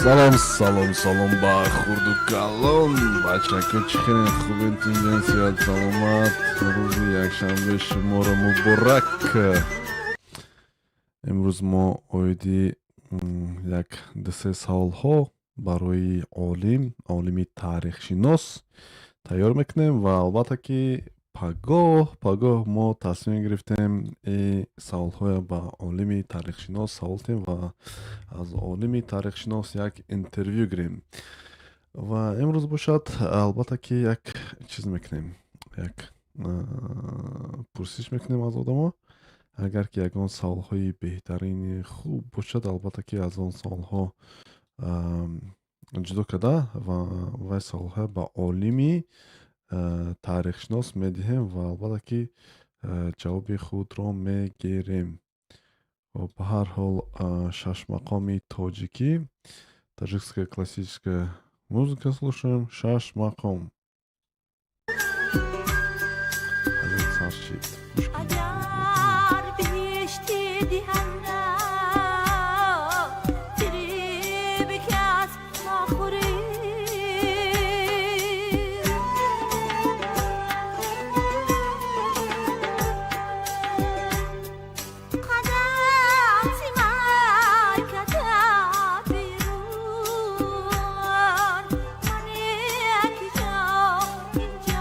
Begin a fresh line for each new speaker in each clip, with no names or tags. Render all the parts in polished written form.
Салом, салом, салом ба хурду калон, бачако, чӣ хеле хубен, тинҷан, сиҳат, саломат. Рӯзи якшанбе шуморо муборак. Имрӯз мо оиди як дусе саволҳо барои олим, олими таърихшинос тайёр мекунем ва албатта ки пагоҳ мо тасмим гирифтем саволҳоя ба олими таърихшинос савол диҳем ва аз олими таърихшинос як интервю гирем. Ва имрӯз бошад, албатта ки як чиз мекунем, як пурсиш мекунем аз одамо. Агар ки ягон саволҳои беҳтарини хуб бошад, албатта ки аз он саволҳо ҷудо карда ва вай саволҳоя ба олими таърихшинос медиҳем ва албатта ки ҷавоби худро мегирем. Ба ҳар ҳол, шашмақоми тоҷикӣ, таджикская классическая музыка, слушаем, шашмақом. Сар шид.
Агар биҳишти диҳанда фиреби кас нахӯрӣ. Қадам зи майкада берун ман яки ҷо инҷост,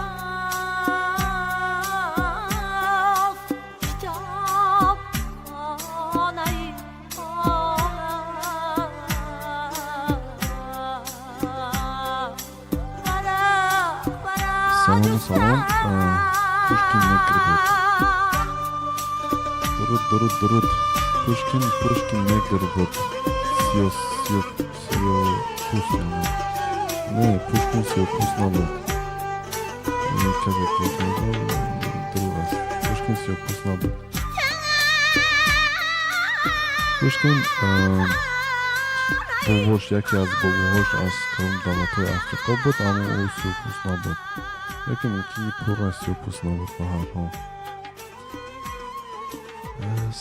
китоб хонаи олам, варақ варақ.
Салому, салом, Пушкин негр буд. Дуруд, дуруд, дуруд. Пушкин негр буд, сиё сиё сиёпӯст набуд. Не, Пушкин сиёпӯст набуд. Касе ки дурӯғ аст. Пушкин сиёпӯст набуд. Пушкин бобош, яке аз бобоҳош аз кадом давлатҳои Африқо буд, аммо ӯ сиёпӯст набуд, яке мумкин пурра сиёпӯст набуд. Ба ҳар ҳол,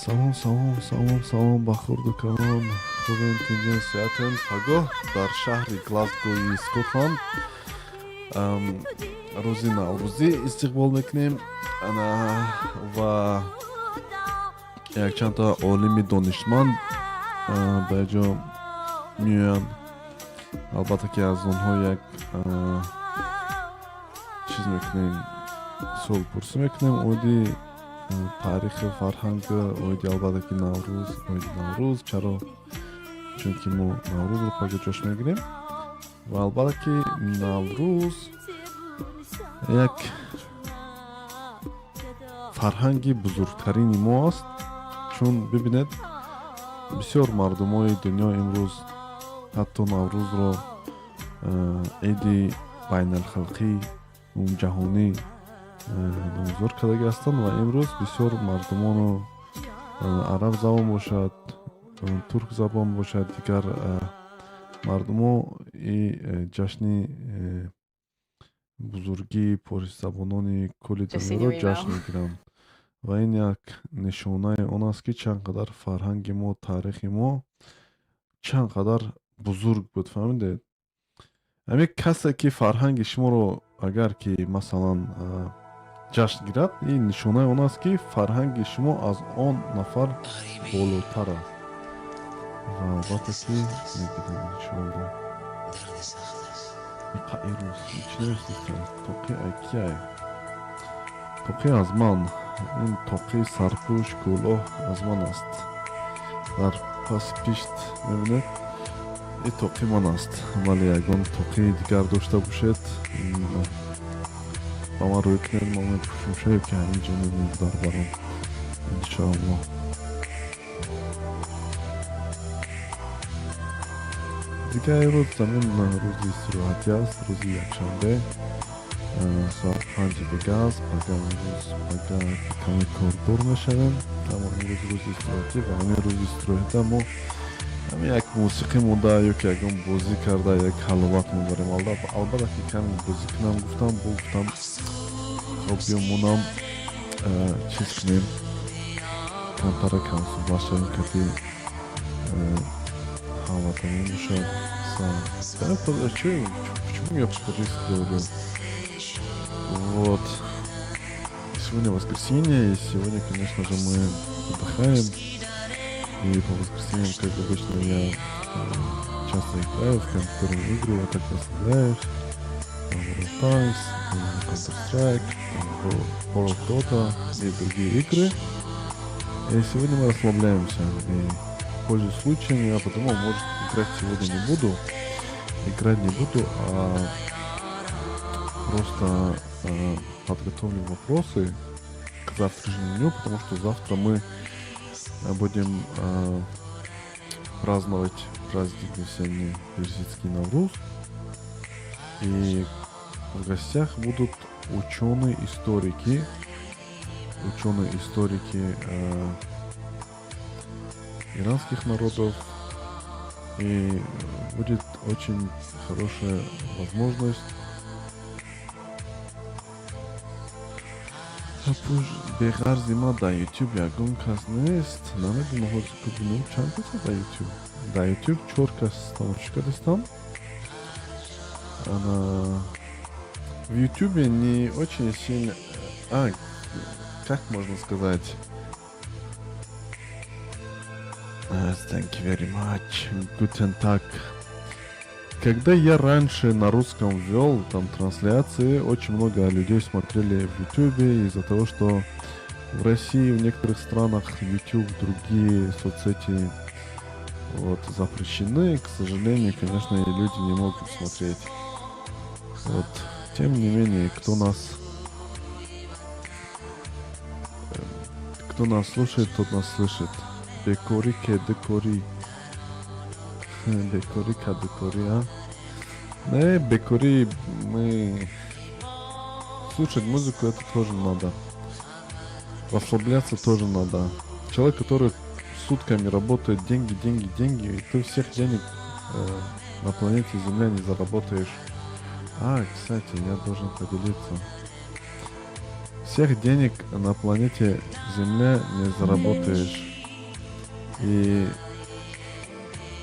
салом, салом, салом, салом ба хурду калон. Хубен, тинҷен, сиҳатен? Пагоҳ дар шаҳри Глазгои Скотланд рӯзи Наврӯзӣ истиқбол мекунем ана ва якчандта олими донишманд ба ҷо меоянд. Албатта ки аз онҳо як чиз мекунем, суолпурсӣ мекунем оиди таърихи, фарҳанг, оиди, албатта ки, Наврӯз, оиди Наврӯз. Чаро? Чунки мо Наврӯзро пагоҳ ҷашн мегирем ва албатта ки Наврӯз як фарҳанги бузургтарини мо аст, чун бибинед, бисёр мардумои дунё имрӯз ҳатто Наврӯзро иди байналхалқӣ, умумҷаҳонӣ номгузор кардагӣ ҳастанд. Ва имрӯз бисёр мардумону арабзабон бошад, туркзабон бошад, дигар Мардумо и ҷашни бузургии порисзабонони кулли дунёро ҷашн мегиранд ва ин як нишонаи он аст, ки чанд қадар фарҳанги мо, таърихи мо чанд қадар бузург буд. Фаҳмидед? Ҳамин касе, ки фарҳанги шуморо агар ки масалан ҷашн гирад, ин нишонаи он аст, ки фарҳанги шумо аз он нафар болотар аст. Ва албатта, ки мебинем, иншоалло. Иқаирус чӣ навиштеста? Тоқи ай кияй? Тоқи аз ман. Ин тоқи, сарпӯш, кӯлоҳ аз ман аст. Дар паси пишт мебинед, ин тоқи ман аст. Вале ягон тоқии дигар дошта бошед, ба ман рӯй кунед, мо мепӯшем. Шояд ки ҳамин ҷо мебинед дар барон, иншоалло. Дигар рӯз замин рӯзи истироҳатӣ аст, рӯзи якшанбе, соат 5 дига аст. Пага имрӯз, пага каме кордор мешавем, аммо имрӯз рӯзи истироҳатӣ ва ҳамин рӯзи истироҳата мо ҳамин як мусиқӣ монда ё ки ягон бозӣ карда, як ҳаловат мебарем. Албатта, ки каме бозӣ кунам гуфтам, бо гуфтам, хоб, биё монам, чиз кунем, камтара камсӯҳбат шавем, кати ҳамватанон бошад. Почему я по-таджикски говорю? Вот. Сегодня воскресенье, и сегодня, конечно же, мы отдыхаем. И по воскресеньям, как обычно, я часто играю в компьютерные игры, я так расслабляюсь. Там World of Tanks, Counter-Strike, World of Dota и другие игры. И сегодня мы расслабляемся. И, пользуясь случаем, я подумал, может, играть сегодня не буду. Играть не буду, а просто подготовлю вопросы к завтрашнему дню, потому что завтра мы будем праздновать праздник весенний персидский Навруз. И в гостях будут ученые-историки иранских народов. И будет очень хорошая возможность. Беғарзи ма дар YouTube ягон кас нест. Намедонам, ҳозир бибинем, чанд каса дар YouTube. Дар YouTube чор кас тамошо кардистам. Ана в YouTube не очень сильно. А, как можно сказать? Thank you very much. Guten Tag. Когда я раньше на русском вел там трансляции, очень много людей смотрели в YouTube из-за того, что в России, в некоторых странах YouTube, другие соцсети вот запрещены. К сожалению, конечно, и люди не могут смотреть. Вот. Тем не менее, кто нас слушает, тот нас слышит. Бекори кедекори. Бекори кадекори, а? Не, бекори мы. Слушать музыку — это тоже надо. Расслабляться тоже надо. Человек, который сутками работает, деньги, деньги, деньги, и ты всех денег на планете Земля не заработаешь. А, кстати, я должен поделиться. Всех денег на планете Земля не заработаешь. И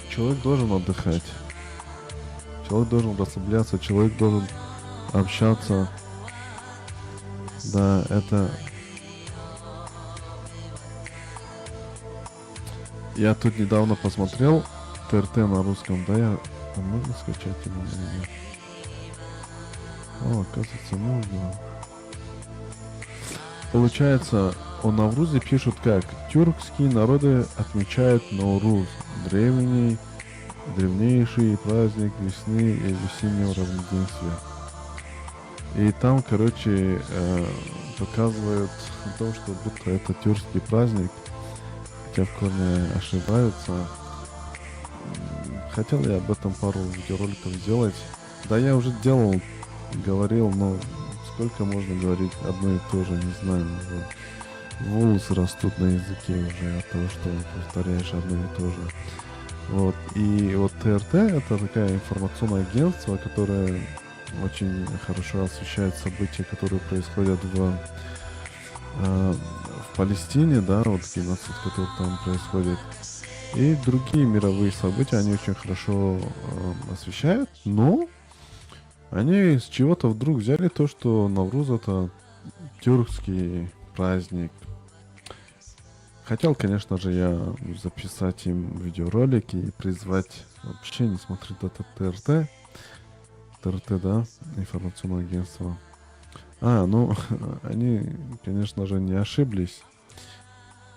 человек должен отдыхать. Человек должен расслабляться, человек должен общаться. Да, это. Я тут недавно посмотрел ТРТ на русском, да, я. А можно скачать его или нет? О, оказывается, можно. Получается, о Наврузе пишут как: тюркские народы отмечают Науруз, древний, древнейший праздник весны и весеннего равноденствия. И там, короче, показывают о том, что будто это тюркский праздник, хотя в корне ошибаются. Хотел я об этом пару видеороликов сделать. Да я уже делал, говорил, но сколько можно говорить одно и то же, не знаю. Уже волосы растут на языке уже от того, что повторяешь одно и то же. Вот. И вот ТРТ — это такая информационное агентство, которое очень хорошо освещает события, которые происходят в Палестине, да, вот геноцид, который там происходит. И другие мировые события они очень хорошо освещают, но они с чего-то вдруг взяли то, что Навруз — это тюркский праздник. Хотел, конечно же, я записать им видеоролик и призвать вообще не смотреть это ТРТ. ТРТ, да, информационное агентство. А, ну, они, конечно же, не ошиблись.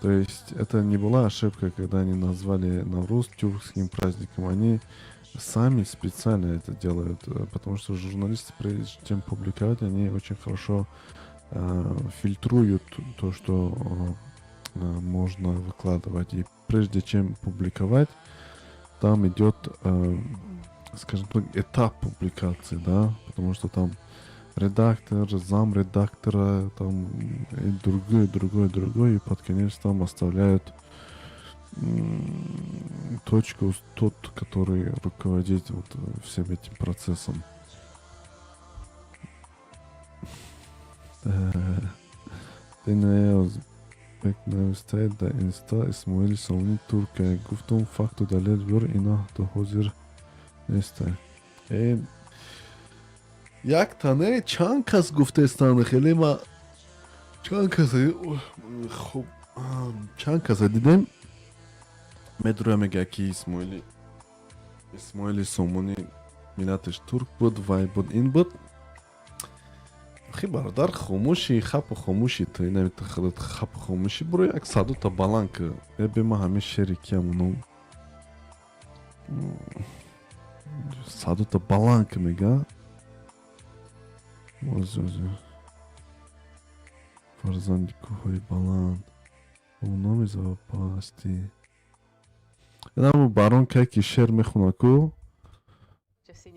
То есть это не была ошибка, когда они назвали Навруз тюркским праздником. Они сами специально это делают, потому что журналисты, прежде чем публиковать, они очень хорошо фильтруют то, что можно выкладывать. И прежде чем публиковать, там идет, скажем так, этап публикации, да, потому что там редактор, зам редактора, там и другой, другой, другой, и под конец там оставляют точку тот, который руководит вот всем этим процессом. Узбек навистаед дар инста Исмоили Сомонӣ турка. Гуфтум, факту далел биёр, ина то ҳозир неста. Э, як тане чанд кас гуфтестанд, хеле ма чанд кас, хуб, чанд каса дидем, медура мега ки Исмоили Сомонӣ миллаташ турк буд, вай буд, ин буд. Ахи бародар, хомӯши, хапу хомӯши, ту инами худат хапу хомӯшӣ, буро як садута баланд ки эбе ма ҳамин шери киам, ну садута баланд ки мега. Фарзанди кӯҳҳои баланд номезава пастӣ. Инаму барон кай ки шеър мехонад ку,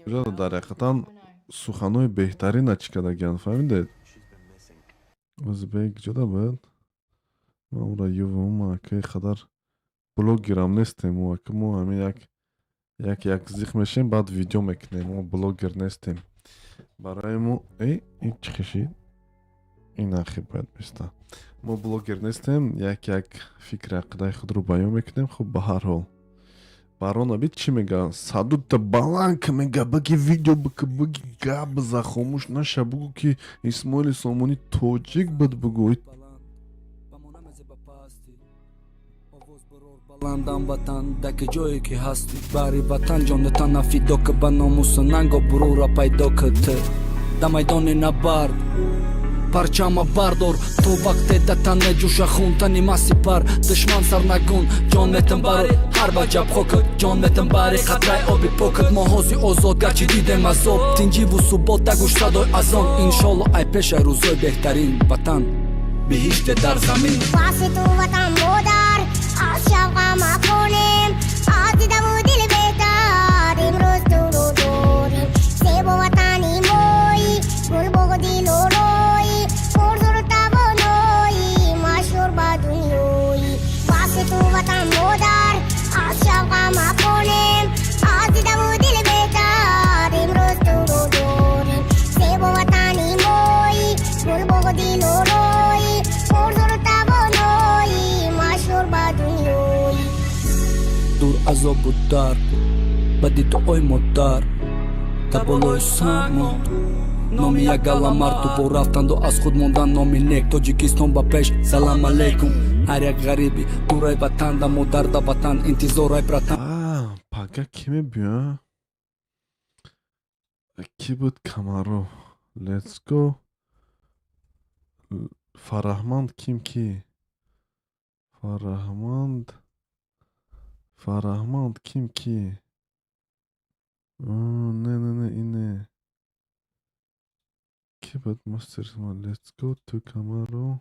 дар ҳақиқатан суханҳои беҳтарина чӣ кардагианд, фаҳмидед? Узбек ҷода буд, ман ура ювум. Акаи қадар блогерам нестем мо, ака, мо ҳамин як як як зиқ мешем, баъд видео мекунем, мо блогер нестем. Барои мо ин чӣ хишид, ин ахи бояд биста. Мо блогер нестем, як як фикри ақидаи худро баён мекунем. Хуб, ба ҳар ҳол, барона бит чӣ мега, садута баланд ка мега, баги видео бика, баги гап биза, хомӯш наша, бугӯ ки Исмоили Сомонӣ тоҷик буд, бугӯ.
Баландам ватан, даки ҷое ки ҳастӣ, бари ватан ҷонатана фидо ки, ба номусу нанго бурура пайдо ки, ту да майдони набард парчама бардор, то вақте да тан меҷӯша хун, тани ма сипар, душман сарнагун. Ҷон метам бари ҳар ваҷаб хокат, ҷон метам бари қатраи оби покат. Мо ҳози озод, гарчи дидем азоб, тинҷиву субот, дагӯш садои азон. Иншолло, ай пешай рӯзои беҳтарин, ватан биҳиште дар замин.
Васи ту ватан модар, аз шавқа маконем, аз дидаву дил беҳтар имрӯз туро дорем. Зебо ватани мои, гулбоғу дилорои, пурзуру тавонои, машҳур ба дунёи. Васи ту ватан модар, аз шавқа маконем, аз дидаву дил беҳтар имрӯз туро дорем. Зебо ватани мои, гулбоғу дилорои, пурзуру тавонои, машҳур ба дунёи.
Дур азобу дард, бади дуои модар, дар болои сангмо номи як гала марду бо рафтанду аз худ мондан номи нек. Тоҷикистон ба пеш, салам алейкум ҳар як ғариби дурай ватан, да модар, да ватан интизорай, братан.
Пага ки мебиёя? Кӣ буд? Камаро, let's go. Фараҳманд ким, ки Фараҳманд, Фараҳманд ким, ки не, не, не, ин не, ки буд? Мастер, let's go to Камаро,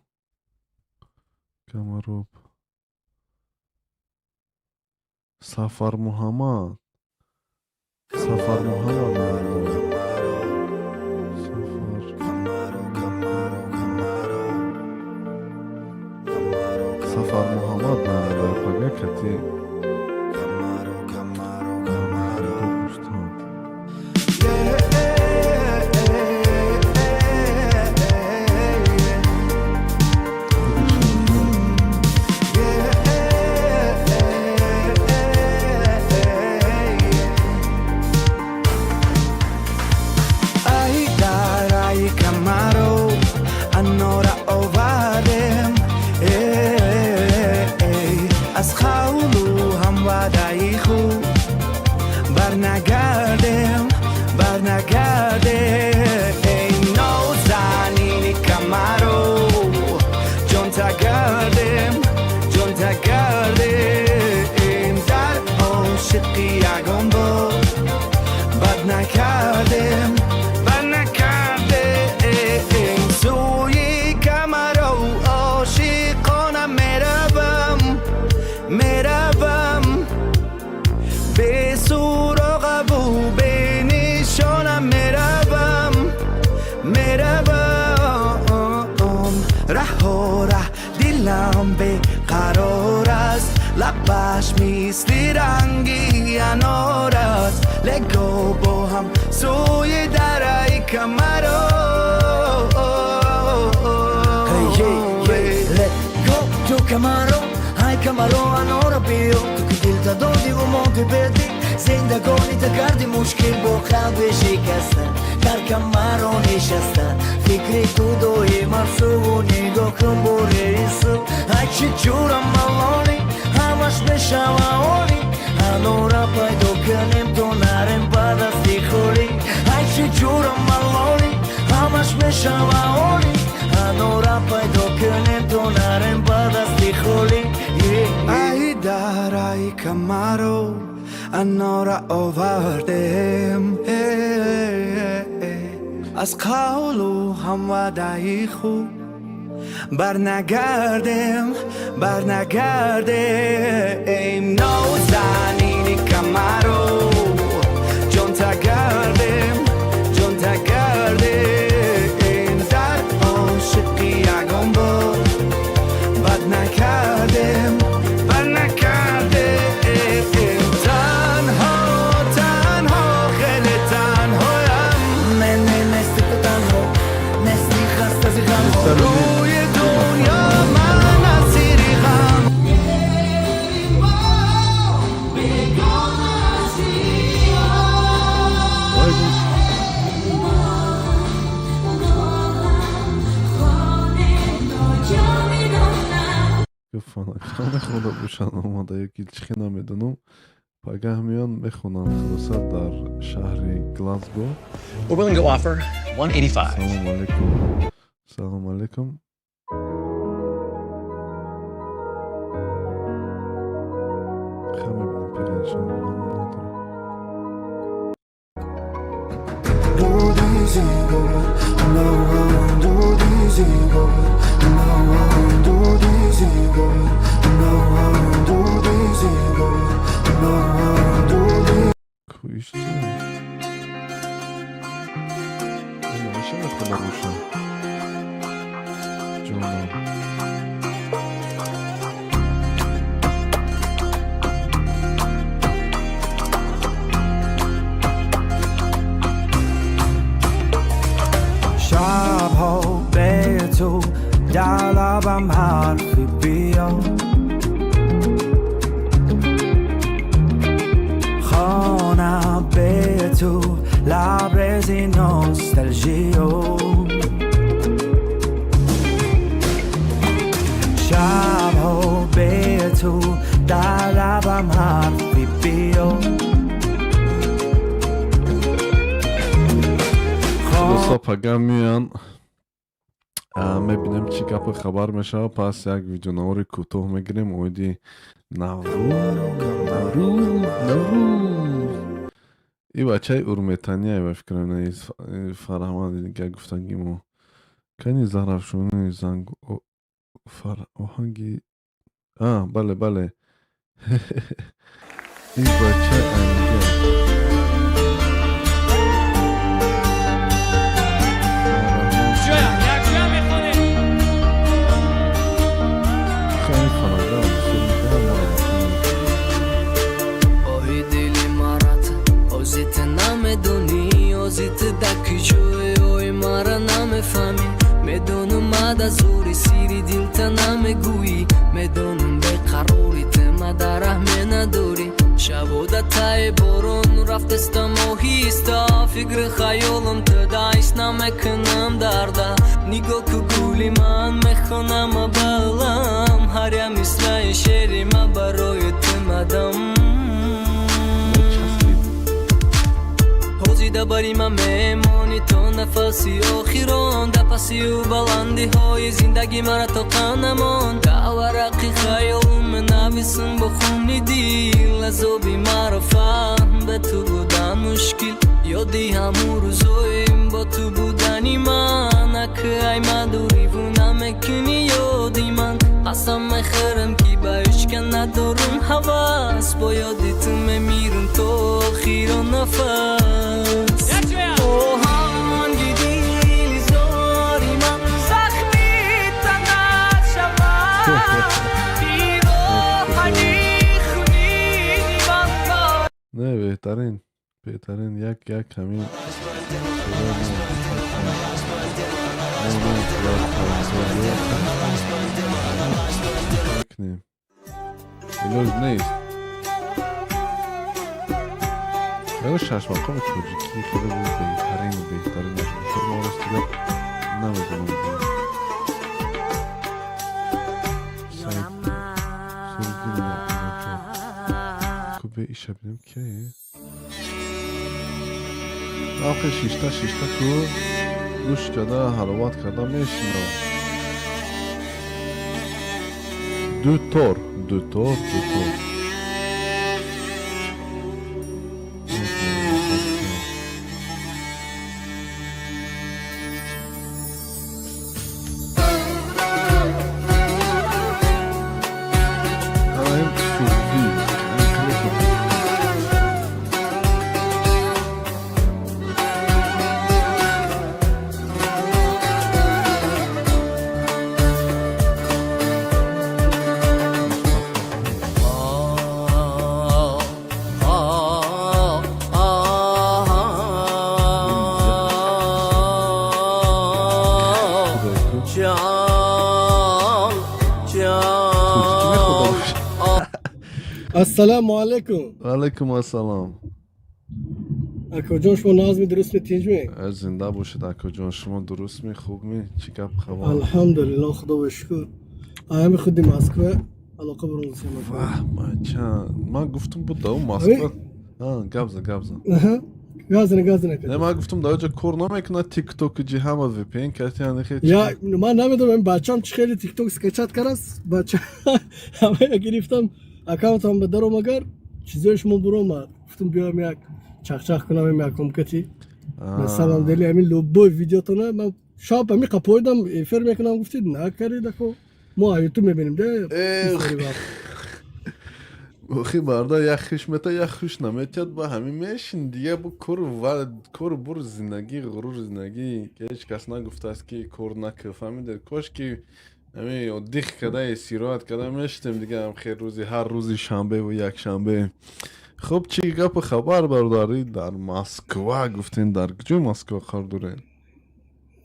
Камароб, Сафармуҳаммад, Сафармуҳаммад, Сафар Сафармуҳаммад. Пага кати.
Лабаш мисли ранги анор аст. Лего бо ҳам сӯи дараи Камаро.
Hey, yeah, yeah, let go to Камаро. Ай Камаро, анора биё. Ту ки дилта додиву монди беди, зиндагонита карди мушкил, бо қалби шикаста дар Камаро нишаста. Фикри ту доимам суву нигоҳ кун борису. Ай чӣ ҷурам малолӣ, ҳамаш мешава олӣ. Анора пайдо кунем, то нарем ба дасти холӣ. Ай чӣ ҷурам малолӣ, ҳамаш мешава олӣ. Анора пайдо кунем, то нарем ба дасти холӣ.
Ай дараи Камаро анора овардем, аз қавлу ҳамваъдаи худ барнагардем, барнагардем. Нозанини Камаро, ҷонта гардем, ҷонта гардем. Дар ошиқӣ ягон бор бад накардем, бад накардем. Танҳо, танҳо, хеле танҳоям.
Не, не, нести ту танҳо, нести хаста зи ғамҳо.
Рӯи дунё ман асири ғам.
Вай буд. Ки фонограмма мехонда бошанд омада ё ки чӣ, намедонам. Пагаҳ меён, мехонанд, хулоса, дар шаҳри Глазго.
We're willing to offer 185.
Салому алайкум, салому алайкум. Ха, мебинем, пагаҳшон ман надорам.
Дуди зигор, дуди зигор, дуди зигор, дуди зигор, дуди.
Кӯиш чи намеша мехонда бошам, ҷонам.
Шабҳо бе ту дар лабам ҳарфи биё, хона бе ту лабрези носталжиё. Шабҳо бе ту дар лабам ҳарфи биё.
Хулоса, пага меян, мебинем, чӣ гапу хабар мешавад. Пас як видеонавори кӯтоҳ мегирем оиди Наврӯз, Наврӯз, Наврӯз. И бачаи урметания ба фикрам, Фарҳамад дига гуфтагимо. Кани зарафшони занг оҳанги, а, бале, бале, ин бача анга.
Ҷоя, якҷоя мехонем.
Хеле фонограмма бисёр мекунам, маро мекунам.
Оҳи дили марат, ози ту намедонӣ, ози ту да куҷое, ой, мара намефаҳмӣ. Медонам, мада зури сири дилта намегӯӣ, медонам, беқарори ту мада раҳме надорӣ. Шабода таи борон рафтестам оҳиста, фикри хаёлам ту дайс намекунам дарда. Нигоҳ ку, гули ман, мехонам балам, ҳар як мисраи шери ма барои ту мадам.
Часпид.
Ҳозида бари ман мемонӣ то нафаси охирон, да пасию баландиҳои зиндагӣ мара то қанамон. Да варақи хаёл менависам бо хуни дил, азоби маро фаҳм, ба ту будан мушкил. Ёди ҳамун рӯзоем бо ту будани ман, акай мадуриву намекунӣ ёди ман. Қасам мехӯрам, ки ба ишка надорум ҳавас, бо ёди ту мемирам то охиро нафас.
Якҷоя.
Оҳанги дили зори ман захми танат шавад, пироҳани
Беҳтарин, беҳтарин, як як ҳамин. Мекунем, илоҷ нест. Ягон шашмақоми тоҷикӣ хеле беҳтарин, беҳтаринаш бошад, мо рости гап намедонам.
Ёрам.
Кубе иша бинем, ки охи шишта шишта ку гӯш када, ҳаловат карда мешинам. Дутор, дутор, дутор. Анаим суғдӣ, ин хеле хуб.
Ҷон.
Тоҷикӣ мехоҳад бошад.
Ассалому алайкум.
Алайкум ассалом.
Акоҷон, шумо нағзми, дурустми, тинҷми?
Зинда бошед, акоҷон. Шумо дурустми, хубми? Чӣ гап, хабар?
Алҳамдулилло, худо ба шукр. Ҳами худи Москва алоқа баронсем.
Ваҳ, бача, ман гуфтум, буд дар Москва. Гап за, гап за.
Газина, газина.
Не, ман гуфтум, дар оҷа кор намекунад тикток, ҷи ҳама VPN карти янихе.
Я ман намедонам, бачам чӣ хеле тикток скачать караст. Бача ҳамая гирифтам, аккаунтам ба даромагар, чизои шумо буромад. Гуфтум, биёям, як чахчах кунам, ем яком кати. На самом деле ҳамин любой видеотона ман шаб ҳами қапоидам, эфир мекунам, гуфтид, накаридако. Мо ютуб мебинем де.
Охи барда, як хуш мета, як хуш наметиҳад, ба ҳамин мешин дига, бу кору кору бур, зиндагӣ, ғурур, зиндагӣ. Ҳеҷ кас нагуфтааст, ки кор накар, фаҳмиде? Кош ки ҳамин дих кадаи, сироат када мешитем дига, ҳам хел рӯзи, ҳар рӯзи шанбеву якшанбе. Хуб, чӣ гапу хабар, бародарӣ? Дар Москва гуфтем, дар куҷои Москва қарор доред?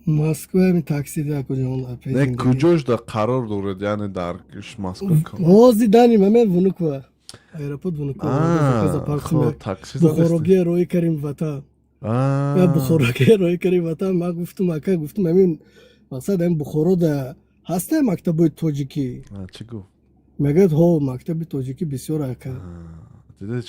Москва ҳами такси да, куҷон.
Не, куҷош да қарор доред, яъне дар Москва?
Ҳози даним ҳаме Внуково, аэропорт Внуково.
Такси.
Бухорогия роӣ карим ватан, я бухорогия роӣ карим ватан. Ман гуфтум, ака, гуфтум, ҳамин мақсад, ҳамин Бухоро да ҳаста мактабои тоҷикӣ?
Чӣ гуфт?
Мегӯяд, ҳо, мактаби тоҷикӣ бисёр, ака.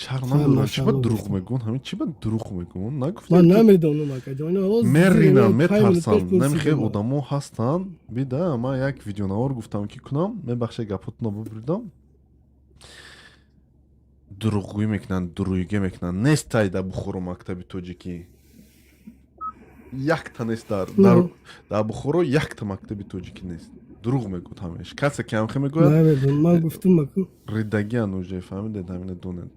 Шарм надорад, чӣ ба дурӯғ мегӯн? Ҳамин чӣ ба дурӯғ мегӯн? Нагуфт.
Ман намедонам, акаҷон.
Меринам, метарсам, намехел одамо ҳастанд. Бида, ман як видеонавор гуфтам, ки кунам, мебахшед, гапотонро бубридам. Дурӯғгӯӣ мекунанд, дурӯйгӣ мекунанд. Нестай дар Бухоро мактаби тоҷикӣ, якта нест. Дар Бухоро якта мактаби тоҷикӣ нест. Дурӯғ мегӯяд ҳамеш касе, ки ҳамхе мегӯяд.
Намедонам, ман гуфтум, аку.
Ридагиан уже, фаҳмидед, ҳамина донед.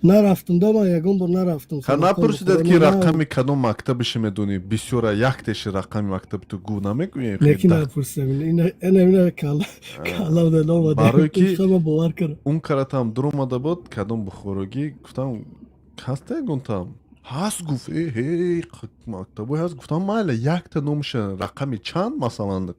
Нарафтум да, ман ягон бор нарафтум.
Ха, напурсидед, ки рақами кадом мактабиша медонӣ? Бисёра, яктеши рақами мактаби ту гу намегӯӣ?
Лекин напурсидам, ина калла.
Барое ки
бовар кардам.
Он каратам дуромада буд, кадом бухорогӣ, гуфтам, ҳаста ягонтам ҳаст? Гуфт, э мактабое ҳаст. Гуфтам, майла, якта номша, рақами чанд, масалан.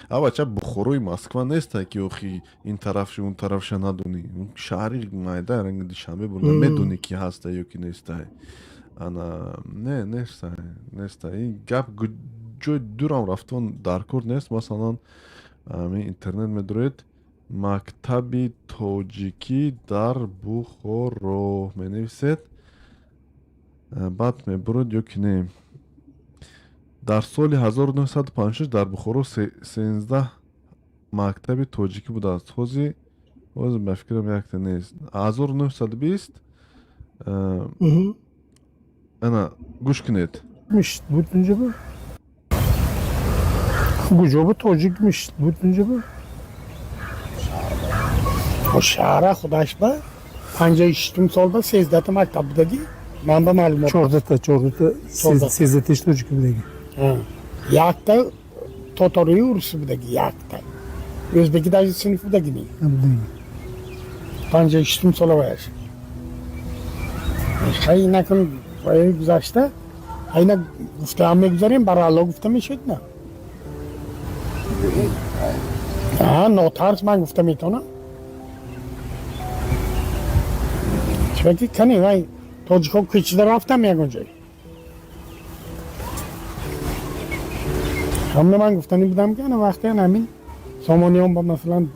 Авача, Бухорои Москва неста, ки охи ин тарафши, он тарафша надонӣ. Шаҳри майда, ранги Душанбе бурда, медонӣ, ки ҳаста ё ки нестай. Ана не, нестай, нестай. Ин гап ҷои дурам рафтан дар кор нест. Масалан, ҳамин интернет медоред, мактаби тоҷикӣ дар Бухоро менависед, баъд мебурад ё ки не. Дар соли 1956 дар Бухоро 13 мактаби тоҷикӣ будааст. Ҳозир ба фикрам, якта нест. 1920, ана гӯш кунед.
Буд инҷа буд, куҷо буд тоҷик мишт буд инҷа буд, шаҳра худаш ба 56-ум сол ба 13-та мактаб будагӣ, ман ба маълумот.
14-та, 14-та, 13-таш тоҷикӣ будагӣ.
Якта тоторию руси будагӣ, якта ӯзбеки даже синф будагӣ. 56-ум сола ваяш. Хай, накун гузашта, айна гуфтаам мегузарем, баралло гуфта мешуд, на? Нотарс ман гуфта метавонам, чунки кани вай тоҷикҳо кӯчида рафтам ягон ҷой. Ҳамна ман гуфтанӣ будам, ки ана вақте ҳамин сомониён ба, масалан,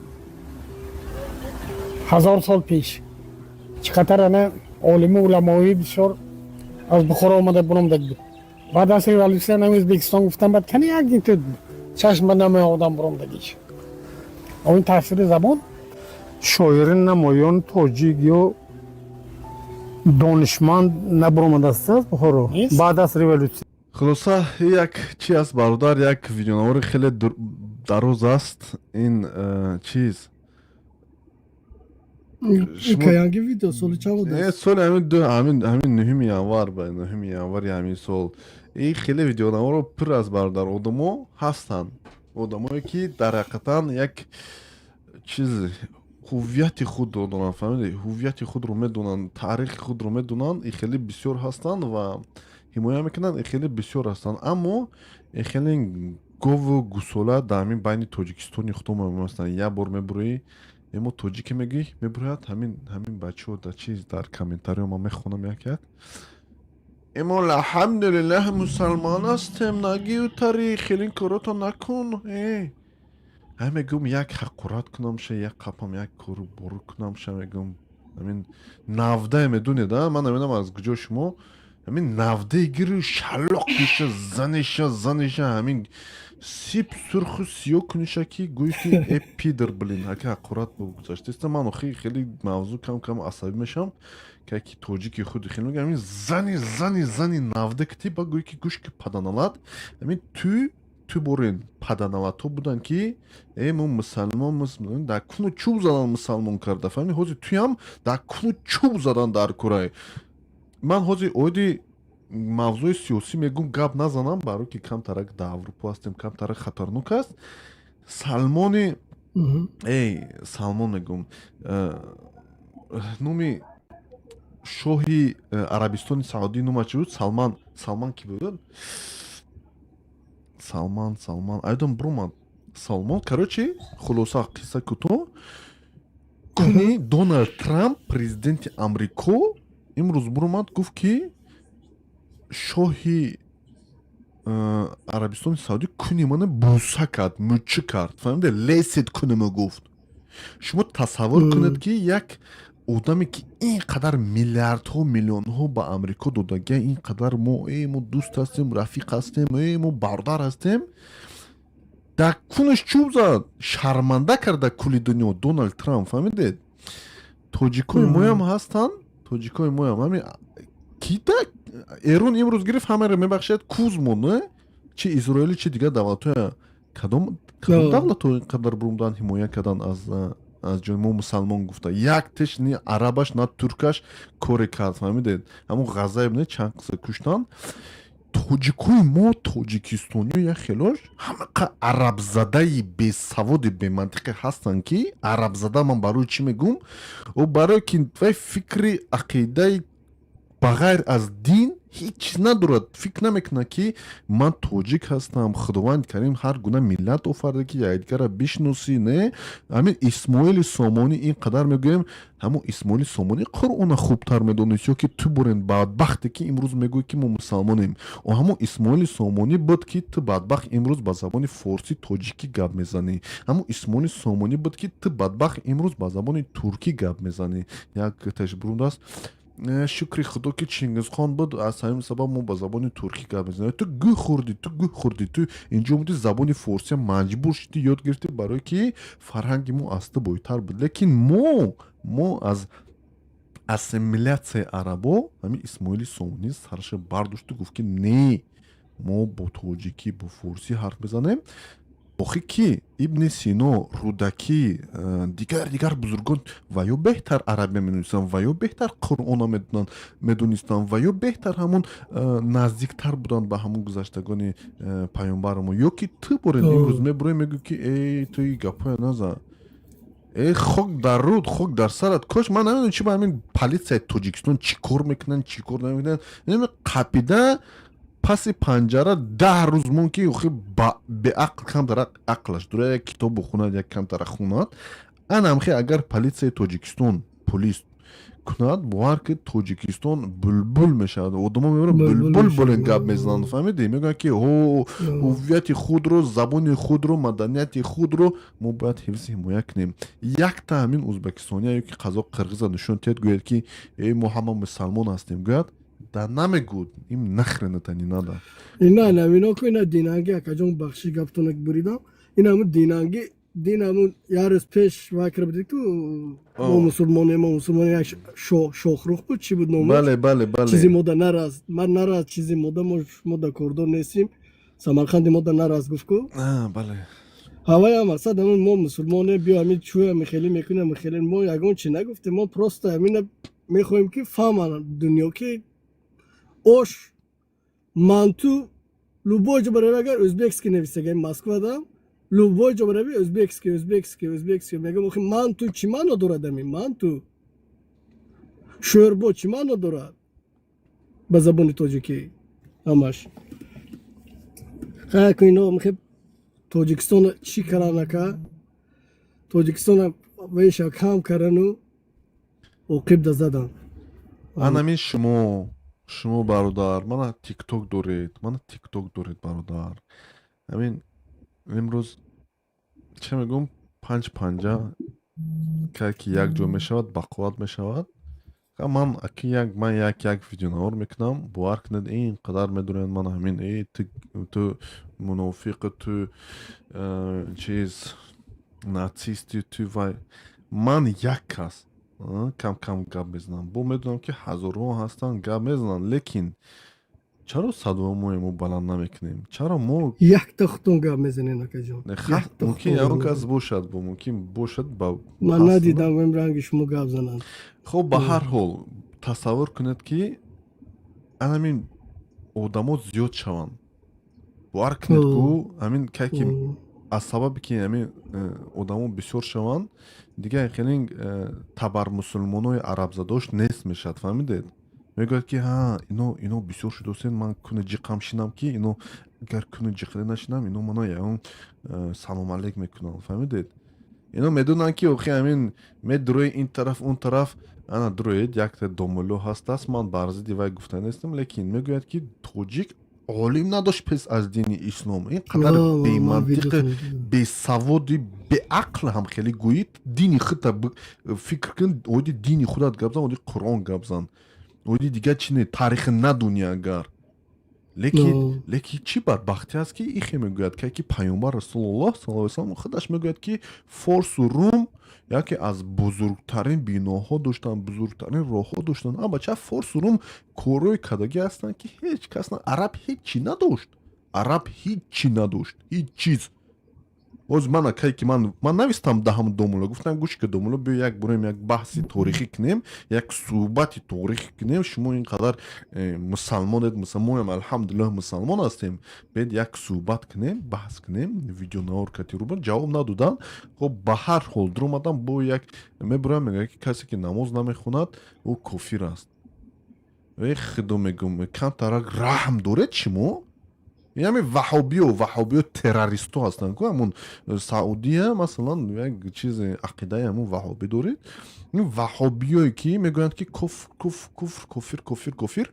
1000 сол пеш чӣ қадар ана олиму уламои бисёр аз Бухоро омада буромдаг буд. Баъд аз революсия ана Ӯзбекистон гуфтам, баъд кани як ту чашм ба намои одам буромдагиш. Ин таъсири забон.
Шоири намоён тоҷик ё донишманд набуромадааст аз Бухоро баъд аз революсия.
Хулоса, як чи аст, бародар, як видеонавори хеле дароз аст ин чиз.
Каянги видео соли чанд будааст?
Соли ҳамин ҳамин 9 январ, ба 9 январи ҳамин сол. Ин хеле видеонаворо пур аст, бародар. Одамо ҳастанд, одамое ки дар ҳақиқатан як чиз ҳуввияти худро доранд, фаҳмиди, ҳуввияти худро медонанд, таърихи худро медонанд. И хеле бисёр ҳастанд ва ҳимоя мекунанд, и хеле бисёр ҳастанд, аммо и хеле гову гусола дар ҳамин байни Тоҷикистони худомо ҳастанд. Як бор мебурӣ, эмо тоҷике мегӯӣ, мебурад ҳамин бачаҳо дар чиз, дар комментариҳо ман мехонам, як як эмо алҳамдулиллаҳ мусалмон ҳастем, нагию тари хеле ин корото накун. Ҳай, мегӯм, як ҳақорат кунамша, як қапам, як кору бору кунамша, мегӯм, ҳамин навдае медонед, а ман намедонам аз куҷо шумо ҳамин навдае гиру шалоқ киша, заниша, заниша, ҳамин сип сурху сиё куниша, ки гӯӣ ки э пидор, блин, ака ҳақорат гузаштаиста. Ман охи хеле мавзӯъ кам кам асабӣ мешавам, ки яки тоҷики худи хеле мегӯям, ҳамин зани, зани, зани навда кити ба гӯӣ ки гӯш ки паданалат, ҳамин ту борен паданалатҳо буданд, ки э мо мусалмон, дар куну чӯб задан мусалмон карда, фаҳмидӣ? Ҳозир туям дар куну чӯб задан дар курай. Ман ҳозир оиди мавзӯи сиёсӣ мегӯм, гап назанам, барое ки камтарак дар Аврупо ҳастем, камтарак хатарнок аст. Салмони, эй, Салмон мегӯм, номи шоҳи Арабистони Саудӣ номаш чӣ буд? Салман, Салман ки буд? Салман, Салман, айдон буромад, Салмон. Короче, хулоса, қисса кӯтоҳ, куни Доналд Трамп, президенти Амрико, имрӯз буромад, гуфт, ки шоҳи Арабистони Саудӣ куни мана буса кард, мӯчӣ кард, фаҳмиде, лесид кунима, гуфт. Шумо тасаввур кунед, ки як одаме ки ин қадар миллиардҳо, миллионҳо ба Амрико додагия, ин қадар мо, э мо дӯст ҳастем, рафиқ ҳастем, э мо бародар ҳастем, дар кунаш чӯб зад, шарманда карда кулли дунё Доналд Трамп, фаҳмидед? Тоҷикои моям ҳастанд, тоҷикои моям ҳамин кида Эрон имрӯз гирифт, ҳамаро мебахшад, куз монд, не? Чи Изроили, чи дигар давлатҳоя, кадом кадом давлатҳо ин қадар бурумдан, ҳимоя кардан аз ҷои мо мусалмон гуфта? Як тиш ни арабаш, на туркаш коре кард, фаҳмидед? Ҳамон Ғаззае бинед, чанд қиса куштанд тоҷикои мо, тоҷикистониё. Як хелош ҳамақа арабзадаи бесаводи бемантиқе ҳастанд, ки арабзада ман барои чӣ мегӯм? О барое ки вай фикри ақидаи ба ғайр аз дин ҳеҷ чиз надорад, фикр намекунад, ки ман тоҷик ҳастам, Худованди Карим ҳар гуна миллат офарда, ки якдигарро бишносӣ. Не, ҳамин Исмоили Сомонӣ, ин қадар мегӯем, ҳамон Исмоили Сомонӣ Қуръона хубтар медонист ё ки ту бурен бадбахте, ки имрӯз мегӯӣ, ки мо мусалмонем? О ҳамон Исмоили Сомонӣ буд, ки ту бадбахт имрӯз ба забони форсӣ тоҷикӣ гап мезанӣ. Ҳамон Исмоили Сомонӣ буд, ки ту бадбахт имрӯз ба забони туркӣ гап мезанӣ. Як ташбирундааст: шукри Худо, ки Чингизхон буд, аз ҳамин сабаб мо ба забони туркӣ гап мезанем. Ту гӯ хӯрдӣ, ту гӯ хӯрдӣ, ту инҷо омадӣ, забони форсия маҷбур шудӣ, ёд гирифтӣ, барое ки фарҳанги мо аз ту бойтар буд. Лекин мо аз ассимилятсияи арабо, ҳамин Исмоили Сомонӣ сараша бардошту гуфт, ки не, мо бо тоҷикӣ, бо форсӣ ҳарф мезанем. Охи ки Ибни Сино, Рӯдакӣ, дигар дигар бузургон ва ё беҳтар арабия медонистанд, ва ё беҳтар Қуръона медонистанд, ва ё беҳтар ҳамун наздиктар буданд ба ҳамун гузаштагони паёмбарамо, ё ки ту борен имрӯз мебурем, мегӯ, ки эй, ту и гапҳоя назан. Э, хок дар руд, хок дар сарат. Кош, ман намедонам, чи ба ҳамин политсияи Тоҷикистон чӣ кор мекунанд, чӣ кор намекунанд. Қапида паси панҷара 10 рӯз мон, ки охи беақл камтара ақлаш дура, як китоб бихонад, як камтара хонад. Анамхе агар политсияи Тоҷикистон полис кунад, бовар ки, Тоҷикистон булбул мешавад. Одамо мебаранд, булбул болен гап мезананд, фаҳмидӣ? Мегӯянд, ки ҳо, ҳуввияти худро, забони худро, маданияти худро мо бояд ҳифзи ҳимоя кунем. Якта ҳамин узбекистония ё ки қазоқ, қирғиза нишон диҳед, гӯяд, ки э, мо ҳама мусалмон ҳастем, гӯяд, да намегӯд, им нахрен это не надо.
Ина намино ку, ина динанги, акаҷон, бахши, гаптона буридам. Ин ҳамун динанги, дин ҳамун як рӯз пеш вай кара будед ку, мо мусулмонем, мо мусулмонем, як Шохрух буд, чӣ буд номаш?
Бале, бале, бале.
Чизи мода нараз, ман нараз, чизи мода, мо да кордор нестим, Самарқанди мода нараз, гуфт ку.
Бале.
Ҳаваям мақсад ҳамун мо мусулмонем, биё ҳамин чӯй, ҳами хеле мекунем, ҳами хеле. Мо ягон чи нагуфтем, мо просто ҳамина мехоҳем, ки фаҳманд дунё, ки ош, манту, любой ҷо барави, агар узбекский нависага, Москвада любой ҷо барави, узбекский, узбекский, узбекский. Мегам, охи, манту чӣ маъно дорад? Ами манту, шӯрбо чӣ маъно дорад ба забони тоҷикӣ? Ҳамаш хаяку ино мехе Тоҷикистона чӣ каранака, Тоҷикистона веша кам карану оқибда задан.
Анамин шумо, бародар, мана Тикток доред, мана Тикток доред, бародар. Ҳамин имрӯз чӣ мегӯм, панҷ панҷа ки як ҷо мешавад, бақувват мешавад. Ман аки як, ман як видеонавор мекунам, бовар кунед, ин қадар медонед, ман ҳамин э, ту мунофиқи, ту чиз, нацисти, ту вай. Ман як кас кам кам гап мезанам, бо медонам, ки ҳазорҳо ҳастанд, гап мезананд, лекин чаро садои мо баланд намекунем? Чаро мо
Якта хутун гап мезанем, акаҷон.
Мумкин ягон кас бошад, бо мумкин бошад ба
Ман надидам ин ранги шумо гап зананд.
Хоб, ба ҳар ҳол, тасаввур кунед, ки анамин одамо зиёд шаванд. Бовар кунед ку, ҳамин кай ки аз сабабе ки ҳамин одамо бисёр шаванд, дигар хеле табармусулмонои арабзадошт нест мешавад, фаҳмидед? Мегӯяд, ки ҳа, ино бисёр шудосен, ман куни ҷиқам шинам, ки ино агар куни ҷиқида нашинам, ино мана ягон салом алейк мекунанд, фаҳмидед? Ино медонанд, ки охи ҳамин медурои ин тараф, он тараф, ана дуроед, якта домулло ҳастааст. Ман бар зидди вай гуфта нестам, лекин мегӯяд, ки тоҷик олим надошт пеш аз дини ислом. Ин қадар бемантиқи, бесаводи, беақл ҳам хеле гӯӣ, дини худта фикр кун, оиди дини худат гап зан, оиди Қуръон гап зан, оиди дигар чи не, таърихи надонӣ агар. Лекин чӣ бадбахтӣ аст, ки ихе мегӯяд, ки паёмбар Расулуллоҳ саллаллоҳу алайҳи васаллам худаш мегӯяд, ки форсу рум яке аз бузургтарин биноҳо доштанд, бузургтарин роҳҳо доштанд. А бача, форсу рум корҳои кардагӣ ҳастанд, ки ҳеҷ кас, араб ҳеҷ чӣ надошт, араб ҳеҷ чӣ надошт, ҳеҷ чиз. Боз ман акай ки ман навистам даҳам домулло, гуфтам: «Гӯш ки, домулло, биё як бурем, як баҳси торихӣ кунем, як суҳбати торихӣ кунем. Шумо ин қадар мусалмонед, моям, алҳамдулиллоҳ, мусалмон ҳастем. Биед як суҳбат кунем, баҳс кунем, видеонавор кати рӯба». Ҷавоб надоданд. Хоб, ба ҳар ҳол дуромадам, бо як мебурам, мегӯяд, ки касе ки намоз намехонад, ӯ кофир аст. Э, худо, мегӯм, камтарак раҳм доред шумо? Ҳамин ваҳобиё террористҳо ҳастанд ку. Ҳамун Саудия, масалан, як чизи ақидаи ҳамун ваҳобӣ доред. Ин ваҳобиёе ки мегӯянд, ки куфр, куфр, куфр, кофир, кофир, кофир,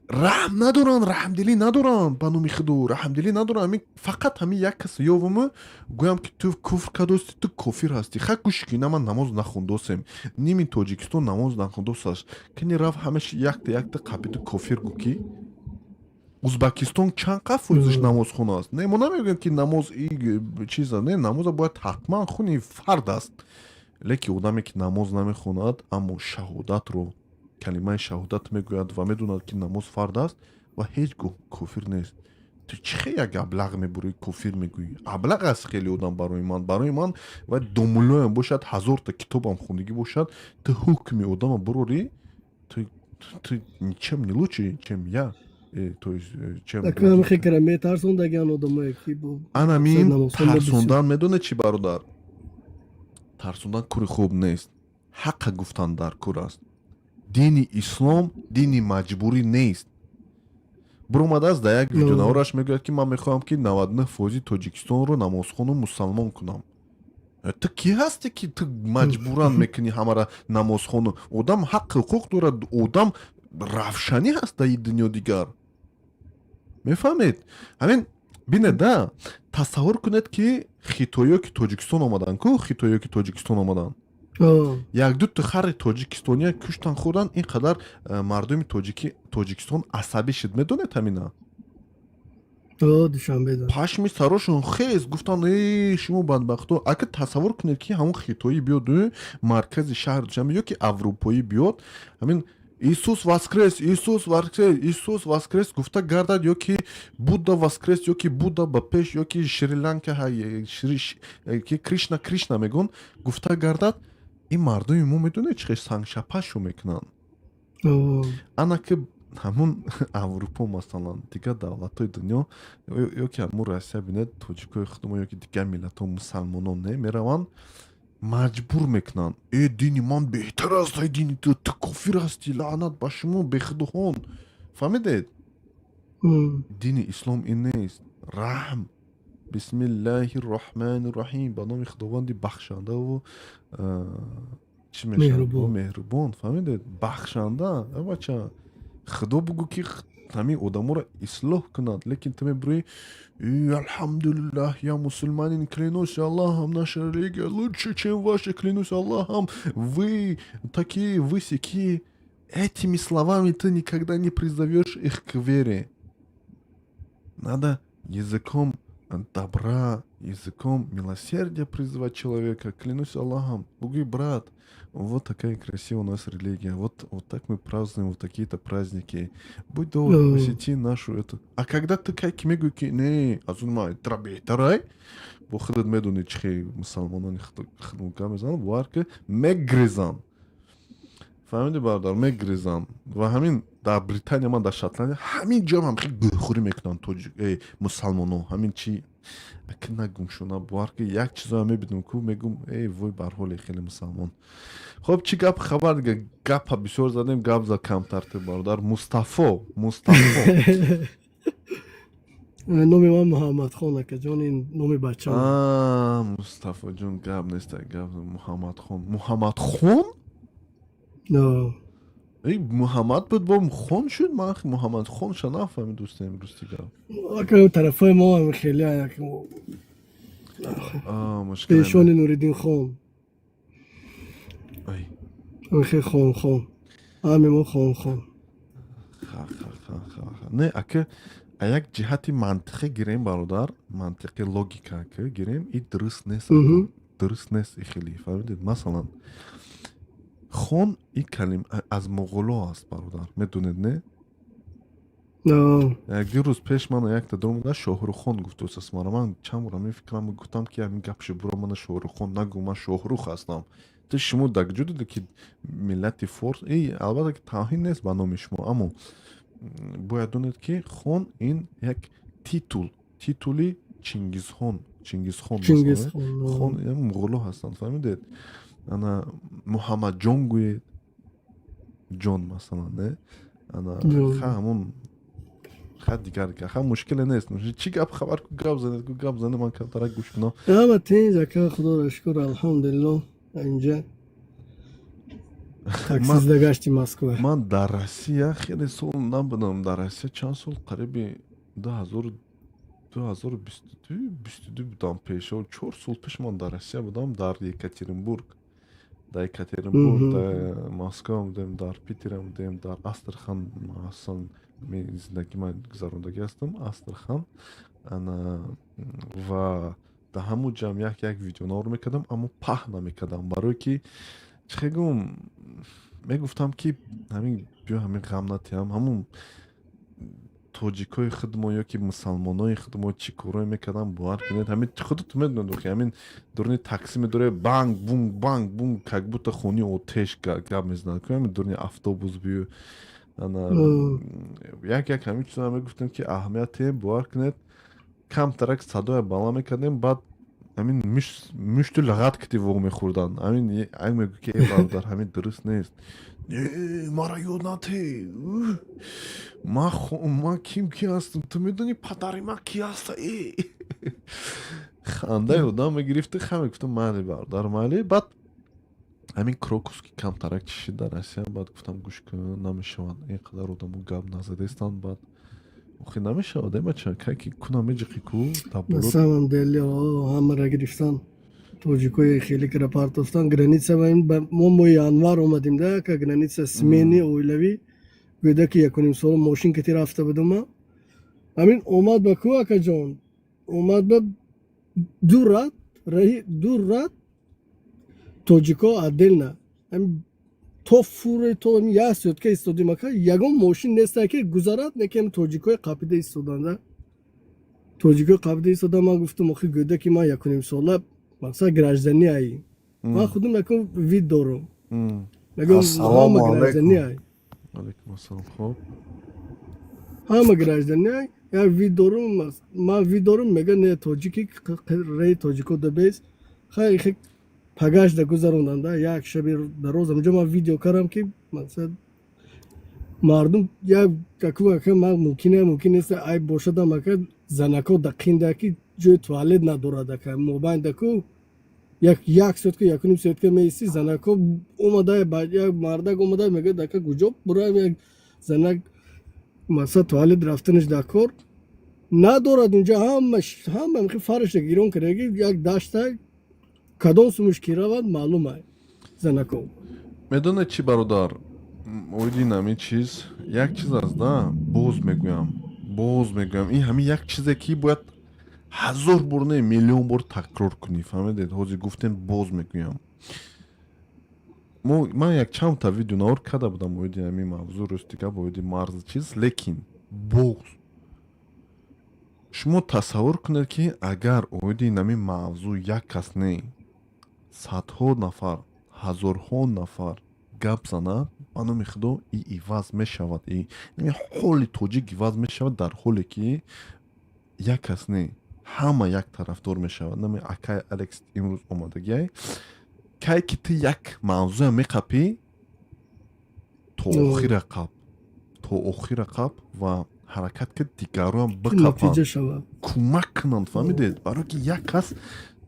раҳм надоранд, раҳмдилӣ надоранд, ба номи худо, раҳмдилӣ надоранд. Ҳамин фақат ҳамин як кас ёвуму гӯям, ки ту куфр кардости, ту кофир ҳастӣ. Ха, гӯш ки, на, ман намоз нахондосем, ними Тоҷикистон намоз нахондосаш. Кини рафт, ҳамаш якта якта қабиду кофир гӯ, ки Узбакистон чанд қад фоизаш намозхон аст? Не, мо намегӯем, ки намоз чиза не, намоза бояд ҳатман хуни, фард аст, лекин одаме ки намоз намехонад, аммо шаҳодатро, калимаи шаҳодат мегӯяд ва медонад, ки намоз фард аст, ва ҳеҷ гоҳ кофир нест. Ту чӣ хел як аблағ мебурӣ, кофир мегӯӣ? Аблағ аст хеле одам барои ман. Барои ман ва домуллоям бошад, ҳазорта китобам хондагӣ бошад, ту ҳукми одама бурорӣ, ту ничем не лучше, чем я. То есть чем
хекара метарсондагиан одамое ки
Анамин тарсондан, медонед чӣ, бародар? Тарсондан кори хуб нест, ҳаққа гуфтан дар кор аст. Дини ислом дини маҷбурӣ нест. Биромадааст, дар як видеонавораш мегӯяд, ки ман мехоҳам, ки 99 фоизи Тоҷикистонро намозхону мусалмон кунам. Ту кӣ ҳастӣ, ки ту маҷбуран мекунӣ ҳамара намозхону? Одам ҳақ ҳуқуқ дорад, одам равшанӣ ҳаст дар ин дунё дигар, мефаҳмед? Ҳамин бинед да, тасаввур кунед, ки хитоиё ки Тоҷикистон омаданд ку, хитоиё ки Тоҷикистон омаданд, як дута хари тоҷикистония куштан, хӯрдан, ин қадар мардуми тоҷики Тоҷикистон асабӣ шуд. Медонед ҳамина? Пашми сарошон хез, гуфтанд: «Э, шумо бадбахто!» Ака, тасаввур кунед, ки ҳамон хитоӣ биёд маркази шаҳри Душанбе ё ки аврупоӣ биёд, ҳамин «Иисус воскрес, Иисус воскрес, Иисус воскрес» гуфта гардад, ё ки «Будда воскрес», ё ки «Будда ба пеш», ё ки Шри-Ланка, ки «Кришна, Кришна» мегӯн, гуфта гардад, ин мардуми мо медонед чӣ хел сангшапашу мекунанд. Ана ки ҳамун Аврупо, масалан, дигар давлатҳои дунё ё ки ҳамун Россия, бинед, тоҷикои худмо ё ки дигар миллатҳо, мусалмонон не мераванд, маҷбур мекунанд: «Э, дини ман беҳтар аст ай дини ту, ту кофир ҳастӣ, лаънат ба шумо, бехудухон!» Фаҳмидед? Дини ислом ин нест. Раҳм, бисмиллаҳи роҳмани роҳим, ба номи Худованди бахшандаву чӣ мешавад, меҳрубон. Фаҳмидед? Бахшанда. Бача, Худо бугӯ, ки ҳамин одаморо ислоҳ кунад, лекин ту мебурӣ: «Алҳамдулиллаҳ, я мусульманин, клянусь Аллахом, наша религия лучше, чем ваша, клянусь Аллахом, вы такие, вы сякие». Этими словами ты никогда не призовешь их к вере. Надо языком добра, языком милосердия призывать человека. Клянусь Аллахом, бугӯй: «Брат, вот такая красивая у нас религия, вот, вот так мы празднуем вот такие-то праздники. Будь добр, посети нашу эту». А когда ты как мегӯй, ки не, аз он ма тра беҳтарай, бо худат медонӣ, чӣ хел мусалмонони худмука мезананд, бовар ки мегризанд. Фаҳмиди, бародар? Мегризанд. Ва ҳамин дар Британия, ман дар Шотландия, ҳамин ҷоам ҳам хеле гӯхӯрӣ мекунанд тоҷик мусалмоно. Ҳамин чи аки нагум шуна, бовар ки як чизоя мебинам ку, мегум: «Эй вой бар ҳоли хеле мусалмон». Хоб, чӣ гап хабар дига? Гапа бисёр задем, гап за камтар ту, бародар Мустафо, Мустафо.
Номи ман Муҳаммадхон, акаҷон, ин номи бачам.
Мустафоҷон, гап нест, гап. Муҳаммадхон, Муҳаммадхон. Эй, Муҳаммад буд, бо хон шуд. Ман Муҳаммадхон ша нафаҳмид, дӯстем, рости гап.
Ака, тарафҳои мо ҳам хеле пешони Нуриддин хон. Хе, хон, хон, ҳами мо хон, хон.
Не, ака, а як ҷиҳати мантиқӣ гирем, бародар, мантиқи логика ка гирем, и дуруст нест, дуруст нест и хеле, фаҳмидед? Масалан, хон и калим аз муғуло аст, бародар, медонед, не? Як ду рӯз пеш мана якта дуромада, Шоҳрухон гуфтусас мара. Ман чанд бора мефикрам, гуфтам, ки ҳамин гапши буро, мана Шоҳрухон нагӯ, ман Шоҳрух ҳастам. Ту шумо дар куҷо дида, ки миллати форс? И албатта ки тавҳин нест ба номи шумо, аммо бояд донед, ки хон ин як титул, титули Чингизхон, Чингизхон хон муғуло ҳастанд, фаҳмидед? Ана Муҳаммадҷон гӯед, ҷон, масалан, не? Ана ха, ҳамон ха, дигар ха, мушкиле нест. Чӣ гап хабар ку? Гап занед ку, гап занед, ман камтарак гӯш кунам.
Ама тинҷ, ака, худоро шукр, алҳамдулилло. Инҷа таксизда гашти Москва.
Ман дар Россия хеле сол набудам. Дар Россия чанд сол, қариби 2022 будам пеш, 4 сол пеш ман дар Россия будам, дар Екатеринбург, дар Екатеринбург, дар Москва будем, дар Питера будем, дар Астрахан. Асан зиндагӣ ман гузарондагӣ ҳастам Астрахан. Ана ва дар ҳамун ҷамъ як як видеонавор мекардам, аммо паҳн намекардам, барое ки чӣ гум мегуфтам, ки ҳамин биё, ҳамин ғам натиҳам, ҳамун тоҷикои худмо ё ки мусалмонои худмо чӣ корое мекардам, бовар кунед, ҳамин худатон медонед, ки ҳамин дуруни такси медоре, банг бунг, банг бунг, как будто хони отеш гап мезанад ку, ҳамин дуруни автобус бию, ана як як ҳамин чизо мегуфтем, ки аҳамият тиҳем. Бовар кунед, камтарак садоя баланд мекардем, баъд Ҳамин мушту лағат кити во мехӯрданд. Ҳамин як мегӯ, ки э, бародар, ҳамин дуруст нест. Не, мара ёд нате. Ман ким ки ҳастам, ту медонӣ, падари ман ки ҳаста? Э, хандаи одам мегирифту ха мегуфтам: майли, бародар, майли. Баъд ҳамин Крокус ки камтарак чишид дар Россия, баъд гуфтам: гӯш кун, намешавад, ин қадар одамо гап назадестанд. Баъд охи намешавад, э, бача, кай ки куна меҷиқи ку.
На самом деле ҳамаро гирифтан, тоҷикои хеле кара партофтан граница. Мо моҳи январ омадем да ка граница, смени оилавӣ гӯяда, ки якуним сол мошин кати рафта будума. Ҳамин омад ба ку, акаҷон, омад ба ду рад, раҳи ду рад тоҷико отдельно. То фуре, то як сутка истодим, ака, ягон мошин неста, ки гузарад. Некем тоҷикои қапида истоданда, тоҷикои қапида истода. Ман гуфтам: охи, гӯда, ки ман якуним сола, мақсад, гражданин ай, ман худам якун вид дорум, мегӯям, ҳама гражданин ай.
Алейкум ассалом, хоб.
Ҳама гражданин ай, як вид дорум, ман вид дорум. Мега: не, тоҷики, раи тоҷико дабес. Хай, пагашда гузаронданда, як шаби дароз онҷо ман видео кардам, ки мақсад, мардум як ака, ман мумкин, мумкин нест, ай бошадам, ака, занако дақинда, ки ҷои туалет надорад, ака, мобайнда ку як сутка, якуним сутка меисти, занако омада, як мардак омада, мегӯяд: ака, куҷо бураем? Як занак, мақсад, туалет рафтанаш дар кор надорад. Унҷа ҳама фарашда гирон кардаги, як дашта, кадом сумуш ки равад, маълум ай занако.
Медонед чӣ, бародар, оиди ҳамин чиз як чиз аст да. Боз мегӯям, боз мегӯям, ин ҳамин як чизе, ки бояд ҳазор бор, не, миллион бор такрор кунӣ, фаҳмидед? Ҳозир гуфтем, боз мегӯям. Ман якчандта видеонавор карда будам оиди ҳамин мавзӯъ, рости гап, оиди марзи чиз. Лекин боз шумо тасаввур кунед, ки агар оиди ҳамин мавзӯъ як кас не, садҳо нафар, ҳазорҳо нафар гап занад, ба номи Худо, и иваз мешавад, ҳоли тоҷик иваз мешавад. Дар ҳоле ки як кас не, ҳама як тарафдор мешавад. Нами акай Алекс имрӯз омадагиай. Кай ки ту як мавзӯя меқапӣ, то охира қап, то охира қап ва ҳаракат ки дигароам биқапанд, кӯмак кунанд, фаҳмидед? Барое ки як кас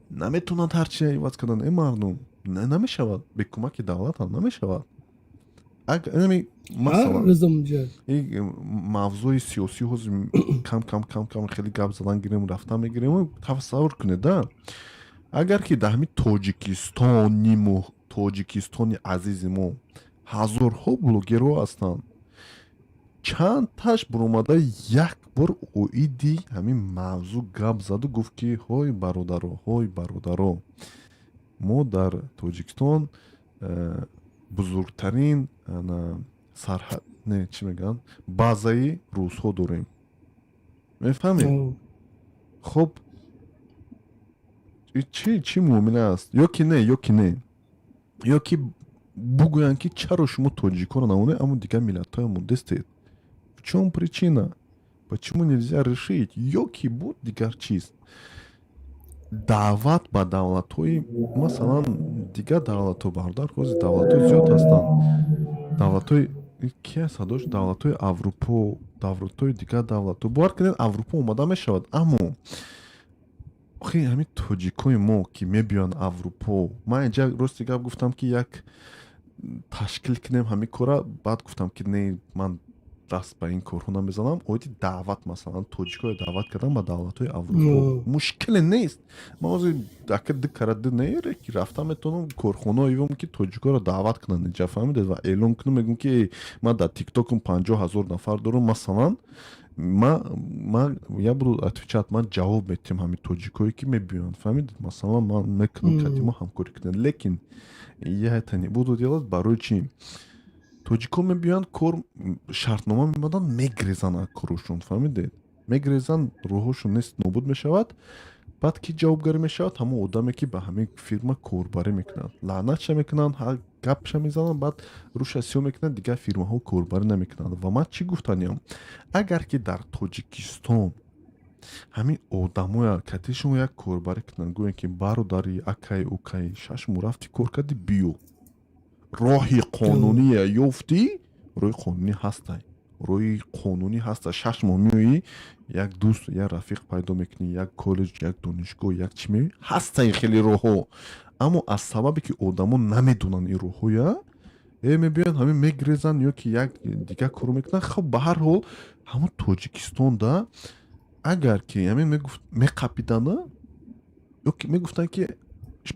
наметавонад ҳар чизе иваз кардан. Э, мардум, намешавад, бе кӯмаки давлатам намешавад. Масалан, мавзӯи сиёсӣ ҳозир кам кам кам кам хеле гап задан гирем, рафтан мегирем. Тасаввур кунед да, агар ки дар ҳамин Тоҷикистониму Тоҷикистони азизи мо ҳазорҳо блогерҳо ҳастанд, чанд таш буромада як бор оиди ҳамин мавзӯъ гап заду гуфт, ки ҳой бародаро, ҳой бародаро, мо дар Тоҷикистон бузургтарин сарҳад, не, чӣ мегӯянд, базаи русҳо дорем, мефаҳмед? Хуб, чӣ муомила аст? Ё ки не, ё ки не, ё ки бугӯянд, ки чаро шумо тоҷикоро намонед, аммо дигар миллатҳоя мондестед, в чём причина, почему нельзя решить? Ё ки буд дигар чиз, даъват ба давлатҳои, масалан, дигар давлатҳо. Бародар, ҳозир давлатҳои зиёд ҳастанд, давлатҳои ки аст садош, давлатҳои Аврупо, давлатҳои дигар давлатҳо. Бовар кунед, Аврупо омада мешавад, аммо охи ҳамин тоҷикои мо, ки мебиёянд Аврупо. Ман инҷа, рости гап, гуфтам, ки як ташкил кунем ҳамин кора. Баъд гуфтам, ки не, ман даст ба ин корҳо намезанам. Оиди даъват, масалан, тоҷикоро даъват кардан ба давлатҳои Аврупо мушкиле нест. Ман ҳозир ака ду кара ду нере, ки рафта метавонам корхонао ивом, ки тоҷикоро даъват кунанд инҷа, фаҳмидед? Ва эълон кунам, мегӯм, ки ман дар Тиктокам 50 000 нафар дорам, масалан, ман я буду отвечать, ман ҷавоб метиҳам ҳамин тоҷикое, ки мебиёянд, фаҳмидед? Масалан, ман мекунам, кати мо ҳамкорӣ кунед. Лекин я это не буду делать. Барои чӣ? Тоҷикон мебиёянд, кор, шартнома мебанданд, мегрезанд аз корошон, фаҳмидед? Мегрезанд, рӯҳошон нест, нобуд мешавад. Баъд ки ҷавобгарӣ мешавад? Ҳамон одаме, ки ба ҳамин фирма корбарӣ мекунад, лаънатша мекунанд, гапша мезананд, баъд рӯша сиёҳ мекунанд, дигар фирмаҳо корбарӣ намекунанд. Ва ман чӣ гуфтаниям? Агар ки дар Тоҷикистон Ҳамин одамоя кати шумо як корбарӣ кунанд, гӯянд, ки бародари, акай, укай, 6 моҳ рафти, кор кардӣ, биё, роҳи қонуние ёфтӣ, роҳи қонунӣ ҳастай, роҳи қонунӣ ҳаста. 6 моҳ меоӣ, як дӯст, як рафиқ пайдо мекунӣ, як коллеҷ, як донишгоҳ, як чӣ меоӣ, ҳастай хеле роҳҳо. Аммо аз сабабе ки одамо намедонанд ин роҳҳоя, мебиёянд, ҳамин мегирезанд ё ки як дигар коро мекунанд. Хоб, ба ҳар ҳол, ҳамон Тоҷикистонда агар ки ҳамин мегуфт, меқапидана ё ки мегуфтанд, ки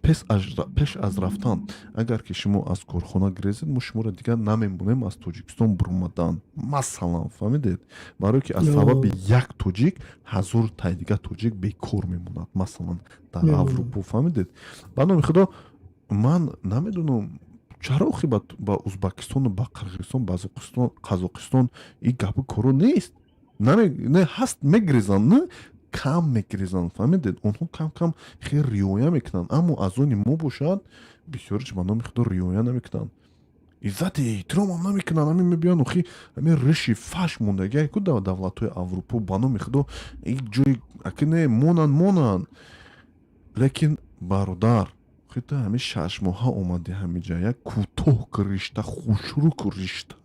пеш аз рафтан, агар ки шумо аз корхона гирезед, мо шуморо дигар намемонем аз Тоҷикистон буромадан, масалан, фаҳмидед? Барое ки аз сабаби як тоҷик ҳазор тай дигар тоҷик бекор мемонад, масалан, дар Аврупо, фаҳмидед? Ба номи Худо, ман намедонам, чаро охи ба Узбакистону ба Қирғизистон, ба Қазоқистон ин гапи коро нест. Не, ҳаст, мегирезанд, не кам мегирезанд, фаҳмидед? Онҳо кам кам хеле риоя мекунанд, аммо аз они мо бошад, бисёриш, ба номи Худо, риоя намекунанд, иззати эҳтиромам намекунанд. Ҳамин мебиёнд, охи, ҳамин риши фаш мондагиай ку дар давлатҳои Аврупо, ба номи Худо, ин ҷои аки не монанд, монанд. Лекин, бародар, охи, ту ҳамин 6 моҳа омадӣ ҳамиҷа, як кӯтоҳ ки ришта, хушрӯ ку ришта,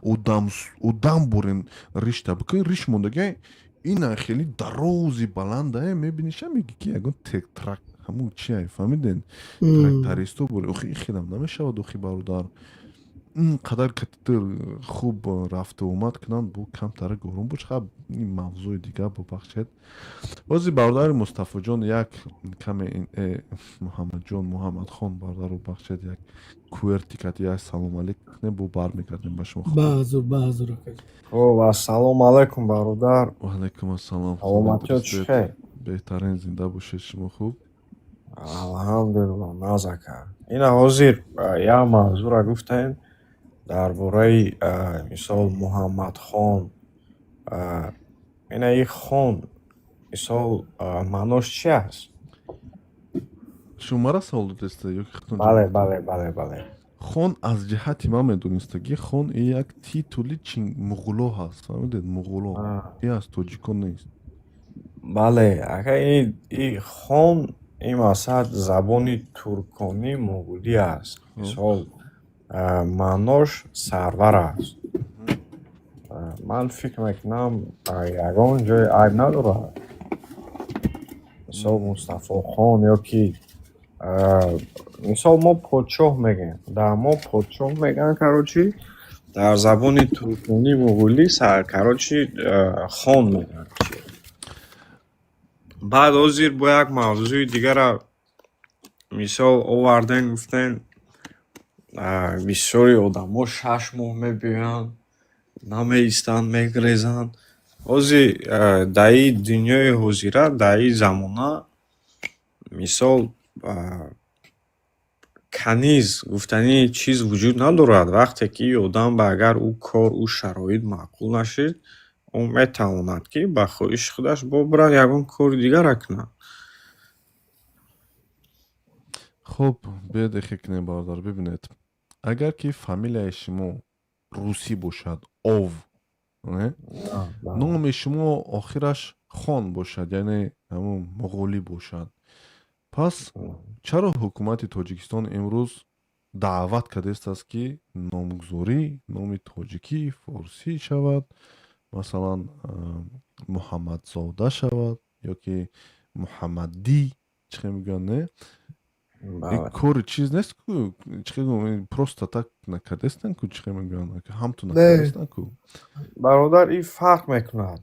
одам бурен ришта бикун, риш мондагиай ина хеле дарози баландае, мебиниша, меги ки ягон трак ҳамун чиай, фаҳмидед? Трактористо бури. Охи, ин хелам намешавад, охи, бародар. Ин қадар катитр хуб рафту омад кунанд, бу камтара горон бош. Хаб, ин мавзӯи дигар, бубахшед. Бози бародари Мустафоҷон як каме Муҳаммадҷон, Муҳаммадхон, бародару бахшед, як куэртикати як салом алейк кунем, бу бармегардем ба шумо.
Баҳзур, баҳзур, акаҷон.
Хоб, ассалому алайкум, бародар.
Ваалайкум ассалом.
Саломатиё, чӣ хел?
Беҳтарин, зинда бошед. Шумо хуб?
Алҳамдулилло, назака. Ина ҳозир як мавзӯъро гуфтем дар бораи, мисол, Муҳаммадхон. Ина и хон, мисол, маънош чи аст?
Шумо мара савол додеста ё ки худтон?
Бале, бале, бале, бале.
Хон, аз ҷиҳати ман медонистагӣ, хон и як титули чин муғуло ҳаст, фаҳмидед? Муғуло и аз тоҷикон нест.
Бале, ака, и хон ин масалан забони турконӣ муғулӣ аст. Мисол, маънош сарвар аст. Ман фикр мекунам, ягон ҷои айб надорад. Мисол, Мустафохон ё ки, мисол, мо подшоҳ мегӯем. Дар мо подшоҳ мегӯянд, короче, дар забони турконӣ муғулӣ, короче, хон мегӯянд. Баъд ҳозир бо як мавзӯи дигара, мисол, овардем, гуфтем, бисёри одамо 6 моҳ мебиёянд, намеистанд, мегрезанд. Ҳозир дар ин дунёи ҳозира, дар ин замона, мисол, каниз гуфтани чиз вуҷуд надорад. Вақте ки одам ба агар ӯ кор, ӯ шароит маъқул нашид, ӯ метавонад, ки ба хоҳиши худаш бо бирад, ягон кори дигарро кунад.
Хуб, биёед, эхе кунем, бародар. Бибинед, агар ки фамилияи шумо русӣ бошад, ов, не, номи шумо охираш хон бошад, яъне ҳамун муғулӣ бошад, пас чаро ҳукумати Тоҷикистон имрӯз даъват кардааст, ки номгузорӣ номи тоҷикӣ форсӣ шавад, масалан, Муҳаммадзода шавад ё ки Муҳаммаддӣ, чӣ хел мегӯянд, не? Ин кори чиз нест ку, чӣ хел, просто так накардастанд ку, чӣ хел мегӯянд, ҳамту накардастанд ку.
Бародар, ин фарқ мекунад,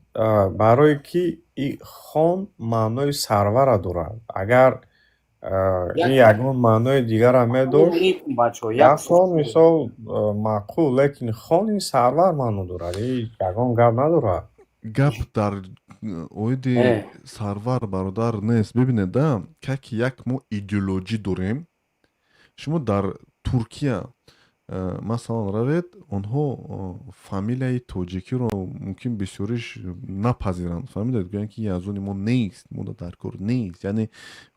барое ки и хон маънои сарвара дорад. Агар ин ягон маънои дигарам медошт, як хон, мисол, маъқул, лекин хон ин сарвар маъно дорад, ин ягон гап надорад.
Гап дар оиди сарвар, бародар, нест. Бибинед, да, как як мо идеологӣ дорем. Шумо дар Туркия, масалан, равед, онҳо фамилияи тоҷикиро мумкин бисёриш напазиранд, фаҳмидед? Гӯянд, ки аз они мо нест, мо дар кор нест. Яъне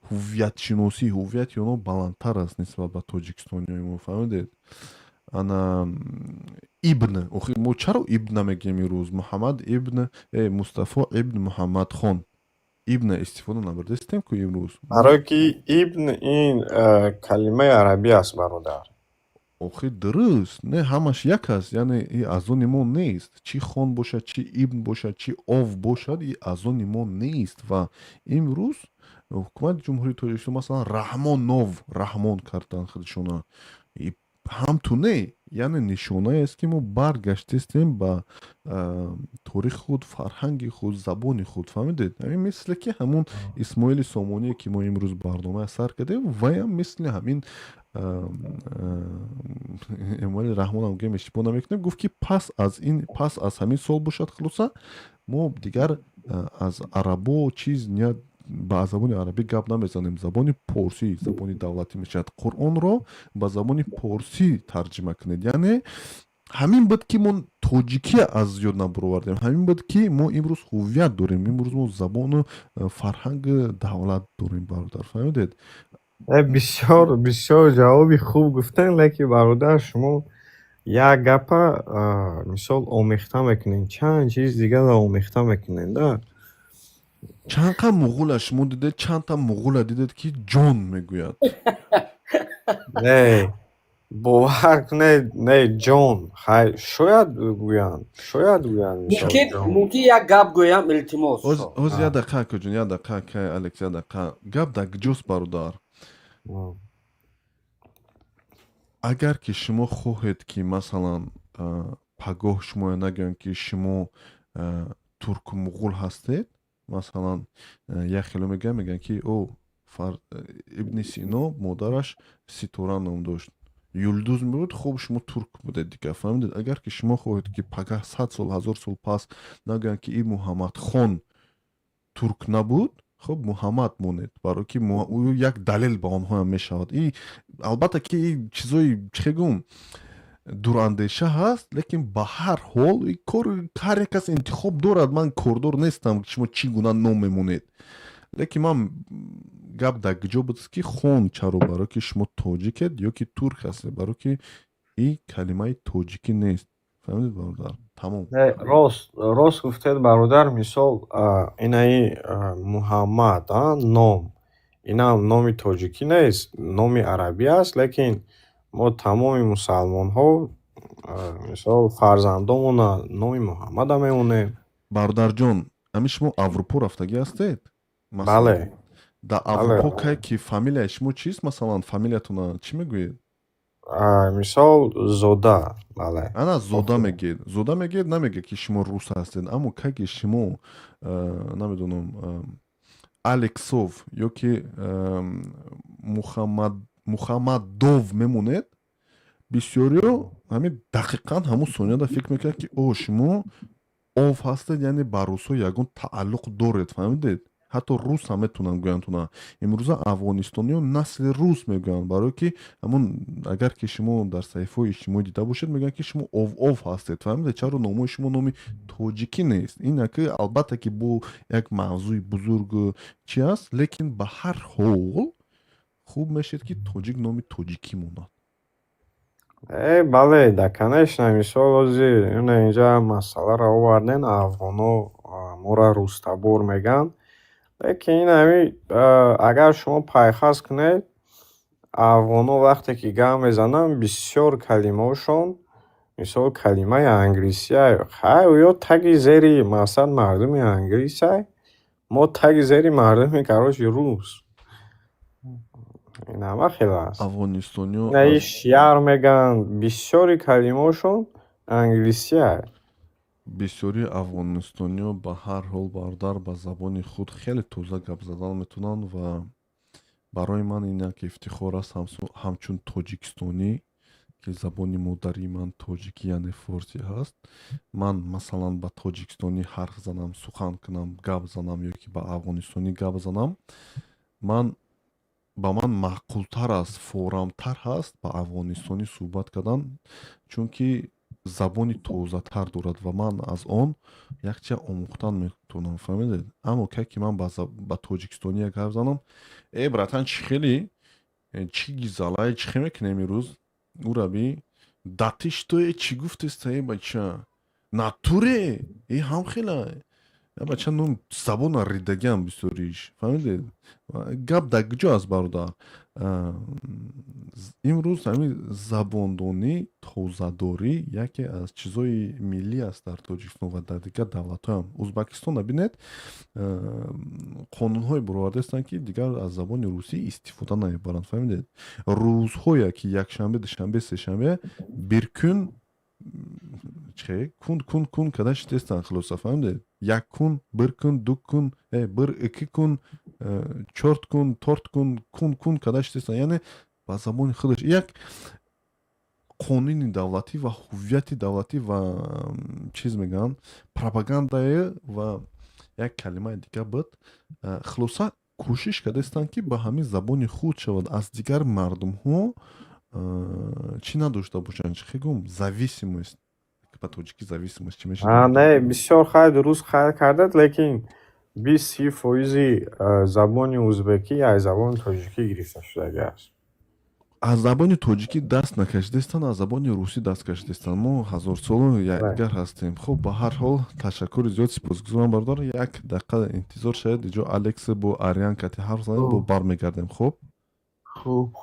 ҳуввиятшиносӣ, ҳуввияти онҳо баландтар аст нисбат ба тоҷикистониёи мо, фаҳмидед? Ана ибн, охи, мо чаро ибн намегӯем имрӯз? Муҳаммад ибн, Мустафо ибн Муҳаммадхон. Ибна истифода набурдастем ку имрӯз.
Барое ки ибн ин калимаи арабӣ аст, бародар.
Охи, дуруст, не, ҳамаш як аст, яъне и аз они мо нест. Чӣ хон бошад, чӣ ибн бошад, чӣ ов бошад, и аз они мо нест. Ва имрӯз ҳукумати Ҷумҳурии Тоҷикистон, масалан, Раҳмонов, Раҳмон кардан худшона ҳамту не, яъне нишонае аст, ки мо баргаштестем ба торихи худ, фарҳанги худ, забони худ, фаҳмидед? Ҳамин мисле ки ҳамун Исмоили Сомоние, ки мо имрӯз барномая сар кардем, ваям мисли ҳамин Эмомали Раҳмонам гӯем, иштибоҳ намекунем, гуфт, ки пас аз ин, пас аз ҳамин сол бошад, хулоса, мо дигар аз арабо чиз ният ба забони арабӣ гап намезанем, забони порсӣ забони давлатӣ мешавад, Қуръонро ба забони порсӣ тарҷима кунед. Яъне ҳамин буд, ки мо тоҷикия аз ёд набуровардем, ҳамин буд, ки мо имрӯз ҳуввият дорем, имрӯз мо забону фарҳанги давлат дорем, бародар, фаҳмидед?
Бисёр бисёр ҷавоби хуб гуфтем, лекин, бародар, шумо як гапа, мисол, омехта мекунед, чанд чиз дигарро омехта мекунед да.
Чанд қа муғула шумо дидед, чандта муғула дидед, ки ҷон мегӯяд?
Не, бовар кунед, не, ҷон хай шояд гӯянд, шояд гӯянд.
Мумкин як гап гӯям, илтимос?
Ҳоз, як дақиқа, акаҷон, як дақиқа, акай Алекс, як дақиқа. Гап дар куҷост, бародар? Агар ки шумо хоҳед, ки масалан пагоҳ шумоя нагӯянд, ки шумо турку муғул ҳастед, масалан, як хело мегӯянд, ки о Ибни Сино модараш Ситора ном дошт, Юлдуз мебуд, хуб, шумо турк будед дигар, фаҳмидед? Агар ки шумо хоҳед, ки пагаҳ 100 сол, 1000 сол пас нагӯянд, ки ин Муҳаммадхон турк набуд, хуб, Муҳаммад монед, барое ки ӯ як далел ба онҳоям мешавад. И албатта ки чизои, чӣ гӯм, дурандеша ҳаст, лекин ба ҳар ҳол кор ҳар як кас интихоб дорад. Ман кордор нестам, шумо чӣ гуна ном мемонед, лекин ман гап дар куҷо буд, ки хон чаро? Барое ки шумо тоҷикед ё ки турк ҳастед, барое ки и калимаи тоҷикӣ нест, фаҳмидед, бародар? Тамом.
Рост, рост гуфтед, бародар. Мисол, инаи Муҳаммад ном, инам номи тоҷикӣ нест, номи арабӣ аст, лекин мо тамоми мусалмонҳо, мисол, фарзандомона номи Муҳаммада мемонем.
Бародарҷон, ҳамин шумо Аврупо рафтагӣ ҳастед?
Бале.
Дар Аврупо кай ки фамилияи шумо чист, масалан, фамилиятона чӣ мегӯед?
Мисол, Зода, бале.
Ана, Зода мегӯед, Зода мегӯед, намегӯед, ки шумо рус ҳастед. Аммо кай ки шумо, намедонам, Алексов ё ки Мухаммадов мемонед, бисёриё ҳамин дақиқан ҳамун сонияда фикр мекунад, ки о, шумо ов ҳастед, яъне ба русҳо ягон тааллуқ доред, фаҳмидед? Ҳатто рус ҳам метавонанд гӯянд туна. Имрӯза афғонистониё насли рус мегӯянд, барое ки ҳамун агар ки шумо дар саҳифаҳои иҷтимоӣ дида бошед, мегӯянд, ки шумо ов ов ҳастед, фаҳмидед? Чаро номҳои шумо номи тоҷикӣ нест? Ин аки албатта ки бо як мавзӯи бузург чи аст, лекин ба ҳар ҳол хуб мешед, ки тоҷик номи тоҷикӣ монад.
Бале, да, конечно. Мисол, ҳозир ина инҷа масъаларо овардем, афғоно моро рустабор мегӯянд, лекин ин ҳами, агар шумо пайхас кунед, афғоно вақте ки гап мезананд, бисёр калимаҳошон, мисол, калимаи англисия. Хай, ё таги зери, мақсад, мардуми англисай, мо таги зери мардуми, короче, рус. Ин ҳама хел аст.
Афғонистониё
Инаи шиар мегӯянд, бисёри калимаҳошон англисия.
Бисёри афғонистониё ба ҳар ҳол, бародар, ба забони худ хеле тоза гап задан метавонанд ва барои ман ин як ифтихор аст ҳамчун тоҷикистонӣ, ки забони модарии ман тоҷикӣ, яъне форсӣ ҳаст. Ман, масалан, ба тоҷикистонӣ ҳарф занам, сухан кунам, гап занам ё ки ба афғонистонӣ гап занам, ман ба ман маъқултар аст, форамтар ҳаст ба афғонистонӣ суҳбат кардан, чунки забони тозатар дорад ва ман аз он якча омӯхтан метавонам, фаҳмидед? Аммо кай ки ман ба тоҷикистонӣ як ҳарф занам: «Э, братан, чӣ хели, чӣ гизалай, чӣ хел мекунем имрӯз, ураби датиш то, э, чӣ гуфтеста, э, бача, натуре, э, ҳам хела». Я бача, ну, забона ридагиам бисёриш, фаҳмидед? Гап дар куҷо аст, бародар? Имрӯз ҳамин забондонӣ, тозадорӣ яке аз чизҳои миллӣ аст дар Тоҷикистон ва дар дигар давлатҳоям. Узбакистона бинед, қонунҳое баровардаистанд, ки дигар аз забони русӣ истифода намебаранд, фаҳмидед? Рӯзҳое ки якшанбе, душанбе, сешанбе, бир кун че кун кун кун када шитестанд. Хулоса, фаҳмидед, як кун, бир кун, ду кун, бир ики кун, чорт кун, торт кун, кун кун када шитестанд, яъне ба забони худаш. Як қонуни давлатӣ ва ҳуввияти давлатӣ ва чиз мегӯянд, пропагандае ва як калимаи дигар буд. Хулоса, кӯшиш кардаистанд, ки ба ҳамин забони худ шавад, аз дигар мардумҳо чӣ надошта бошанд. Чӣ гум, зависимость, ба тоҷикӣ зависимость чӣ мешавад?
Не, бисёр хай, дуруст қайд кардед, лекин 20-30 фоизи забони узбекӣ аз забони тоҷикӣ гирифта шудагӣ аст.
Аз забони тоҷикӣ даст накашидастанд, аз забони русӣ даст кашидастанд. Мо ҳазорсолу якдигар ҳастем. Хуб, ба ҳар ҳол, ташаккури зиёд, сипосгузорам, бародар. Як дақиқа интизор шавед, иҷо Алекс бо Ариан кати ҳарф занем, бо бармегардем, хуб?
Хуб.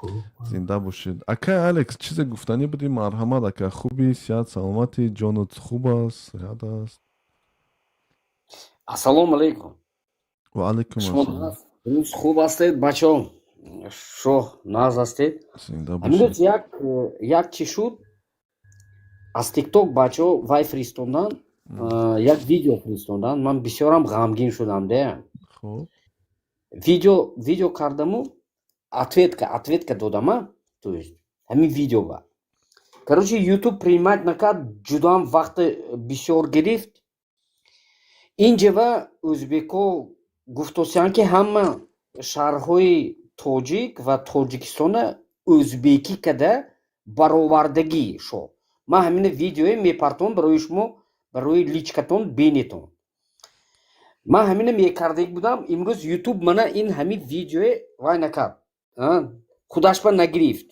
Зинда бошед. Акай Алекс, чизе гуфтанӣ будӣ? Марҳамат, ака. Хуби, сиҳат, саломатӣ, ҷонат хуб аст, сиҳат аст?
Ассалому алайкум.
Ва алайкум
Шумо
ассалом.
рӯз хуб ҳастед, бачаҳо? Шоҳ нағз ҳастед?
Зинда
Ҳамин рӯз
бошед.
як чӣ шуд, аз Тикток бачаҳо вай фиристондан, як видео фиристондан. Ман бисёрам ғамгин шудам де. Видео кардаму ответка додама, то есть ҳамин видеоба, короче, Ютуб принимать накард, ҷудоам вақти бисёр гирифт. Инҷава ӯзбекҳо гуфтосиянд, ки ҳама шаҳрҳои тоҷик ва Тоҷикистона ӯзбекӣ када баровардагӣ шо. Ман ҳамина видеое мепартом барои шумо, барои личкатон бинетон. Ман ҳамина мекардагӣ будам. Имрӯз Ютуб мана ин ҳамин видеое вай накард, худашба нагирифт,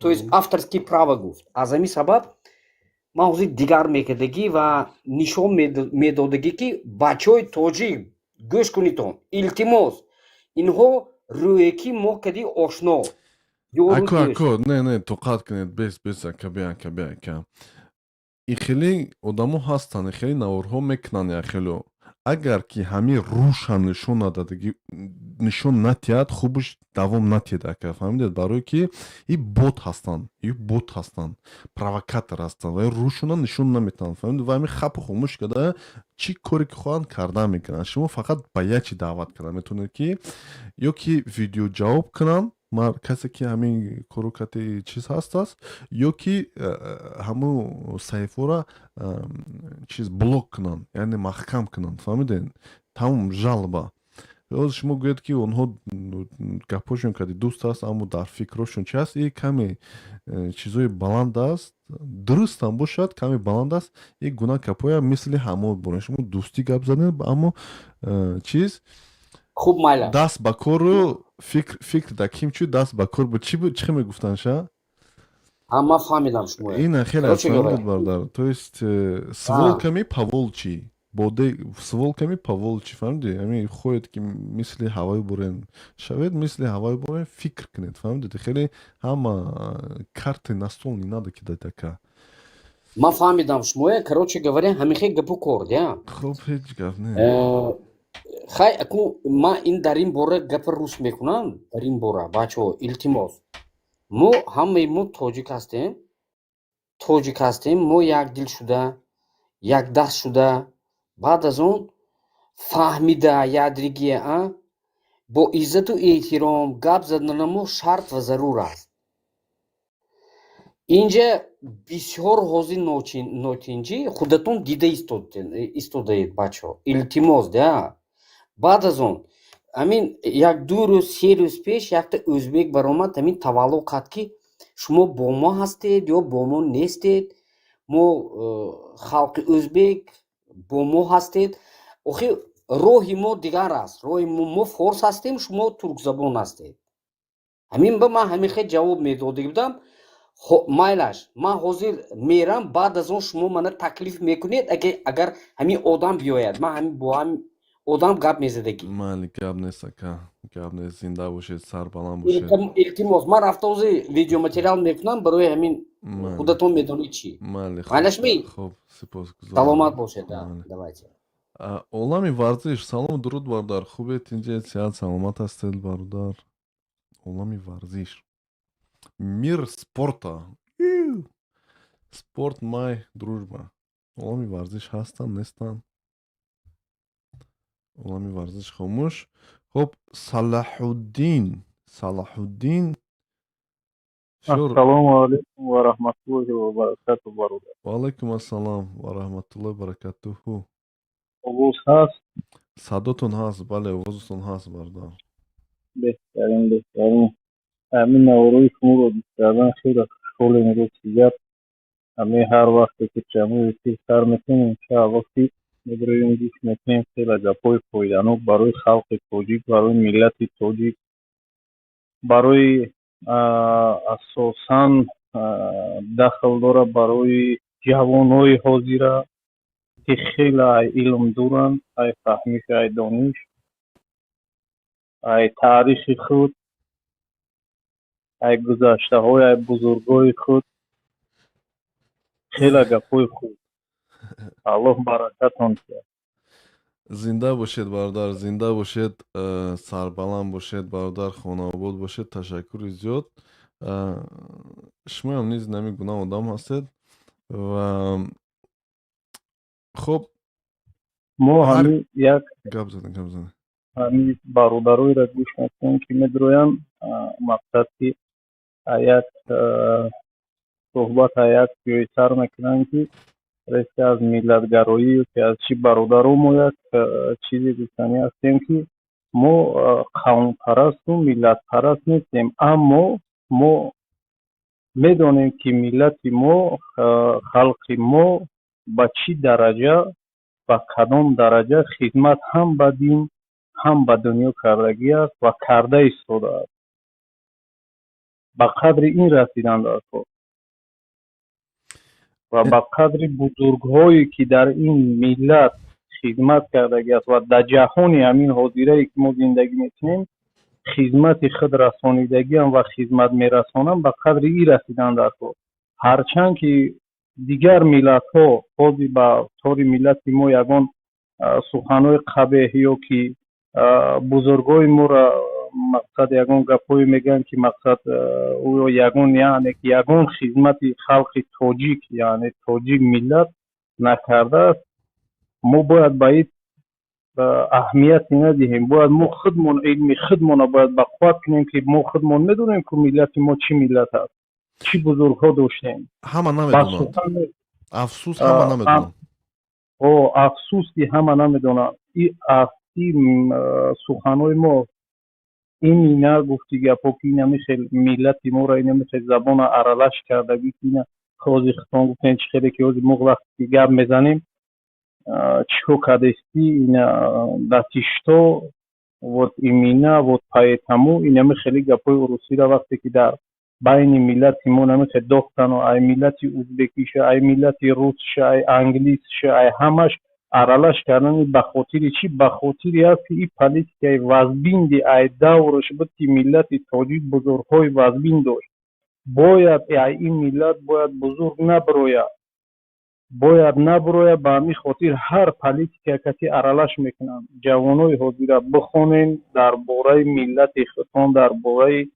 то есть авторский право гуфт. Аз ҳамин сабаб ман ҳозир дигар мекардагӣ ва нишон медодагӣ, ки бачаҳои тоҷик, гӯш кунитон, илтимос, инҳо рӯе ки мо кади ошно.
Ако, ако, не, не, тоқат кунед, бес, бес, ака, бе, ака, бе, ака. И хеле одамо ҳастанд, хеле наворҳо мекунанд. Яхело агар ки ҳамин рӯша нишон нададагӣ, нишон натиҳад, хубаш давом натиҳад, ака, фаҳмидед? Барое ки и бот ҳастанд, и бот ҳастанд, провокатор ҳастанд ва рӯшона нишон наметиҳанд, фаҳмидед? Ва ҳамин хапу хомӯш карда, чӣ коре ки хоҳанд, карда мекунанд. Шумо фақат ба як чи даъват карда метавонед, ки ё ки видео ҷавоб кунанд, касе ки ҳамин кору кати чиз ҳаст аст, ё ки ҳамун саҳифаро чиз блок кунанд, яъне маҳкам кунанд, фаҳмидед? Тамом, жалоба. Ҳозир шумо гӯед, ки онҳо гапҳошон кади дӯст аст, аммо дар фикрҳошон чи аст, и каме чизҳои баланд аст. Дурустам бошад, каме баланд аст. И гуна гапҳоя мисли ҳамо бурен. Шумо дӯстӣ гап задед, аммо чиз
Хуб, майла.
Даст ба кору фикр да ким чӣ, даст ба кор буд, чӣ буд, чӣ мегуфтанд ша?
Ҳа, ман фаҳмидам шумо.
Ина хеле аст, фаҳмидед, бародар? То есть с волками по волчьи, боде с волками по волчьи, фаҳмидӣ? Ҳамин хоҳед, ки мисли ҳавои бурен шавед, мисли ҳавои бурен фикр кунед, фаҳмидед? Хеле ҳама карты на стол не надо кидать, ака.
Ман фаҳмидам шумоя. Короче говоря, ҳамин хел гапу кор я.
Хуб, ҳеҷ гап не.
Хай, аку ман ин дар ин бора гапа рус мекунам. Дар ин бора, бачаҳо, илтимос, мо ҳамаи мо тоҷик ҳастем, тоҷик ҳастем. Мо якдил шуда, якдаст шуда, баъд аз он фаҳмида якдигия бо иззату эҳтиром гап заданамо шарт ва зарур аст. Инҷа бисёр ҳозир нотинҷӣ худатон дида истодаед, бачаҳо, илтимос да. Баъд аз он ҳамин як ду рӯз, 3 рӯз пеш якта ӯзбек баромад, ҳамин тавалло кард, ки шумо бо мо ҳастед ё бо мо нестед, мо халқи ӯзбек бо мо ҳастед. Охир роҳи мо дигар аст, роҳи мо форс ҳастем, шумо туркзабон ҳастед. Ҳамин ба ман ҳамин хел ҷавоб медода будам. Майлаш, ман ҳозир мерам, баъд аз он шумо мана таклиф мекунед, агар ҳамин одам биёяд, ман бо Одам гап мезадагӣ.
Майли, гап нест, ака, гап нест. Зинда бошед, сарбаланд бошед.
Илтимос, ман рафта ози видеоматериал мекунам барои ҳамин, худатон медонед чӣ.
Майли.
Майлашми?
Хуб, сипосгузорам.
Саломат бошед, давайте.
Олами варзиш, салому дуруд, бародар. Хубед, инҷа сиҳат саломат ҳастед, бародар? Олами варзиш, мир спорта, спорт май дружба. Олами варзиш ҳастанд, нестанд? Олами варзиш хомӯш. Хуб, Салаҳуддин, Салаҳуддин.
Ассалому алайкум ва раҳматуллоҳи ва баракатуҳ, бародар.
Ва алайкум ассалом ва раҳматуллоҳи баракатуҳу.
Овоз ҳаст?
Садотон ҳаст, бале, овозатон ҳаст, бародар.
Беҳтарин, беҳтарин. Ҳамин наворои шуморо гӯш кардан хеле хушҳолем. Рости гап, ҳамин ҳар вақте ки прямой эфир сар мекунем, иншааллоҳ, ки мебироем, гӯш мекунем. Хеле гапҳои фоиданок барои халқи тоҷик, барои миллати тоҷик, барои асосан дахл дорад барои ҷавонҳои ҳозира, ки хеле ай илм дуранд, ай фаҳмиш, ай дониш, ай таърихи худ, ай гузаштаҳои, ай бузургои худ. Хеле гапҳои хуб, Аллоҳ баракатон диҳад.
Зинда бошед, бародар, зинда бошед, сарбаланд бошед, бародар, хонаобод бошед. Ташаккури зиёд. Шумоям низ нами гуна одам ҳастед ва хуб.
Мо ҳамин як
Гап задем, гап задем.
Ҳамин бародароеро гӯш мекунем, ки медроянд, мақсад ки як суҳбат як ҷои сар мекунанд, ки ресте аз миллатгароӣ ки аз чӣ. Бародаро, мо як чизе гуфтанӣ ҳастем, ки мо қавмпарасту миллатпараст нестем, аммо мо медонем, ки миллати мо, халқи мо ба чӣ дараҷа, ба кадом дараҷа хизмат ҳам ба дин, ҳам ба дунё кардагӣ аст ва карда истодааст. Ба қадри ин расиданд аст ва ба қадри бузургҳое, ки дар ин миллат хизмат кардагӣ аст ва дар ҷаҳони ҳамин ҳозирае, ки мо зиндагӣ мекунем, хизмати худ расонидагиам ва хизмат мерасонам, ба қадри ин расиданд аст. Ҳарчанд ки дигар миллатҳо ҳозир ба тори миллати мо ягон суханҳои қабеҳ ё ки бузургҳои моро, мақсад, ягон гапҳое мегӯянд, ки мақсад ӯ ягон, яъне ки ягон хизмати халқи тоҷик, яъне тоҷик миллат накардааст, мо бояд ба ин аҳамияте надиҳем. Бояд мо худмон илми худмона бояд ба қувват кунем, ки мо худмон медонем, ки миллати мо чӣ миллат аст, чӣ бузургҳо доштем.
Ҳама намедонанд, афсӯс, ҳама намедонанд.
О, афсӯс, ки ҳама намедонанд. И суханҳои мо ин нагуфти гапҳо, ки инами хел миллати моро, инами хел забона аралаш кардагӣ, ки ина ҳозир худтон гуфтем, чӣ хеле ки ҳозир мо вақте ки гап мезанем, чӣ кор кардестӣ, ина да ты что, вот именно, вот поэтому, инами хеле гапҳои урусиро вақте ки дар байни миллати мо намехел дохтану ай миллати узбекиша, ай миллати русша, ай англисша, ай ҳамаш аралаш кардани, ба хотири чӣ? Ба хотири аст, ки ин политикаи вазбинди ай давраш буд, ки миллати тоҷик бузургҳои вазбин дошт. Бояд ай ин миллат бояд бузург набирояд, бояд набирояд. Ба ҳамин хотир ҳар политика каси аралаш мекунанд. Ҷавонои ҳозира, бихонен дар бораи миллати худтон, дар бораи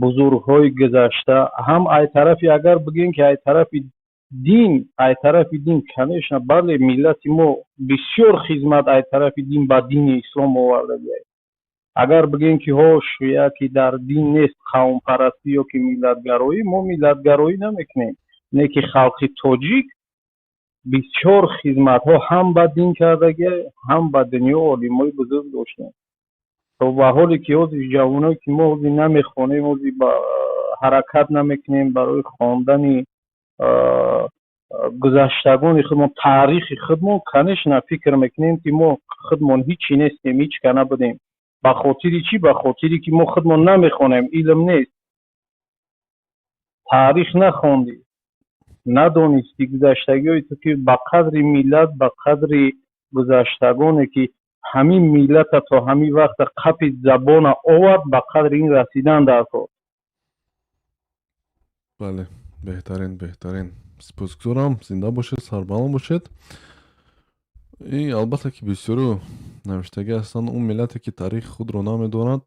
бузургҳои гузашта. Ҳам ай тарафи, агар бигӯем, ки ай тарафи дин, ай тарафи дин, конечно, бале, миллати мо бисёр хизмат ай тарафи дин ба дини ислом овардагиай. Агар бигӯем, ки ҳош яки дар дин нест қавмпарастӣ ё ки миллатгароӣ, мо миллатгароӣ намекунем, не ки халқи тоҷик бисёр хизматҳо ҳам ба дин кардагиай, ҳам ба дунё олимои бузург доштем. То ба ҳоле ки ҳозир ҷавоное, ки мо ҳозир намехонем, ҳозир ба ҳаракат намекунем барои хондани гузаштагони худмон, таърихи худмон, конечно, фикр мекунем, ки мо худмон ҳичи нестем, ҳеч ка набудем. Ба хотири чӣ? Ба хотире ки мо худмон намехонем, илм нест, таърих нахондӣ, надонистӣ гузаштагиҳои ту, ки ба қадри миллат, ба қадри Гузаштагоне, ки ҳамин миллата то ҳамин вақта қапи забона овард, ба қадри ин расидан дар кор.
Бале, беҳтарин, беҳтарин, сипосгузорам. Зинда бошед, сарбаланд бошед. И албатта, ки бисёру навиштагӣ ҳастанд: он миллате, ки таърихи худро намедонад,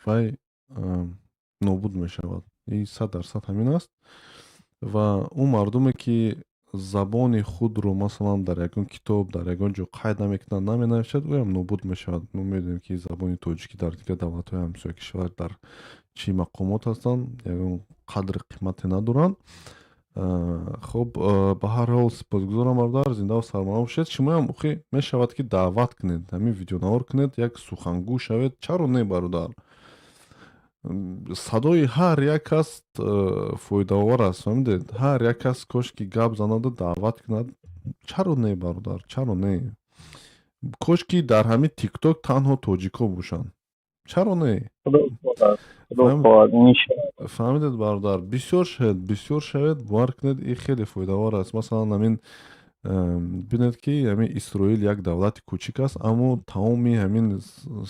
вай нобуд мешавад. И 100% ҳамин аст. Ва он мардуме, ки забони худро, масалан, дар ягон китоб, дар ягон ҷо қайд намекунад, наменависад, ӯям нобуд мешавад. Мо медонем, ки забони тоҷикӣ дар дигар давлатҳои ҳамсоя кишвар дар чӣ мақомот ҳастанд, ягон қадри қимате надоранд. Хуб, ба ҳар ҳол, сипосгузорам, бародар, зиндаву сарбаланд бошед. Шумоям охи мешавад, ки даъват кунед, ҳамин видеонавор кунед, як сухангӯ шавед. Чаро не, бародар? Садои ҳар як кас фоидаовар аст, фаҳмидед? Ҳар як кас кош ки гап занаду даъват кунад. Чаро не, бародар, чаро не? Кош ки дар ҳамин Тикток танҳо тоҷикҳо бошанд. Чаро не? Фаҳмидед, бародар? Бисёр шавед, бисёр шавед, бовар кунед, ин хеле фоидаовар аст. Масалан, ҳамин бинед, ки ҳамин Исроил як давлати кӯчик аст, аммо тамоми ҳамин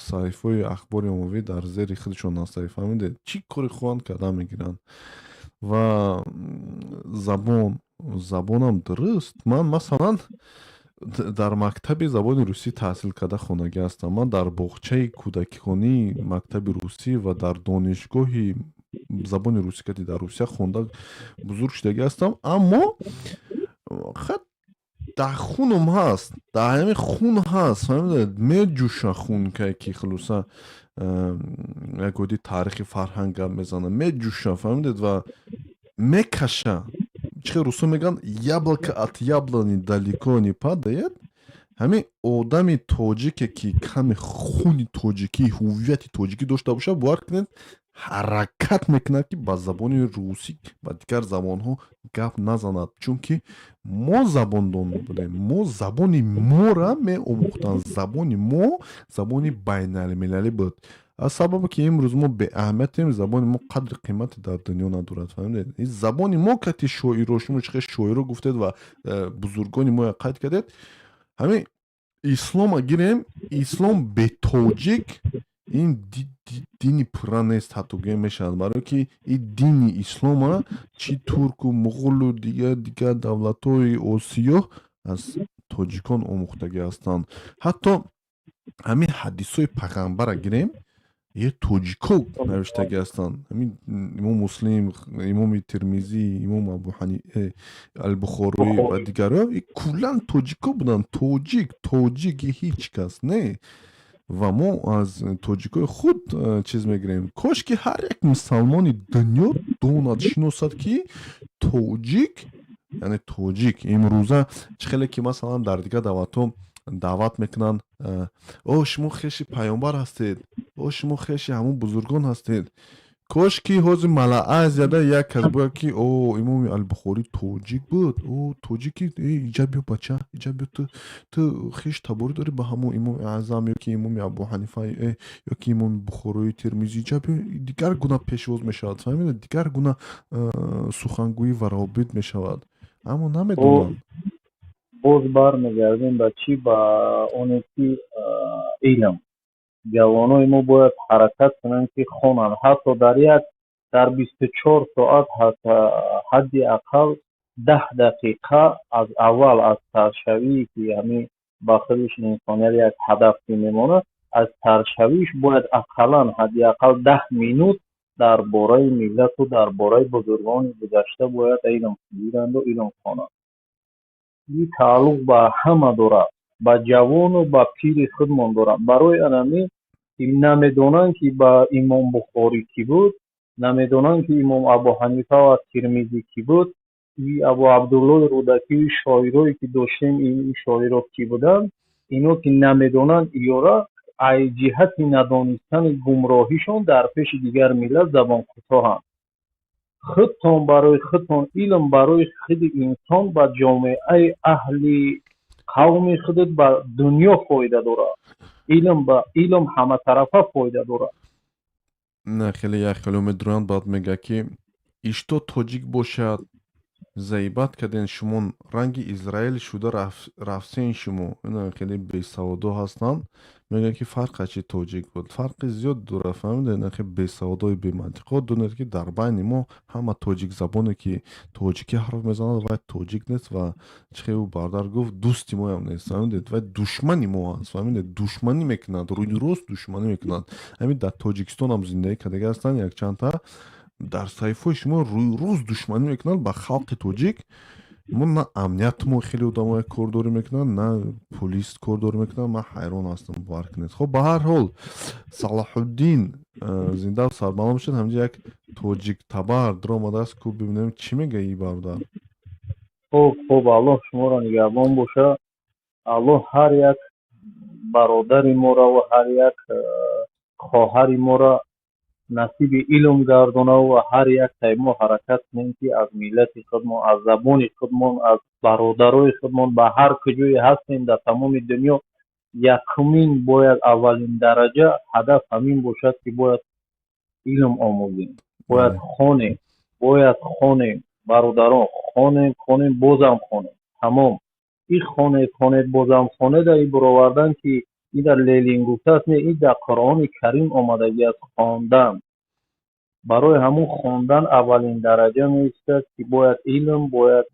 саҳифаҳои ахбори оммавӣ дар зери худшон ҳастанд, фаҳмидед? Чӣ коре хоҳанд, карда мегиранд. Ва забон, забонам дуруст. Ман, масалан, дар мактаби забони русӣ таҳсил карда хонагӣ ҳастам. Ман дар боғчаи кӯдаконии мактаби русӣ ва дар донишгоҳи забони русӣ кати дар Русия хонда бузург шудагӣ ҳастам, аммо хат дар хунум ҳаст, дар ҳамин хун ҳаст, фаҳмидед? Меҷӯша хун, ки хулоса як оди таърихи фарҳанг гап мезана, меҷӯша, фаҳмидед? Ва мекаша. Чӣ русо мегӯянд: «Яблоко от яблони далеко не падает». Ҳамин одами тоҷике, ки каме хуни тоҷикӣ, ҳуввияти тоҷикӣ дошта бошад, бовар кунед, ҳаракат мекунад, ки ба забони русӣ, ба дигар забонҳо гап назанад, чунки мо забондон будем, мо забони мора меомӯхтанд, забони мо забони байналмилалӣ буд. Аз сабабе ки имрӯз мо беаҳамиятем, забони мо қадри қимате дар дунё надорад, фаҳмидед? Ин забони мо кати шоиро, шумо чӣ хел шоиро гуфтед ва бузургони моя қайд кардед. Ҳамин ислома гирем, ислом бетоҷик ин дини пурра нест, ҳатто гӯем мешавад, барое ки ин дини ислома чӣ турку муғулу дигар дигар давлатҳои Осиё аз тоҷикон омӯхтагӣ ҳастанд. Ҳатто ҳамин ҳадисҳои пайғамбара гирем, е тоҷико навиштагӣ ҳастанд. Ҳамин Имом Муслим, Имоми Термизӣ, Имом Абуҳани Албухороӣ ва дигарҳо куллан тоҷико буданд. Тоҷик, тоҷик, ҳеҷ кас не. Ва мо аз тоҷикои худ чиз мегирем. Кош ки ҳар як мусалмони дунё донад, шиносад, ки тоҷик, яъне тоҷик имрӯза чӣ хеле ки, масалан, дар дигар давлатҳо даъват мекунанд: «О, шумо хеши паёмбар ҳастед, о, шумо хеши ҳамун бузургон ҳастед». Кош ки ҳозир Малайзияда як кас бояд, ки: «О, Имоми Албухорӣ тоҷик буд, о, тоҷики, иҷа биё, бача, иҷа биё, ту хеш таборӣ дорӣ ба ҳамун Имоми Аъзам ё ки Имоми Абуҳанифа ё ки Имоми Бухорои, Термизӣ, иҷа биё». Дигар гуна пешвоз мешавад, фаҳмидед? Дигар гуна сухангӯӣ ва равобит мешавад, аммо намедонам.
Боз бармегардем ба чӣ? Ба оне ки илм, ҷавонои мо бояд ҳаракат кунанд, ки хонанд, ҳатто дар як дар 24 соат ҳадди ақал 10 дақиқа. Аз аввал, аз саршавие ки ҳамин ба худиш инсоният як ҳадаф ки мемонад, аз саршавиш бояд ақаллан, ҳадди ақал 10 минут дар бораи миллату дар бораи бузургони гузашта бояд илм гиранду илм хонанд. Ин тааллуқ ба ҳама дорад, ба ҷавону ба пири худмон дорад. Барои анамин намедонанд, ки ба Имом Бухорӣ кӣ буд, намедонанд, ки Имом Абуҳанифа ва Термизӣ кӣ буд, Абу Абдуллои Рӯдакӣ, шоирое ки доштем, ин шоиро кӣ буданд. Ино ки намедонанд, иёра ай ҷиҳати надонистани гумроҳишон дар пеши дигар миллат забонкӯтоҳанд. Худтон барои худтон илм барои худи инсон, ба ҷомеаи аҳли қавми худат, ба дунё фоида дорад. Илм, ба илм ҳаматарафа фоида дорад.
Не, хеле як хеле медуранд, баъд мега, ки ишто тоҷик бошад. Заибат карден шумо, ранги Израил шуда рафтен шумо. Ина хеле бесаводо ҳастанд, мегӯянд, ки фарқа чи тоҷик буд, фарқи зиёд дора, фаҳмидед? Ина хеле бесаводои бемантиқо. Донед, ки дар байни мо ҳама тоҷикзабоне, ки тоҷикӣ ҳарф мезанад, вай тоҷик нест ва чӣ хел ӯ бардар гуфт, дӯсти моям нест, фаҳмидед? Вай душмани мо аст, фаҳмидед? Душманӣ мекунад, рӯи рост душманӣ мекунад. Ҳамин дар Тоҷикистонам зиндагӣ кардага ҳастанд якчандта, дар саҳифаҳои шумо рӯи рост душманӣ мекунанд ба халқи тоҷик. Мо на амниятмо хеле одамоя кордорӣ мекунанд, на полис кордорӣ мекунанд. Ман ҳайрон ҳастам, бовар кунед. Хоб, ба ҳар ҳол, Салоҳуддин, зиндаву сарбаланд бошед. Ҳаминҷа як тоҷиктабар даромадааст ку, бибинем, чӣ мега и бародар.
Хуб, хуб, Аллоҳ шуморо нигаҳбон боша. Аллоҳ ҳар як бародари моро ва ҳар як хоҳари моро насиби илм гардона ва ҳар яктаи мо ҳаракат кунем, ки аз миллати худмон, аз забони худмон, аз бародарои худмон ба ҳар куҷое ҳастем дар тамоми дунё, якумин бояд, аввалин дараҷа ҳадаф ҳамин бошад, ки бояд илм омӯзем, бояд хонем, бояд хонем, бародарон, хонем, хонем, бозам хонем, тамом. И хонед, хонед, бозам хонед, и баровардан, ки и дар Ленин гуфтааст, не, и дар Қуръони Карим омадагӣ аст. Хондан, барои ҳамун хондан аввалин дараҷа меистад, ки бояд илм, бояд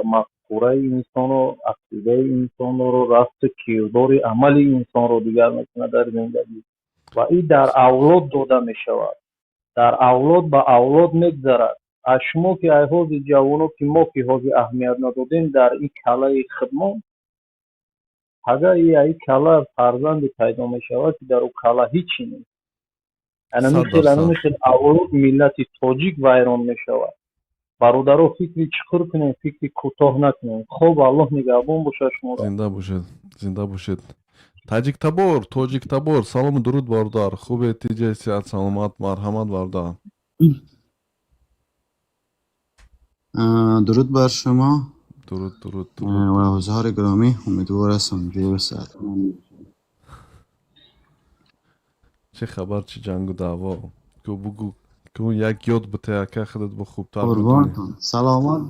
мафкураи инсонро, ақидаи инсонро, рафту кирдори амали инсонро дигар мекунад дар зиндагӣ ва и дар авлод дода мешавад, дар авлод ба авлод мегзарад. Аз шумо ки ай ҳозир ҷавоно, ки мо ки ҳозир аҳамият надодем дар ин калаи худмон, агар и кала фарзанде пайдо мешавад, ки дар ӯ кала ҳичи нест, анами хел, анами хел авлод миллати тоҷик вайрон мешавад. Бародаро, фикри чуқур кунем, фикри кӯтоҳ накунем. Хоб, Аллоҳ нигаҳбон бошад шуморо.
Зинда бошед, зинда бошед. Таҷиктабор, тоҷиктабор, салому дуруд, бародар. Хубе, тиҷай, сиҳат, саломат? Марҳамат, бародар.
Дуруд бар шумо.
Дуруд, дуруд.
Ва ҳузори гиромӣ, умедвор ҳастам ҷур саҳатманд.
Чӣ хабар, чӣ ҷангу даъво? Ку бугӯ, ку як ёд бите, ака, худат бо хубтар медонӣ.
Қурбонтон, саломат.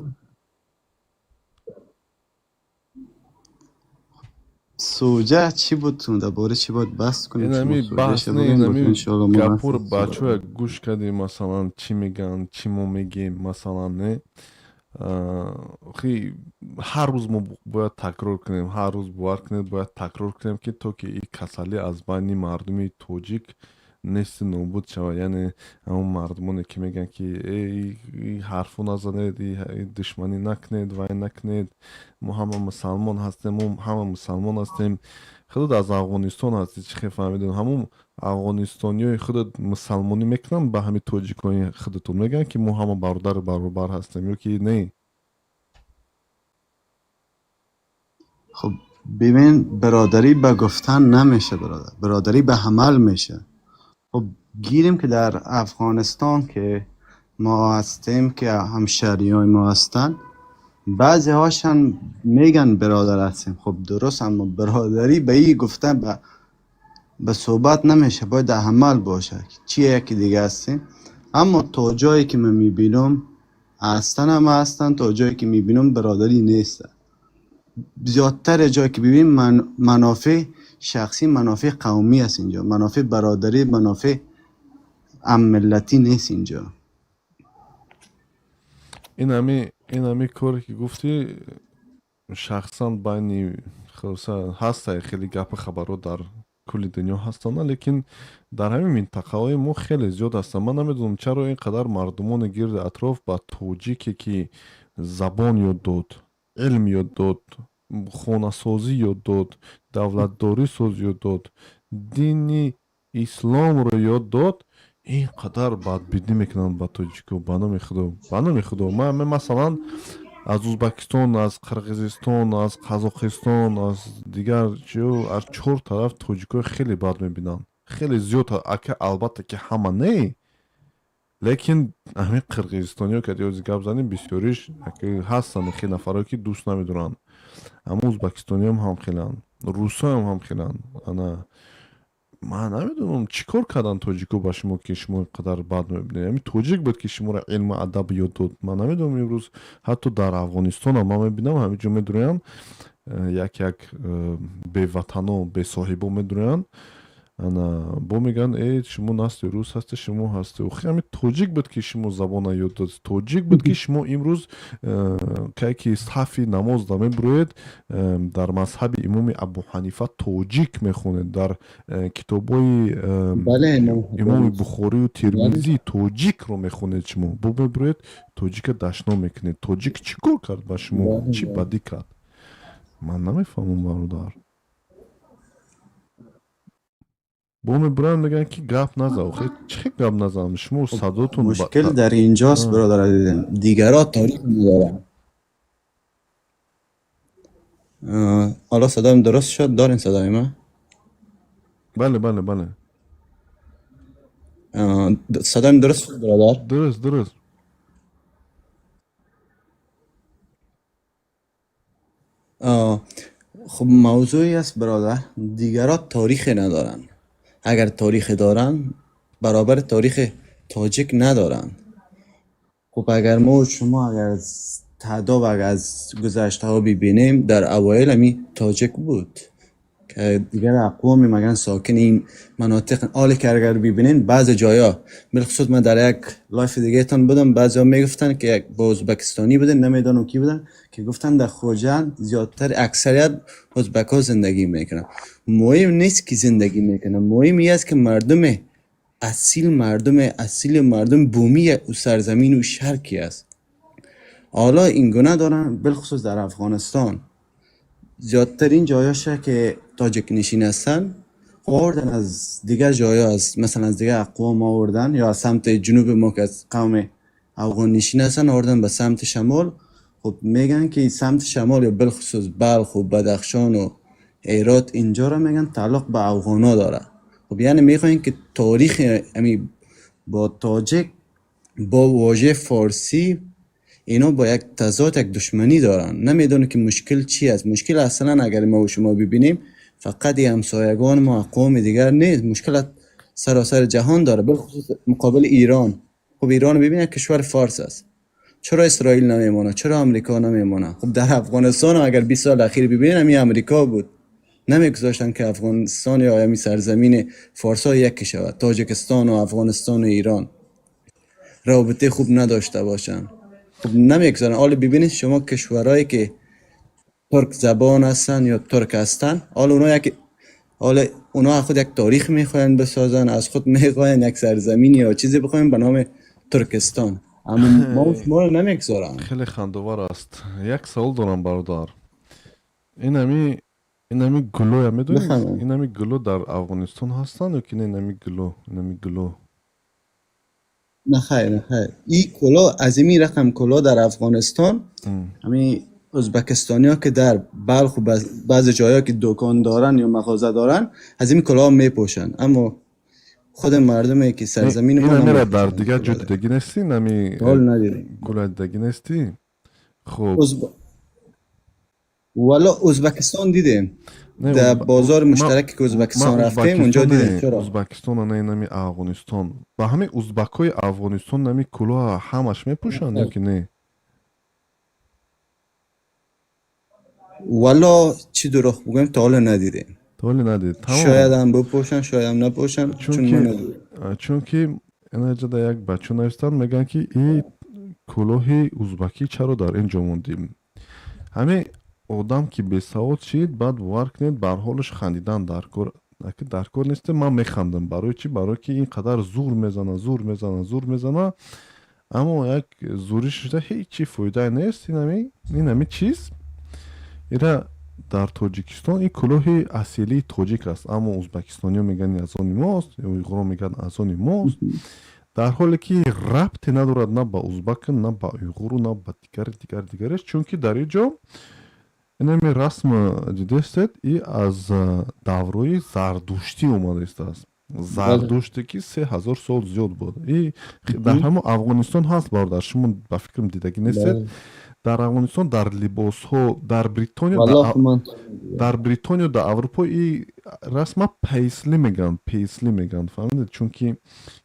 Суҷа чӣ буд? Дар бораи чӣ бояд баҳс кунем? Шумо
Инами баҳс
суҷаша
не,
бигӯем,
инами
иншоалло мо
гапҳоро
ҳастем.
бачаҳоя гӯш кардем, масалан, чӣ мегӯянд, чӣ мо мегӯем, масалан, не, охи ҳар рӯз мо бояд такрор кунем, ҳар рӯз, бовар кунед, бояд такрор кунем, ки то ки ин касалӣ аз байни мардуми тоҷик нести нобуд шавад. Яъне ҳамон мардумоне, ки мегӯянд, ки э и ҳарфо назанед, и душманӣ накунед, вай накунед, мо ҳама мусалмон ҳастем, мо ҳама мусалмон ҳастем. Худат аз Афғонистон ҳастӣ, чӣ хел фаҳмидем? Ҳамон афғонистониёи худат мусалмонӣ мекунанд, ба ҳамин тоҷикони худатон мегӯянд, ки мо ҳама бародару баробар ҳастем, ё ки не?
Хуб, бибин, бародарӣ ба гуфтан намеша, бародар, бародарӣ ба амал меша. Хуб, гирем, ки дар Афғонистон ки мо ҳастем, ки ҳамшаҳриёи мо ҳастанд, баъзеҳошон меган бародар ҳастем. Хуб, дуруст, аммо бародарӣ ба ин гуфтан, ба суҳбат намеша, бояд дар амал боша. Чи яки дига ҳастем, аммо то ҷое ки ман мебинам, ҳастан ҳама ҳастанд, то ҷое ки мебинам, бародарӣ нест. зиёдтар ҷое ки бибинем, манофеъ шахсӣ, манофеъ қавмӣ аст инҷо, манофеъ бародарӣ, манофеъ ҳаммиллатӣ нест инҷо.
Ин ҳами коре, ки гуфтӣ, шахсан байни хулоса ҳастай, хеле гапу хабарҳо дар кулли дунё ҳастанд, лекин дар ҳамин минтақаҳои мо хеле зиёд ҳастанд. Ман намедонам, чаро ин қадар мардумони гирди атроф ба тоҷике, ки забон ёд дод, илм ёд дод, хонасозӣ ёд дод, давлатдорӣ соз ёд дод, дини исломро ёд дод, ин қадар бадбинӣ мекунанд ба тоҷико. Ба номи Худо, ба номи Худо, ман масалан аз Узбакистон, аз Қирғизистон, аз Қазоқистон, аз дигар чиё, аз чор тараф тоҷикои хеле бад мебинанд, хеле зиёд. Ака, албатта, ки ҳама не, лекин ҳамин қирғизистониё ки ёзи гап занем, бисёриш ҳастанд хеле нафарое, ки дӯст намедоранд. Аммо узбакистониём ҳам хеланд, русоям ҳам хеланд. Ана Ман намедонам, чӣ кор карданд тоҷико ба шумо, ки шумо ин қадар бад мебинед. Ҳамин тоҷик буд, ки шуморо илму адаб ёд дод. Ман намедонам, имрӯз ҳатто дар Афғонистонам ман мебинам, ҳамин ҷо медурӯянд, як як беватано, бесоҳибо медурӯянд, ана бо мегӯянд: «Э, шумо насли рус ҳастед, шумо ҳастед». Охи, ҳамин тоҷик буд, ки шумо забона ёд дод. Тоҷик буд, ки шумо имрӯз кай ки сафи намоз да мебуроед, дар мазҳаби имоми Абуҳанифа тоҷик мехонед, дар китобҳои имоми Бухорию Термизӣ тоҷикро мехонед. Шумо бо мебуроед, тоҷика дашном мекунед. Тоҷик чӣ кор кард ба шумо? Чӣ бадӣ кард? Ман намефаҳмам, бародар. Бо мебуранд, мегӯянд, ки гап наза. Охе, чӣ гап назанам? Шумо садотун
Мушкил дар инҷост, бародар азизам, дигарҳо таърих надоранд. Ҳоло садоям дуруст шуд? Дорем садои ман?
Бале, бале, бале.
Садоям дуруст шуд, бародар?
Дуруст, дуруст.
Хуб, мавзӯе аст, бародар, дигарҳо таърихе надоранд. Агар таърихе доранд, баробари таърихи тоҷик надоранд. Хуб, агар мо шумо агар аз таъдоб, агар аз гузаштаҳо бибинем, дар авваил ҳамин тоҷик буд, ки дигар ақвоми маган сокини ин манотиқ. Ҳоле ки агар бибинем, баъзе ҷоя, билхусус ман дар як live дигаятон будам, баъзеҳо мегуфтанд, ки як бо узбекистонӣ будем, намедонам ки буданд, ки гуфтанд дар Хуҷанд зиёдтар аксарият узбекҳо зиндагӣ мекунанд. Муҳим нест, ки зиндагӣ мекунанд, муҳим ин аст, ки мардуми асил, мардуми асили, мардуми бумии сарзамину шаҳр ки аст. Ҳоло ин гуна доранд, билхусус дар Афғонистон зиёдтарин ҷояше, ки тоҷикнишин ҳастанд, овардан аз дигар ҷоя, аз масалан аз дигар ақвом овардан, ё аз самти ҷунуби мо, ки аз қавми афғоннишин ҳастанд, овардан ба самти шамол. Хуб, мегӯянд, ки самти шамол ё билхусус Балху Бадахшону Ҳерот, инҷоро мегӯянд тааллуқ ба афғонҳо дорад. Хуб, яъне мехоҳем, ки таърихи ҳамин бо тоҷик, бо вожаи форсӣ ино бо як тазод, як душманӣ доранд. Намедонам, ки мушкил чи аст. Мушкил аслан, агар мо шумо бибинем, фақат и ҳамсоягон мо, ақвоми дигар нест. Мушкил саросари ҷаҳон дорад, билхусус муқобили Ирон. Хуб, Ирон бибинед, кишвари форс аст. Чаро Исроил намемонад? Чаро Амрико намемонад? Хуб, дар Афғонистон агар 20 сол ахир бибинед, ҳамин Амрико буд, намегузоштанд, ки Афғонистон ё ҳамин сарзамини форсҳо яке шавад. Тоҷикистону Афғонистону Ирон робитаи хуб надошта бошанд. Хуб, намегузоранд. ҳоло бибинед шумо, кишварҳое ки турк забон ҳастанд ё турк ҳастанд, ҳоло اونا یک ҳоло اونا از خود یک تاریخ میخواهند بسازن، از خود میخواهند یک سرزمینی یا چیزی بخواهند به نام ترکستان، اما ما شما رو نمیگذارند.
Хеле хандовар аст. Як савол дорам, бародар. Инами гулоя медонед?
Бифармоед.
Инами гуло дар Афғонистон ҳастанд ё ки не? Инами гуло, инами гуло.
نه خیر، نه خیر، این کلا از این رقم کلا در افغانستان، همین ازبکستانی ها که در بلخ و بعض جایا که دکان دارن یا مغازه دارن، از این کلاه میپوشن، اما خود مردمی که سرزمین ما
инамира дар
نمیپوشن.
дигар ҷо дидагӣ нестӣ, инами
حال ندیدیم.
гула дидагӣ нестӣ? Хуб.
والا ازبکستان دیدیم.
Не,
در بازار
ман
مشترکی که
ман
ازبکستان رفتیم، اونجا
Узбекистон
دیدیم.
не,
چرا؟
Узбекистона не, инами Афғонистон. Ба ҳамин узбакҳои Афғонистон нами кулоҳа ҳамаш мепӯшанд ё ки не?
والا چی دروغ بگم، تا حالا ندیدیم.
تا ҳоле надид. Тамом.
شاید هم بپوشن، شاید هم نپوشن، چون
Чунки
ما ندیدیم.
Чунки инаҷода як бача навистанд, мегӯянд, ки и кулоҳи узбакӣ чаро дар ин ҷо мондем? Ҳамин одам ки бесавод шид, баъд бовар кунед, бар ҳолаш хандидан даркор даркор нест. Ман механдам. Барои чӣ? Барое ки ин қадар зур мезана, зур мезана, зур мезана, аммо як зурӣ шуда ҳеҷ чи фоидае нест. Инами чиз ира дар Тоҷикистон ин кулоҳи асилии тоҷик аст, аммо узбекистониё мегӯянд, аз они мост, уйғуро мегӯянд, аз они мост, дар ҳоле ки рабте надорад на ба узбаку, на ба уйғуру, на ба дигари дигар дигареш. Чунки дар ин ҷо инами расм дидестед, и аз даврои зардуштӣ омада истааст. Зардуште ки 3000 сол зиёд буд, и дар ҳамон Афғонистон ҳаст. Бародар, шумо ба фикрам дидагӣ нестед. Дар Афғонистон дар либосҳо, дар Бритониё,
Валлоҳ, ман
дар Бритониё, дар Аврупо и расма пейсли мегӯянд, пейсли мегӯянд, фаҳмидед? Чунки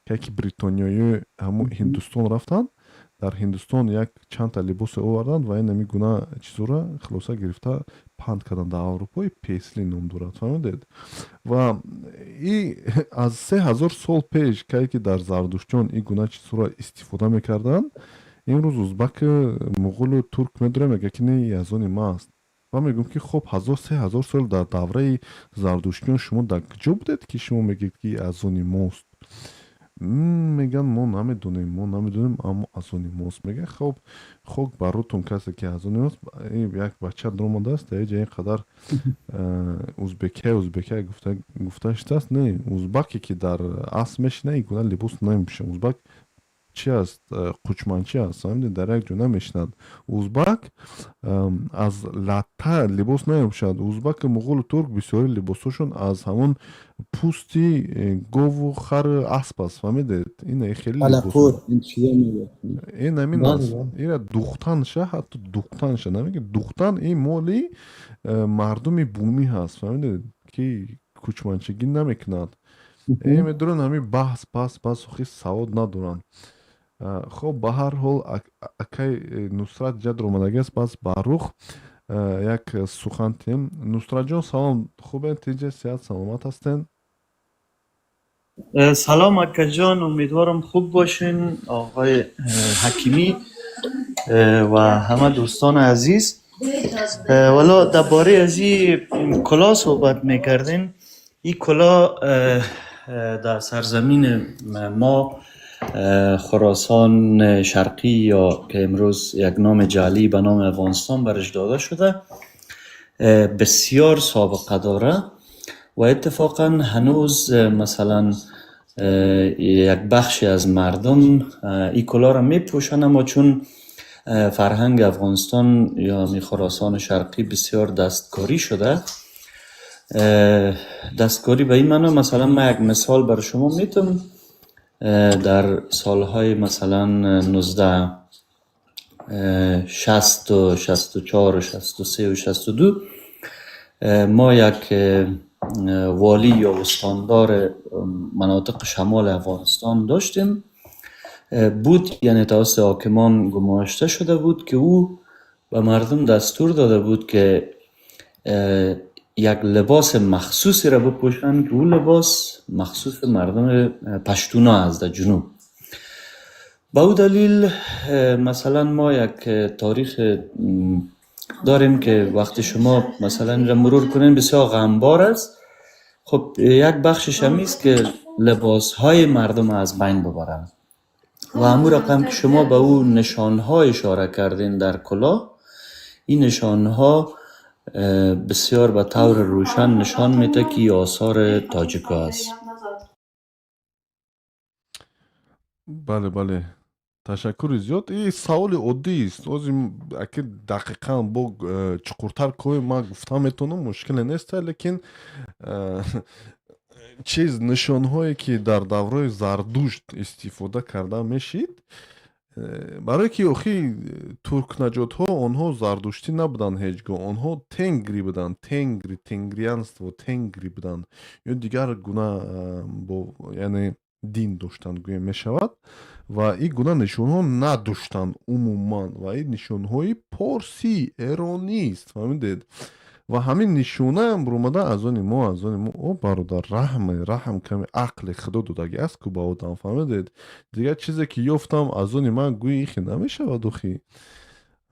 яке бритониёи ҳамун Ҳиндустон рафтанд, дар Ҳиндустон як чандта либосе оварданд ва ин ҳамин гуна чизҳоро хулоса гирифта панд карданд. Дар Аврупо и пейсли ном дорад, фаҳмидед? Ва и аз 3000 сол пеш, кае ки дар зардуштиён ин гуна чизҳоро истифода мекарданд, имрӯз узбаку, муғулу турк медорем, мегӯяд ки не, и аз они ма аст. Ва мегӯям ки хоб, ҳазор 3000 сол дар давраи зардуштиён шумо дар куҷо будед, ки шумо мегӯед, ки аз они мост? Мегӯянд, мо намедонем, мо намедонем, аммо аз они мост, мегӯяд. Хоб, хок бар рӯтон, касе ки аз они мост. Як бача даромадааст дар ҷа, ин қадар узбекия, узбекия гуфта шудааст. Не, узбаке ки дар асп мешина, ин гуна либос намепӯшад. Узбак чи аст? Қучманчи аст, фаҳмидед? Дар як ҷо намешинад. Узбак аз латта либос намепӯшад. Узбаку, муғулу турк бисёри либосҳошон аз ҳамон пӯсти гову, хару асп аст, фаҳмидед? Ин хеле ин ҳамин аст. Ира духтанша, ҳатто духтанша намеги, духтан ин моли мардуми бумӣ ҳаст, фаҳмидед, ки кӯчманчигӣ намекунад. Медоранд ҳамин баҳс, баҳс, баҳс, охи савод надоранд. Хоб, ба ҳар ҳол, акай Нусрат ҷа омадагиаст, пас Баррух як сухан тиҳем. Нусратҷон, салом, хубен, тиҷа, сиҳат, саломат ҳастен?
Салом акаҷон, умедворам хуб бошин, оғои Ҳакимӣ ва ҳама дӯстони азиз. Валло, дар бораи аз ин кулоҳ суҳбат мекардем. Ин кулоҳ дар сарзамини мо, Хуросон Шарқӣ, ё ки имрӯз як номи ҷаълӣ ба номи Афғонистон барش дода шуда, бисёр собиқа дора ва иттифоқан ҳанӯз масалан як бахши аз мардум ин кулоҳро мепӯшанд, аммо чун фарҳанги Афғонистон ё ҳамин Хуросони Шарқӣ бисёр дасткорӣ шуда, дасткорӣ ба ин маъно, масалан, ман як мисол бар шумо метавам. Дар солҳои масалан 1960, 64, 63, 62 мо як волӣ ё устандор манотиқи шамоли Афғонистон доштем, буд, яъне тавассути ҳокимон гумошта шуда буд, ки ӯ ба мардум дастур дода буд, ки як либоси махсусеро бипӯшанд, ки ӯ либос махсуси мардуми паштуно аст дар ҷунуб. Ба ӯ далил, масалан, мо як таърих дорем, ки вақти шумо масалан инро мурур кунем, бисёр ғамбор аст. Хуб, як бахшиш ҳамист, ки либосҳои мардум аз байн бибаранд ва ҳамун рақам ки шумо ба ӯ нишонҳо ишора кардин дар кулоҳ, ин нишонҳо бисёр ба таври рӯшан нишон медиҳад, ки осори тоҷико аст.
Бале, бале, ташаккури зиёд. И саволи оддист. Ҳозир аки дақиқан бо чуқуртар кои ман гуфта метавонам, мушкиле нест, лекин чиз, нишонҳое ки дар давраи Зардушт истифода карда мешид, барое ки охи туркнаҷотҳо онҳо зардуштӣ набуданд ҳеҷ гоҳ, онҳо тенгри буданд, тенгри, тенгрианство, тенгри буданд ё дигар гуна бо, яъне дин доштанд, гӯем мешавад, ва ин гуна нишонҳо надоштанд умуман. Ва ин нишонҳои порсӣ, эронист, фаҳмидед? Ва ҳамин нишонаам омада аз они мо, аз они мо. О бародар, раҳме, раҳм, каме ақли худо додагӣ аст ку ба одам, фаҳмидед? Дигар чизе ки ёфтам, аз они ман гӯи, ихи намешавад охи.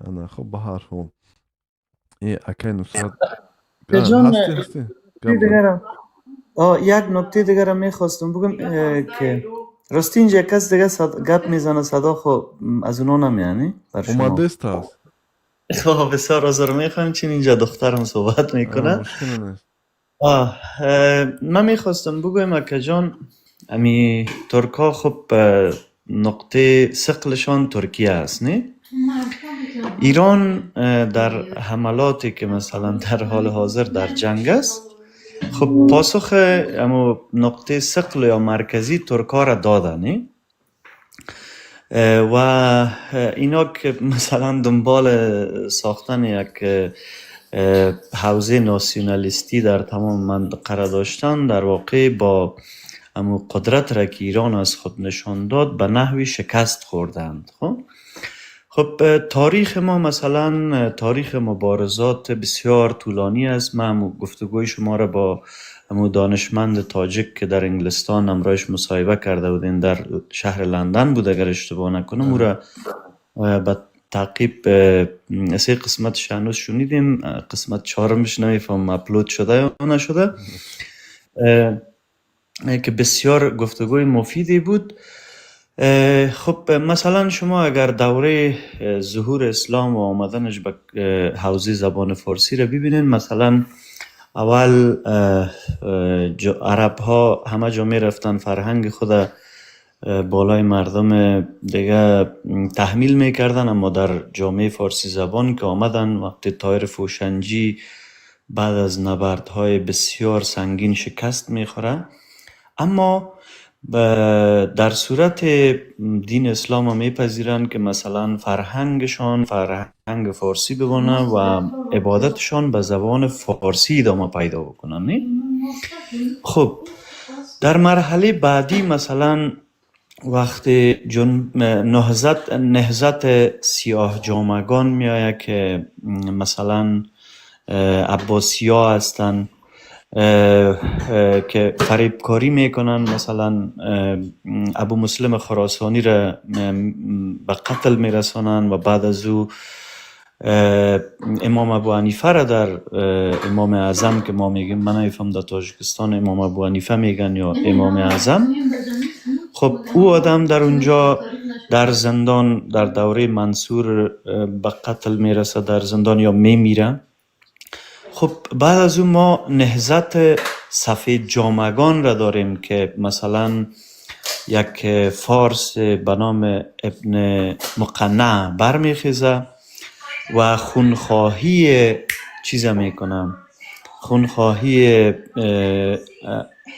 Ана, хоб, ба ҳар ҳол, э акай Нусрат, ҳастӣ, ҳастӣ?
Як нуктаи дигарам мехостам бигӯям, ки рости инҷа як кас дига гап мезанад, садо хо аз оно намеяни бар шумо.
Омадест аст.
Хоб, бисёр узр мехоҳам, чун инҷа духтарам суҳбат мекунад.
Мушкиле нест.
Ман мехостам бигӯям, акаҷон, ами туркҳо, хуб, нуқтаи сиқлшон Туркия аст, не? Ирон дар ҳамалоте ки масалан дар ҳоли ҳозир дар ҷанг аст, хуб, посух амо нуқтаи сиқл ё марказии туркҳоро дода, не? و اینا که مثلا دنبال ساختن یک حوزه ناسیونالیستی در تمام منطقه را داشتن، در واقع با امو قدرت را که ایران از خود نشان داد به نحوی شکست خوردند. خب، تاریخ ما مثلا تاریخ مبارزات بسیار طولانی است. من امو گفتگوی شما را با امو دانشمند تاجک که در انگلستان امرایش مصاحبه کرده بودین، در شهر لندن بود اگر اشتباه نکنم، او را به تعقیب سه قسمتش هنوز شنیدیم، قسمت چهارمش نمیفهم اپلود شده یا نشده، که بسیار گفتگوی مفیدی بود. خب، مثلا شما اگر دوره ظهور اسلام و آمدنش به حوزه زبان فارسی را ببینین، مثلا اول عرب ها همه جا می رفتن، فرهنگ خود بالای مردم دیگه تحمیل میکردن، اما در جامعه فارسی زبان که آمدن، وقتی طاهر فوشنجی بعد از نبردهای بسیار سنگین شکست میخوره، اما در صورت دین اسلام هم میپذیرند که مثلا فرهنگشان فرهنگ فارسی بمانه و عبادتشان به زبان فارسی ادامه پیدا بکنن، نه؟ خب، در مرحله بعدی مثلا وقتی نهضت سیاه جامگان میآید که مثلا عباسی ها هستند که فریبکاری میکنن، مثلا ابو مسلم خراسانی را به قتل میرسانن و بعد از او امام ابو حنیفه را در امام اعظم که ما میگیم، من نمیفهم در تاجیکستان امام ابو حنیفه میگن یا امام اعظم. خب، او آدم در اونجا در زندان در دوره منصور به قتل میرسه در زندان یا میمیره. خب، بعد از اون ما نهضت سفید جامگان را داریم که مثلا یک فارس به نام ابن مقنع برمیخیزه و خونخواهی چیز میکنه، خونخواهی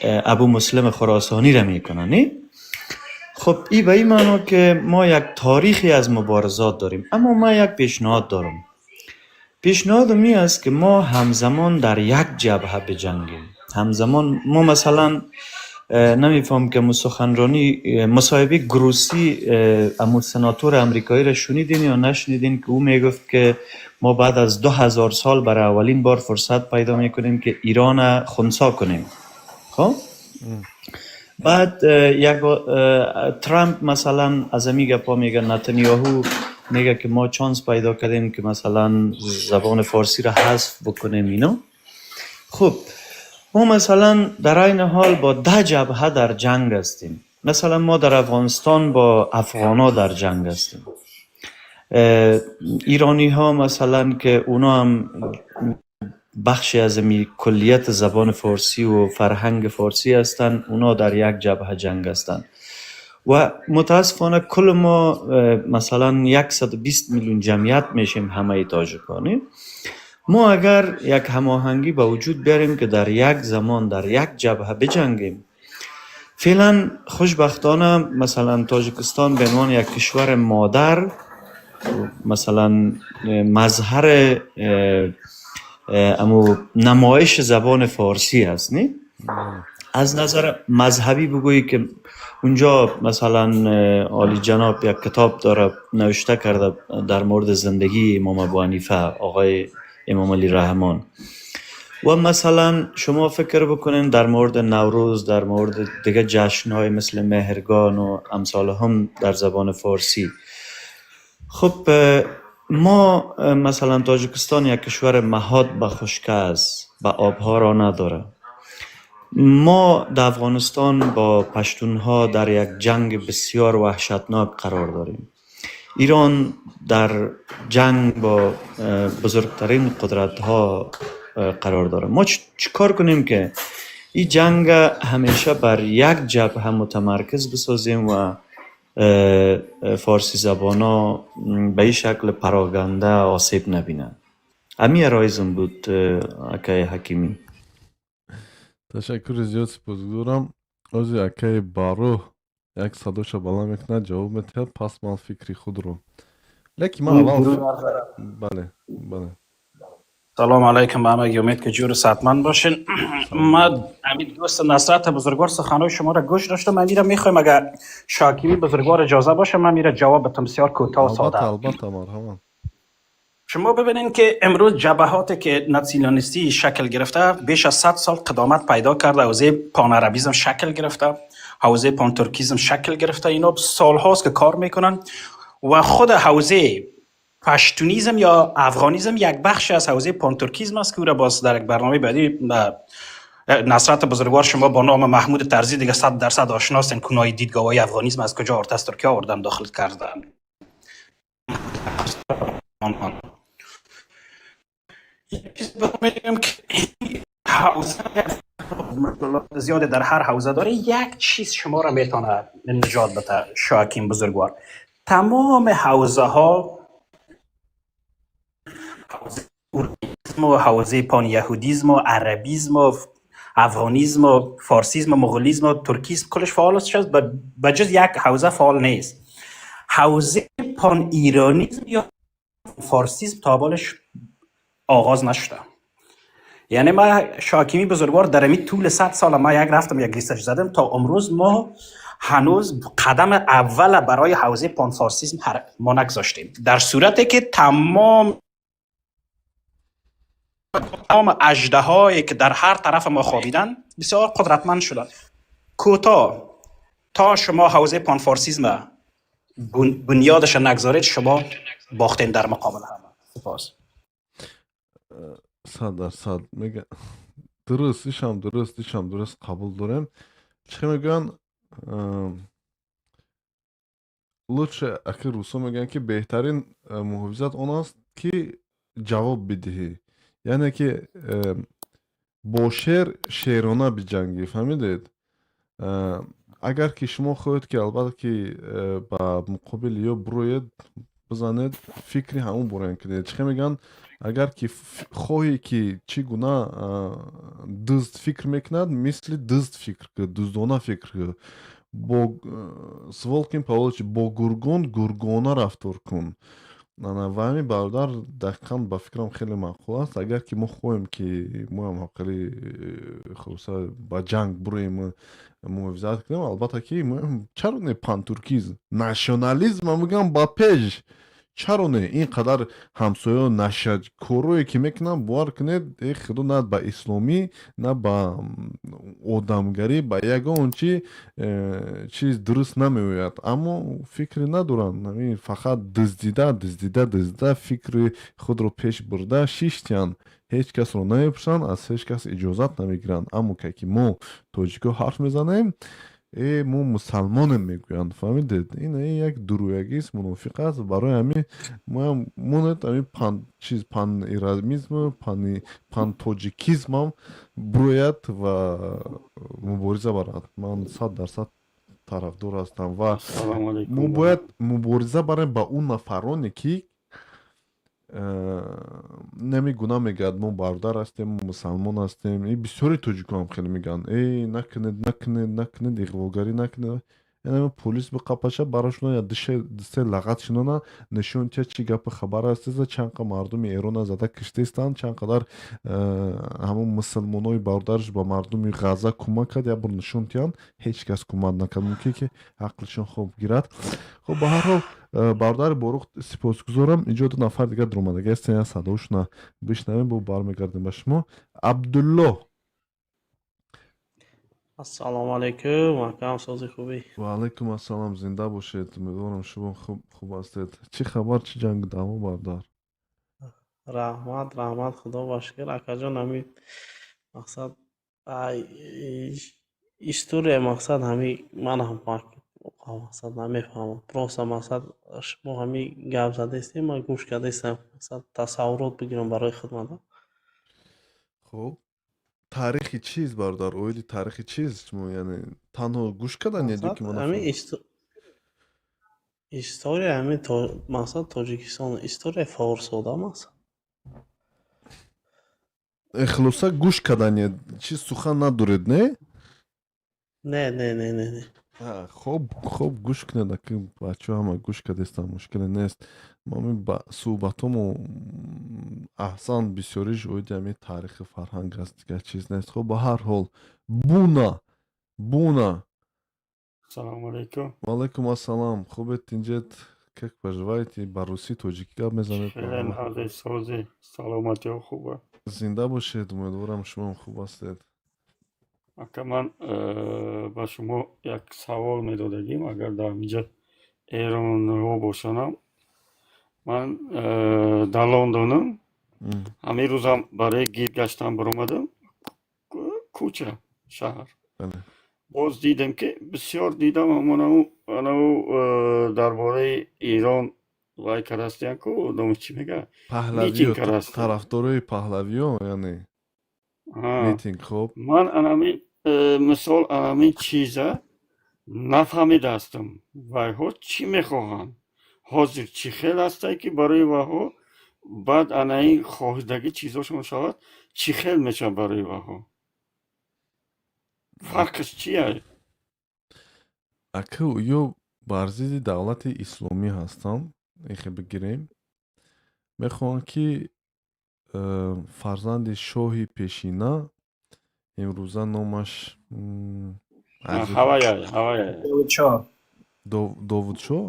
ابو مسلم خراسانی را میکنه، نه؟ خب، ای به این معنا که ما یک تاریخی از مبارزات داریم، اما ما یک پیشنهاد دارم. پیشنهاد می است که ما همزمان در یک جبهه بجنگیم. همزمان ما مثلا نمیفهم که سخنرانی مصاحبه گروسی، امو سناتور امریکایی را شنیدین یا نشنیدین که او میگفت که ما بعد از 2000 سال برای اولین بار فرصت پیدا میکنیم که ایران خونسا کنیم. خب، بعد یک ترامپ مثلا از امی گپا میگه، نتانیاهو میگه که ما چانس پیدا کردیم که مثلا زبان فارسی را حذف بکنیم اینا. خب، ما مثلا در عین حال با 10 جبهه در جنگ هستیم. مثلا ما در افغانستان با افغانا در جنگ هستیم، ایرانی ها مثلا که اونا هم بخشی از می کلیت زبان فارسی و فرهنگ فارسی هستند، اونا در یک جبهه جنگ هستند و متاسفانه کل ما مثلا 120 میلیون جمعیت میشیم همه تاجکانی. ما اگر یک هماهنگی به وجود بیاریم که در یک زمان در یک جبهه بجنگیم، فعلا خوشبختانه مثلا تاجیکستان به عنوان یک کشور مادر مثلا مظهر امو نمایش زبان فارسی است، نه؟ از نظر مذهبی بگویی که اونجا مثلا عالی جناب یک کتاب داره نوشته کرده در مورد زندگی امام ابو حنیفه، آقای امام علی رحمان، و مثلا شما فکر بکنین در مورد نوروز، در مورد دیگه جشنهای مثل مهرگان و امثال هم در زبان فارسی. خب، ما مثلا تاجیکستان یک کشور مهاد به خشکه است، به آبها را نداره. ما در افغانستان با پشتونها در یک جنگ بسیار وحشتناک قرار داریم. ایران در جنگ با بزرگترین قدرت ها قرار داره. ما چیکار کنیم که این جنگ همیشه بر یک جبهه متمرکز بسازیم و فارسی زبان ها به این شکل پراگنده آسیب نبینن؟ امی عرایضم بود اکای حکیمی.
Ташаккури зиёд, сипосгузорам. Ози акаи Бароҳ Як садоша баланд мекунад, ҷавоб метиҳад, пас ман фикри худро, лекин ман аввал, бале.
Салом алайкум ба ҳамагӣ. Умед ки ҷур саҳатманд бошин. Ма ҳамин дӯст Насрат бузургвор суханҳои шуморо гӯш доштам. Ман мира мехоҳем, агар Шокими бузургвор иҷоза боша, ман мира ҷавоб битам, бисёр кӯтоҳ, сода.
Албатта, марҳамат.
Шумо бибинед, ки имрӯз ҷабҳоте ки натсионалистӣ шакл гирифта, беш аз 100 сол қадомат пайдо карда, ҳавзаи панарабизм шакл гирифта, ҳавзаи пантуркизм шакл гирифта, ино солҳост ки кор мекунанд ва худ ҳавзаи паштунизм ё афғонизм як бахши аз ҳавзаи пантуркизм аст, ки ӯро боз дар як барномаи баъдӣ Насрат бузургвор, шумо бо номи Маҳмуд Тарзӣ дига 100% ошностен. Кунои дидгоҳҳои афғонизм аз куҷо оварда, аз Туркия овардан, дохил кардан. Мегӯям, ки ҳавза зиёде дар ҳар ҳавза дاره. Як чиз шуморо метавонад наҷот бите, Шоҳаким бузургвор: тамоми ҳавзаҳо, ҳавзаи ҳавзаи паняҳудизму арабизму афғонизму форсизму муғулизму туркизм кулш фаъол аст, ба ҷуз як ҳавза фаъол нест, ҳавзаи пан иронизм ё форсизм то болаш оғоз нашуда. Яъне ма, Шокими бузургвор, дар ҳамин тӯли 100 сола ма як рафтам, як research задам, то имрӯз мо ҳанӯз қадам аввала барои ҳавзаи панфорсизм мо нагзоштем, дар сурате ки тамом аждаҳое ки дар ҳар тараф мо хобиданд, бисёр қудратманд шуданд. Кӯтоҳ, то шумо ҳавзаи панфорсизм бунёдаша нагзоред, шумо бохтем дар муқобил ҳама. Сипос.
100% мега, дуруст, ишам дуруст, ишам дуруст, қабул дорем. Чӣ мегӯянд, лучше, аки русо мегӯянд, ки беҳтарин муҳофизат он аст, ки ҷавоб бидиҳӣ, яъне ки бо шер шерона биҷангӣ, фаҳмидед? Агар ки шумо хоҳед, ки албатта ки ба муқобили ё буроед, бизанед, фикри ҳамон буроян кунед. Чӣ мегӯянд, агар ки хоҳӣ, ки чӣ гуна дузд фикр мекунад, мисли дузд фикр кун, дуздона фикр кун, бо с волком по-волчьи, бо гургон гургона рафтор кун. Ва ҳамин, бародар, дақиқан ба фикрам хеле маъқул аст. Агар ки мо хоҳем, ки моам ҳаққали хулоса ба ҷанг буроем, муҳофизат кунем, албатта ки чаро не, пантуркизм, национализм мегӯям, ба пеш, чаро не? Ин қадар ҳамсоё нашакорое ки мекунанд, бовар кунед, э худо, на ба исломӣ, на ба одамгарӣ, ба ягон чи чиз дуруст намеояд, аммо фикре надоранд. Фақат дуздида, дуздида, дуздида, фикри худро пеш бурда шиштиянд, ҳеҷ касро намепурсанд, аз ҳеҷ кас иҷозат намегиранд. Аммо ке ки мо тоҷико ҳарф мезанем, э мо мусалмонем мегӯянд, фаҳмидед? Ин як дурӯягист, мунофиқ аст. Барои ҳамин моям монед, ҳамин пан чиз, паниранизму пантоҷикизмам бурояд ва мубориза барад. Ман 100% тарафдор ҳастам ва мо бояд мубориза барем ба он нафароне, ки намегуна мегӯяд: мо бародар ҳастем, мо мусалмон ҳастем. И бисёри тоҷикоам хеле мегӯянд: э, накунед, накунед, накунед, иғвогарӣ накунед. Яъне полис биқапаша барошона, я дусе лағат шинона, нишон тия, чӣ гапи хабар ҳастеса, чанд қа мардуми Эрона зада киштаистанд, чанд қадар ҳамон мусулмонои бародараш ба мардуми Ғаза кӯмак кард, як бор нишон тиянд, ҳеҷ кас кӯмак накард, мумкин ки ақлшон хоб гирад. Хоб, ба ҳар ҳол, бародари Борух, сипосгузорам. Инҷо ду нафар дигар дуромадага ҳастанд, як садоошона бишнавем, бо бармегардем ба шумо. Абдулло.
Ассалому алайкум, акам, сози, хубӣ?
Ва алайкум ассалом, зинда бошед. Умедворам, шумо хуб ҳастед. Чӣ хабар, чӣ ҷангу даъво, бародар?
Раҳмат, раҳмат, худо ба шукр, акаҷон. Ҳами мақсад, история, мақсад, ҳами ман ҳам мақсад намефаҳмам. Просто мақсад, шумо ҳами гап задаистем, ман гӯш кардаистам, мақсад, тасаввурот бигирам барои хидмат.
Хуб, таърихи чиз, бародар, оиди таърихи чиз шумо, яъне танҳо гӯш кардан ё ки мо
ҳами история, ҳами мақсад, Тоҷикистон, история форсода, мақсад.
Хулоса, гӯш кардане, чиз сухан надоред, не?
Не, не, не, не, не.
Хоб, хоб, гӯш кунед, аки бачаҳо ҳама гӯш кардестан, мушкиле нест. Мо суҳбатҳомо аҳсан бисёриш оиди ҳамин таърихи фарҳанг аст, дигар чиз нест. Хоб, ба ҳар ҳол, Буна, Буна.
Салому алейкум.
Ваалайкум ассалам. Хубед, тинҷед, как поживаете? Ба русӣ, тоҷикӣ гап мезанед.
Сози, саломатиҳо хуба?
Зинда бошед, умедворам, шумоам хуб ҳастед.
Ака, ман ба шумо як савол медодагим, агар дар инҷа эронҳо бошанам. Ман дар Лондонам, ҳамин рӯзам барои гид гаштан баромадам, кӯча, шаҳр. Боз дидем, ки бисёр дидам, ҳамонау анау дар бораи Эрон вай кардастиян ку, одам чӣ мега.
Паҳлавиё, тарафдорои паҳлавиё, яъне митинг. Хоб.
Ман анамин мисол, анамин чиза нафаҳмидаастам, вайҳо чӣ мехоҳанд ҳозир, чӣ хел ҳастае, ки барои вайҳо баъд анаин хоҳидагӣ чизошон шавад, чӣ хел мешавад барои вайҳо, фарқаш чия?
Ака, ё бар зидди давлати исломӣ ҳастанд, ихе бигирем, мехоҳанд, ки фарзанди шоҳи пешина, имрӯза номаш Довудшоҳ,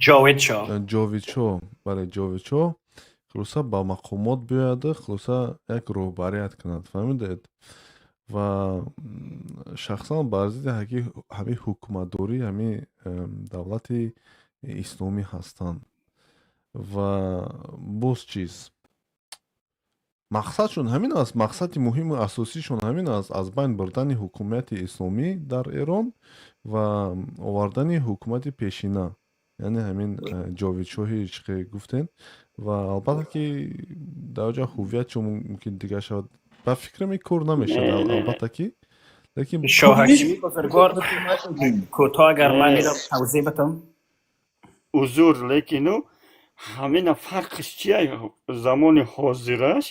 Ҷовидшоҳ.
Ҷовидшоҳ, бале, Ҷовидшоҳ, хулоса, ба мақомот биёяду, хулоса, як роҳбарият кунад, фаҳмидед? Ва шахсан бар зидди ҳамин ҳукуматдорӣ, ҳамин давлати исломӣ ҳастанд. Ва боз чиз, мақсадшон ҳамин аст, мақсади муҳиму асосишон ҳамин аст: аз байн бурдани ҳукумати исломӣ дар Эрон ва овардани ҳукумати пешина, яъне ҳамин ҷовидшоҳи, чӣ гуфтем. Ва албатта, ки дар ҷа ҳувиятшон мумкин дигар шавад, ба фикрам, ин кор намешавад, албатта ки, лекин
Шоҳакими бузургвор, кӯтоҳ агар ман иро тавзеҳ батам.
Узур, лекину ҳамина фарқш чия, замони ҳозираш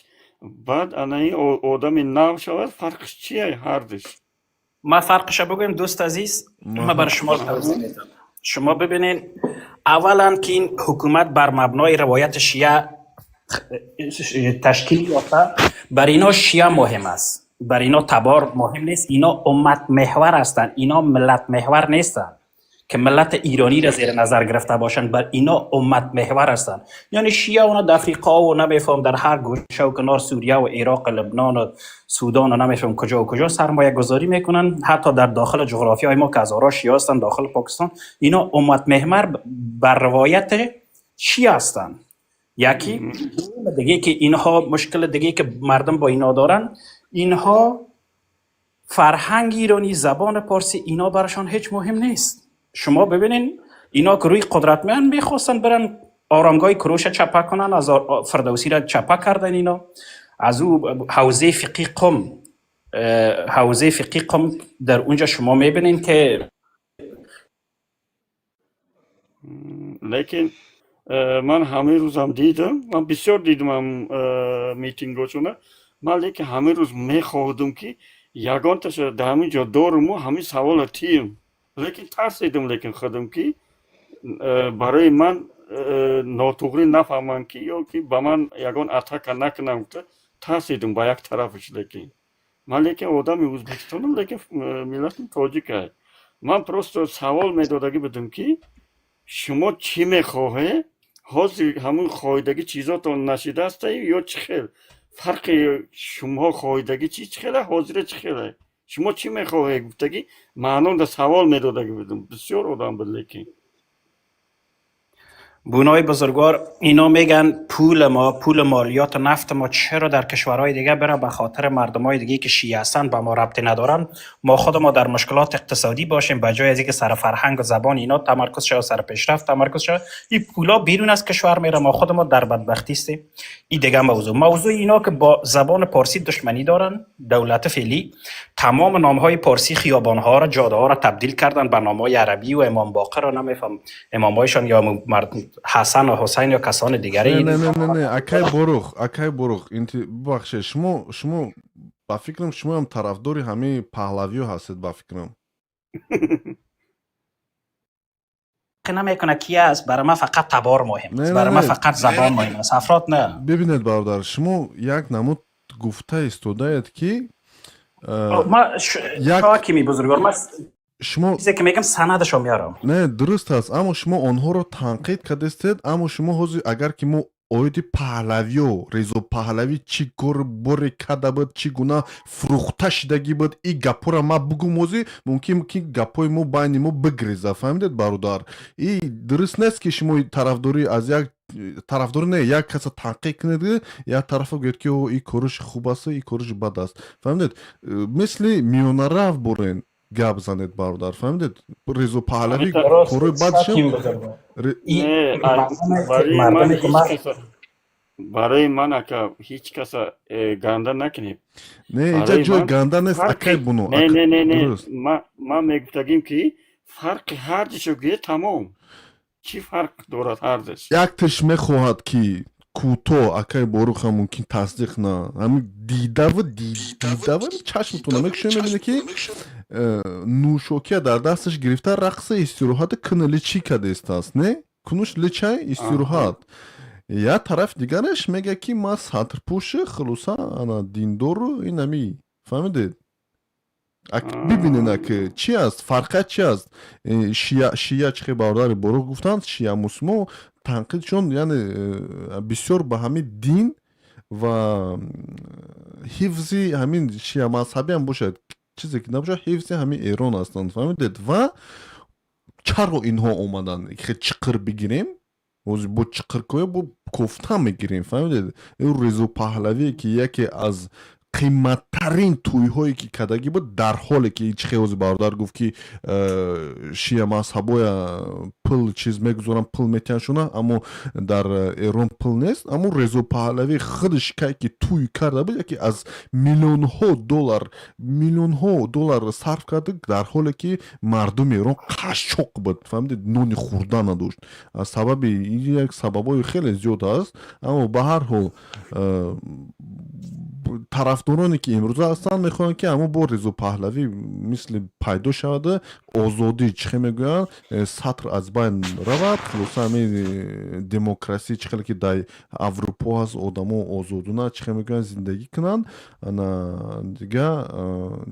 баъд анаи одами нав шавад, фарқш чия ҳардуш?
Ман фарқша бигӯем, дӯст азиз, ман бар шумо тавзеҳ медиҳам. Шумо бибинед, аввалан, ки ин ҳукумат бар мабнои ривояти шия ташкил ёфта. Бар ино шия муҳим аст, бар ино табор муҳим нест. Ино умматмеҳвар ҳастанд, ино миллатмеҳвар нестанд, ки миллати иронӣ را зیر назар гирифта бошанд. Бар ино умматмеҳвар ҳастанд, яъне шия اونا در افریقا و نمیفهم در هر گوشه و کنار سوریه و عراق و لبنان و سودان و نمیفهم کجا و کجا سرمایه گذاری میکنن، حتی در داخل جغرافی های ما که هزارها شیعه هستند داخل پاکستان. اینا امت محور بر روایت شیعه هستند. یکی دیگه که اینها مشکل دیگه که مردم با اینا دارن، اینها فرهنگ ایرانی، زبان پارسی، اینا براشان هیچ مهم نیست. شما ببینین، اینا که روی قدرت میان، میخواستن برن آرامگاه کروش چپه کنن، از فردوسی را چپه کردن. اینا از او حوزه فقهی قم، حوزه فقهی قم، در اونجا شما میبینین که
лекин ман ҳамин рӯзам дидам, ман бисёр дидам митингошона ман, лекин ҳамин рӯз мехоҳдум, ки ягонташа дар ҳамин ҷо доруму ҳамин савола тием, лекин тарсидум, лекин худам, ки барои ман нотуғрӣ нафаҳманд, ки ё ки ба ман ягон атака накунам гуфта тарсидум ба як тарафаш. Лекин ман, лекин одами Ӯзбекистонам, лекин миллатим тоҷикай. Ман просто савол медодагӣ будам, ки шумо чӣ мехоҳед ҳозир, ҳамун хоҳидагӣ чизотон нашидаастае ё чӣ хел фарқи шумо, хоҳидагӣ чи чӣ хела, ҳозира чӣ хела, шумо чӣ мехоҳед гуфтагӣ маънонда савол медодагӣ будам. Бисёр одам буд, лекин
بونای بزرگوار، اینا میگن پول ما، پول مالیات نفت ما چرا در کشورهای دیگه بره، به خاطر مردمای دیگه که شیعه هستن، به ما ربطی ندارن. ما خود ما در مشکلات اقتصادی باشیم، به جای از اینکه سر فرهنگ و زبان اینا تمرکز شود، سر پیشرفت تمرکز شود، این پولا بیرون از کشور میره، ما خود ما در بدبختی هستیم. این دیگه موضوع اینا که با زبان پارسی دشمنی دارن. دولت فعلی تمام نامهای پارسی، خیابانها را، جاده ها را تبدیل کردن به نامهای عربی و امام باقر را نمیفهم، امامایشان یا مرد حسن و حسین یا کسان دیگری.
Не, не, не, не, акай Борух, акай Борух, инти бубахшед, шумо, ба фикрам, шумоам тарафдори ҳамаи паҳлавиё ҳастед, ба фикрам.
намекунад ки аст. Барои ман фақат табор муҳим
Не,
аст.
не,
Барои ман
не.
фақат забон муҳим аст, афрод не.
Бибинед, бародар, шумо як намуд гуфта истодаед, ки
Ма
як
ҳокими бузургвор, ман
шумо
чизе ки мегам, санадашо меорам.
Не, дуруст аст, аммо шумо онҳоро танқид кардастед. Аммо шумо ҳозир, агар ки мо оиди паҳлавиё, Резо Паҳлавӣ чӣ кор боре карда буд, чӣ гуна фурӯхта шидагӣ буд, и гапҳоро ман бугум ҳозир, мумкин ки гапҳои мо байни мо бигреза. Фаҳмидед, бародар? И дуруст нест, ки шумо тарафдорӣ аз як тарафдорӣ, не, як каса танқид кунед, як тарафа гӯед, ки о, и кориш хуб аст, и кориш бад аст. Фаҳмидед? Мисли миёнарав борен гап занед, бародар. Фаҳмидед? Резо Паҳлавӣ корои бадшам
Ҳаким бузургвор,
Не, барои ман
мардуме ки
ҳеҷ
ман
каса, барои ман, ака, ҳеҷ каса ганда накунед.
Не, инҷа
Барои
ҷои
ман
ганда нест,
фарқи
акай буно.
Не, не, не, не.
Дуруст.
Ман мегуфтагим, ки фарқи ҳардишо гӯе, тамом. Чӣ фарқ дорад ҳардиш?
Якташ мехоҳад, ки кӯтоҳ, акай Боруха мумкин тасдиқ на, ҳамин дидаву дидаву чашмтона мекушоед, мебинед, ки нӯшокия дар дасташ гирифта, рақси истироҳати кунали чӣ кардастааст, не кунуш личай истироҳат. Як тараф дигараш мегӯяд, ки ман сатрпӯши, хулоса, ана диндору ин ами. Фаҳмидед? Бибинед, ак чӣ аст фарқият, чӣ аст? Шия чӣ хел бародари Борух гуфтанд, шия мусулмон танқидшон, яъне бисёр ба ҳамин дин ва ҳифзи ҳамин шия мазҳабиам бошад, чизе ки набошад, ҳифзи ҳамин Эрон ҳастанд. Фаҳмидед? Ва чаро инҳо омаданд? Чиқир бигирем ҳозир, бо чиқиркоя, бо кофта мегирем. Фаҳмидед? Резо Паҳлавие, ки яке аз қиматтарин тӯйҳое ки кардагӣ буд, дар ҳоле ки чӣ хел ҳозир бародар гуфт, ки шия мазҳабоя пул чиз мегузоранд, пул метиҳанд шуна, аммо дар Эрон пул нест. Аммо Резо Паҳлавӣ худаш кай ки тӯй карда буд, яке аз миллионҳо доллар, миллионҳо доллар сарф карда, дар ҳоле ки мардуми Эрон қашшоқ буд. Фаҳмидед? Нони хӯрда надошт. Аз сабаби як сабабҳои хеле зиёд аст, аммо ба ҳар ҳол тарафдороне ки имрӯза ҳастанд, мехоҳанд, ки ҳамон бо Резо Паҳлавӣ мисли пайдо шавада, озодӣ, чӣ хел мегӯянд, сатр аз байн равад, хулоса, ҳамин демокрасӣ, чӣ хеле ки дар Аврупо ҳаст, одамо озодона, чӣ хел мегӯянд, зиндагӣ кунанд. Ана дига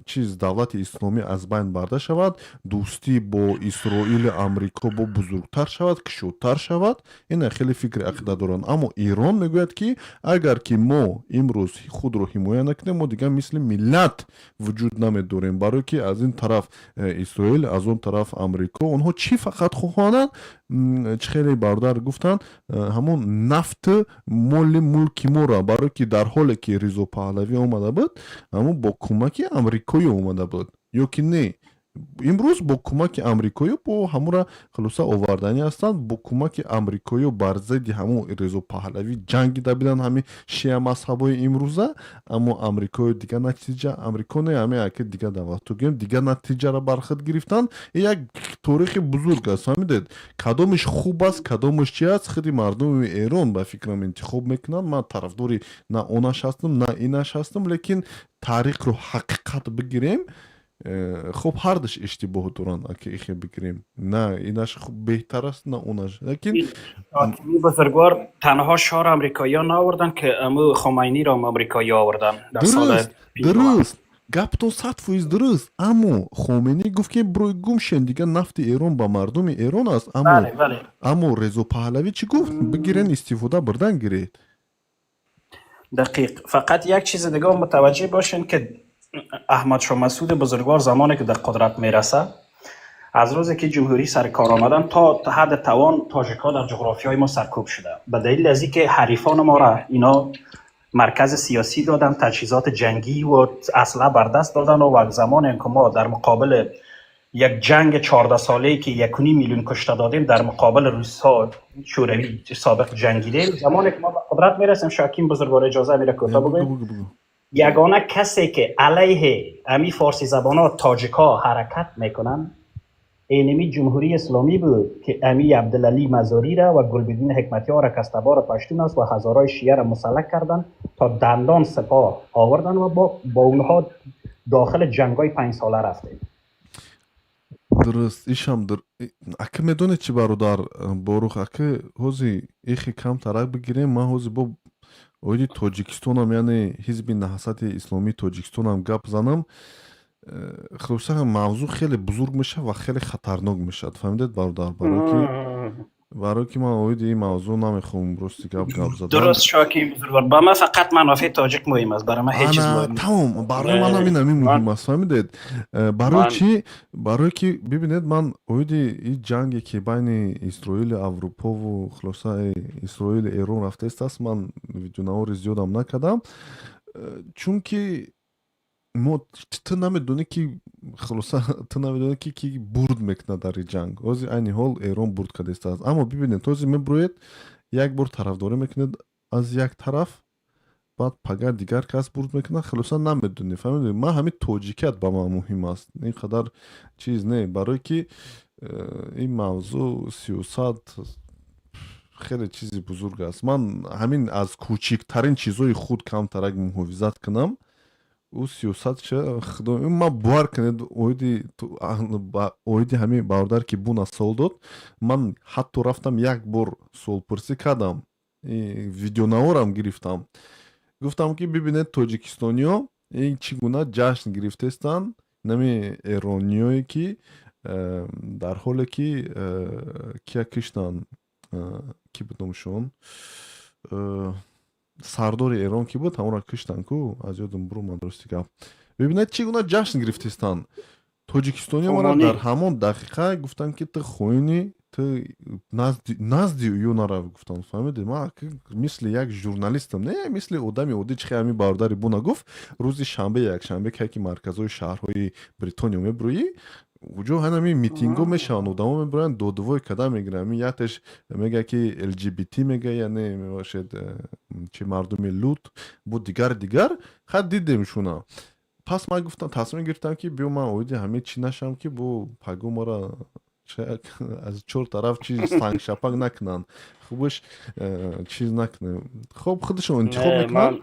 чиз, давлати исломӣ аз байн барда шавад, дӯстӣ бо Исроилу Амрико бо бузургтар шавад, кушодтар шавад. Ина хеле фикри ақида доранд. Аммо Эрон мегӯяд, ки агар ки мо имрӯз худро ҳимоя накунем, мо дигар мисли миллат вуҷуд намедорем, барое ки аз ин тараф Исроил, аз он тараф Амрико. Онҳо чӣ фақат хоҳонанд? Чӣ хеле бародар гуфтанд, ҳамон нафту моли мулки моро, барое ки дар ҳоле ки Ризо Паҳлавӣ омада буд, ҳамон бо кӯмаки амрикоӣ омада буд ё ки не? Имрӯз бо кӯмаки амрикоё бо ҳамура, хулоса, оварданӣ ҳастанд. Бо кӯмаки амрикоё бар зидди ҳамон Резо Паҳлавӣ ҷангида буданд ҳамин шия мазҳабҳои имрӯза. Аммо амрикоё дигар натиҷа, амрико не, ҳамин аки дигар давлатҳо гӯем, дигар натиҷаро бар худ гирифтанд. Як торихи бузург аст. Фаҳмидед? Кадомиш хуб аст, кадомиш чи аст, худи мардуми Эрон, ба фикрам, интихоб мекунанд. Ман тарафдори на онаш ҳастам, на инаш ҳастам, лекин таърихро ҳақиқат бигирем. Хуб, ҳардаш иштибоҳ доранд, аки ихе бигирем, на инаш беҳтар аст, на онаш, лекин
Бузургвор, танҳо шоҳро амрикоиё наоварданд, ки аму Хомайниро ҳам амрикоиё оварданд дар соли
Дуруст, дуруст, гаптон 100% дуруст. Аммо Хомейнӣ гуфт, ки бирой гум шен, дигар нафти Эрон ба мардуми Эрон аст. Аммо
бале бале
аммо Резо Паҳлавӣ чӣ гуфт? Бигирен, истифода бурдан гиред.
Дақиқ. Фақат як чиз дига мутаваҷҷеҳ бошен, ки Аҳмад Шоҳ Масъуд бузургвор замоне ки дар қудрат мераса, аз рӯзе ки ҷумҳурӣ сар кор омадан, то ҳадди тавон тоҷикҳо дар ҷуғрофиёи мо саркӯб шуда, ба далели аз инки ҳарифони моро ино маркази сиёсӣ додан, таҷҳизоти ҷангӣ ва аслиҳа бар даст додан. Ва замоне ки мо дар муқобили як ҷанг 14 солае ки 1.5 миллион кушта додем, дар муқобили русҳо, шӯравӣ собиқ ҷангидем, замоне ки мо ба қудрат мерасем, Шоким бузургвор, иҷоза мера кӯтоҳ бигӯем, ягона касе ки алайҳи ами форсӣ забонҳо, тоҷикҳо ҳаракат мекунанд, инами ҷумҳурии исломӣ буд, ки ами Абдулалӣ Мазориро ва Гулбиддин Ҳикматёрро, ки аз табори паштун аст, ва ҳазорҳои шиаро мусаллаҳ карданд, то дандон сипоҳ оварданд ва бо онҳо дохили ҷангҳои 5 сола рафтем.
Дуруст, ишам ака, медонед чӣ, бародар Борух, ака, ҳози ихи камтарак бигирем, ман ҳози бо оиди Тоҷикистонам, яъне Ҳизби Наҳзати Исломии Тоҷикистонам гап занам, хулоса, мавзӯъ хеле бузург мешавад ва хеле хатарнок мешавад, фаҳмидед, бародар? Барое ки ман оиди ин мавзӯъ намехоҳам, рости гап задан.
Дуруст, Шоки бузургвор, ба ман фақат манофеи тоҷик муҳим аст, барои ман ҳеҷ чиз муҳим нест.
Тамом, барои ман ҳамин муҳим аст, фаҳмидед? Барои чӣ? Барое ки бибинед, ман оиди ин ҷанге, ки байни Исроилу Аврупову, хулоса, Исроилу Эрон рафтаистааст, ман видеонавори зиёдам накардам, чунки мо ту намедонӣ ки, хулоса, ту намедонӣ ки ки бурд мекунад дар ин ҷанг. Ҳозир, айни ҳол, Эрон бурд кардааст, аммо бибинед, ҳозир мебуроед, як бор тарафдорӣ мекунед аз як тараф, баъд пага дигар кас бурд мекунад, хулоса, намедонӣ, фаҳмидед? Ман ҳамин тоҷикият ба ман муҳим аст, ин қадар чиз не, барое ки ин мавзӯъ, сиёсат хеле чизи бузург аст. Ман ҳамин аз кӯчиктарин чизҳои худ камтарак муҳофизат кунам, ӯ сиёсатша худо. Ман, бовар кунед, оиди ҳамин бародар, ки буна савол дод, ман ҳатто рафтам, як бор суолпурсӣ кардам, видеонаворам гирифтам, гуфтам ки бибинед, тоҷикистониё ин чӣ гуна ҷашн гирифтаистанд, нами эрониёе ки дар ҳоле ки кия киштанд, ки буд номшон, сардори Эрон ки буд, ҳамонро киштанд ку, аз ёдам бурумад, рости гап. Бибинед, чӣ гуна ҷашн гирифтаистанд тоҷикистониё. Мара дар ҳамон дақиқа гуфтанд, ки ту хоини, ту назди ӯ нарав, гуфтанд, фаҳмидед? Ман мисли як журналистам не, мисли одами оддӣ. Чихе ҳамин бародари буна гуфт, рӯзи шанбе, якшанбе, ке ки марказҳои шаҳрҳои Бритониё мебурӯӣ, уҷо ҳанами митингҳо мешаванд, одамо мебуранд, додувой када мегиранд. Ҳамин якташ мега, ки ЛГБТ мега, яъне мебошед чи, мардуми лут бо дигар дигар хат дидем шуна. Пас ман гуфтам, тасмим гирифтам, ки биё, ман оиди ҳамин чӣ нашам, ки бо паго мара аз чор тараф чи сангшапак накунанд. Хубаш чиз накунем, хоб, худашон интихоб мекунанд.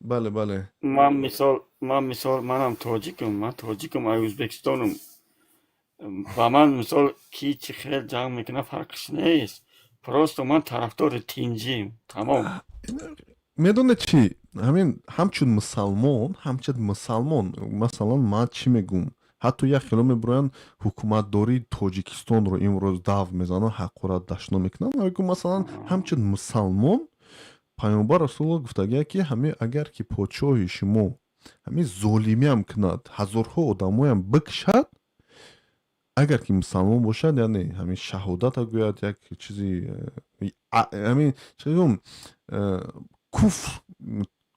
Бале.
Ман мисол, манам тоҷикам, ман тоҷикам, ай Ӯзбекистонам. Ба ман мисол ки чӣ хел ҷанг мекунад, фарқиш нест, просто ман тарафдори тинҷим, тамом.
Медонед чӣ, ҳамин ҳамчун мусалмон, масалан, ман чӣ мегӯм? Ҳатто як хело мебуроянд, ҳукуматдории Тоҷикистонро имрӯз дав мезананд, ҳақорат, дашно мекунанд. Ман мегӯм, масалан, ҳамчун мусалмон, Паёмбар Расулулло гуфтагия, ки ҳамин агар ки подшоҳи шумо ҳамин золимиам кунад, ҳазорҳо одамоям бикшад, агар ки мусалмон бошад, яъне ҳамин шаҳодата гӯяд, як чизи ҳамин чӣ гӯм,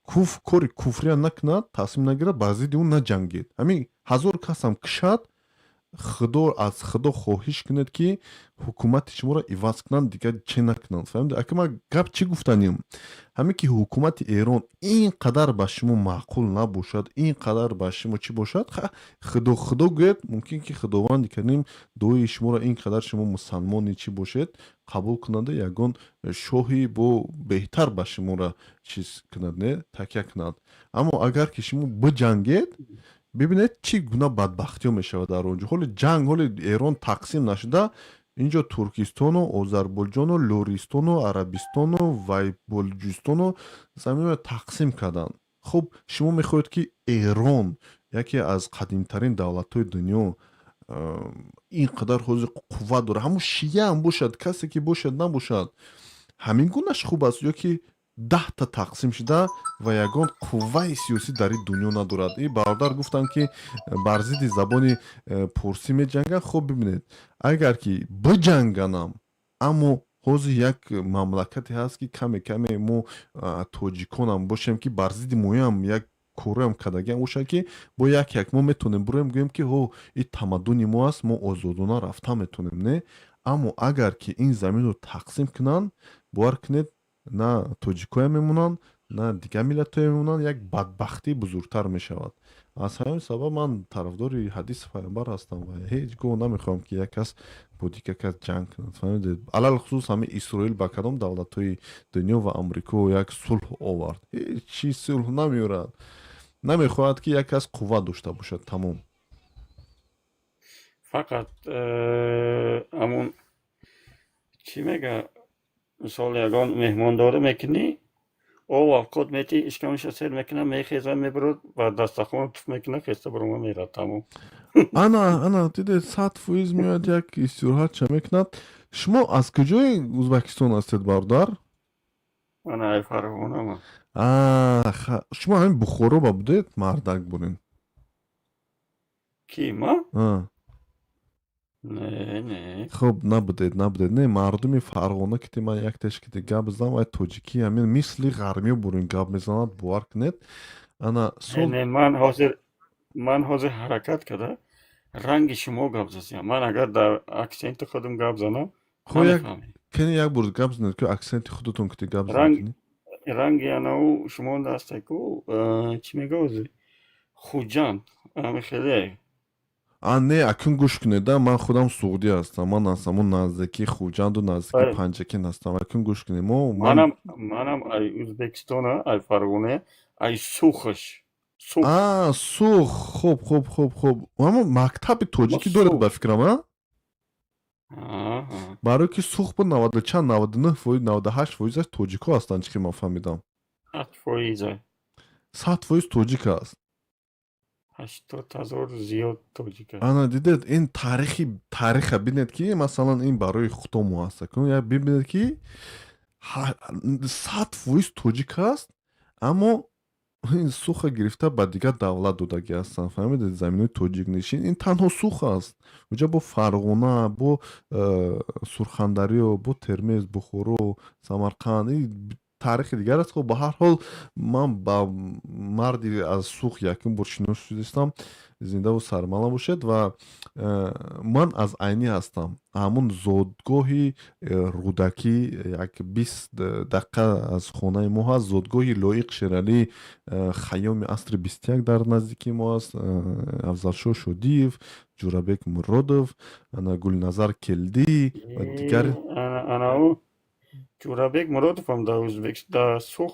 куфр, кори куфрия накунад, таслим нагирад, бар зидди ӯ наҷангед, ҳамин 1000 касам кишад, Худо, аз Худо хоҳиш кунед, ки ҳукумати шуморо иваз кунанд, дигар чӣ накунанд. Фаҳмидед, ака? Ман гап чӣ гуфтанем? Ҳамин ки ҳукумати Эрон ин қадар ба шумо маъқул набошад, ин қадар ба шумо чӣ бошад, Худо, Худо гӯяд, мумкин ки Худованди Карим дуои шуморо, ин қадар шумо мусалмони чӣ бошед, қабул кунаду ягон шоҳи бо беҳтар ба шуморо чиз кунад, не такя кунад. Аммо агар ки шумо биҷангед, бибинед, чӣ гуна бадбахтиҳо мешавад дар он ҷо. Ҳоли ҷанг, ҳоли Эрон тақсим нашуда, инҷо Туркистону Озарбойҷону Лористону Арабистону Вайболҷистону заминро тақсим карданд. Хуб, шумо мехоҳед, ки Эрон, яке аз қадимтарин давлатҳои дунё, ин қадар ҳозир қувват дорад, ҳамун шияам бошад, касе ки бошад, набошад, ҳамин гунаш хуб аст ё ки 10-та тақсим шуда ва ягон қувваи сиёсӣ дар ин дунё надорад? Ин бародар гуфтанд, ки бар зидди забони порсӣ меҷанганд. Хуб, бибинед, агар ки биҷанганам, аммо ҳозир як мамлакате ҳаст, ки каме каме мо тоҷиконам бошем, ки бар зидди моям як короям кардагиам бошад, ки бо як як мо метавонем бироем, гӯем, ки ҳо, ин тамаддуни мо аст, мо озодона рафта метавонем, не? Аммо агар ки ин заминро тақсим кунанд, бовар кунед, на тоҷикоя мемонанд, на дигар миллатҳое мемонанд, як бадбахтии бузургтар мешавад. Аз ҳамин сабаб ман тарафдори ҳадиси Пайғамбар ҳастам ва ҳеҷ гоҳ намехоҳам, ки як кас бо дигар кас ҷанг кунад, фаҳмидед? Алалхусус ҳамин Исроил ба кадом давлатҳои дунё ва Амрико як сулҳ овард? Ҳеҷ чиз сулҳ намеорад. Намехоҳад, ки як кас қувват дошта бошад, тамом.
Фақат ҳамун чӣ мега, мисол, ягон меҳмондорӣ мекунӣ, об авқот метӣ, ишкамиша сер мекуна, мехеза, мебурад ва дастархон туф мекуна, хеста бурома мерад, тамом.
Ана, ана, дидед, 100% меояд, як истироҳатча мекунад. Шумо аз куҷои Узбекистон ҳастед, бародар?
Ана, ай Фарғонама.
Шумо ҳамин Бухоро ба будед, мардак бурин?
Ки, ма? Не, не.
Хуб, набудед, набудед. Не, мардуми Фарғона ки ман яктеш ки гап зам, вай тоҷикӣ ҳамин мисли ғармиё бурин гап мезанад, бовар кунед. Ана сол
Не, ман ҳозир ҳаракат карда ранги шумо гап зазиям. Ман агар дар аксенти худам гап занам,
хо, як
намефаҳмед.
Кани, як бор гап занед, ки аксенти худатон ки гап
Ранг
занед.
Ранги анау шумо дастаку, чӣ мега ҳозир, Хуҷанд, ами хеле.
А, не, акун гӯш кунед, да, ман худам суғдӣ ҳастам, ман аз ҳамон наздикии Хуҷанду наздикии Панҷакент ҳастам. Акун гӯш кунед, мо ман
Манам ай Ӯзбекистона, ай Фарғона, ай Сухаш, Сух.
А, Сух, хуб, хуб, хуб, хуб. Ҳамон мактаби тоҷикӣ доред, ба фикрам, а? Барои ки Сух бо наваду чанд, 99%, 98 фоизаш тоҷикҳо ҳастанд, чӣ ки ман фаҳмидам.
100%-а.
100% тоҷик аст.
80 000 зиёд тоҷик аст.
Ана, дидед, ин таърихи, таъриха бинед, ки масалан ин барои худомо аст. Як бибинед, ки 100% тоҷик аст, аммо ин Суха гирифта ба дигар давлат додагӣ ҳастанд, фаҳмидед? Заминои тоҷикнишин ин танҳо Сух аст. Уҷа бо Фарғона, бо Сурхандариё, бо Термез, Бухоро, Самарқанд, таърихи дигар аст. Хоб, ба ҳар ҳол, ман ба марди аз Сух якум бор шинос шудистам. Зиндаву сармала бошед. Ва ман аз Айнӣ ҳастам, ҳамун зодгоҳи Рӯдакӣ, як 20 дақиқа аз хонаи мо ҳаст, зодгоҳи Лоиқ Шералӣ, Хайёми асри 21 дар наздикии мо аст, Афзалшоҳ Шодиев, Ҷӯрабек Муродов, ана Гулназар Келдӣ ва дигар.
Анау Ҷӯрабек Муродовам дар Ӯзбек, дар Сух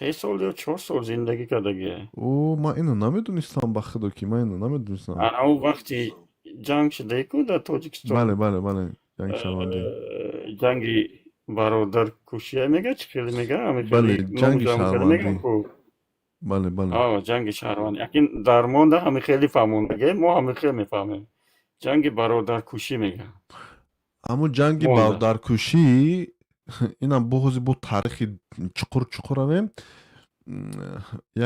3 сол ё 4 сол зиндагӣ кардагия.
О, ман ино намедонистам, ба худо, ки ман ино намедонистам.
Анау вақти ҷанг шудаку дар Тоҷикистон.
Бале, ҷанги шаҳрвандӣ.
Ҷанги бародаркушия мега, чӣ хеле мега?
Бале, ҷанги шаҳрвандӣ, бале.
Ҷанги шаҳрвандӣ, акин дар монда ҳами хеле фаҳмондаге, мо ҳами хел мефаҳмем, ҷанги бародаркушӣ мега.
Ҳамун ҷанги бародаркушӣ, инам боҳози бо таърихи чуқур чуқур равем.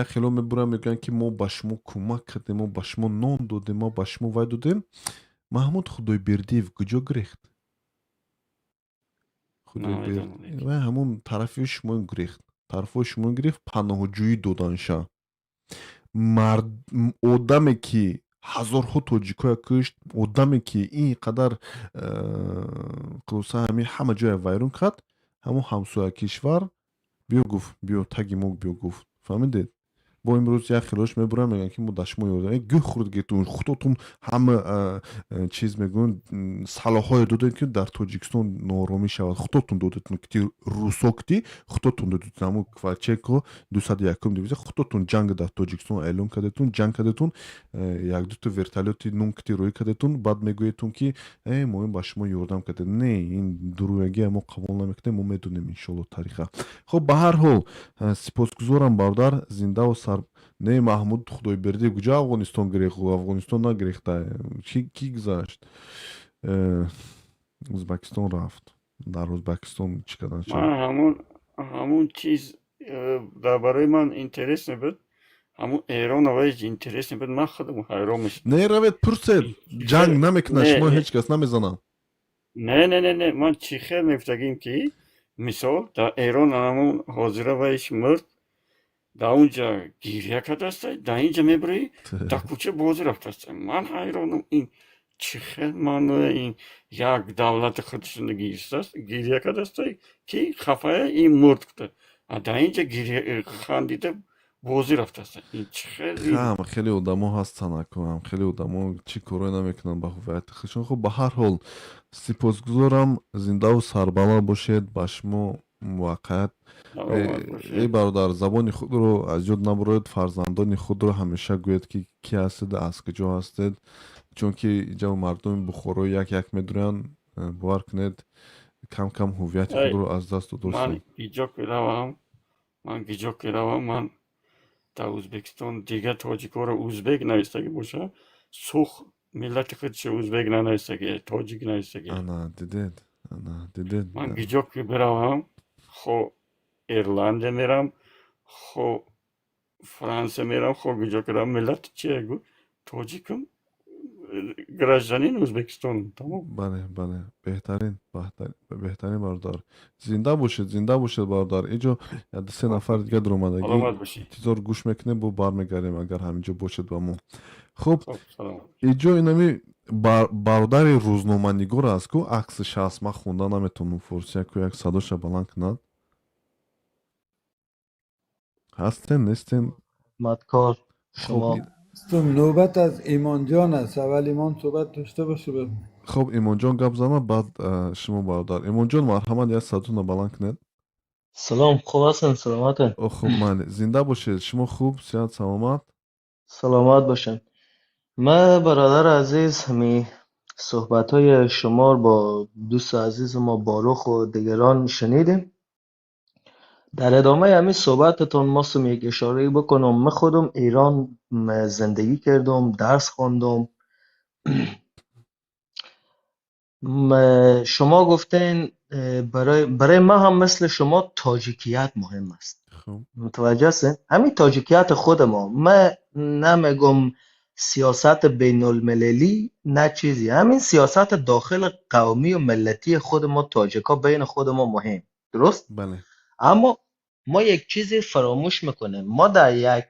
Як хело мебурам, мегӯянд, ки мо ба шумо кӯмак кардем, мо ба шумо нон додем, мо ба шумо вай додем. Маҳмуд Худойбердиев куҷо гирехт? Вай ҳамун тарафи шумо гирехт, тарафҳои шумо гирифт, паноҳҷӯӣ доданша. Мард одаме, ки ҳазорҳо тоҷикоя кушт, одаме, ки ин қадар хулоса ҳамин ҳама ҷоя вайрон кард, ҳамон ҳамсоя кишвар биё гуфт, биё таги мо биё гуфт, фаҳмидед? Бо имрӯз як хелош мебурам, мегӯянд, ки мо дар шумо ёрдам. Гӯ хӯрд, гетун худотон ҳама чиз мегӯянд, салоҳое додем, ки дар Тоҷикистон нооромӣ шавад. Худотон додетон, ки русо кити худотон додетон, ҳамун Квачеко 201-ум дивизия, худотон ҷанг дар Тоҷикистон эълон кардетун, ҷанг кардетун, як дуто вертолёти нун кити рӯй кардетун, баъд мегӯетун, ки э, мо ба шумо ёрдам кардем. Не, ин дурӯягия мо қабул намекунем, мо медонем, иншоалло, тариха. Хуб, ба ҳар ҳол, сипосгузорам, бародар, зиндаву сар. Не, Маҳмуд Худойбердиев куҷо Афғонистон гирехт? Афғонистон нагирехта. Кӣ гузашт? Ӯзбекистон рафт, дар Ӯзбекистон чӣ кардан?
Ман ҳамун чиз дар барои ман интересно буд, ҳамун Эрон аваи интересно буд, ман худам ҳайрон мешудам.
Не, равед, пурсед, ҷанг намекунад, шумо ҳеҷ кас намезанад.
Не, не, не, не, ман чӣ хел мегуфтагим, ки мисол дар Эрон ҳамун ҳозира вайш мурд, дар онҷа гиря кардааста, дар инҷа мебурӣ, дар кӯча бозӣ рафтааста. Ман ҳайронам, ин чӣ хел маъное, ин як давлати худшона гирифтааст, гиря кардааста, ки хафая ин мурд гуфта, а дар инҷа хандида бозӣ рафтааста. Ин чӣ хел?
Ҳам хеле одамо ҳастанд, акам хеле одамо чӣ корое намекунанд ба ҳувияти худшон. Хуб, ба ҳар ҳол, сипосгузорам, зиндаву сарбаланд бошед. Ба шумо. Муваққат. Эй бародар, забони худро аз ёд набароед, фарзандони худро ҳамеша гӯед, ки кӣ ҳастед, аз куҷо ҳастед, чунки инҷа мардуми Бухоро як як медуранд. Бовар кунед, кам кам ҳуввияти худро аз даст
Ман
додастанд.
гиҷо ки равам, ман гиҷо ки равам, ман дар Ӯзбекистон дигар тоҷикҳоро узбек навистагӣ боша, сух миллати худшо узбек нанавистагӣ, тоҷик навистагӣ.
Ана дидед, ана дидед.
Ман гиҷо ки биравам, хо Ирландия мерам, хо Франсия мерам, хо гиҷо ки равам, миллати чие? Гу тоҷикам, гражданин Ӯзбекистон, тамом.
Бале, беҳтарин, беҳтарин, бародар, зинда бошед, зинда бошед, бародар. Иҷо як се нафар дига дуромадагӣ.
Саломат бошед.
Интизор гӯш мекунем, бо бармегардем, агар ҳаминҷо бошед ба мо. Хуб.
Хоб, саломат.
Иҷо инами бародари рӯзноманигор аст ку, аксиш ҳаст, ман хонда наметавонам форсия ку, як садоша баланд кунад. Ҳастен, нестен?
Хидматкор.
Хуб.
Шумо.
نوبت از ایمان جان است. اول ایمان صحبت داشته باشه بعد.
Хуб, Имонҷон гап зана, баъд шумо, бародар Имонҷон, марҳамат, як садотонро баланд кунед.
Салом, хуб ҳастен, саломатен?
О, хуб, майли, зинда бошед. Шумо хуб, сиҳат, саломат?
Саломат бошен. Ман, бародар азиз, ҳами суҳбатҳои шумо бо дӯсти азизи мо Борух ва дигарон шунидем. Дар идомаи ҳамин суҳбататон мостум як ишорае бикунам. Ман худам Эрон зиндагӣ кардам, дарс хондам. Шумо гуфтен, барои ман ҳам мисли шумо тоҷикият муҳим аст. Мутаваҷҷеҳ ҳастед? Ҳамин тоҷикияти худи мо. Ман намегум сиёсати байналмилалӣ, на чизе. Ҳамин сиёсати дохили қавмӣ ва миллатии худи мо тоҷикҳо байни худи мо муҳим. Дуруст?
Бале.
Аммо мо як чизе фаромӯш мекунем. Мо дар як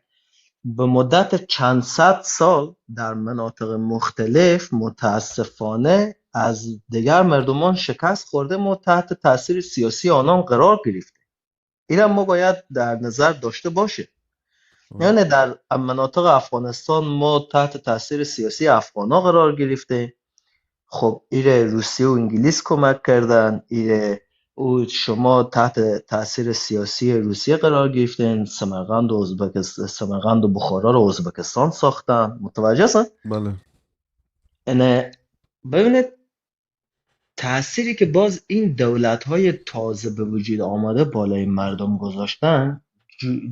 ба муддати чанд сад сол дар манотиқи мухталиф мутаассифона аз дигар мардумон шикаст хӯрда, мо таҳти таъсири сиёсии онон қарор гирифтем. Инам мо бояд дар назар дошта бошем. Яъне дар манотиқи Афғонистон мо таҳти таъсири сиёсии афғонҳо қарор гирифтем. Хуб, ире Русия ва Инглис кӯмак карданд, ире ӯ шумо таҳти таъсири сиёсии Русия қарор гирифтем, Самарқанду Самарқанду Бухороро Ӯзбекистон сохтанд. Мутаваҷҷеҳ ҳастед?
Бале.
Яъне бибинед, таъсире ки боз ин давлатҳои тоза ба вуҷуд омада болои мардум гузоштанд,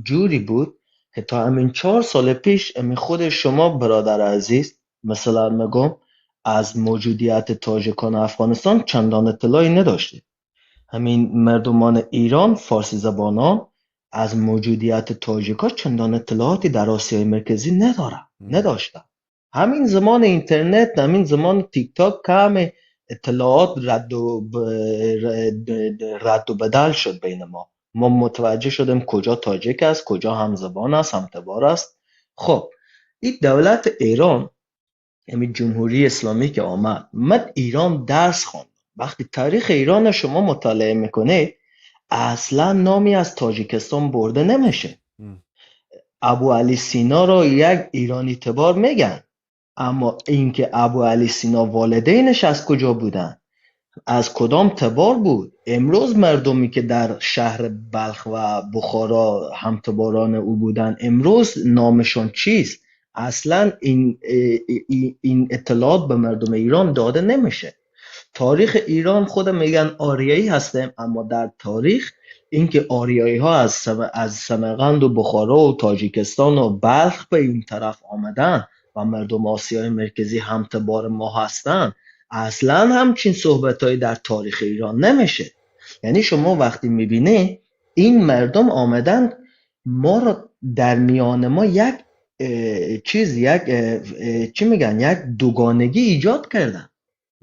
ҷуре буд ки то ҳамин 4 соли пеш ҳамин худи шумо, бародари азиз, масалан мегӯм, аз мавҷудияти тоҷикони Афғонистон чандон иттилоъе надоштед. Ҳамин мардумони Эрон, форсизабонон, аз мавҷудияти тоҷикҳо чандон иттилооте дар Осиёи Марказӣ надоранд, надоштанд. Ҳамин замони интернет, ҳамин замони ТикТок каме иттилоот радду бадал шуд байни мо. Мо мутаваҷҷеҳ шудем куҷо тоҷик аст, куҷо ҳамзабон аст, ҳамтабор аст. Хуб, ин давлати Эрон, ҳамин Ҷумҳурии Исломӣ ки омад, ман Эрон дарс хондам. Вақте таърихи Эронро шумо мутолиа мекунед, аслан номе аз Тоҷикистон бурда намешавад. Абӯалӣ Синоро як эронитабор мегӯянд, аммо инки Абӯалӣ Сино волидайнаш аз куҷо буданд, аз кадом табор буд, имрӯз мардуме ки дар шаҳри Балх ва Бухоро ҳамтаборони ӯ буданд, имрӯз номашон чист? Аслан ин иттилоот ба мардуми Эрон дода намешавад. Таърихи Эрон худ мегӯянд ориёӣ ҳастем, аммо дар таърих инки ориёиҳо аз Самарқанд ва Бухоро ва Тоҷикистон ва Балх ба ин тараф омаданд ва мардуми Осиёи Марказӣ ҳамтабори мо ҳастанд, аслан ҳамчин суҳбатҳое дар таърихи Эрон намешавад. Яъне шумо вақте мебинед, ин мардум омаданд моро дар миёни мо як чиз, як чӣ мегӯянд, як дугонагӣ эҷод карданд.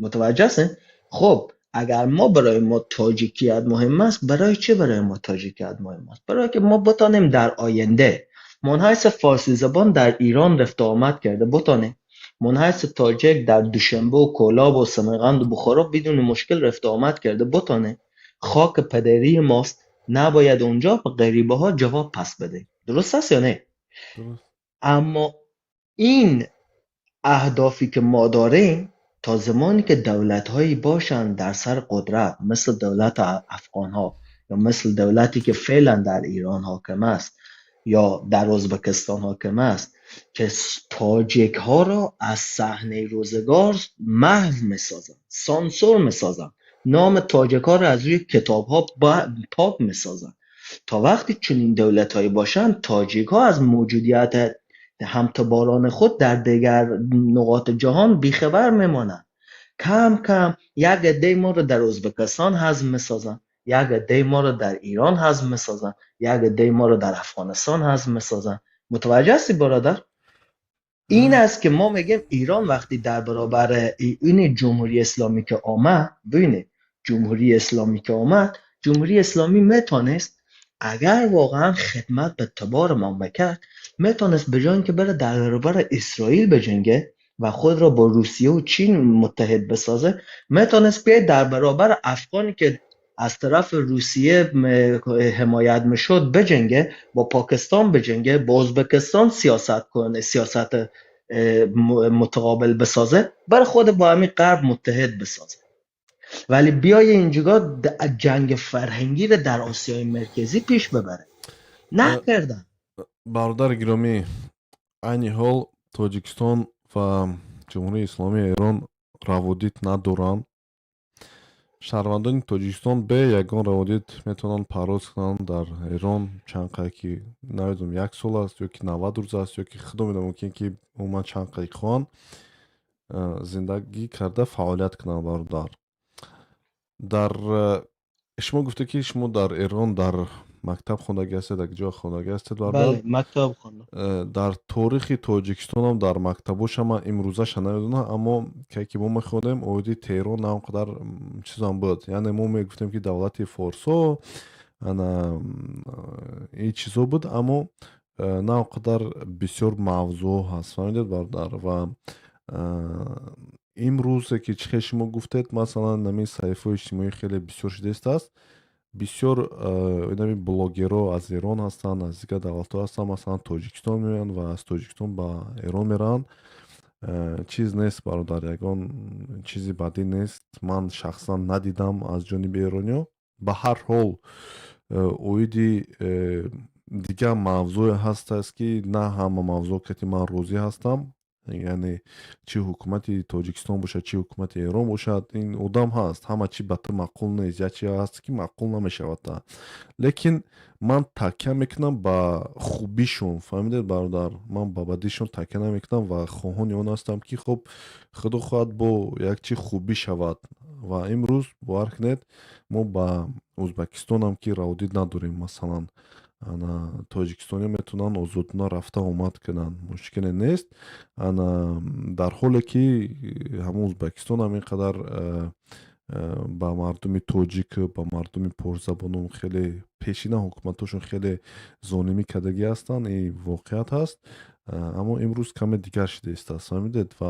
Мутаваҷҷеҳ ҳастед? Хуб, агар мо барои мо тоҷикият муҳим аст, барои чӣ барои мо тоҷикият муҳим аст? Барои ки мо битонем дар оянда منحیث فارسی زبان در ایران رفت و آمد کرده بتانیم، منحیث تاجک در دوشنبه و کولاب و سمرقند و بخارا بدون مشکل رفت و آمد کرده بتانه. خاک پدری ماست، نباید اونجا به غریبه ها جواب پس بده. درست است یا نه؟
درست.
اما این اهدافی که ما داریم، تا زمانی که دولت هایی باشند در سر قدرت مثل دولت افغان ها یا مثل دولتی که فعلا در ایران حاکم است یا در ازبکستان حاکم است که تاجیک ها را از صحنه روزگار محو میسازند، سانسور میسازند، نام تاجیک ها را از روی کتاب ها پاک میسازند. تا وقتی چنین دولت هایی باشند، تاجیک ها از موجودیت همتباران خود در دیگر نقاط جهان بیخبر میمانند. کم کم یک عده ما رو در ازبکستان هضم میسازن، یک عده ما رو در ایران هضم میسازن، یک عده ما رو در افغانستان هضم میسازن. متوجه هستی برادر؟ این است که ما میگیم ایران وقتی در برابر این جمهوری اسلامی که آمد، ببینید جمهوری اسلامی که آمد، جمهوری اسلامی میتونست اگر واقعا خدمت به تبار ما میکرد، میتونست به جای اینکه بره در برابر اسرائیل بجنگه و خود را با روسیه و چین متحد بسازه، میتونست بیاد در برابر افغانی که از طرف روسیه حمایت میشد بجنگه، با پاکستان بجنگه، با ازبکستان سیاست کنه، سیاست متقابل بسازه، بر خود با همین غرب متحد بسازه. ولی بیای اینجا جنگ فرهنگی رو در آسیای مرکزی پیش ببره، نکردن.
Бародари гиромӣ, айни ҳол Тоҷикистон ва Ҷумҳурии Исломии Эрон раводид надоранд. Шаҳрвандони Тоҷикистон бе ягон раводид метавонанд парвоз кунанд дар Эрон. Чанд қадр ки намедонам, як сол аст ё ки 90 рӯз аст, ё ки худо медонад, мумкин ки умуман чанд қадр хоҳанд зиндагӣ карда фаъолият кунанд. Бародар, дар шумо гуфте, ки шумо дар Эрон дар мактаб хондагӣ ҳастед, дар ҷо хондагӣ ҳастед, бародар?
Бале, мактаб хондам.
Дар торихи Тоҷикистонам дар мактабоша ман имрӯзаша намедонам, аммо ке ки мо мехондем, оиди Теҳрон на он қадар чизам буд. Яъне мо мегуфтем, ки давлати форсо ана ин чизо буд, аммо на он қадар бисёр мавзӯъ ҳаст, фаҳмидед, бародар? Ва имрӯзе ки чӣ хел шумо гуфтед, масалан, ҳамин саҳифаҳои иҷтимоӣ хеле бисёр шудааст, бисёр инами блогерҳо аз Эрон ҳастанд, аз дигар давлатҳо ҳастанд, масалан, Тоҷикистон меоянд ва аз Тоҷикистон ба Эрон мераванд. Чиз нест, бародар, ягон чизи бадӣ нест, ман шахсан надидам аз ҷониби эрониҳо. Ба ҳар ҳол, оиди дигар мавзӯе ҳастааст, ки на ҳама мавзӯъ кати ман розӣ ҳастам. Яъне чӣ ҳукумати Тоҷикистон бошад, чӣ ҳукумати Эрон бошад, ин одам ҳаст, ҳама чӣ ба ту маъқул нест, як чи ҳаст, ки маъқул намешавад. Лекин ман такя мекунам ба хубишон, фаҳмидед, бародар? Ман ба бадишон такя намекунам ва хоҳони он ҳастам, ки хуб, худо хоҳад, бо як чи хубӣ шавад. Ва имрӯз бовар кунед, мо ба Ӯзбекистонам ки раводид надорем, масалан, ана тоҷикистониё метавонанд озодона рафта омад кунанд, мушкиле нест. Ана дар ҳоле ки ҳамон Ӯзбекистон ҳам ин қадар ба мардуми тоҷик, ба мардуми порсзабону хеле пешина ҳукуматҳошон хеле золимӣ кардагӣ ҳастанд, ин воқеият ҳаст. Аммо имрӯз каме дигар шуда истааст, фаҳмидед? Ва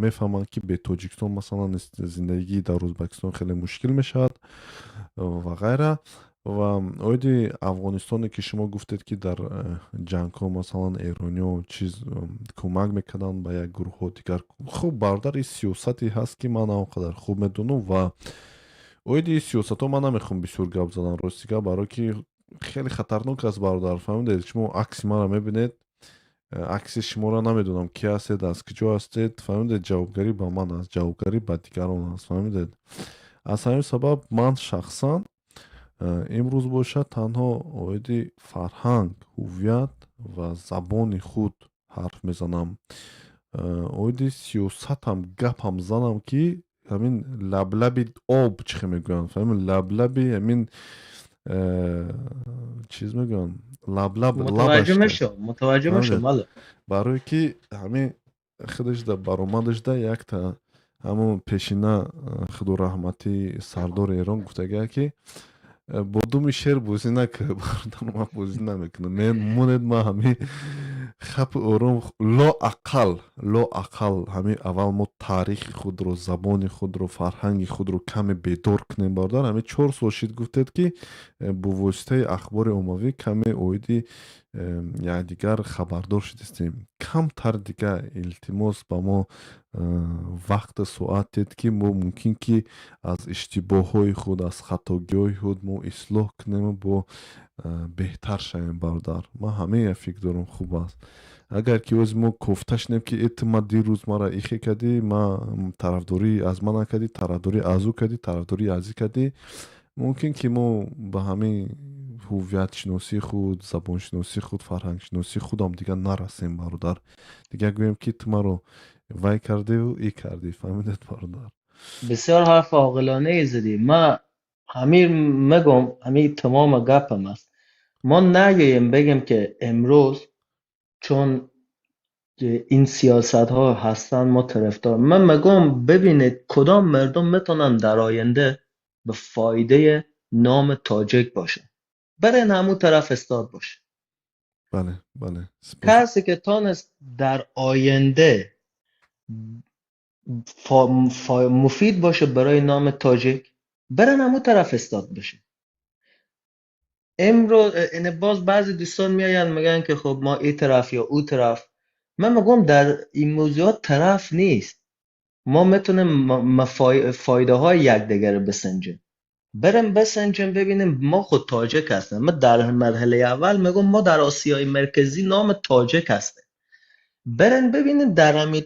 мефаҳманд, ки бе Тоҷикистон, масалан, зиндагӣ дар Ӯзбекистон хеле мушкил мешавад ва ғайра. Ва оиди Афғонистоне, ки шумо гуфтед, ки дар ҷангҳо, масалан, эрониҳо чиз кӯмак мекарданд ба як гурӯҳҳо дигар, хуб, бародар, ин сиёсате ҳаст, ки ман он қадар хуб медонам ва оиди ин сиёсатҳо ман намехоҳам бисёр гап задан, рости гап, барое ки хеле хатарнок аст, бародар, фаҳмидед? Шумо акси маро мебинед, акси шуморо намедонам, ки ҳастед, аз куҷо ҳастед, фаҳмидед? Ҷавобгарӣ ба ман аст, ҷавобгарӣ ба дигарон аст, фаҳмидед? Аз ҳамин сабаб ман шахсан имрӯз бошад танҳо оиди фарҳанг, ҳуввият ва забони худ ҳарф мезанам. Оиди сиёсатам гапам занам, ки ҳамин лаблаби об чӣ хел мегӯянд, фаҳмид, лаблаби ҳамин чиз мегӯянд, лаблаб.
Мутаваҷҷӯҳ мешавам, мутаваҷҷӯҳ мешавам, бале.
Барое ки ҳамин худашда баромадашда якта ҳамон пешина, худо раҳматӣ, сардори Эрон гуфтагия, ки бо думи шер бозӣ накард. Бародар, ман бозӣ намекунам, монед, ман ҳамин. Хапу ором, лоақал, лоақал ҳамин аввал мо таърихи худро, забони худро, фарҳанги худро каме бедор кунем, бародар. Ҳамин 4 сол шид, гуфтед, ки бо воситаи ахбори оммавӣ каме оиди якдигар хабардор шудистем. Камтар дига, илтимос, ба мо вақту соат дед, ки мо мумкин ки аз иштибоҳҳои худ, аз хатогиҳои худ мо ислоҳ кунему бо беҳтар шавем. Бародар, ман ҳамея фикр дорам, хуб аст, агар ки оз мо кофта шинем, ки э, ту ма дирӯз мара ихе кардӣ, ма тарафдорӣ аз ман накардӣ, тарафдорӣ аз ӯ кардӣ, тарафдорӣ аз и кардӣ, мумкин ки мо ба ҳамин ҳуввиятшиносии худ, забоншиносии худ, фарҳангшиносии худам дигар нарасем. Бародар, дигар гӯем, ки ту маро вай кардиву и кардӣ. Фаҳмидед, бародар?
Бисёр ҳарфи оқилонае задӣ. Ма ҳамин мегӯм, ҳамин тамоми гапам аст. Мо наёем бигем, ки имрӯз чун ин сиёсат ҳо ҳастанд, мо тарафдор. Ман мегӯм, бибинед, кадом мардум метавонанд дар оянда ба фоидаи номи тоҷик бошанд, барен ҳамун тараф истод боше.
Бале, бале.
Касе ки тонист дар оянда муфид боше барои номи тоҷик, барен ҳамун тараф истод боше. امروز باز بعضی دوستان میآیند میگن که خب ما این طرف یا او طرف. من میگم در این موضوعات طرف نیست. ما میتونیم فایده های یکدیگر رو بسنجیم. بریم بسنجیم، ببینیم ما خود تاجک هستیم. ما در مرحله اول میگم ما در آسیای مرکزی نام تاجک هستیم. بریم ببینیم در همین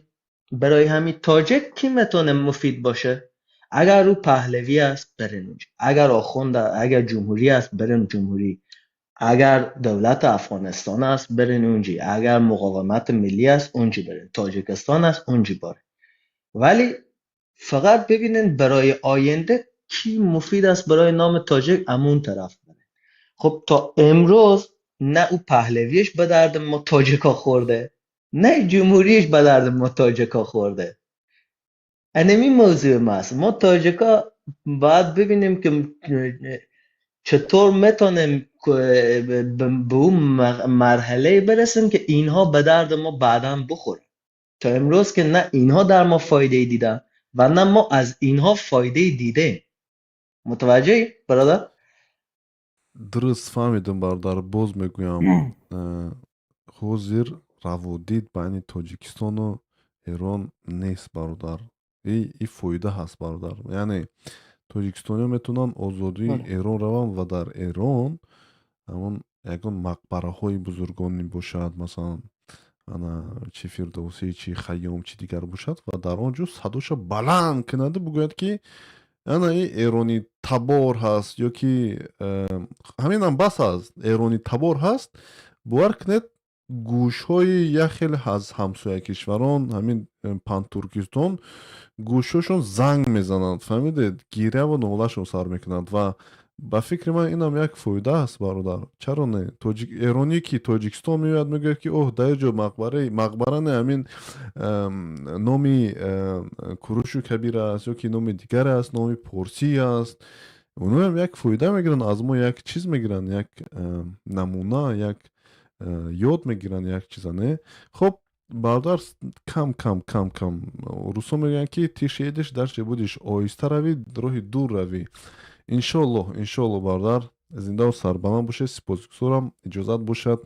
برای همین تاجک کی میتونه مفید باشه. اگر او پهلوی است، برین اونجا. اگر آخوند، اگر جمهوری است، برین جمهوری. اگر دولت افغانستان است، برین اونجی. اگر مقاومت ملی است، اونجی برین. تاجیکستان است، اونجی باره. ولی فقط ببینین برای آینده کی مفید است برای نام تاجک، امون طرف بره. خب تا امروز نه او پهلویش به درد ما تاجیکا خورده، نه جمهوریش به درد ما تاجیکا خورده. انمی موضوع ماست. ما تاجیکا باید ببینیم که چطور میتونیم به اون مرحله برسیم که اینها به درد ما بعدا بخوره. تا امروز که نه اینها در ما فایده دیدن و نه ما از اینها فایده دیده. متوجهی برادر؟
Дуруст фаҳмидам, бародар. Боз мегӯям, ҳозир раводид байни Тоҷикистону Эрон нест, бародар. И фоида ҳаст, бародар. Яъне тоҷикистониҳо метавонанд озодии Эрон раванд ва дар Эрон ҳамон ягон мақбараҳои бузургони бошад, масалан, ана чи Фирдавсӣ, чи Хайём, чи дигар бошад, ва дар он ҷо садоша баланд кунаду бигӯяд, ки ана и эронӣ табор ҳаст ё ки ҳаминам бас аст, эронӣ табор ҳаст. Бовар кунед, гӯшҳои як хеле аз ҳамсоя кишварон, ҳамин Пантуркистон, гӯшҳошон занг мезананд, фаҳмидед, гиряву нолашон сар мекунанд. Ва ба фикри ман, инам як фоида аст, бародар. Чаро не? Эронӣ ки Тоҷикистон меояд, мегӯяд, ки оҳ, дар ҷо мақбара не, ҳамин номи Курушу Кабир аст ё ки номи дигар аст, номи порсӣ аст. Оноям як фоида мегиранд аз мо, як чиз мегиранд, як намуна, як ёд мегиранд, як чиза, не? Хоб, бародар, кам кам, кам кам, русо мегӯянд, ки тише едешь, дальше будешь. Оҳиста равӣ, роҳи дур равӣ. Иншоаллоҳ, иншоаллоҳ, бародар, зиндаву сарбаланд бошед. Сипосгузорам. Иҷозат бошад,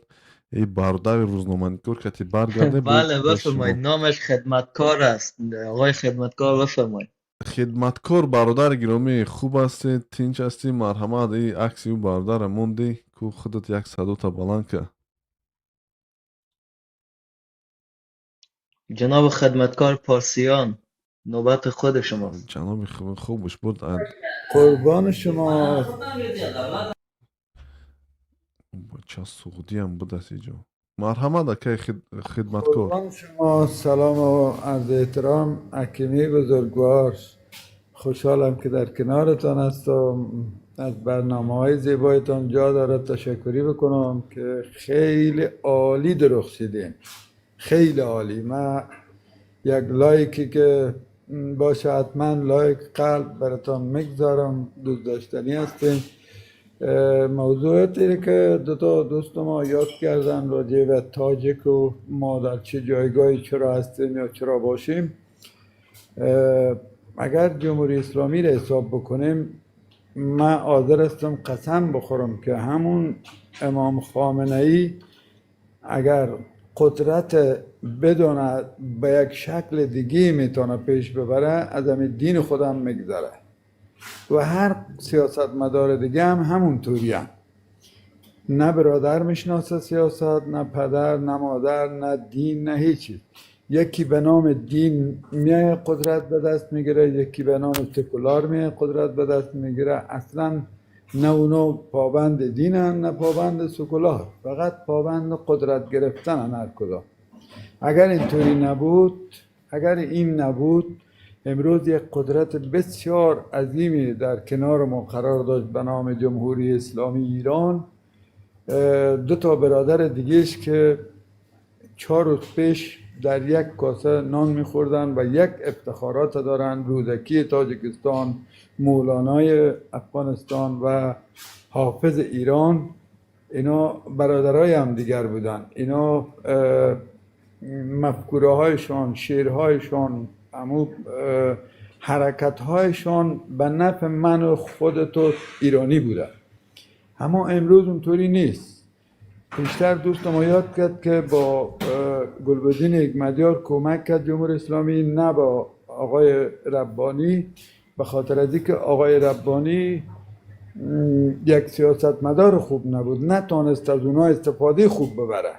эй бародари рӯзноманигор, кати баргардем.
Бале, бифармоед. Номаш Хидматкор аст. Оқои Хидматкор, бифармоед.
Хидматкор, бародари гиромӣ, хуб ҳастед, тинч ҳастӣ? Марҳамат, и акси ӯ бародара мондӣ ку, худат як садота баланд ка.
Ҷаноби Хидматкор Парсиён, навбати худи шумост.
Ҷаноби хубш буд.
Қурбони шумо.
Ча суғдиам будаст иҷо. Марҳамат, акай Хидматкор.
Қурбони шумо, салому арз эҳтиром, ҳакими бузургвор. Хушҳолам, ки дар каноратон ҳастам. Аз барномаҳои зебоятон ҷо дорад ташаккурӣ бикунам, ки хеле олӣ дурахшидем, хеле олӣ. Ман як лайке ки باشه، حتما لایک قلب براتان میگذارم. دوست داشتنی هستیم. موضوعات اینه که دو تا دوست ما یاد کردن راجع به تاجک و ما در چه جایگاهی چرا هستیم یا چرا باشیم. اگر جمهوری اسلامی را حساب بکنیم، من حاضر هستم قسم بخورم که همون امام خامنه ای اگر قدرت بدون به یک شکل دیگه میتونه پیش ببره، از همین دین خودم میگذره و هر سیاست مدار دیگه هم همون طوری هم. نه برادر میشناسه سیاست، نه پدر، نه مادر، نه دین، نه هیچ. یکی به نام دین میای قدرت به دست میگیره، یکی به نام سکولار میای قدرت به دست میگیره. اصلا نه اونو پابند دینن نه پابند سکولار، فقط پابند قدرت گرفتن هر کدام. اگر اینطوری نبود، اگر این نبود، امروز یک قدرت بسیار عظیمی در کنار ما قرار داشت به نام جمهوری اسلامی ایران. دو تا برادر دیگهش که 4 روز پیش در یک کاسه نان میخوردن و یک افتخارات دارن، رودکی تاجیکستان، مولانای افغانستان و حافظ ایران، اینا برادرای هم دیگر بودن. اینا مفکوره هایشان، شعرهایشان، امو حرکت هایشان به نفع من و خودت و ایرانی بوده. اما امروز اونطوری نیست. پیشتر دوست ما یاد کرد که با گلبدین حکمتیار کمک کرد جمهوری اسلامی، نه با آقای ربانی، به خاطر از اینکه آقای ربانی یک سیاستمدار خوب نبود، نتانست از اونها استفاده خوب ببره.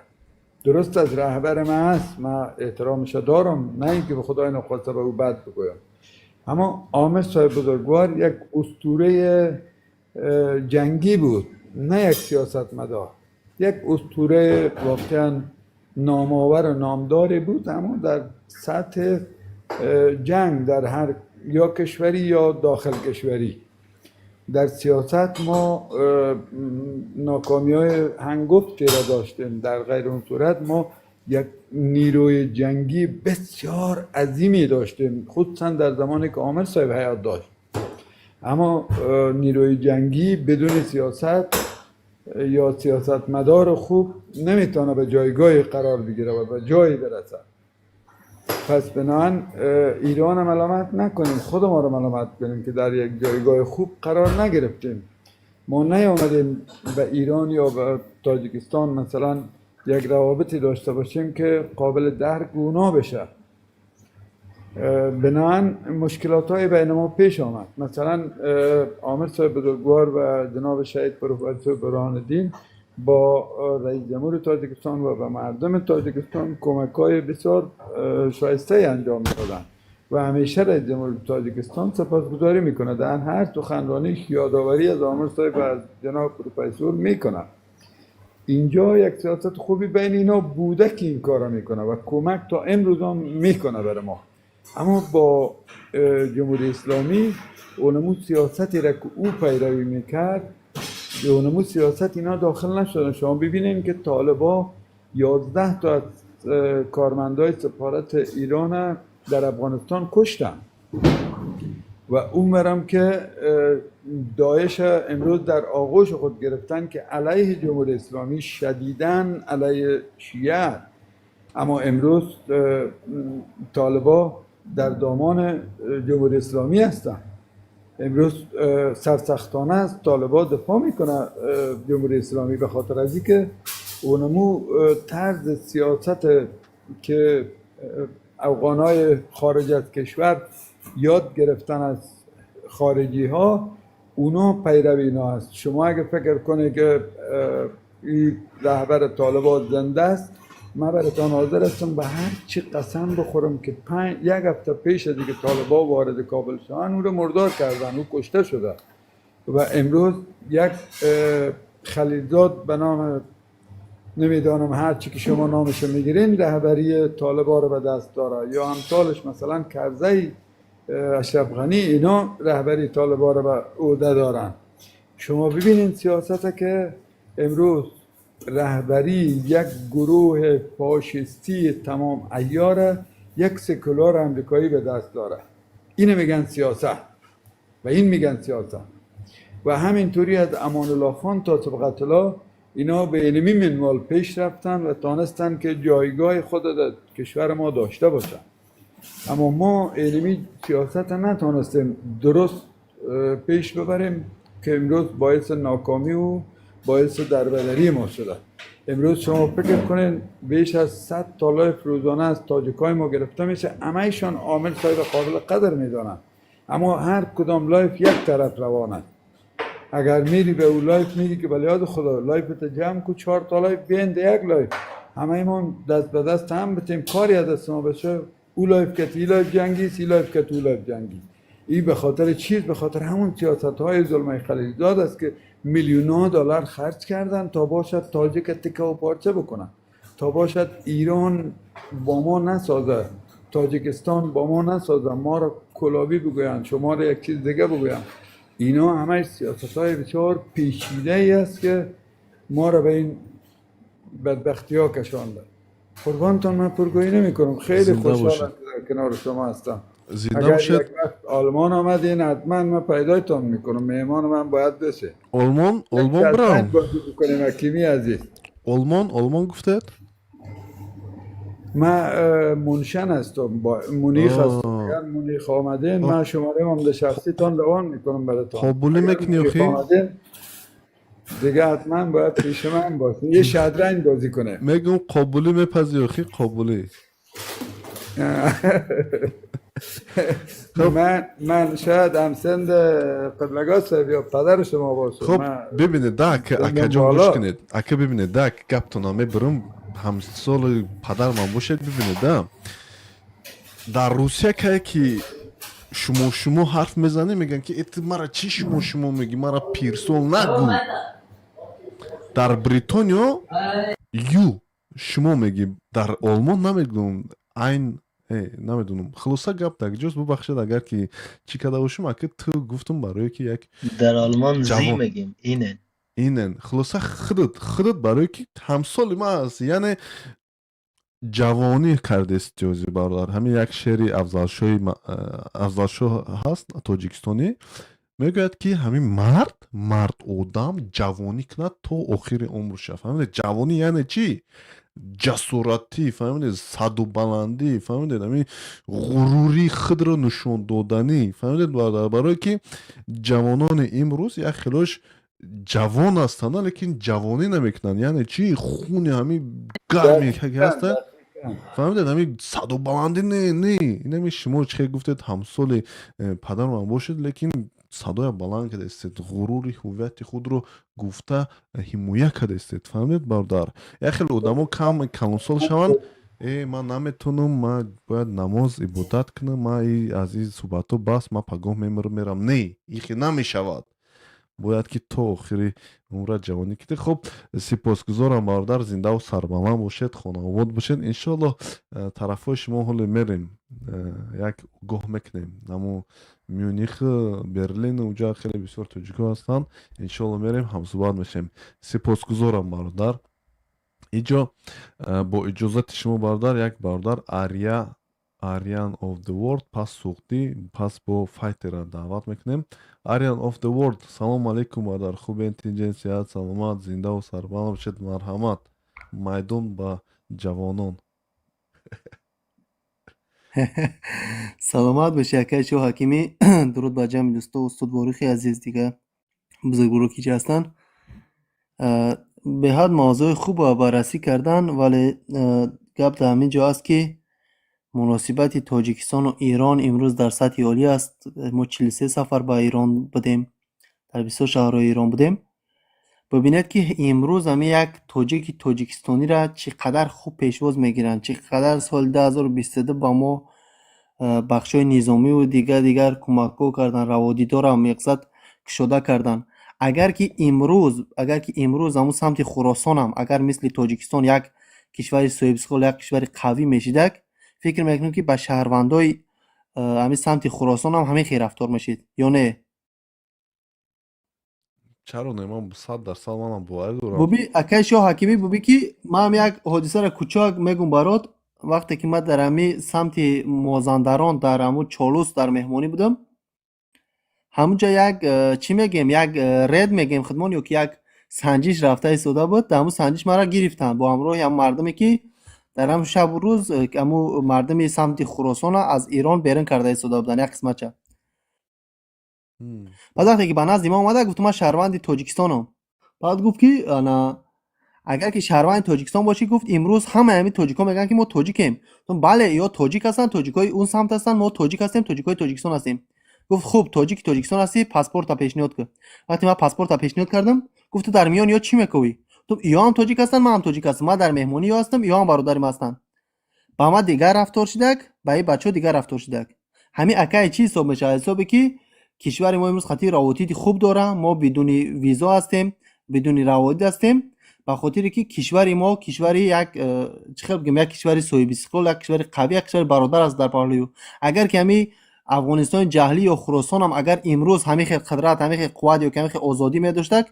درست از رهبر من است، من احترامش دارم، نه اینکه به خدای نخواسته به او بد بگویم، اما عامر صاحب بزرگوار یک اسطوره جنگی بود، نه یک سیاستمدار. یک اسطوره واقعا نامآور و نامداری بود، اما در سطح جنگ در هر یا کشوری یا داخل کشوری. در سیاست ما ناکامی‌های هنگفتی را داشتیم. در غیر اون صورت ما یک نیروی جنگی بسیار عظیمی داشتیم، خصوصا در زمانی که عامر صاحب حیات داشت. اما نیروی جنگی بدون سیاست یا سیاستمدار خوب نمیتونه به جایگاهی قرار بگیره و به جایی برسه. پس بنابراین ایران ملامت نکنیم، خود ما رو ملامت کنیم که در یک جایگاه خوب قرار نگرفتیم. ما نیامدیم به ایران یا به تاجیکستان مثلا یک روابطی داشته باشیم که قابل درک اونا بشه. بنابراین مشکلات های بین ما پیش آمد. مثلا عامر صاحب بزرگوار و جناب شهید پروفسور برهان الدین با رئیس جمهور تاجیکستان و به مردم تاجیکستان کمک های بسیار شایسته انجام میدادن و همیشه رئیس جمهور تاجیکستان سپاسگزاری میکنه. در هر سخنرانی یادآوری از عامر صاحب و از جناب پروفسور میکنه. اینجا یک سیاست خوبی بین اینا بوده که این کارا میکنه و کمک تا امروز هم میکنه برای ما. اما با جمهوری اسلامی اونمو سیاستی را که او پیروی میکرد، اونمو سیاست اینا داخل نشدن. شما ببینین که طالبا 11 تا از کارمندای سفارت ایران در افغانستان کشتن و اونورم که داعش امروز در آغوش خود گرفتن که علیه جمهوری اسلامی شدیداً علیه شیعه، اما امروز طالبا در دامان جمهوری اسلامی هستند. امروز سرسختانه از طالبا دفاع میکنه جمهوری اسلامی، به خاطر از اینکه اونمو طرز سیاست که افغانای خارج از کشور یاد گرفتن از خارجی ها، اونا پیرو اینا هست. شما اگه فکر کنید که این رهبر طالبان زنده است، من براتان حاضر هستم به هر چی قسم بخورم که یک هفته پیش از اینکه طالبان وارد کابل شدن او رو مردار کردن، او کشته شده. و امروز یک خلیلزاد به نام نمیدانم هر چی که شما نامش میگیرین رهبری طالبان رو به دست داره، یا امثالش مثلا کرزی، اشرف غنی، اینا رهبری طالبان رو به عهده دارن. شما ببینین سیاست که امروز رهبری یک گروه فاشیستی تمام عیاره یک سکولار امریکایی به دست داره. اینو میگن سیاست و این میگن سیاست. و همینطوری از امان الله خان تا صبغت الله اینا به علمی منوال پیش رفتن و تانستن که جایگاه خود در کشور ما داشته باشن. اما ما علمی سیاست نتانستیم درست پیش ببریم که امروز باعث ناکامی و باعث دربدری ما شده. امروز شما فکر کنین بیش از 100 تا live روزانه از تاجیکای ما گرفته میشه، همه‌شان عامل صاحب قابل قدر میدانند، اما هر کدام live یک طرف روان است. اگر میری به او live میگی که بلیاد خدا live ت جمع کو، 4 تا live بیند یک live، همه ایمان دست به دست هم بتیم کاری از دست ما بشه، او live که ای live جنگی، سی live که تو live جنگی. این به خاطر چیز، به خاطر همون سیاست های زلمی خلیلزاد است که میلیون ها دلار خرج کردن تا باشد تاجیک تکه و پارچه بکنن، تا باشد ایران با ما نسازه، تاجیکستان با ما نسازه، ما را کلابی بگویند، شما را یک چیز دیگه بگویند. اینا همه سیاست های بسیار پیچیده ای است که ما را به این بدبختی ها کشانده. قربانتان، من پرگویی نمی کنم، خیلی خوشحالم که در کنار شما هستم.
زنده
اگر
باشید.
یک وقت آلمان آمدین حتما من پیدایتان میکنم، مهمان من باید بشه.
олмон олмон
شطرنج
бирам.
بازی بکنیم حکیمی عزیز.
Олмон, олмон гуфтед.
من مونشن هستم، با مونیخ هستم. اگر مونیخ آمدین من شماره هم شخصی تان روان میکنم براتون.
قبولی
اگر
میکنی
مونیخ
آخی؟
آمدین دیگه حتما باید پیش من باشین، یه شطرنج بازی کنه.
мегум қобулӣ мепазӣ охи, қобулӣ?
من شاید همسند قبلگاه صاحب یا پدر شما باشم.
Хуб,
من
бибинед да, ака,
سنم
акаҷон, гӯш
بالا.
кунед, ака, бибинед да, гаптона мебирам, ҳамсоли падарман бошед. Бибинед да, дар Русия кае ки шумо шумо ҳарф мезанӣ, мегӯянд ки э, ту мара чӣ шумо шумо мегӣ, мара пирсол нагӯ. Дар Бритониё ю шумо мегӣ, дар Олмон намедонам, айн намедонам. Хулоса, гап так ҷост. Бубахшед, агар ки чӣ карда бошем, ака, ту гуфтум барое ки як
Дар Олмон Sie
ҷавон
мегим, Ihnen.
Ihnen. Хулоса, худат худат барое ки ҳамсоли ман аст, яъне ҷавонӣ кардест ҷози бародар. Ҳамин як шеъри Афзалшоҳи Афзалшоҳ ҳаст, тоҷикистонӣ, мегӯяд ки ҳамин мард, мард одам ҷавонӣ кунад то охири умрша. Фаҳмидед? Ҷавонӣ яъне чӣ? Ҷасоратӣ, фаҳмидед, садубаландӣ, фаҳмидед, ҳамин ғурури худро нишон доданӣ, фаҳмидед бародар? Барое ки ҷавонони имрӯз як хелош ҷавон ҳастанд, лекин ҷавонӣ намекунанд. Яъне чӣ? Хуни ҳамин гарми ки ҳаста, фаҳмидед, ҳамин садубаландӣ не, не, инами шумо чӣ хел гуфтед, ҳамсоли падарман бошед, лекин садоя баланд кардастед, ғурури ҳуввияти худро гуфта ҳимоя кардастед, фаҳмидед бародар? Як хел одамо кам калонсол шаванд, э, ман наметонам, ман бояд намоз ибодат кунам, ман аз ин суҳбатҳо бас, ман пагоҳ мемирам, мерам. Не, ихе намешавад, бояд ки то охири умра ҷавонӣ кунед. Хуб, сипосгузорам, бародар, зиндаву сарбаланд бошед, хонаобод бошед. Иншоалло, тарафҳои шумо ҳоле мерем, як гоҳ мекунем, намо Мюних, Берлин, уҷа хеле бисёр тоҷико ҳастанд. Иншоалло, мерем, ҳамсуҳбат мешавем. Сипосгузорам, бародар. Иҷо бо иҷозати шумо, бародар, як бародар Ария, Ариан of the World, пас Суғдӣ, пас бо Файтера даъват мекунем. Ариан of the World, салому алейкум, бародар, хубен, тинҷен, сиҳат, саломат, зиндаву сарбаланд бошед. Марҳамат, майдон ба ҷавонон.
Саломат бошӣ, акаи Шоҳ Ҳакимӣ. Дуруд ба ҷамъи дӯсто, устод Борухи азиз, дигар бузургворо ки ҷа ҳастанд. Беҳад мавзӯи хуб баррасӣ кардан, вале гап дар ҳамин ҷо аст, ки муносибати Тоҷикистону Ирон имрӯз дар сатҳи олӣ аст. Мо 43 сафар ба Ирон будем, дар бисёр шаҳрҳои Ирон будем. Бибинед, ки имрӯз ҳамин як тоҷики тоҷикистонира чӣ қадар хуб пешвоз мегиранд, чӣ қадар соли 2022 ба мо бахшҳои низомиву дигар дигар кӯмакҳо карданд, раводидорам меқсад кушода карданд. Агар ки имрӯз ҳамун самти Хуросонам агар мисли Тоҷикистон як кишвари соҳибистиқлол, як кишвари қавӣ мешидак, фикр мекунем, ки ба шаҳрвандои ҳамин самти Хуросонам ҳамин хел рафтор мешид ё не?
Чаро не? Ман 100% манам боварӣ дорам.
Буби, акаи Шоҳ Ҳакимӣ, буби, ки ман як ҳодисаро кӯчак мегум барот. Вақте ки ман дар ҳамин самти Мозандарон, дар ҳамун Чолус дар меҳмонӣ будам. Ҳамунҷа як чӣ мегем, як рейд мегем худмон ё ки як санҷиш рафта истода буд. Дар ҳамун санҷиш маро гирифтанд бо ҳамроҳи ҳам мардуме, ки дар ҳамун шабу рӯз ҳамун мардуми самти Хуросона аз Ирон берун карда истода буданд, як қисматча. Баъд вақте ки ба назди ма омада, гуфт: «Ман шаҳрванди Тоҷикистонам». Баъд гуфт, ки ана агар ки шаҳрванди Тоҷикистон бошӣ, гуфт, имрӯз ҳамаи ҳамин тоҷикҳо мегӯянд, ки мо тоҷикем. Бале, ё тоҷик ҳастанд, тоҷикҳои он самт ҳастанд, мо тоҷик ҳастем, тоҷикҳои Тоҷикистон ҳастем. Гуфт: «Хуб, тоҷики Тоҷикистон ҳастӣ, паспорта пешниҳод кун». Вақте ман паспорта пешниҳод кардам, гуфт: «Ту дар миёни ё чӣ мековӣ?» Гуфтам: «Ё ҳам тоҷик ҳастанд, ман ҳам тоҷик ҳастам, ман дар меҳмонӣ ё ҳастам, ё ҳам бародари ман ҳастанд». Ба ман дигар рафтор шидак, ба ин бачаҳо дигар рафтор шидак. Ҳамин акай чӣ ҳисоб мешавад? Ҳисобе ки кишвари мо имрӯз хати раводиди хуб дора, мо бидуни визо ҳастем, бидуни раводид ҳастем, ба хотире ки кишвари мо кишвари як чӣ хел бигем, як кишвари соҳибистиқлол, як кишвари қавӣ, як кишвари бародар аст дар паҳлӯи. Агар ки ҳамин Афғонистони ҷаҳлӣ ё Хуросонам агар имрӯз ҳамин хел қудрат, ҳамин хел қувват ё ки ҳамин хел озодӣ медоштак,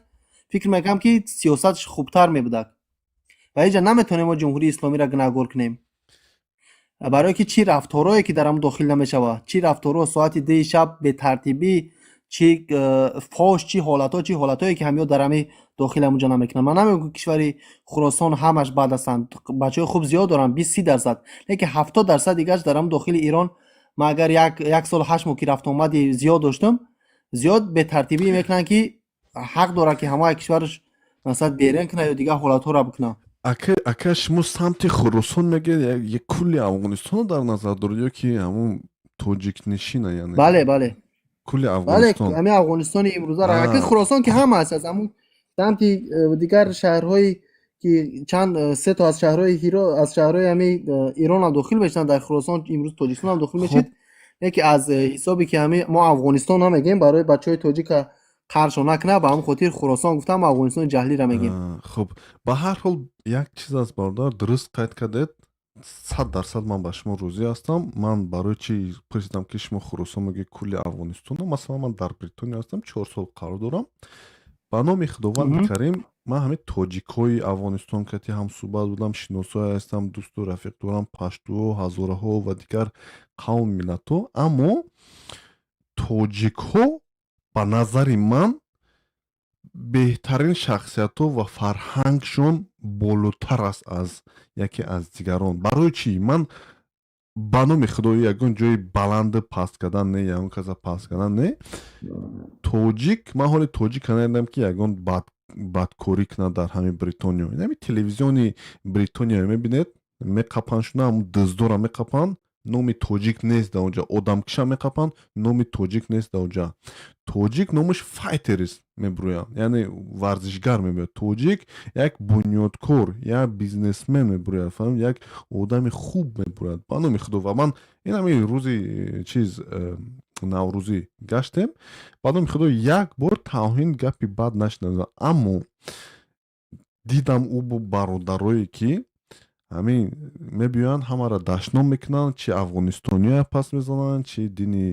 фикр мекунам, ки сиёсаташ хубтар мебудак. Ва инҷа наметавонем мо Ҷумҳурии Исломиро гунаҳгор кунем, барое ки чӣ рафторое ки дар ҳам дохил намешавад, чӣ рафторҳо соати 2-и шаб, бетартибӣ, чӣ фош, чӣ ҳолатҳо, чӣ ҳолатҳое ки ҳамё дар ҳами дохил ҳамунҷо намекунанд. Ман намегӯям, ки кишвари Хуросон ҳамаш бад ҳастанд, бачаҳои хуб зиёд доранд, 20-30%, лекин 70% дигараш дар ҳам дохили Ирон. Ман агар як солу 8 моҳ ки рафтуомади зиёд доштам, зиёд бетартибӣ мекунанд, ки ҳақ дорад, ки ҳамаи кишвараш масалан берун кунад ё дигар ҳолатҳоро бикунад.
Ака, шумо самти Хуросон мегӯед, як кулли Афғонистонро дар назар доред ё ки ҳамун тоҷикнишина, яъне?
Бале.
Кулли
Бале.
Афғонистон.
Ҳамин Афғонистони имрӯзаро, ака. Хуросон ки ҳама аст, аз ҳамун самти дигар шаҳрҳои ки чанд се то аз шаҳрҳои ҳиро, аз шаҳрҳои ҳамин Ирон ҳам дохил мешаванд дар Хуросон, имрӯз Тоҷикистон ҳам дохил мешид. Яке аз ҳисобе ки ҳамин мо Афғонистон намегем, барои бачаҳои тоҷика қаршо накунад, ба ҳамин хотир Хуросон гуфтам, Афғонистони ҷаҳлиро мегем.
Хуб, ба ҳар ҳол як чиз аст, бародар, дуруст қайд кардед, 100% ман ба шумо розӣ ҳастам. Ман барои чӣ пурсидам, ки шумо Хуросон мегӯед, кулли Афғонистоно? Масалан, ман дар Бритониё ҳастам, 4 сол қарор дорам. Ба номи Худованди Карим, ман ҳамин тоҷикҳои Афғонистон кати ҳамсӯҳбат будам, шиносое ҳастам, дӯсту рафиқ дорам, паштуҳо, ҳазораҳо ва дигар қавм миллатҳо. Аммо тоҷикҳо ба назари ман беҳтарин шахсиятҳо ва фарҳангшон болотар аст аз яке аз дигарон. Барои чӣ? Ман ба номи Худои ягон ҷои баланду паст кардан не, ягон каса паст кардан не. Тоҷик, ман ҳоли тоҷика надидам, ки ягон бадкорӣ кунад дар ҳамин Бритониё. Ҳамин телевизиони Бритониё мебинед, меқапанд шуна, ҳамун дуздора меқапанд, номи тоҷик нест дар онҷа, одамкиша меқапанд, номи тоҷик нест дар онҷа. Тоҷик номаш файтерист мебурӯяд, яъне варзишгар мебурӯяд. Тоҷик як бунёдкор, як бизнесмен мебурӯяд, фаҳмид, як одами хуб мебурӯяд, ба номи Худо. Ва ман ин ҳамин рӯзи чиз наврӯзӣ гаштем, ба номи Худо, як бор тавҳин гапи бад нашунидам. Аммо дидам ӯ бо бародарое, ки ҳамин мебиёянд, ҳамаро дашном мекунанд, чи афғонистониё пас мезананд, чи дини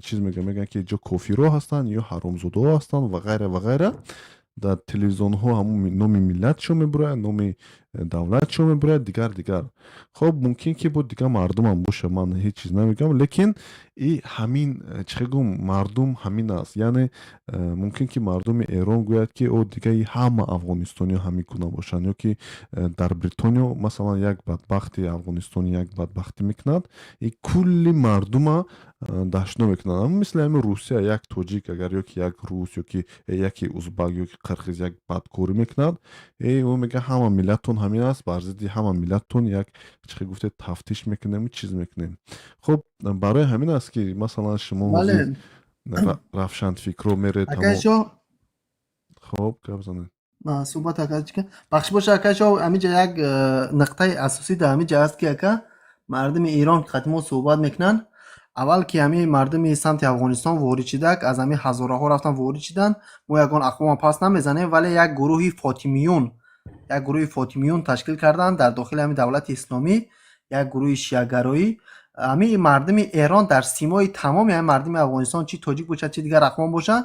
чиз мегӯянд, ки ҷо кофирҳо ҳастанд ё ҳаромзодаҳо ҳастанд ва ғайра ва ғайра. Дар телевизионҳо ҳамун номи миллатшон мебурояд, номи давлатшон мебурояд, дигар дигар. Хоб, мумкин ки бо дигар мардумам боша, ман ҳеҷ чиз намегӯям, лекин и ҳамин чӣ гум, мардум ҳамин аст. Яъне мумкин ки мардуми Эрон гӯяд, ки о, дига ҳама афғонистониё ҳамин гуна бошанд, ё ки дар Бритониё масалан як бадбахти афғонистонӣ як бадбахтӣ мекунад и кулли мардума дашно мекунанд. Мисли ҳамин Русия, як тоҷик агар ё ки як рус, ё ки яке узбак, ё ки қирғиз як бадкорӣ мекунад, ӯ мегӯяд, ҳама миллаттон ҳамин аст, бар зидди ҳама миллаттон як чӣ гуфте тафтиш мекунем, чиз мекунем. Хуб, барои ҳамин аст, ки масалан шумо равшанфикро меред. Хоб, гап занед.
Суҳбат бахш боша, акашо. Ҳаминҷа як нуқтаи асосӣ дар ҳаминҷа аст, ки ака, мардуми Эрон қати мо суҳбат мекунанд. Аввал ки ҳамин мардуми самти Афғонистон ворид шидак, аз ҳамин ҳазораҳо рафтан ворид шиданд, мо ягон ақвома пас намезанем, вале як гурӯҳи фотимиюн ташкил карданд дар дохили ҳамин давлати исломӣ, як гурӯҳи шиагароӣ. Ҳамин мардуми Эрон дар симои тамоми ҳамин мардуми Афғонистон, чи тоҷик бошад, чи дигар ақвом бошад,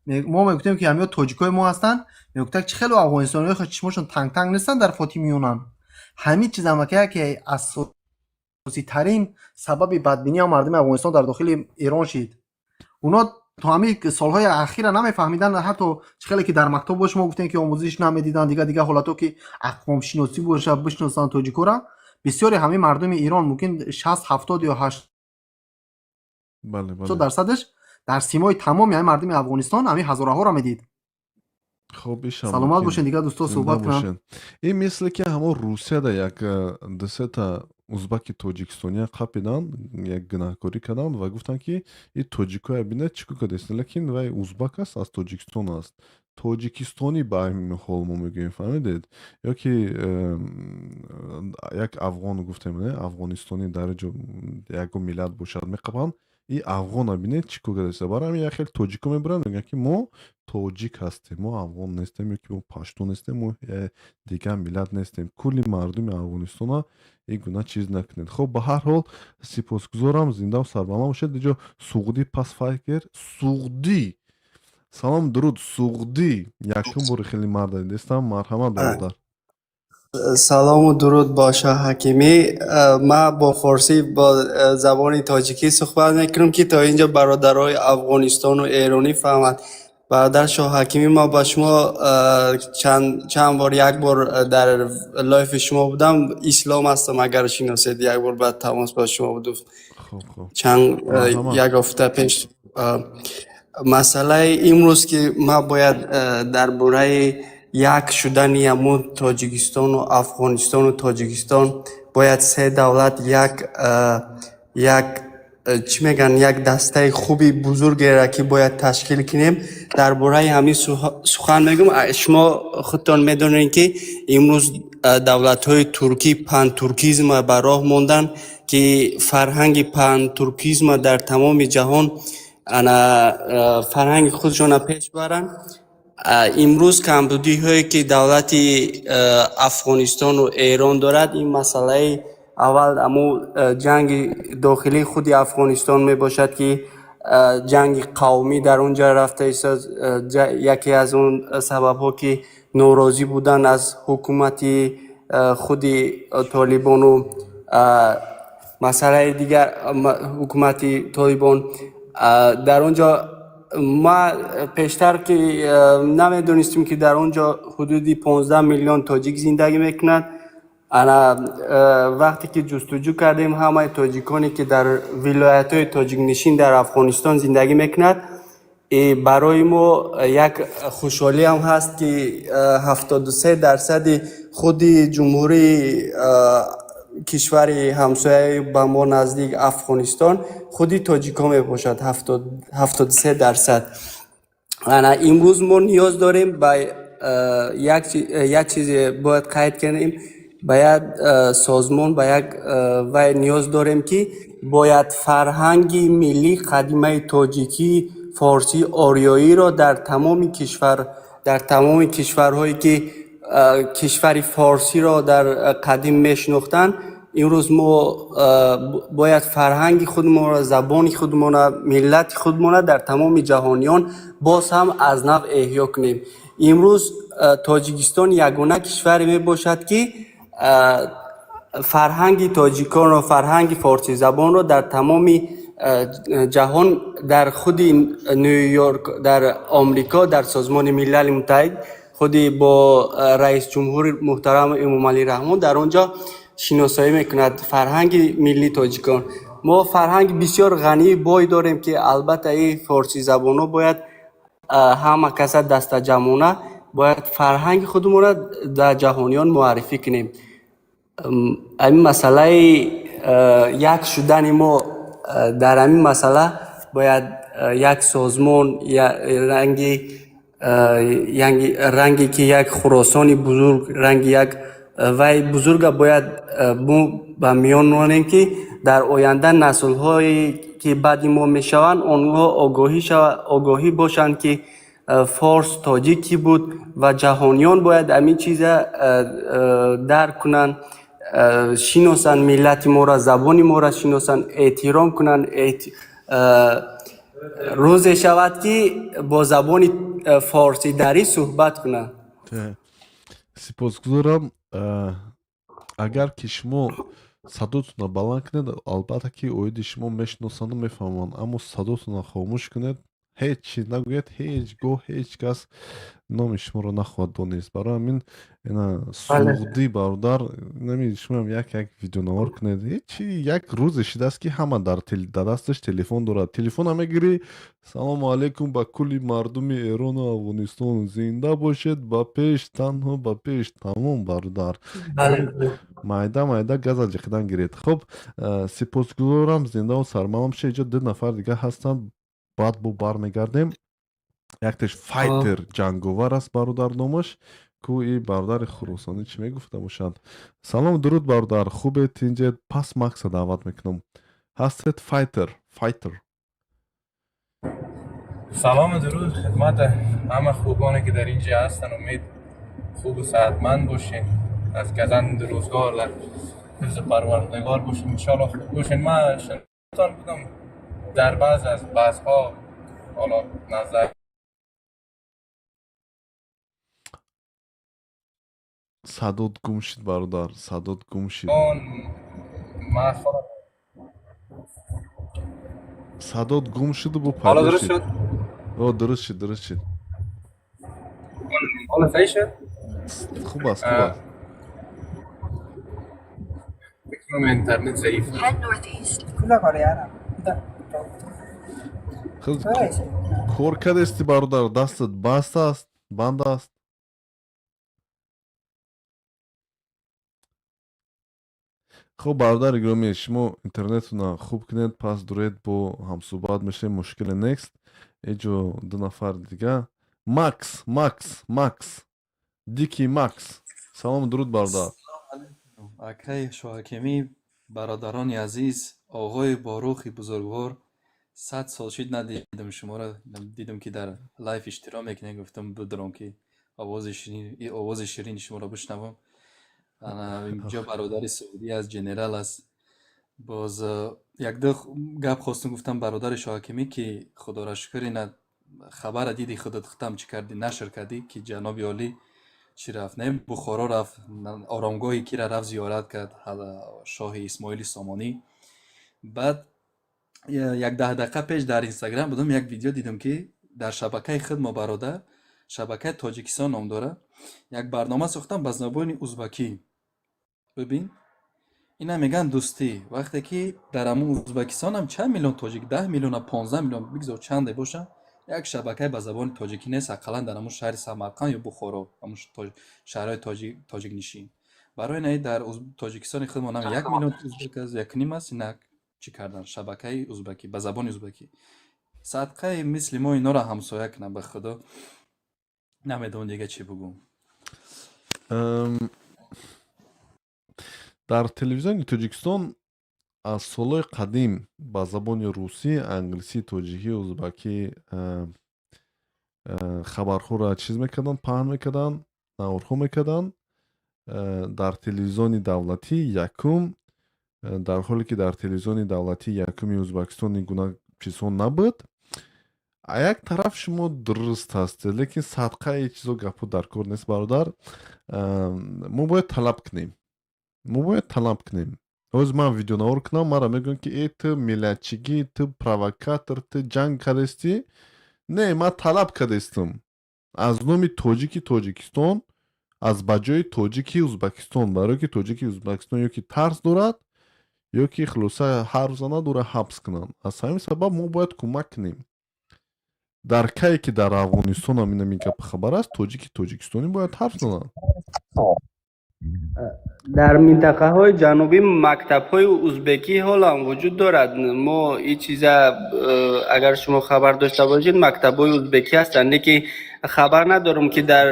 мо мегуфтем, ки ҳамиё тоҷикои мо ҳастанд, мегуфтак, чи хеле афғонистониҳо чишмошон тангтанг нестанд, дар фотимиюнанд. Ҳамин чиз ам яке асоситарин сабаби бадбинии мардуми Афғонистон дар дохили Эрон шид. Уно То ҳамин солҳои ахира намефаҳмиданд. Ҳатто чӣ хеле ки дар мактаб бош, мо гуфтем, ки омӯзиш намедиданд, дигар дигар ҳолатҳо, ки ақвомшиносӣ боша, бишносанд тоҷикора. Бисёри ҳамин мардуми Ирон, мумкин 60, 70 ё 80
бале бале
дарсадаш дар симои тамоми ҳамин мардуми Афғонистон ҳамин ҳазораҳоро медид.
Хоб, ишам.
Саломат
мумкин.
бошед, дигар дӯсто
Зинда
суҳбат кунанд.
бошед. Ин мисле ки ҳамон Русияда як дусета узбаки тоҷикистония қапидан, як гунаҳкорӣ карданд ва гуфтанд, ки и тоҷикоя бинед, чӣ кор кардааст, лекин вай узбак аст, аз Тоҷикистон аст, тоҷикистонӣ ба ҳамин ҳол мо мегӯем, фаҳмидед? Ё ки як афғон гуфтем, не, афғонистонӣ, дар ҷо ягон миллат бошад, меқапанд, и афғона бинед, чӣ кор кардааст. Барои ҳамин як хел тоҷико мебаранд, мегӯянд, ки мо тоҷик ҳастем, мо афғон нестем, ё ки мо паштун нестем, мо дигар миллат нестем. Кулли мардуми Афғонистона ин гуна чиз накунед. Хоб, ба ҳар ҳол, сипосгузорам, зиндаву сарбаланд бошед. Иҷо Суғдӣ пасфайкер, Суғдӣ, салом, дуруд, Суғдӣ. Якум бори хеле марда дидестам. Марҳамат, бародар.
Салому дуруд бо Шоҳ Ҳакимӣ. Ман бо форсӣ, бо забони тоҷикӣ суҳбат мекунам, ки то инҷо бародарои афғонистону эронӣ фаҳманд. Бародар Шоҳ Ҳакимӣ, ма ба шумо чанд бор, як бор дар лайфи шумо будам. Ислом ҳастам, агар шиносед, як бор ба тамос бо шумо будам.
Хоб, хоб.
Чанд
Марҳамат.
як ҳафта пеш. Масъалаи имрӯз, ки ман бояд дар бораи як шудани ҳамун Тоҷикистону Афғонистону Тоҷикистон, бояд се давлат як, чӣ мегӯянд, як дастаи хуби бузургеро, ки бояд ташкил кунем, дар бораи ҳамин сухан мегӯям. Шумо худтон медонед, ки имрӯз давлатҳои туркӣ пантуркизмро ба роҳ монданд, ки фарҳанги пантуркизмро дар тамоми ҷаҳон ана фарҳанги худшонро пеш баранд. Имрӯз камбудиҳое, ки давлати Афғонистону Эрон дорад, ин масъалаи аввал аму ҷанги дохилии худи Афғонистон мебошад, ки ҷанги қавмӣ дар он ҷо рафта истод. Яке аз он сабабҳо, ки норозӣ будан аз ҳукумати худи Толибону масъалаи дигар, ҳукумати Толибон дар он ҷо. Ма пештар ки намедонистем, ки дар он ҷо ҳудуди 15 миллион тоҷик зиндагӣ мекунад. Ана вақте ки ҷустуҷӯ кардем, ҳамаи тоҷиконе, ки дар вилоятҳои тоҷикнишин дар Афғонистон зиндагӣ мекунад, барои мо як хушҳолиам ҳаст, ки 73 дарсади худи ҷумҳурии кишвари ҳамсояи ба мо наздик Афғонистон худи тоҷикҳо мебошад, 73%. Ана имрӯз мо ниёз дорем ба як чизе, бояд қайд кунем, ба як созмон, ба як вай ниёз дорем, ки бояд фарҳанги миллии қадимаи тоҷикӣ, форсӣ, ориёиро дар тамоми кишвар, дар тамоми кишварҳое, ки кишвари форсиро дар қадим мешинохтанд, имрӯз мо бояд фарҳанги худмонро, забони худмонро, миллати худмонро дар тамоми ҷаҳониён боз ҳам аз нав эҳё кунем. Имрӯз Тоҷикистон ягона кишваре мебошад, ки фарҳанги тоҷиконро, фарҳанги форсизабонро дар тамоми ҷаҳон, дар худи Ню-Йорк, дар Омрико, дар Созмони Милали Муттаҳид, худи бо раисҷумҳури муҳтарам Эмомалӣ Раҳмон дар он ҷо шиносоӣ мекунад фарҳанги миллии тоҷикон. Мо фарҳанги бисёр ғании бой дорем, ки албатта ин форсизабонҳо бояд ҳама каса дастаҷамъона бояд фарҳанги худмонро дар ҷаҳониён муаррифӣ кунем. Ҳамин масъалаи як шудани мо, дар ҳамин масъала бояд як созмон, ранге ки як Хуросони бузург, ранги як вай бузурга бояд мо ба миён монем, ки дар оянда наслҳое, ки баъди мо мешаванд, онҳо огоҳӣ бошанд, ки форс, тоҷик кӣ буд ва ҷаҳониён бояд ҳамин чиза дарк кунанд, шиносанд миллати моро, забони моро шиносанд, эҳтиром кунанд. Рӯзе шавад, ки бо забони форсӣ дарӣ суҳбат кунанд.
Сипосгузорам. Агар ки шумо садотонро баланд кунед, албатта ки оиди шумо мешиносанду мефаҳманд, аммо садотонро хомӯш кунед. Ҳеҷ чиз нагӯед, ҳеҷ гоҳ ҳеҷ кас номи шуморо нахоҳад донист. Барои ҳамин ина суғдӣ бародар, нами шумоам як як видеонавор кунед. Ҳечи як рӯзе шидааст, ки ҳама дар дасташ телефон дорад. Телефона мегирӣ: «Салому алайкум ба кулли мардуми Эрону Афғонистон, зинда бошед, ба пеш, танҳо ба пеш». Тамом, бародар, майда майда газа ҷиқидан гиред. Хуб, сипосгузорам, зиндаву сармалам шед. Иҷо ду нафар дига ҳастанд, баъд бо бармегардем. Яктеш Файтер, ҷанговар аст бародар номаш ку. И бародари хуросонӣ чӣ мегуфта бошад? Салом, дуруд, бародар, хубед, тинҷед? Пас Макса даъват мекунам. Ҳастед, Файтер, Файтер?
سلام و درود خدمت همه خوبانی که در اینجا هستن. امید خوب و صحتمند باشین، از گزند روزگار در حفظ پروردگار باشین، انشالله خوب باشین. من شنیدتان بودم در بعض از بعضها حالا نظر
Садот гум шид, бародар, садот гум шид.
آن من خودم
Садот гум шиду бо
حالا
пайдо
درست
шид.
شد.
О, дуруст шид, дуруст шид.
حالا صحیح شد.
Хуб аст, хуб аст.
فکر کنم اینترنت ضعیف است.
Худ кор кардести, бародар, дастат баст аст, банд аст. Хуб, бародари гиромӣ, шумо интернетона хуб кунед, пас дуред, бо ҳамсӯҳбат мешавем, мушкиле нест. Эҷо ду нафар дига. Макс, Макс, Макс, Дики Макс, салому дуруд, бародар.
Акай Шоҳакимӣ, бародарони азиз, оғои Борухи бузургвор, 100 сол шид надидам шуморо. Дидам, ки дар лайф иштирок мекунед, гуфтам бидурам, ки овози ширини шуморо бишнавам. Ана инҷо бародари Саудӣ аст, генерал аст. Боз якду гап хостум гуфтам, бародари Шоҳакимӣ, ки худоро шукр, ина хабара диди худат, худам чӣ кардӣ, нашр кардӣ, ки ҷаноби олӣ чӣ рафт, не, Бухоро рафт, оромгоҳи кира рафт, зиёрат кард, шоҳи Исмоили Сомонӣ. Баъд як 10 дақиқа пеш дар Инстаграм будам, як видео дидам, ки дар шабакаи худ мо, бародар, шабакаи Тоҷикистон ном дорад, як барнома сохтам ба забони узбакӣ. Бибин, ина мегӯянд дӯстӣ. Вақте ки дар ҳамун Узбакистонам чанд миллион тоҷик, 10 миллиона, 15 миллион, бигзор чанде бошанд, як шабакаи ба забони тоҷикӣ нест, ақаллан дар ҳамун шаҳри Самарқанд ё Бухоро, ҳамун шаҳрҳои тоҷикнишин. Барои ин дар Тоҷикистони худмон ҳам 1 миллион узбек аст, якним аст, инак чӣ кардан шабакаи узбакӣ ба забони узбакӣ. Садқаи мисли мо инора ҳамсоя кунам, ба худо, намедонам дига чӣ бугӯм.
Дар телевизиони Тоҷикистон аз солҳои қадим ба забони русӣ, англисӣ, тоҷикӣ, узбакӣ хабарҳоро чиз мекарданд, паҳн мекарданд, наворҳо мекарданд дар телевизиони давлатӣ якум, дар ҳоле ки дар телевизиони давлатии якуми Узбакистон ин гуна чизҳо набуд. А як тараф шумо дуруст ҳастед, лекин садқаи чизо гапҳо дар кор нест, бародар. Мо бояд талаб кунем, мо бояд талаб кунем. Ҳозир ман видеонавор кунам, маро мегӯянд, ки э, ту миллатчигӣ, ту провокатор, ту ҷанг кардастӣ. Не, ман талаб кардастам аз номи тоҷики Тоҷикистон, аз ба ҷои тоҷики Узбакистон, барое ки тоҷики Узбакистон ё ки тарс дорад, ё ки хулоса ҳар рӯза надора ҳабс кунанд. Аз ҳамин сабаб мо бояд кӯмак кунем. Дар кае ки дар Афғонистонам инами гап хабар аст, тоҷики тоҷикистонӣ бояд ҳарф занад.
Дар минтақаҳои ҷанубӣ мактабҳои узбекӣ ҳолам вуҷуд дорад. Мо ин чиза агар шумо хабар дошта бошед, мактабҳои узбекӣ ҳастанд, лекин хабар надорам, ки дар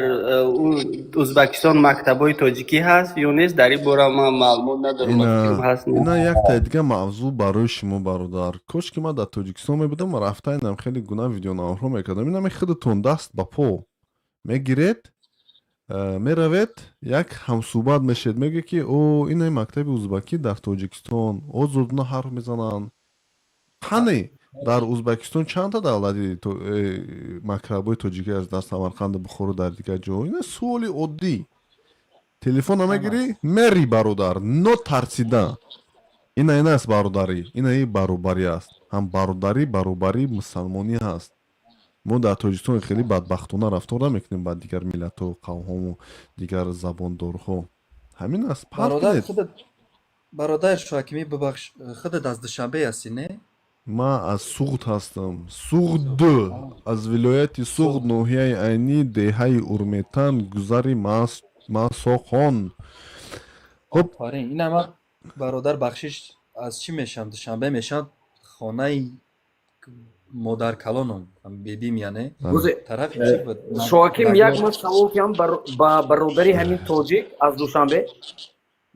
Узбакистон мактабҳои тоҷикӣ ҳаст ё нест. Дар ин бора ман маълумот надорам, ба фикрам ҳаст.
Ина яктаи дига мавзӯъ барои шумо, бародар. Кош ки ман дар Тоҷикистон мебудам, рафта инам хеле гуна видеонаворҳо мекардам. Инаме худатон даст ба по мегиред, меравед, як ҳамсӯҳбат мешед, мегӯед, ки о, инаи мактаби узбакӣ дар Тоҷикистон озодона ҳарф мезананд. Қане, дар Узбакистон чандта давлати мактабҳои тоҷикӣ аст, дар Самарқанду Бухоро, дар дигар ҷо? Ина суоли оддӣ. Телефона мегирӣ, мери, бародар, нотарсида. Ина ин аст бародарӣ, ина и баробарӣ аст, ҳам бародарӣ, баробарӣ, мусалмонӣ ҳаст. Мо дар Тоҷикистон хеле бадбахтона рафтор намекунем ба дигар миллатҳо, қавмҳову дигар забондорҳо. Ҳамин аст, парк
Бародар,
кунед.
Худат, бародар Шоҳакимӣ, бубахш, худат аз Душанбе ҳастӣ, не?
Ман аз Суғд ҳастам, Суғд, аз вилояти Суғд, ноҳияи Айнӣ, деҳаи Урметан, гузари Масохон. Хуб.
Офарин. Ина ман, бародар, бахшиш, аз чӣ мешавам, Душанбе мешавам, хонаи модаркалоном, бибим, яъне тарафи чӣ буд?
Шоҳаким, як ман савол киям ба бародари ҳамин тоҷик аз Душанбе.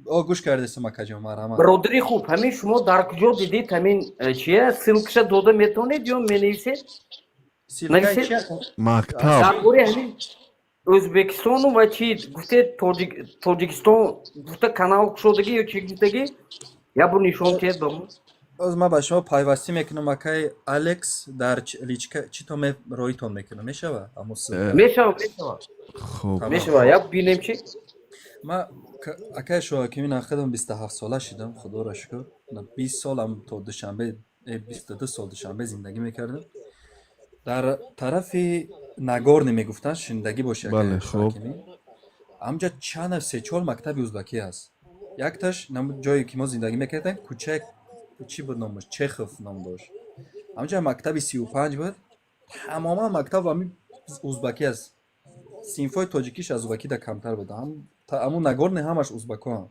О, гӯш кардесам, акаҷон, марҳамат.
Бародари хуб, ҳамин шумо дар куҷо дидед ҳамин чия? Ссылка ша дода метавонед ё менависед?
Ссылка и чи?
Мактаб.
Дар бораи ҳамин Ӯзбекистону ва чи гуфтед, Тоҷикистон гуфта канал кушодагӣ ё чи гуфтагӣ, як бор нишон диҳед ба мо.
Боз ман ба шумо пайвастӣ мекунам, акаи Алекс, дар личка чито роитон мекунам, мешава амо ссылка?
Мешава, мешава.
Хуб.
Мешава, як бинем чи.
Ма, акаи Шоҳакимӣ, худам 27 сола шидам, худоро шукр. 20 солам то Душанбе, 22 сол Душанбе зиндагӣ мекардам, дар тарафи Нагорный мегуфтанд, шунидагӣ боши.
Бале, хуб.
Ҳамҷа чанд, се чор мактаби узбакӣ ҳаст. Якташ ҷое ки мо зиндагӣ мекардем, кӯчаи чӣ буд номаш, Чехов ном дошт. Ҳамҷа мактаби 35 буд, тамоман мактаб ҳами узбакӣ аст. Синфҳои тоҷикиш аз узбакида камтар буд. Ҳамун Нагорный ҳамаш узбакоам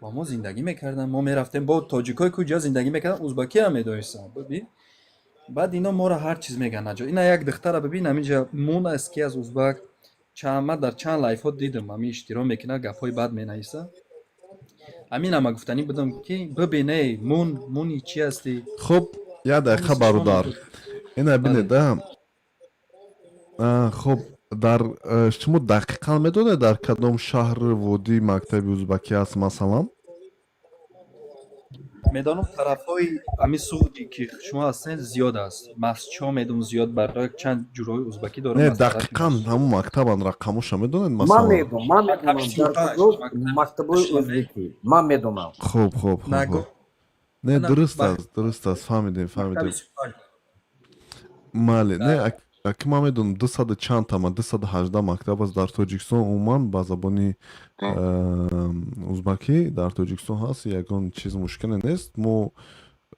ва мо зиндагӣ мекардам, мо мерафтем бо тоҷикое ки ҷа зиндагӣ мекардам, узбакӣ ҳам медонистам, бибин. Баъд ино моро ҳар чиз мегӯянд. Наҷо ина як духтара бибин, ҳаминҷа Мун аст, ки аз узбак чанд, ман дар чанд лайфҳо дидам, ҳамин иштирок мекунад, гапҳои бад менависа. Ҳамин ама гуфтанӣ будам, ки бибин, эй Мун, Муни чӣ ҳастӣ?
Хуб, як дақиқа, бародар, ина бинед. Хуб, дар шумо дақиқан медонед, дар кадом шаҳр водии мактаби узбакӣ аст, масалан?
Медонам, тарафҳои ҳамин Суғди ки шумо ҳастед зиёд аст, Масчо медонам зиёд, барои чанд ҷурҳои узбакӣ дорам.
Не,
аз тарафи
дақиқан ҳамун мактабан рақамоша медонед?
Ман
Масалан,
медонам, ман медонам дар куҷо мактабҳои узбекӣ, ман медонам.
Хуб, не, дуруст аст, дуруст аст, фаҳмидем, фаҳмидем. Мале, не, аки ман медонам, дусаду чанд тама, 218 мактаб аст дар Тоҷикистон умуман ба забони узбакӣ дар Тоҷикистон ҳаст, ягон чиз мушкиле нест. Мо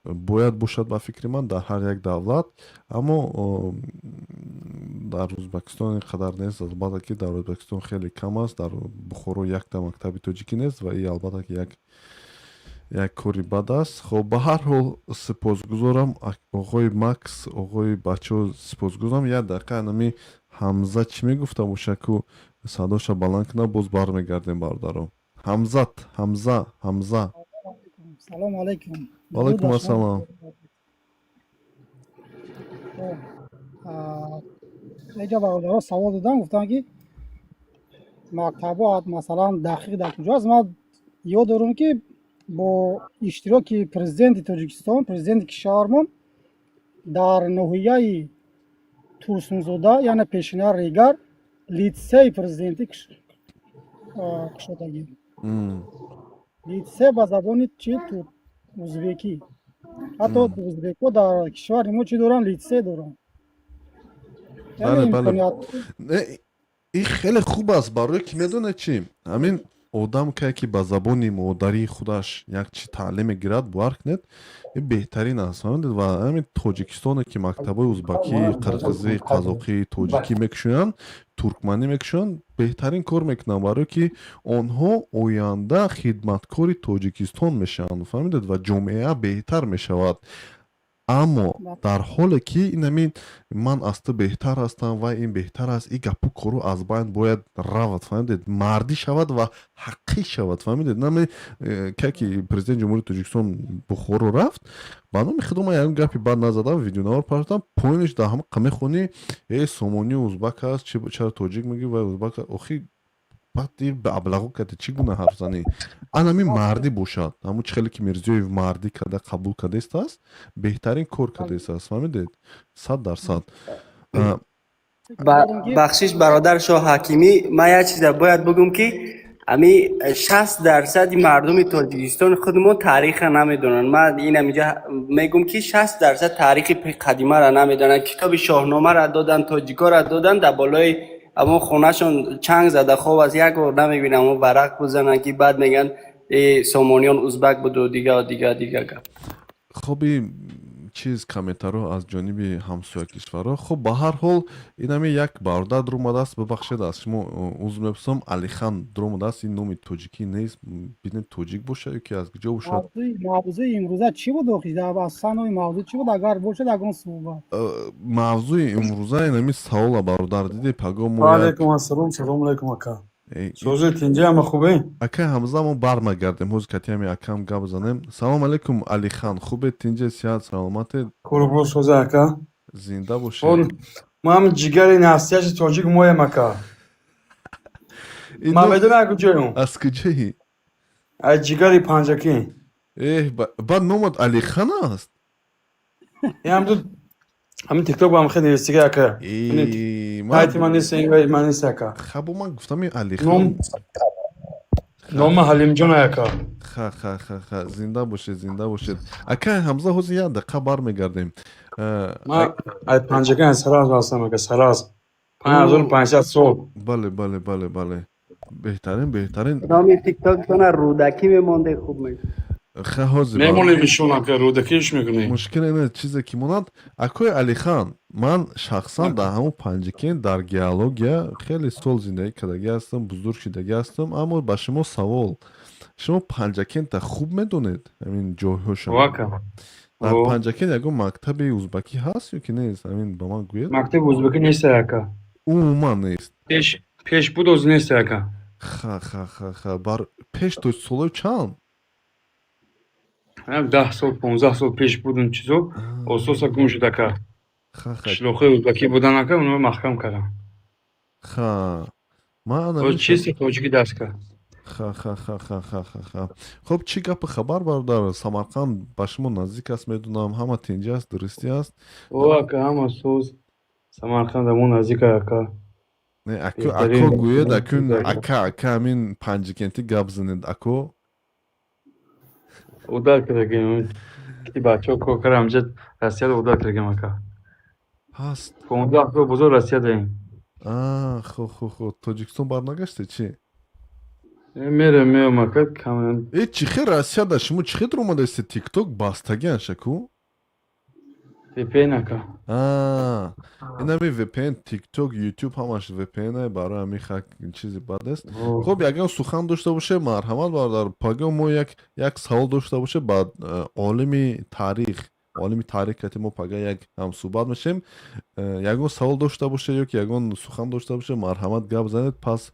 бояд бошад, ба фикри ман, дар ҳар як давлат, аммо дар Узбакистон ин қадар нест. Албатта ки дар Узбекистон хеле кам аст, дар Бухоро якта мактаби тоҷикӣ нест ва и албатта ки як кори бад аст. Хоб, ба ҳар ҳол сипосгузорам, оғои Макс, оғои бачаҳо, сипосгузорам. Як дақиқа, анами Ҳамза чӣ мегуфта боша, ку садоша баланд кунад, боз бармегардем, бародаро. Ҳамзат, Ҳамза, Ҳамза.
Салому алайкум.
Ваалайкум ассалом.
Хуб, инҷа бародаро савол додам, гуфтанд, ки мактабҳо масалан дақиқ дар куҷо аст. Ман ёд дорам, ки бо иштироки президенти Тоҷикистон, президенти кишвармон, дар ноҳияи Турсунзода, яъне пешина Регар, литсеи президентӣ кушодагӣ, литсей ба забони чи, узбекӣ. Ҳатто узбекҳо дар кишвари мо чӣ доранд? Литсей доранд.
Бале, бале, ин хеле хуб аст, барое ки медонед чӣ, ҳамин одам кае ки ба забони модарии худаш як чи таълим мегирад, бовар кунед, ин беҳтарин аст, фаҳмидед? Ва ҳамин Тоҷикистоне ки мактабҳои узбакӣ, қирғизӣ, қазоқӣ, тоҷикӣ мекушоянд, туркманӣ мекушоянд, беҳтарин кор мекунанд, барое ки онҳо оянда хидматкори Тоҷикистон мешаванд, фаҳмидед? Ва ҷомеа беҳтар мешавад. Аммо дар ҳоле ки инамин ман аз ту беҳтар ҳастам ва ин беҳтар аст, ин гапу кору аз байн бояд равад, фаҳмидед? Мардӣ шавад ва ҳаққӣ шавад, фаҳмидед? Наме ка ки президенти Ҷумҳурии Тоҷикистон Бухоро рафт, ба номи худо, ман ягон гапи бад назадам, видеонавор партам, поинаш дар ҳама мехонӣ: э, Сомонӣ узбак аст, чаро тоҷик мегӯӣ, вай узбак. Охи, баъд ба аблағо карда, чӣ гуна ҳарф занӣ? Анами мардӣ бошад, ҳамун чӣ хеле ки Мирзиёев мардӣ карда, қабул кардааст, беҳтарин кор кардааст, фаҳмидед? 100%.
Бахшиш, бародар Шоҳ Ҳакимӣ, ман як чиза бояд бигӯм, ки Ами 60 дарсади мардуми Тоҷикистон худмон таъриха намедонанд. Ман инам инҷа мегум, ки 60 дарсад таърихи қадимаро намедонанд. Китоби Шоҳномаро додан, тоҷикоро додан, дар болои ҳамон хонашон чанг зада хоб аст, як бор намебинам ҳамон варақ бизананд, ки баъд мегӯянд, Сомониён узбак буду дига дига дига гап.
Хоб, чиз, комментаро аз ҷониби ҳамсоя кишварҳо. Хуб, ба ҳар ҳол, инами як бародар дуромадааст. Бибахшед, аз шумо узр мепурсам. Алихан дуромадааст. Ин номи тоҷикӣ нест. Бинед, тоҷик бошад ё ки аз куҷо бошад.
Мавзӯи имрӯза чӣ буд охи? Асосан номи мавзӯъ чӣ буд, агар бошад ягон суҳбат?
Мавзӯи имрӯза инами савола, бародар, диди, паго мо.
Алайкум ассалом, салому алайкум, ака. Сӯзи тинҷи, ҳама хубе?
Акай Ҳамза, мо бармегардем, ҳозир катиами акам гап занем. Салом алейкум, Алихан, хубе, тинҷе, сиҳат, саломате?
Қурбон, сӯза, ака.
Зинда бошед.
Мо ҳам ҷигари настоящий тоҷик моем, ака. Ман медонам, аз куҷоем.
Аз куҷои?
Аз ҷигари Панҷакӣ.
Эҳ, баъд номат Алихан аст?
Ҳамин Тикток ба ҳам хеле навистига, ака. Сайти ман нест, ман нест, ака.
Хабо, ман гуфтам, ин Алихан.
Нома Ҳалимҷон, ака.
Ха ха ха ха, зинда бошед, зинда бошед. Акай Ҳамза, ҳозир як дақиқа бармегардем.
Ман аз Панҷакӣ, аз Саразм ҳастам, ака, Саразм, 5500 сол.
Бале, бале, бале, бале, беҳтарин, беҳтарин.
Номи тиктоктона Рӯдакӣ мемонде, хуб мешуд.
Ха, ҳозир.
Мемонем ишон, ака, Рӯдакиш мекунем.
Мушкил не, чизе ки монад. Акои Алихан, ман шахсан дар ҳамон Панҷакент дар геология хеле сол зиндагӣ кардагӣ ҳастам, бузург шидагӣ ҳастам, аммо ба шумо савол: шумо Панҷакента хуб медонед, ҳамин ҷойҳошо? Дар Панҷакент ягон мактаби узбакӣ ҳаст ё ки нест, ҳамин ба ман гӯед.
Мактаби узбакӣ нест, ака.
Умуман нест?
Пеш буд, ҳозир нест, ака.
Ха ха ха ха, бар пеш то солҳои чанд?
10 сол, 15 сол пеш буд он чизо, ососа гум шуд, ака. Қишлоқҳои узбакӣ будан, ака, онро маҳкам кардам.
Ха, ман
чисто тоҷикӣ дарс кард.
Ха ха ха ха ха ха ха. Хуб, чӣ гапу хабар, бародар? Самарқанд ба шумо наздик аст, медонам. Ҳама тинҷӣ аст, дурустӣ аст?
О, ака, ҳама соз. Самарқанд мо наздик, ака.
Не, аку, ако гӯед, акун, ака, ака, ҳамин панҷикентӣ гап занед, ако.
Одат кардагем, ки бачаҳо кор кардам, ҳамҷа Россияда одат кардагем, ака.
Ҳаст.
15 сол бозор Россия даем.
Хуб, хуб, хуб. Тоҷикистон барнагаштед, чӣ?
Мерем, меом, ака.
Э, чӣ хел Россияда шумо чӣ хел омадаистед? Тикток бастагиан шаку.
VPN, ака.
Инами VPN, TikTok, YouTube ҳамаш VPN, барои ҳамин хак чизи бад аст. Хуб, ягон сухан дошта боше, марҳамат, бародар. Пагоҳ мо як савол дошта боше ба олими таърих, олими таърих кати мо пага як ҳамсӯҳбат мешем. Ягон савол дошта боше ё ки ягон сухан дошта боше, марҳамат, гап занед, пас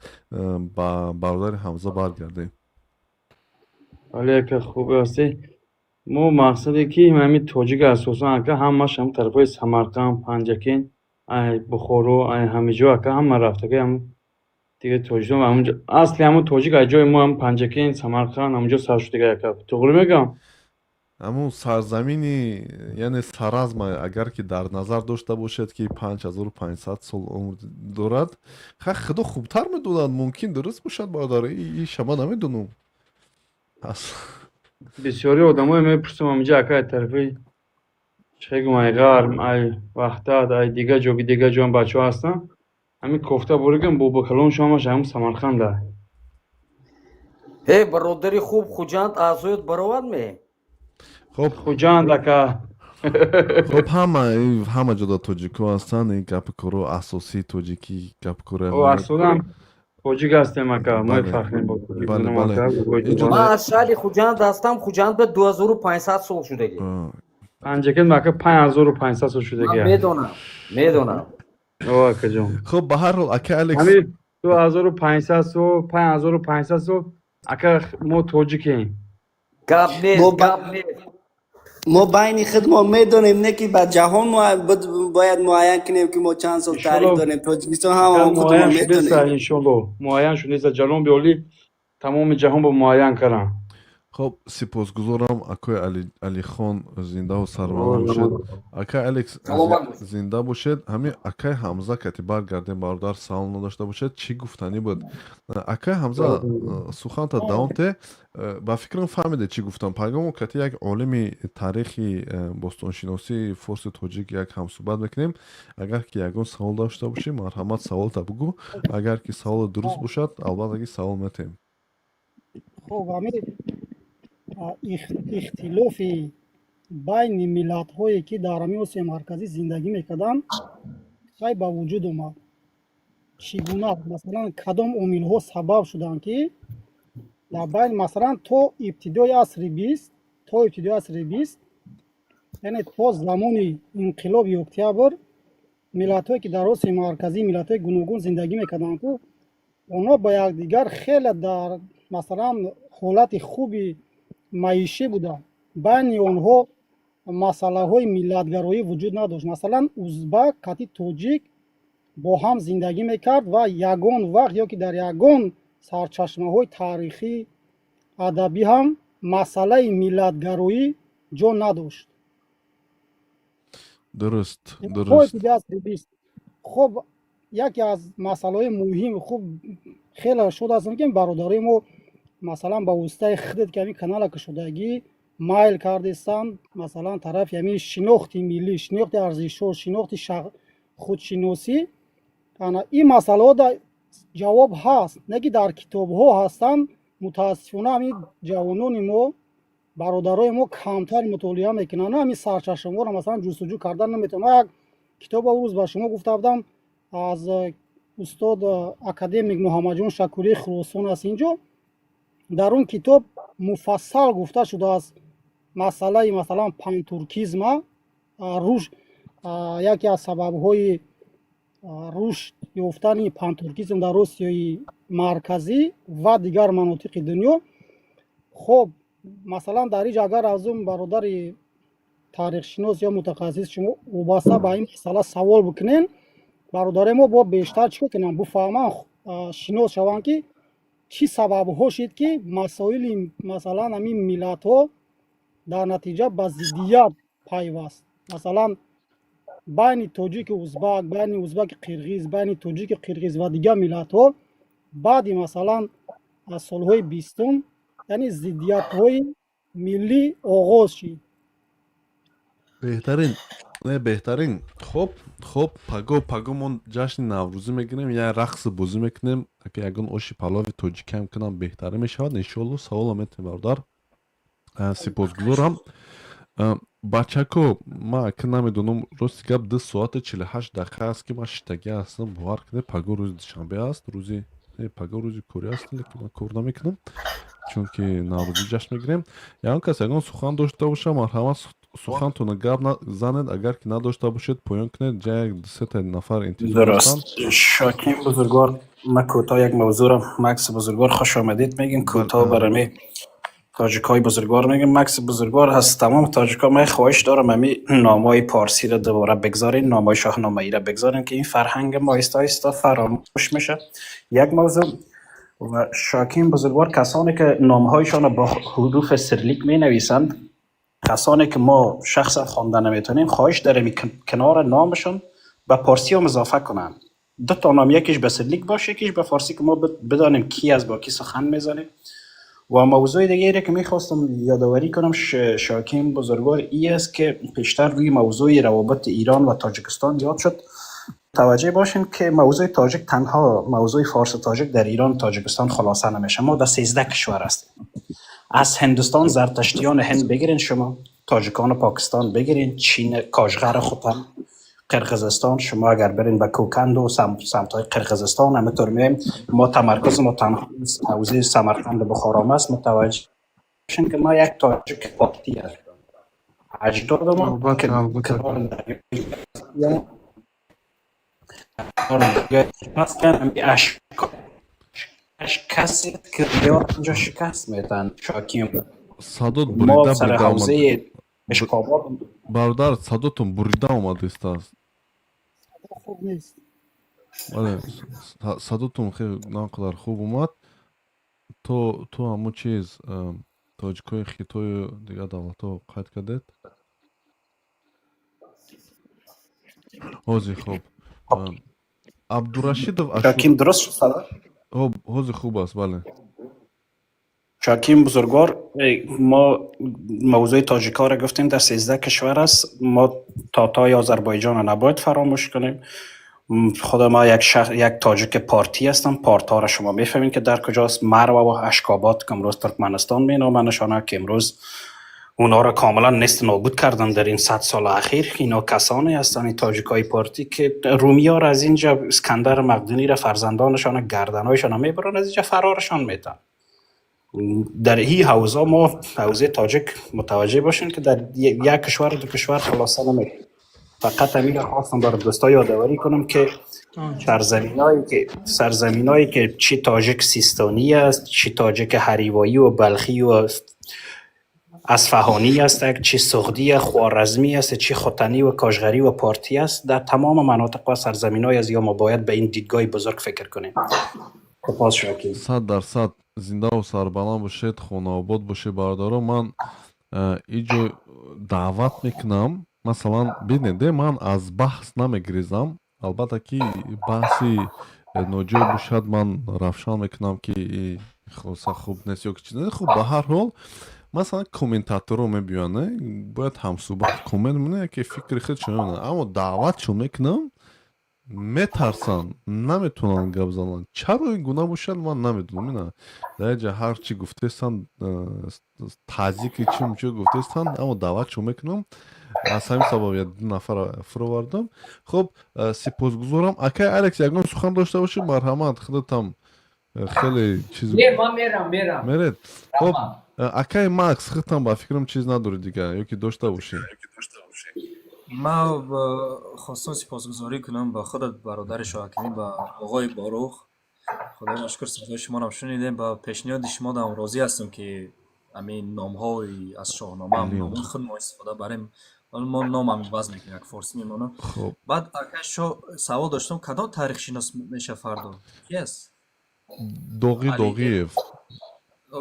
ба бародари Ҳамза баргардем.
Бале, ака, хуб ҳастӣ. Мо мақсаде ки ҳамин тоҷик асосан, ака, ҳамаш ҳам тарафҳои Самарқанд, Панҷакент, ай Бухоро, ай ҳамиҷо, ака, ҳама рафтаги, ҳам дига Тоҷикистон, ҳамунҷо асли ҳамун тоҷик аз ҷои мо ҳам Панҷакент, Самарқанд, ҳамунҷо сар шудага, ака. Туғри мегӯям?
Ҳамун сарзамини, яъне Саразма, агар ки дар назар дошта бошед, ки 5500 сол умр дорад. Ха, худо хубтар медонад, мумкин дуруст бошад, бародар, и шама намедонам.
Бисёри одамое мепурсам ҳаминҷа, ака, ай тарафи, чӣ гум, ай ғарб, ай Ваҳдат, ай дига ҷо, дига ҷоам бачаҳо ҳастанд, ҳамин кофта буригам, бобокалоншо ҳамаш ҳамун Самарқанда.
Э, бародари хуб, Хуҷанд аъзоят баровад ме?
Хуб.
Хуҷанд, ака.
Хуб, ҳама ҷода тоҷико ҳастанд, ин гапи коро асосии тоҷикӣ гапи коро.
Асосан тоҷик ҳастем, ака, мо фахрем бо.
Бале, бале.
Ман аз шаҳри Хуҷанд ҳастам. Хуҷанд ба 2500 сол шудагӣ.
Панҷакент, ака, 5500 сол шудагӣ.
Медонам, медонам.
О, акаҷон.
Хуб, ба ҳар ҳол, ака Алекс.
Ҳамин 2500 сол, 5500 сол, ака, мо тоҷикем.
Гап нест, гап нест.
Мо байни худ мо медонем, не ки ба ҷаҳон бояд муайян кунем, ки мо чанд сол таърих дорем. Тоҷикистон ҳама худмо медонем.
Иншолло, муайян шудеса, ҷалон биёли, тамоми ҷаҳон бо муайян кардам.
Хоб, сипосгузорам, акои Алихон, зиндаву сарбаланд бошед. Акай Алекс,
Саломат бошед.
Зинда бошед. Ҳамин акай Ҳамза кати баргардем, бародар, савол надошта бошед, чӣ гуфтанӣ буд? Акай Ҳамза, суханта давом те. Ба фикрам, фаҳмиде, чӣ гуфтам. Пагомо кати як олими таърихи бостоншиносии форси тоҷик як ҳамсӯҳбат мекунем. Агар ки ягон савол дошта бошӣ, марҳамат, саволта бугӯ. Агар ки саволо дуруст бошад, албатта ки савол метем.
Хуб, ҳамин ихтилофи байни миллатҳое, ки дар ҳамин Осиёи Марказӣ зиндагӣ мекарданд, хай ба вуҷуд омад? Чӣ гуна, масалан, кадом омилҳо сабаб шуданд, ки дар байни, масалан, то ибтидои асри бист, яъне то замони инқилоби Октябр, миллатҳое, ки дар Осиёи Марказӣ, миллатҳои гуногун зиндагӣ мекарданд, ку онҳо ба якдигар хеле дар, масалан, ҳолати хуби маишӣ буданд, байни онҳо масъалаҳои миллатгароӣ вуҷуд надошт. Масалан, узбак кати тоҷик бо ҳам зиндагӣ мекард ва ягон вақт ё ки дар ягон сарчашмаҳои таърихӣ, адабӣ ҳам масъалаи миллатгароӣ ҷо надошт.
Дуруст.
То
Дуруст.
ибтидои асри бист. Хуб, яке аз масъалаҳои муҳим, хуб, хеле шод ҳастам, ки бародарои мо, масалан, ба воситаи худат, ки ҳамин канала кушодагӣ, майл кардестанд, масалан, тарафи ҳамин шинохти миллӣ, шинохти арзишҳо, шинохти худшиносӣ. Ана ин масъалаҳо да ҷавоб ҳаст, не ки дар китобҳо ҳастанд. Мутаассифона, ҳамин ҷавонони мо, бародарои мо камтар мутолиа мекунанд, ҳамин сарчашмаҳоро, масалан, ҷустуҷӯ кардан наметавонанд. Ман як китоба рӯз ба шумо гуфта будам, аз устод академик Муҳаммадҷон Шакурии Хуросон аст. Инҷо дар он китоб муфассал гуфта шудааст масъалаи, масалан, пантуркизма, рушд, яке аз сабабҳои рушд ёфтани пантуркизм дар Осиёи Марказӣ ва дигар манотиқи дунё. Хоб, масалан, дар инҷо агар аз он бародари таърихшинос ё мутахассис шумо вобаста ба ин масъала савол бикунен, бародарои мо бо бештар чӣ кор кунанд, буфаҳманд, шинос шаванд, ки чӣ сабабҳо шид, ки масоили, масалан, ҳамин миллатҳо дар натиҷа ба зиддият пайваст, масалан, байни тоҷики узбак, байни узбаки қирғиз, байни тоҷики қирғиз ва дигар миллатҳо баъди, масалан, аз солҳои бистум, яъне зиддиятҳои миллӣ оғоз шид.
Беҳтарин, не, беҳтарин. Хоб, паго мо ҷашни Наврӯзӣ мегирем, як рақси бозӣ мекунем. Ака ягон оши палови тоҷикӣ ҳам кунам, беҳтарин мешавад, иншоалло. Савола метавем, бародар, сипосгузорам. Бачако, ман ака намедонам, рости гап, 2 соату 48 дақиқа аст, ки ман шиштагӣ ҳастам, бовар кунед. Паго рӯзи душанбе аст, рӯзи не, паго рӯзи корӣ аст, лекин ман кор намекунам, чунки Наврӯзӣ ҷашн мегирем. Ягон кас ягон сухан дошта боша, марҳамат, сухантона гап занед. Агар ки надошта бошед, поён кунед. Ҷа як дусета нафар интизор ҳастанд.
Дуруст, Шоким бузургвор, ман кӯтоҳ як мавзӯъро, Макс бузургвор, хуш омадед мегем, кӯтоҳ барами тоҷикҳои бузургвор мегем. Макс бузургвор, аз тамом тоҷикҳо ман хоҳиш дорам, ҳами номҳои парсиро дубора бигзорен, номҳои шоҳномаиро бигзорен, ки ин фарҳанги мо оҳиста оҳиста фаромӯш мешавад. Як мавзӯъ. Ва Шоким бузургвор, касоне ки номҳояшонро бо ҳуруфи сирлик менависанд, касоне ки мо шахсан хонда наметавонем, хоҳиш дорем канори номашон ба парсӣ ҳам изофа кунанд. Ду تا نام، یکیش به سیریلیک باشه، یکیش به فارسی، که ما بدانیم کی از با کی سخن میزنیم. و موضوع دیگه که میخواستم یادآوری کنم شاکیم بزرگوار ای است که پیشتر روی موضوع روابط ایران و تاجیکستان یاد شد. توجه باشین که موضوع تاجیک تنها موضوع فارس تاجیک در ایران و تاجیکستان خلاصه نمیشه. ما در 13 کشور هستیم. از هندوستان، زرتشتیان هند بگیرین، شما تاجیکان پاکستان بگیرین، چین، کاشغر خوتن، قرقیزستان، شما اگر برین به کوکند و سمت های قرقیزستان، همینطور میایم. ما تمرکز ما تنها حوزه سمرقند و بخارا است. متوجه باشین که ما یک تاجیک پاکتی هستیم. اجداد ما
البته
که
البته
کنار دریا، کنار دریا هستن. همی کسی که ریال اینجا شکست میتن شاکیم
Садот
ما
бурида
سر
бурида омад.
حوزه اشکابات.
Бародар, садотон бурида омадистааст.
Хуб нест.
Бале, садотон хеле на он қадар хуб омад. То ҳамун чиз. Тоҷикои Хитою дигар давлатҳо қайд кардед. Ҳозир хуб. Абдурашидов.
Шаким, дуруст шуд садо?
Ҳозир хуб аст, бале.
Шаким бузургвор, мо мавзӯи тоҷикҳоро гуфтем, дар 13 кишвар аст. Мо тотои Озарбойҷонро набояд фаромӯш кунем. Худ ма як шахс, як тоҷики партӣ ҳастам. Партҳоро шумо мефаҳмед ки дар куҷост. Марва ва Ашкобод, ки имрӯз Туркманистон меноманашона, ки имрӯз онҳоро комилан нест нобуд карданд дар ин 100 соли ахир. Ино касоне ҳастанд, ин тоҷикҳои партӣ, ки румиёро аз инҷа, Искандар Мақдуниро, фарзандонашона, гарданҳояшонро мебаранд аз инҷа, фарорашон метанд. Дар ин ҳавза мо ҳавзаи тоҷик мутаваҷҷеҳ бошем, ки дар як кишвар, ду кишвар хулоса намешавад. Фақат ҳамин хостам барои дӯстҳо ёдоварӣ кунам, ки сарзаминҳое ки чӣ тоҷик систонӣ аст, чӣ тоҷик ҳаривоӣ ва балхӣ ва اصفهانی است، چی سغدی خوارزمی است، چی ختنی و کاشغری و پارتی است، در تمام مناطق و سرزمین های از یا ما باید به این دیدگاه بزرگ فکر کنیم. سپاس شاکین.
100% зиндаву сарбаланд бошед, хонаобод бошед, бародаро. Ман иҷо даъват мекунам, масалан, бинед, ман аз баҳс намегирезам. Албатта ки баҳси ноҷой бошад, ман равшан мекунам, ки хулоса хуб нест ё ки чиз. Хуб, ба ҳар ҳол, масалан, комментаторо мебиёянд, бояд ҳамсӯҳбат коммент монад, яке фикри худшон, аммо даъватшон мекунам, метарсанд, наметавонанд гап зананд. Чаро ин гуна бошад, ман намедонам. Ина дар як ҷа ҳар чӣ гуфтестанд, тазики чӣ чӣ гуфтестанд, аммо даъватшон мекунам. Аз ҳамин сабаб як ду нафара фуровардам. Хуб, сипосгузорам. Акай Алекс, ягон сухан дошта бошӣ, марҳамат, худатам хеле чиз.
Не, ман мерам, мерам.
Меред. Хуб, акай Макс, худтам ба фикрам чиз надорӣ дигар, ё ки дошта бошӣ?
Ман хостам сипосгузорӣ кунам ба худат, бародари Шоҳакимӣ, ба оғои Борух. Худоро шукр, суханҳои шуморо шунидем, ба пешниҳоди шумо дам розӣ ҳастам, ки ҳамин номҳои аз Шоҳнома номҳои худ мо истифода барем. Мо номам иваз мекунем, як форсӣ мемонам. Баъд, акай Шоҳ, савол доштам: кадом таърихшинос меша фардо? Ки аст?
Доғӣ Доғиев.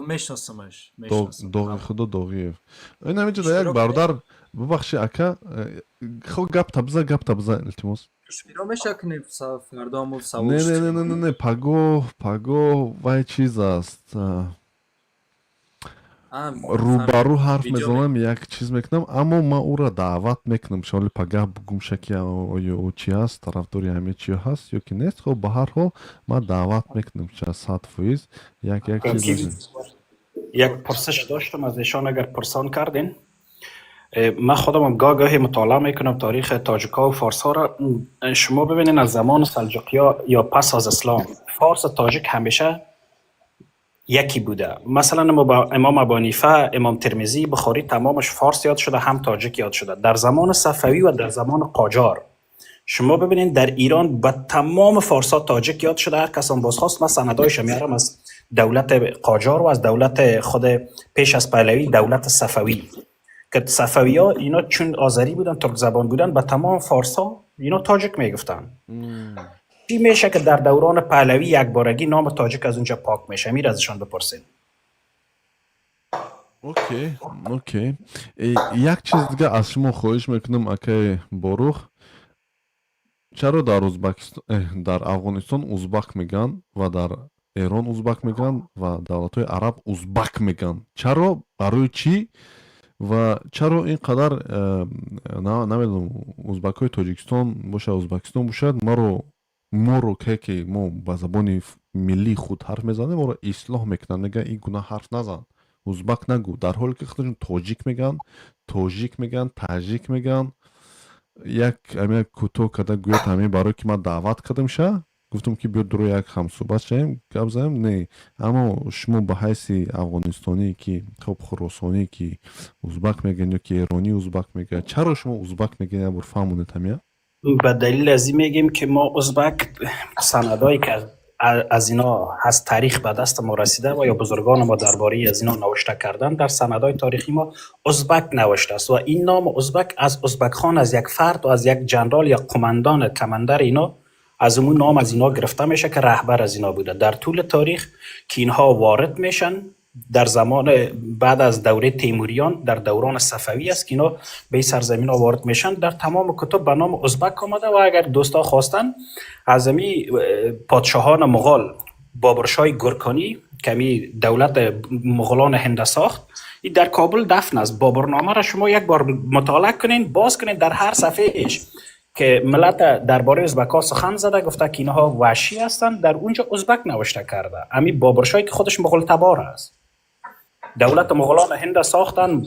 Мешиносамаш, мешиносам.
Доғи худо Доғиев. Ин ҳаминҷо як бародар, бубахши, ака, хо, гап табза, гап табза, илтимос.
Иштиро меша кунем фардо ҳамун савол?
Не, не, не, не, не, пагоҳ, пагоҳ вай чиз аст, рӯбарӯ ҳарф мезанам, як чиз мекунам, аммо ман ӯро даъват мекунам. Шоли пагаҳ бугумша, ки оё ӯ чи ҳаст, тарафдори ҳамин чи ҳаст ё ки нест. Хоб, ба ҳар ҳол, ман даъват мекунам 100%, як як чиз.
Як пурсиш доштам аз эшон, агар пурсон кардин. من خودم گاه گاهی مطالعه میکنم تاریخ تاجیکا و فارس ها را. شما ببینین، از زمان سلجوقیا یا پس از اسلام، فارس و تاجیک همیشه یکی بوده. مثلا امام ابو حنیفه، امام ترمذی، بخاری، تمامش فارس یاد شده، هم تاجیک یاد شده. در زمان صفوی و در زمان قاجار شما ببینید، در ایران به تمام فارس ها تاجیک یاد شده. هر کس هم بازخواست، من سندایش میارم از دولت قاجار و از دولت خود پیش از پهلوی، دولت صفوی، که صفوی ها اینا چون آذری بودن، ترک زبان بودن، به تمام فارس ها اینا تاجک میگفتن. چی میشه که در دوران پهلوی یک بارگی نام تاجک از اونجا پاک میشه؟ میر ازشان بپرسید.
Okay. Як чиз дига аз шумо хоҳиш мекунам, акаи Борух. Чаро дар Узбакистон, дар Афғонистон узбак мегӯянд ва дар Эрон узбак мегӯянд ва давлатҳои араб узбак мегӯянд? Чаро, барои чӣ ва чаро ин қадар, намедонам, узбакҳои Тоҷикистон бошад, Узбакистон бошад, маро, моро, ке ки мо ба забони миллии худ ҳарф мезанем, моро ислоҳ мекунанд, мегӯянд ин гуна ҳарф назан, узбак нагӯ, дар ҳоле ки худашон тоҷик мегӯянд, тожик мегӯянд, таҷик мегӯянд? Як ҳамин кӯтоҳ карда гӯяд. Ҳамин барое ки ман даъват кардам ша, гуфтам ки биё дуро як ҳамсӯҳбат шавем, гап занем. Не, аммо шумо ба ҳайси афғонистонӣ, ки хоб, хуросонӣ, ки узбак мегӯянд, ё ки эронӣ узбак мегӯяд, чаро шумо узбак мегӯянд? Як бор фаҳмонед ҳамия.
به دلیل از این میگیم که ما ازبک، سندهایی که از اینا از تاریخ به دست ما رسیده و یا بزرگان ما درباره از اینا نوشته کردن، در سندهای تاریخی ما ازبک نوشته است و این نام ازبک از ازبک خان، از یک فرد و از یک جنرال یا قماندان commander اینا، از اون نام از اینا گرفته میشه که رهبر از اینا بوده. در طول تاریخ که اینها وارد میشن در زمان بعد از دوره تیموریان در دوران صفوی است که اینا به این سرزمین ها وارد میشن. در تمام کتب به نام ازبک آمده و اگر دوستا خواستن از امی پادشاهان مغول، بابرشاه گرکانی که امی دولت مغولان هند ساخت، این در کابل دفن است. بابرنامه را شما یک بار مطالعه کنین، باز کنین، در هر صفحه ایش که ملت درباره ازبک سخن زده، گفته که اینها وحشی هستند، در اونجا ازبک نوشته کرده. امی بابرشاهی که خودش مغول تبار است، دولت مغولان هند ساختن،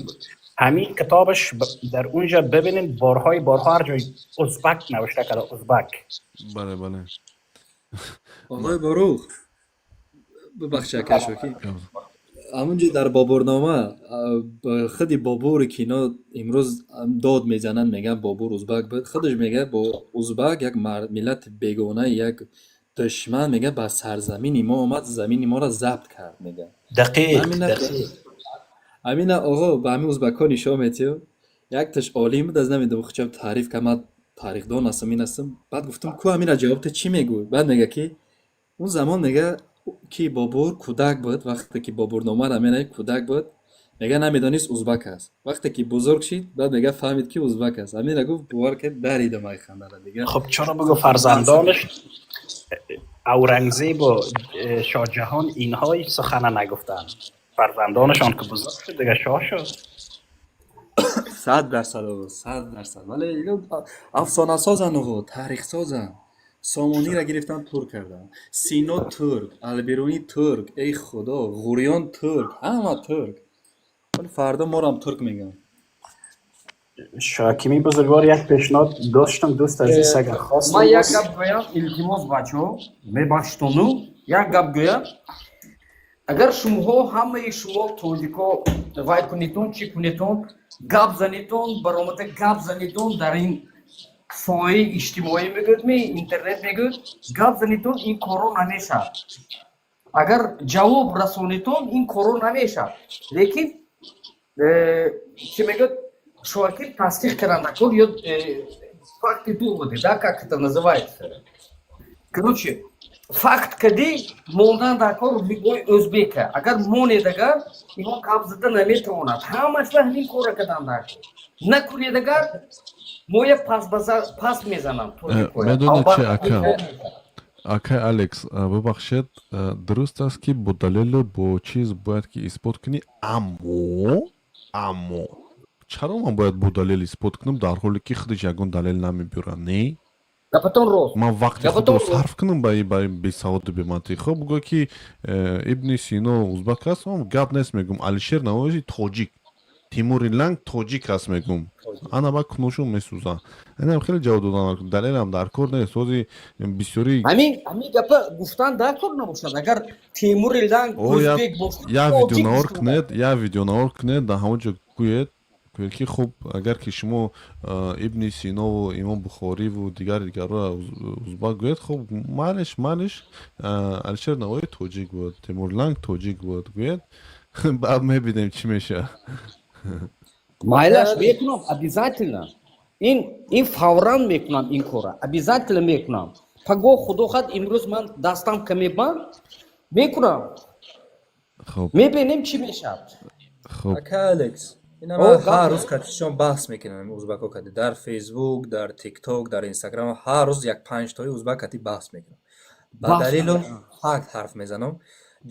همین کتابش در اونجا ببینین، بارهای بارها هر جای ازبک نوشته کرده، ازبک.
بله بله.
آقای باروخ، ببخشید اکای شوکی، همونجا در بابرنامه خودی بابور که اینا امروز داد میزنن میگن بابور ازبک بود، خودش میگه با ازبک یک ملت بیگانه، یک دشمن، میگه به سرزمین ما آمد، زمین ما را ضبط کرد، میگه.
دقیق.
همین آقا به همین ازبک ها نشان میتیم. یک تش عالم بود، از نمیدونم خودم تعریف که من تاریخدان هستم، این هستم. بعد گفتم کو همین جواب ته چی میگوی؟ بعد میگه که اون زمان میگه که بابور کودک بود، وقتی که بابورنامه را می‌نوشت کودک بود، میگه نمیدانست ازبک است. وقتی که بزرگ شد بعد میگه فهمید که ازبک است. همین را گفت، باور که دریدم ای خنده را دیگه.
خب چرا بگو فرزندانش اورنگزیب و شاه جهان اینها سخن نگفتن؟ فرزندانشان که بزرگ شد دیگه شاه شد.
100% آقا، 100%. ولی اینا افسانه سازن آقا، تاریخ سازن. سامانی را گرفتن ترک کردن. سینا ترک، البیرونی ترک، ای خدا، غوریان ترک، همه ترک. ولی فردا ما را هم ترک میگن.
شاکیمی بزرگوار، یک پیشنهاد داشتم دوست عزیز، اگر خواستم
ман як
باز
гап гӯям, илтимос, бачаҳо, мебахшитону, як гап гӯям. Агар шумоҳо, ҳамаи шумо тоҷико, вай кунедон, чӣ кунедон, гап занедон, баромада гап занедон, дар ин соҳаи иҷтимоӣ мегӯяд ми интернет мегӯяд, гап занедон, ин корро намешавад. Агар ҷавоб расонедон, ин корро намешавад. Лекин чӣ мегӯяд, шоаким тасдиқ кардандакор ё факты, доводы, да, как это называется, короче, факт кади мондан дар кор любой ӯзбека. Агар монед, агар инҳо гап зада наметавонад, ҳамашба ҳамин корро кардан дар кор. Накунед, агар моя пас мезанам тоҷикоя.
Медонед чи,
Албатта,
ака, акай Алекс, бубахшед, дуруст аст, ки бо далелу бо чиз бояд ки исбот кунӣ, аммо чаро ман бояд бо далел исбот кунам, дар ҳоле ки худаш ягон далел намебиёрад, не?
Гапатон рост.
Ман вақти
Гапатон
худро
рост.
сарф кунам ба ин бесаводу бемантиқ? Хоб, бугӯ ки Ибни Сино узбак аст, ман гап нест, мегӯм Алишер Навои тоҷик, Тимури Ланг тоҷик аст, мегӯм, ана ба кунушон месӯзам. Инам хеле ҷавоб додан, далелам дар кор нест, ҳози бисёри.
Ҳамин гапа гуфтан дар кор набошад. Агар Темури Ланг
О, я
ӯзбек бошад,
я
тоҷик
видеонавор
гуфта.
кунед, я видеонавор кунед, дар ҳамон ҷо гӯед, ки хуб, агар ки шумо Ибни Синову Имом Бухориву дигар дигарро узбак гӯед, хуб, майлиш, Алишер Навои тоҷик буд, Темур Ланг тоҷик буд, гӯед, баъд мебинем чӣ мешавад.
Майлаш, мекунам обязательно. Ин фавран мекунам, ин кора обязательно мекунам. Пагоҳ, худо хад, имрӯз ман дастам каме банд, мекунам.
Хуб.
Мебинем, чӣ мешавад.
Хуб.
Ака Алекс, ина
О,
ман
гап
ҳар рӯз катишон баҳс мекунам узбако кати, дар Фейсбук, дар Тикток, дар Инстаграм ҳар рӯз як панҷтои узбак кати баҳс мекунам. Ба
Баҳс
далелу
мекунам.
факт ҳарф мезанам.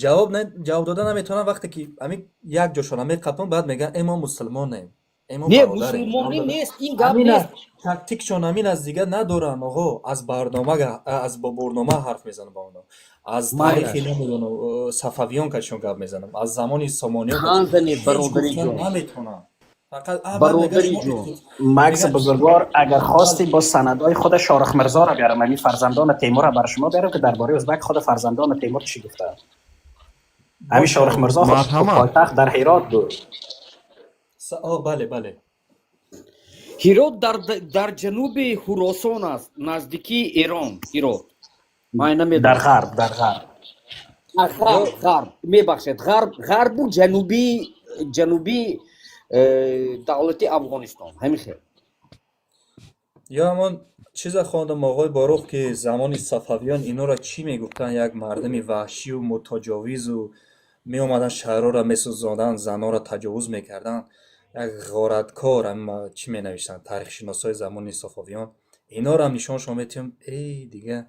Ҷавоб не, ҷавоб дода наметавонам. Вақте ки ҳамин як ҷошона меқапам, баъд мегӯянд, э, мо мусулмонем, э, мо
Не,
бародарем.
мусулмонӣ нест, ин гап
Ҳамин
нест.
тактикшон ҳамин аст, дигар надоранд оғо. Аз барнома, аз бобурнома ҳарф мезанам ба онҳо, аз таърихи
Майлаш.
намедонам сафавиён кашон гап мезанам, аз замони сомониён.
Хан занед,
Ҳеҷ
бародари
гуфтан
ҷон.
наметавонам, фақат баъд мегӯяд
Бародари
шумо
ҷон.
Макс
мегӯяд
бузургвор, агар хости, бо санадҳои худ Шоҳрух Мирзоро биёрам, ҳамин фарзандони Темурро бар шумо биёрам, ки дар бораи узбак худ фарзандони Темур чӣ гуфтаанд. Ҳамин
Боша.
Шоҳрух Мирзо худ
Марҳамат.
пойтахт дар Ҳирот буд.
О, бале.
Ҳирот дар ҷануби Хуросон аст, наздикии Эрон. Ҳирот, ман
Дар
намедонам.
ғарб, дар ғарб.
А, ғарб, ғарб, мебахшед, ғарб, ғарбу ҷанубии давлати Афғонистон, ҳамин хел.
Ё ҳамон чиза хондам, оғои Борух, ки замони сафавиён инора чӣ мегуфтанд? Як мардуми ваҳшию мутаҷовизу Меомаданд, шаҳрҳоро месӯзонданд, занҳоро таҷовуз мекарданд. Як ғораткор чӣ менавиштанд таърихшиносҳои замони Сафовиён. Инҳоро ҳам нишоншон метиҳем. Эй, дига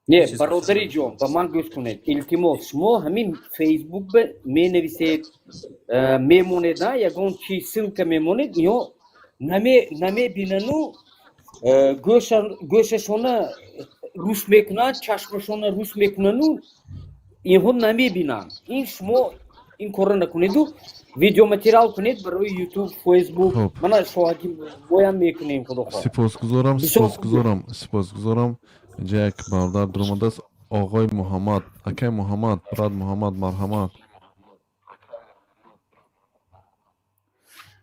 Не,
чиз
бародари ҷон, ба ман гӯш кунед, илтимос. Шумо ҳамин Фейсбук менависед, мемонед, на ягон чи ссылка мемонед, ино намебинану гӯшашона рӯш мекунанд, чашмашона рӯш мекунану инҳо намебинанд. Ин шумо ин корро накунеду видеоматериал кунед барои Ютуб, Фейсбук. Мана Шоҳаким боям мекунем, худо хоҳад.
Сипосгузорам.
Бисёр хуб.
Сипосгузорам, сипосгузорам. Инҷа як бародар дуромадааст, оғои Муҳаммад, акай Муҳаммад, брат Муҳаммад, марҳамат.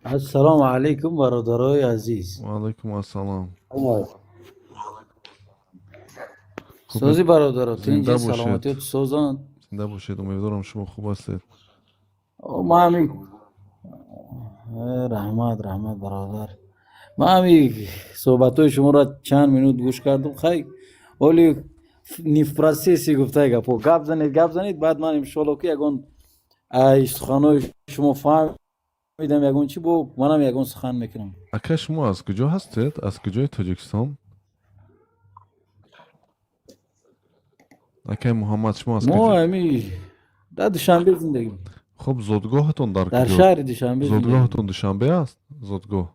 Ассалому алайкум, бародарои азиз.
Ва алайкум ассалом.
Сози, бародаро,
Зинда
тинҷи,
бошед.
саломатиёт созанд.
Зинда бошед, умедворам, шумо хуб ҳастед.
Ман ҳами раҳмат, раҳмат, бародар. Ман ҳами суҳбатҳои шуморо чанд минут гӯш кардам. Хай, оли не в процессе гуфтаи гапҳо. Гап занед, гап занед, баъд ман иншоалло ки ягон ай суханҳои шумо фаҳмидам, ягон чӣ бо манам ягон сухан мекунам.
Ака, шумо аз куҷо ҳастед? Аз куҷои Тоҷикистон, акай Муҳаммад, шумо аз
Мо
куҷо?
ҳами дар Душанбе зиндагӣ.
Хуб, зодгоҳатон дар
Дар
куҷо?
шаҳри Душанбе зиндагӣ.
Зодгоҳатон Душанбе аст, зодгоҳ?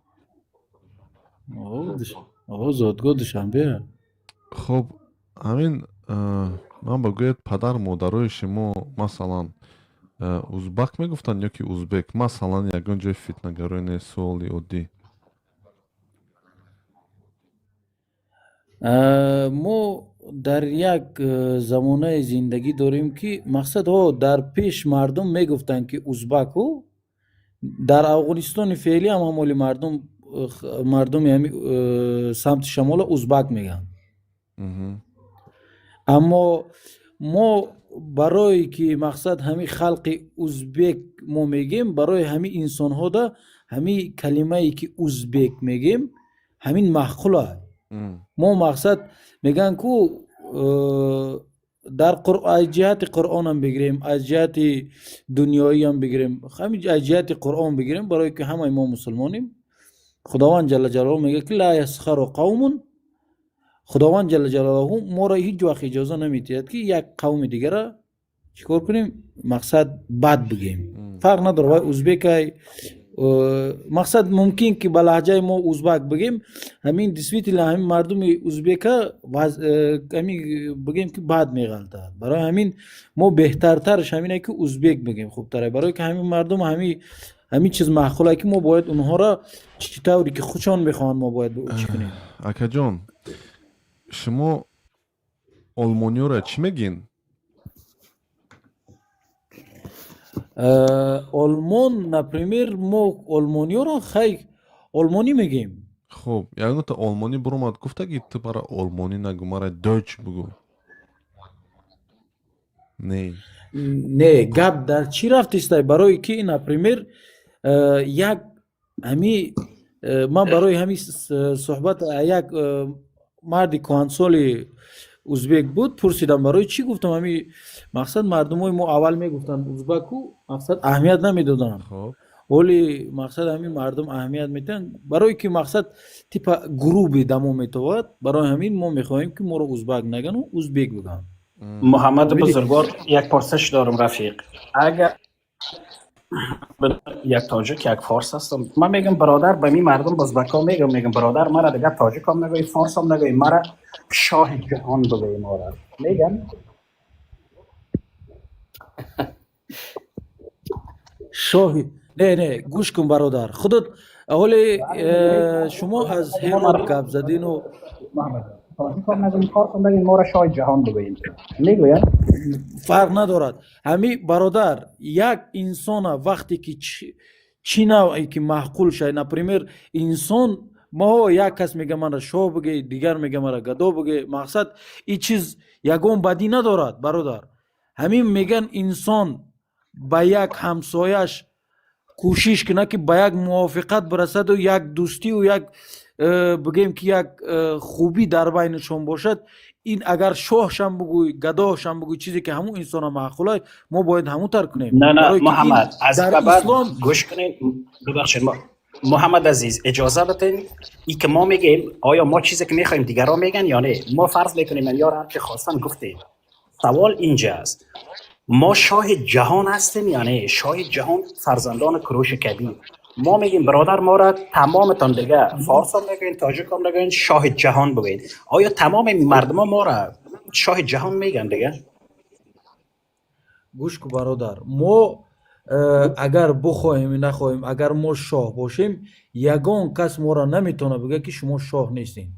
О, зодгоҳ Душанбе.
Хуб, ҳамин ман бигӯед, падар модарои шумо, масалан, узбак мегуфтанд ё ки узбек? Масалан, ягон ҷои фитнагароӣ нест, суоли оддӣ.
Мо дар як замонаи зиндагӣ дорем, ки мақсад ҳо дар пеш мардум мегуфтанд, ки узбаку дар Афғонистони феълӣ ҳам ҳамоли мардум, мардуми ҳами самти шамола узбак мегӯянд. Аммо мо барое ки мақсад ҳами халқи узбек мо мегем, барои ҳами инсонҳода ҳами калимае ки узбек мегем, ҳамин маъқула. Мо мақсад мегӯянд ку дар аз ҷиҳати Қуръонам бигирем, аз ҷиҳати дунёиам бигирем, ҳамин аз ҷиҳати Қуръон бигирем, барое ки ҳамаи мо мусулмонем. Худованд ҷалла ҷалолаҳу мегӯяд, ки ла ясхару қавмун. Худованд ҷалла ҷалолаҳу моро ҳеҷ вақт иҷоза наметиҳад, ки як қавми дигара чӣ кор кунем, мақсад бад бигем. Фарқ надорад, вай узбекай, мақсад мумкин ки ба лаҳҷаи мо узбак бигем, ҳамин действительно ҳамин мардуми узбека ҳамин бигем ки бад меғалтад. Барои ҳамин мо беҳтартарш ҳамине ки узбек бигем хубтаре, барое ки ҳамин мардум ҳамин чиз маъқуле, ки мо бояд онҳоро чӣ тавре ки худшон мехоҳанд, мо бояд чӣ кунем.
Акаҷон, шумо олмониёро чӣ мегӯед?
Олмон, например, мо олмониёро хай олмонӣ мегӯем.
Хуб, ягонта олмонӣ буромад, гуфта ки ту мара олмонӣ нагӯ, мара дойч бугӯ? Не?
Не, гап дар чӣ рафтистай? Барои ки, например, як ҳами ман барои ҳами суҳбат як марди кӯҳансоли узбек буд, пурсидам, барои чӣ гуфтам, ҳами мақсад мардумои мо аввал мегуфтанд узбаку, мақсад аҳамият намедоданд, оли мақсад ҳамин мардум аҳамият медиҳанд, барое ки мақсад типа груби дамо метовад. Барои ҳамин мо мехоҳем, ки моро узбак нагану узбек бигӯянд.
Муҳаммад бузургвор, як пурсиш дорам, рафиқ. Агар як тоҷик, як форс ҳастам, ман мегам бародар, ба ми мардум узбакҳо мегам бародар, мара дигар тоҷикам нагӯй, форсам нагӯй, мара шоҳи ҷаҳон бигӯй, мора мегам.
Шоҳи не, не, гӯш кун, бародар, худат ҳоле шумо аз Ҳерот гап задину
тоҷикам нагӯй, форсам нагӯй, мора шоҳи ҷаҳон бигӯем, мегӯянд.
Фарқ надорад. Ҳами бародар, як инсона вақте ки чӣ навъе ки маъқул шавад, например, инсон маҳо як кас мега мара шоҳ бигӯй, дигар мега мара гадо бигӯй, мақсад ин чиз ягон бадӣ надорад, бародар. Ҳамин меган инсон ба як ҳамсояш кӯшиш кунад, ки ба як мувофиқат бирасаду як дӯстию як бигӯем ки як хубӣ дар байнашон бошад. Ин агар шоҳшам бугӯй, гадоҳшам бугӯй, чизе ки ҳамун инсона маъқулай, мо бояд ҳамун тар кунем.
Не, не,
Барое ки ин
Муҳаммад, аз
дар
ба баъд
ислом.
Гӯш кунед, бибахшед, Муҳаммад азиз, иҷоза бидин. И ки мо мегӯем, оё мо чизе ки мехоҳем, дигарон мегӯянд ё не? Мо фарз мекунем, ёр ҳар чи хостан гуфтем. Савол инҷа аст: мо шоҳи ҷаҳон ҳастем ё не? Шоҳи ҷаҳон фарзандони Куруши Кабир. Мо мегӯем, бародар, моро тамомтон дига форсам мегӯен, тоҷикам мегӯен, шоҳи ҷаҳон бигӯед. Оё тамоми мардумо моро шоҳи ҷаҳон мегӯянд дига?
Гӯш ку, бародар, мо агар бухоҳем нахоҳем, агар мо шоҳ бошем, ягон кас моро наметавонад бигӯяд, ки шумо шоҳ нестед.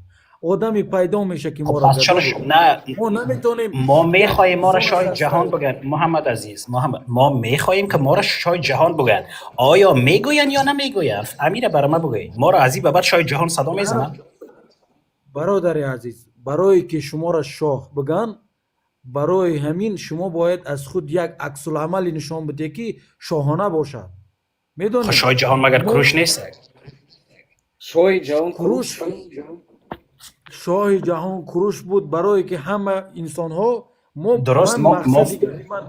Одаме пайдо меша, ки
Хоб,
моро
пас
гадо
чаро
бигӯяд.
Не.
Мо наметавонем.
Мо
Як
мехоҳем моро
инсон
шоҳи ҷаҳон
шастае
бигӯянд. Муҳаммад азиз, Муҳаммад, мо мехоҳем, ки моро шоҳи ҷаҳон бигӯянд. Оё мегӯянд ё намегӯянд? Амира, бара ма бигӯед, моро аз ин ба баъд шоҳи ҷаҳон садо мезананд?
Бародари азиз, барое ки шуморо шоҳ бигӯянд, барои ҳамин шумо бояд аз худ як аксуламале нишон бидиҳед, ки шоҳона бошад.
Хо,
Медонед,
шоҳи ҷаҳон магар
мо
Куруш нест?
Шоҳи ҷаҳон
Куруш. Шоҳи ҷаҳон Куруш буд, барое ки ҳама инсонҳо мо
Дуруст.
Ман
Мо
мақсади гапи ман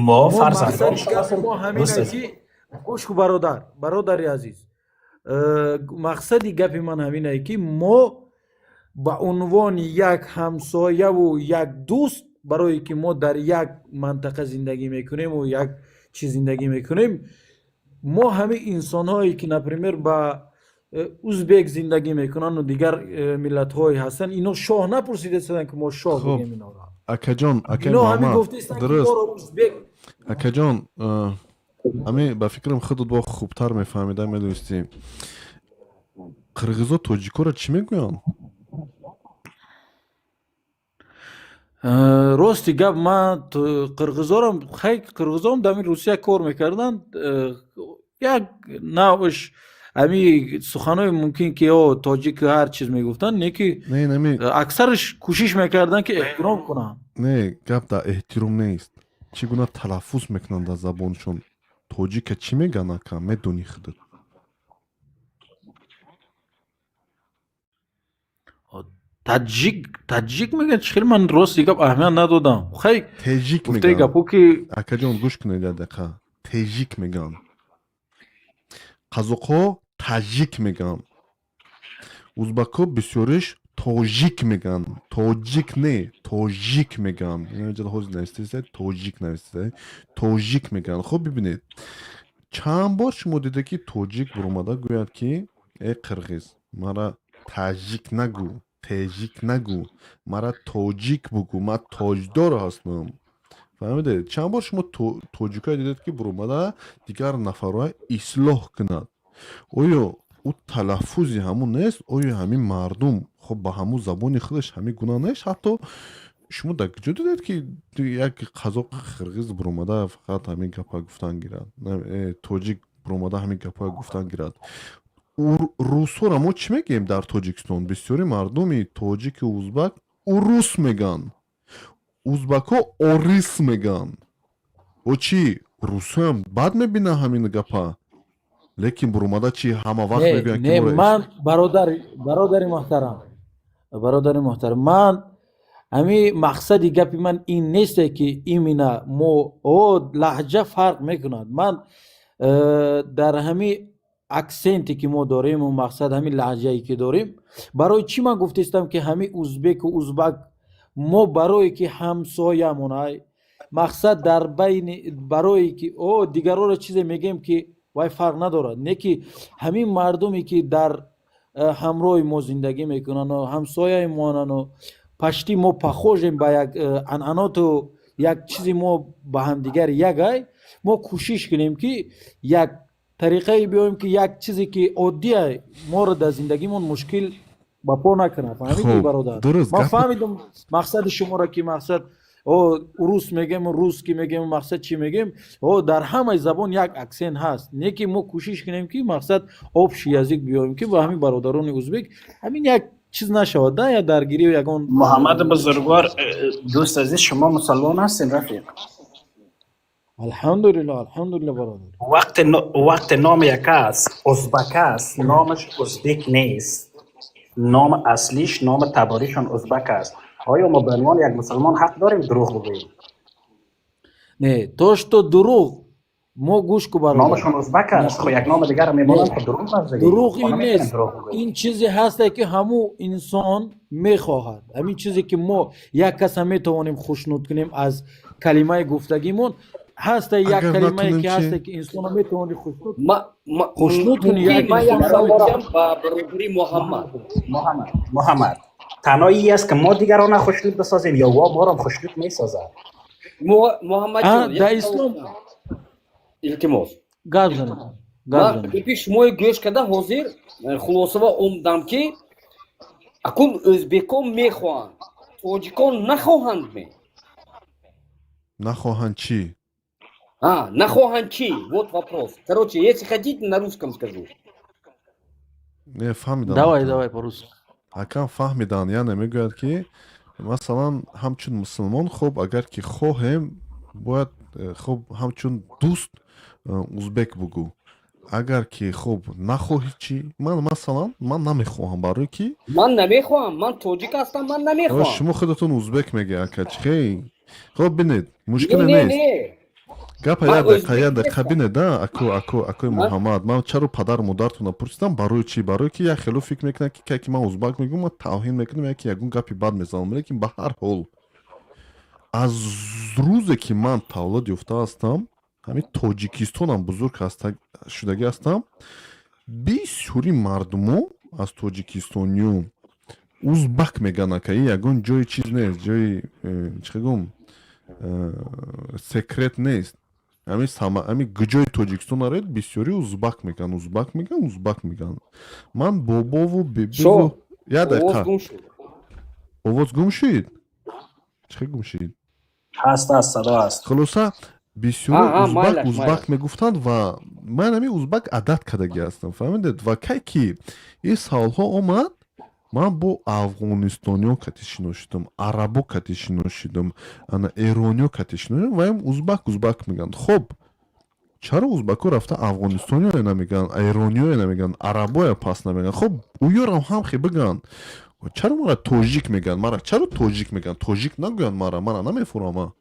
мо
мо
фарзандон
мақсади гапи мо ҳамин
дӯст
аст, ки гӯш ку, бародар, бародари азиз, мақсади гапи ман ҳамин ае, ки мо ба унвони як ҳамсояву як дӯст, барое ки мо дар як мантақа зиндагӣ мекунему як чиз зиндагӣ мекунем, мо ҳамин инсонҳое ки, например, ба узбек зиндагӣ мекунанду дигар миллатҳое ҳастанд, ино шоҳ напурсидастанд, ки мо шоҳ
Хуб.
бигем инора.
Акаҷон, акаи
Ино ҳамин
Муҳаммад,
гуфтаистанд, ки
дуруст.
моро узбек.
Акаҷон, ҳамин ба фикрам, худат бо хубтар мефаҳмида, медонистӣ, қирғизо тоҷикоро чӣ мегӯянд?
Рости гап, ман қирғизорам, хай, қирғизом дар ҳамин Русия кор мекарданд, як навъш ҳами суханои мумкин ки о тоҷик ҳар чиз мегуфтанд, не ки
Не, нами
аксараш кӯшиш мекарданд, ки эҳтиром кунанд.
Не, гап дар эҳтиром нест, чӣ гуна талаффуз мекунанд дар забоншон. Тоҷика чӣ мегӯянд, ака, медонӣ худат?
Таҷик, таҷик мегӯянд. Чӣ хел, ман рости гап аҳамият надодам, хай.
Тежик
Гуфтаи
мегӯянд.
гапҳо ки
Акаҷон, гӯш кунед як дақиқа. Тежик мегӯянд қазоқҳо, тажик мегӯянд узбакҳо, бисёриш тожик мегӯянд. Тоҷик не, тожик мегӯянд. Ҳозир навистеста, тоҷик навистеста, тожик мегӯянд. Хуб, бибинед, чанд бор шумо дида, ки тоҷик буромада гӯяд, ки э қирғиз, мара тажик нагӯ, тежик нагӯ, мара тоҷик бугӯ, ман тоҷдор ҳастам? Фаҳмидед? Чанд бор шумо тоҷикое дидед, ки буромада дигар нафарҳоя ислоҳ кунад? Оё ӯ талаффузи ҳамун нест? Оё ҳамин мардум, хоб, ба ҳамун забони худаш ҳамин гуна нест? Ҳатто шумо дар куҷо дидед, ки як қазоқ, қирғиз буромада фақат ҳамин гапа гуфтан гирад, тоҷик буромада ҳамин гапа гуфтан гирад? Русҳоро мо чӣ мегӯем дар Тоҷикистон? Бисёри мардуми тоҷику узбак урус мегӯянд, узбакҳо орис мегӯянд. О чӣ, русҳоям бад мебинанд ҳамин гапа, лекин буромада чӣ, ҳама вақт мегӯянд, ки
Не, ман, бародар, бародари муҳтарам, бародари муҳтарам, ман ҳамин мақсади гапи ман ин несте, ки именно мо о лаҳҷа фарқ мекунад. Ман дар ҳамин аксенте, ки мо дорему, мақсад ҳамин лаҳҷае, ки дорем, барои чӣ ман гуфтаистам, ки ҳамин узбеку узбак мо барое ки ҳамсоямонай, мақсад дар байни, барое ки о дигарҳоро чизе мегӯем, ки вай фарқ надорад, не ки ҳамин мардуме, ки дар ҳамроҳи мо зиндагӣ мекунану ҳамсояи монану пашти мо похожем ба як анъаноту як чизи мо ба ҳамдигар ягай, мо кӯшиш кунем, ки як тариқае биёем, ки як чизе, ки оддия, моро дар зиндагимон мушкил ба по накунад. Фаҳмидӣ, бародар? Ман фаҳмидам мақсади шуморо, ки мақсад о урус мегӯем, русский мегӯем, мақсад чӣ мегӯем, о дар ҳамаи забон як аксент ҳаст, не ки мо кӯшиш кунем, ки мақсад общий язык биёем, ки ба ҳамин бародарони узбек ҳамин як чиз нашавад, да я даргирию ягон.
Муҳаммад бузургвор, дӯст азиз, шумо мусалмон ҳастем, рафиқ?
Алҳамдулиллоҳ, алҳамдулиллоҳ, бародар.
Вақте номи як кас узбак аст, номаш узбек нест, ном аслиш, номи таборишон узбак аст, оё мо ба унвони як мусулмон ҳақ дорем дурӯғ бигӯем?
Не, то что дурӯғ, мо гӯш ку, бародар.
Номашон узбак аст, хо як номи дигарро мемонанд, хо дурӯғ аст дига.
Дурӯғ
Мо
ин
наметавонем
нест.
дурӯғ бигӯем.
Ин чизе ҳасте, ки ҳамун инсон мехоҳад. Ҳамин чизе, ки мо як каса метавонем хушнуд кунем аз калимаи гуфтагимон, ҳаста як
Агар
калимае
натонем
ки
чӣ?
ҳасте, ки инсонро метавонӣ хушнуд
Ма
хушнуд кунӣ, як
мумкин ман як
инсонро
савол
метавонӣ
диҳам ба бародари Муҳаммад.
Муҳаммад, Муҳаммад, танҳо ин аст, ки мо дигаронро хушнуд бисозем ё во моро хушнуд месозад?
Муҳаммадҷон,
дар
як савол
ислом
диҳам, илтимос.
Гап занед, гап
Ман
занед.
гапи шумои гӯш карда, ҳозир хулосава омдам, ки акун ӯзбекон мехоҳанд, тоҷикон нахоҳанд ме?
Нахоҳанд чӣ?
А, нахоҳанд чӣ? Вот вопрос. Короче, если хотите, на русском скажу.
Не, фаҳмидам.
Давай.
Акам.
Давай по-русски.
Акам, фаҳмидан, яъне мегӯяд, ки масалан, ҳамчун мусулмон, хуб, агар ки хоҳем, бояд хуб, ҳамчун дӯст узбек бугӯ, агар ки хуб нахоҳӣ чӣ? Ман масалан, ман намехоҳам, барое ки
Ман намехоҳам, ман тоҷик ҳастам, ман намехоҳам.
Шумо худатон узбек мегӯед, ака, чихе? Хуб, бинед, мушкиле
Не, не.
нест.
Не.
Гапа
Ман
як дақиқа,
ӯзбек
як дақиқа.
нестам.
Бинед, а аку, аку, акои Муҳаммад, ман чаро падару модаратонро пурсидам? Барои чӣ? Барое ки як хело фикр мекунад, ки кай ки ман узбак мегӯям, ман тавҳин мекунам, яки ягон гапи бад мезанам. Лекин ба ҳар ҳол, аз рӯзе ки ман таваллуд ёфта ҳастам, ҳамин Тоҷикистонам бузург шудагӣ ҳастам, бисёри мардумо аз тоҷикистониё узбак мегӯянд. Ака, ин ягон ҷои чиз нест, ҷои чӣ гӯм, секрет нест. Ҳамин сама, ҳамин ҷои тоҷикистон наред, бисёри узбак мегӯянд, узбак мегӯянд, узбак мегӯянд. Ман бобову бибиву як
Овоз
дақиқа.
гум шуд.
Овоз гум шуд? Чӣ гум шуд?
Ҳаст, ҳаст, садо ҳаст.
Хулоса, бисёри узбак,
Майлаш,
узбак
майлаш.
мегуфтанд ва ман ҳамин узбак адат кардагӣ ҳастам, фаҳмидед? Ва кай ки ин саволҳо омад, ман бо афғонистониё кати шинос шудам, арабо кати шинос шудам, ана эрониё кати шинос шудам, ва ям узбак, узбак мегӯянд. Хуб, чаро узбако рафта афғонистониё намегӯянд, эрониё намегӯянд, арабоя пас намегӯянд? Хуб, уёрам ҳам хе бигӯянд. Чаро мара тоҷик мегӯянд? Мара чаро тоҷик мегӯянд? Тоҷик нагӯянд мара, мара намефурама.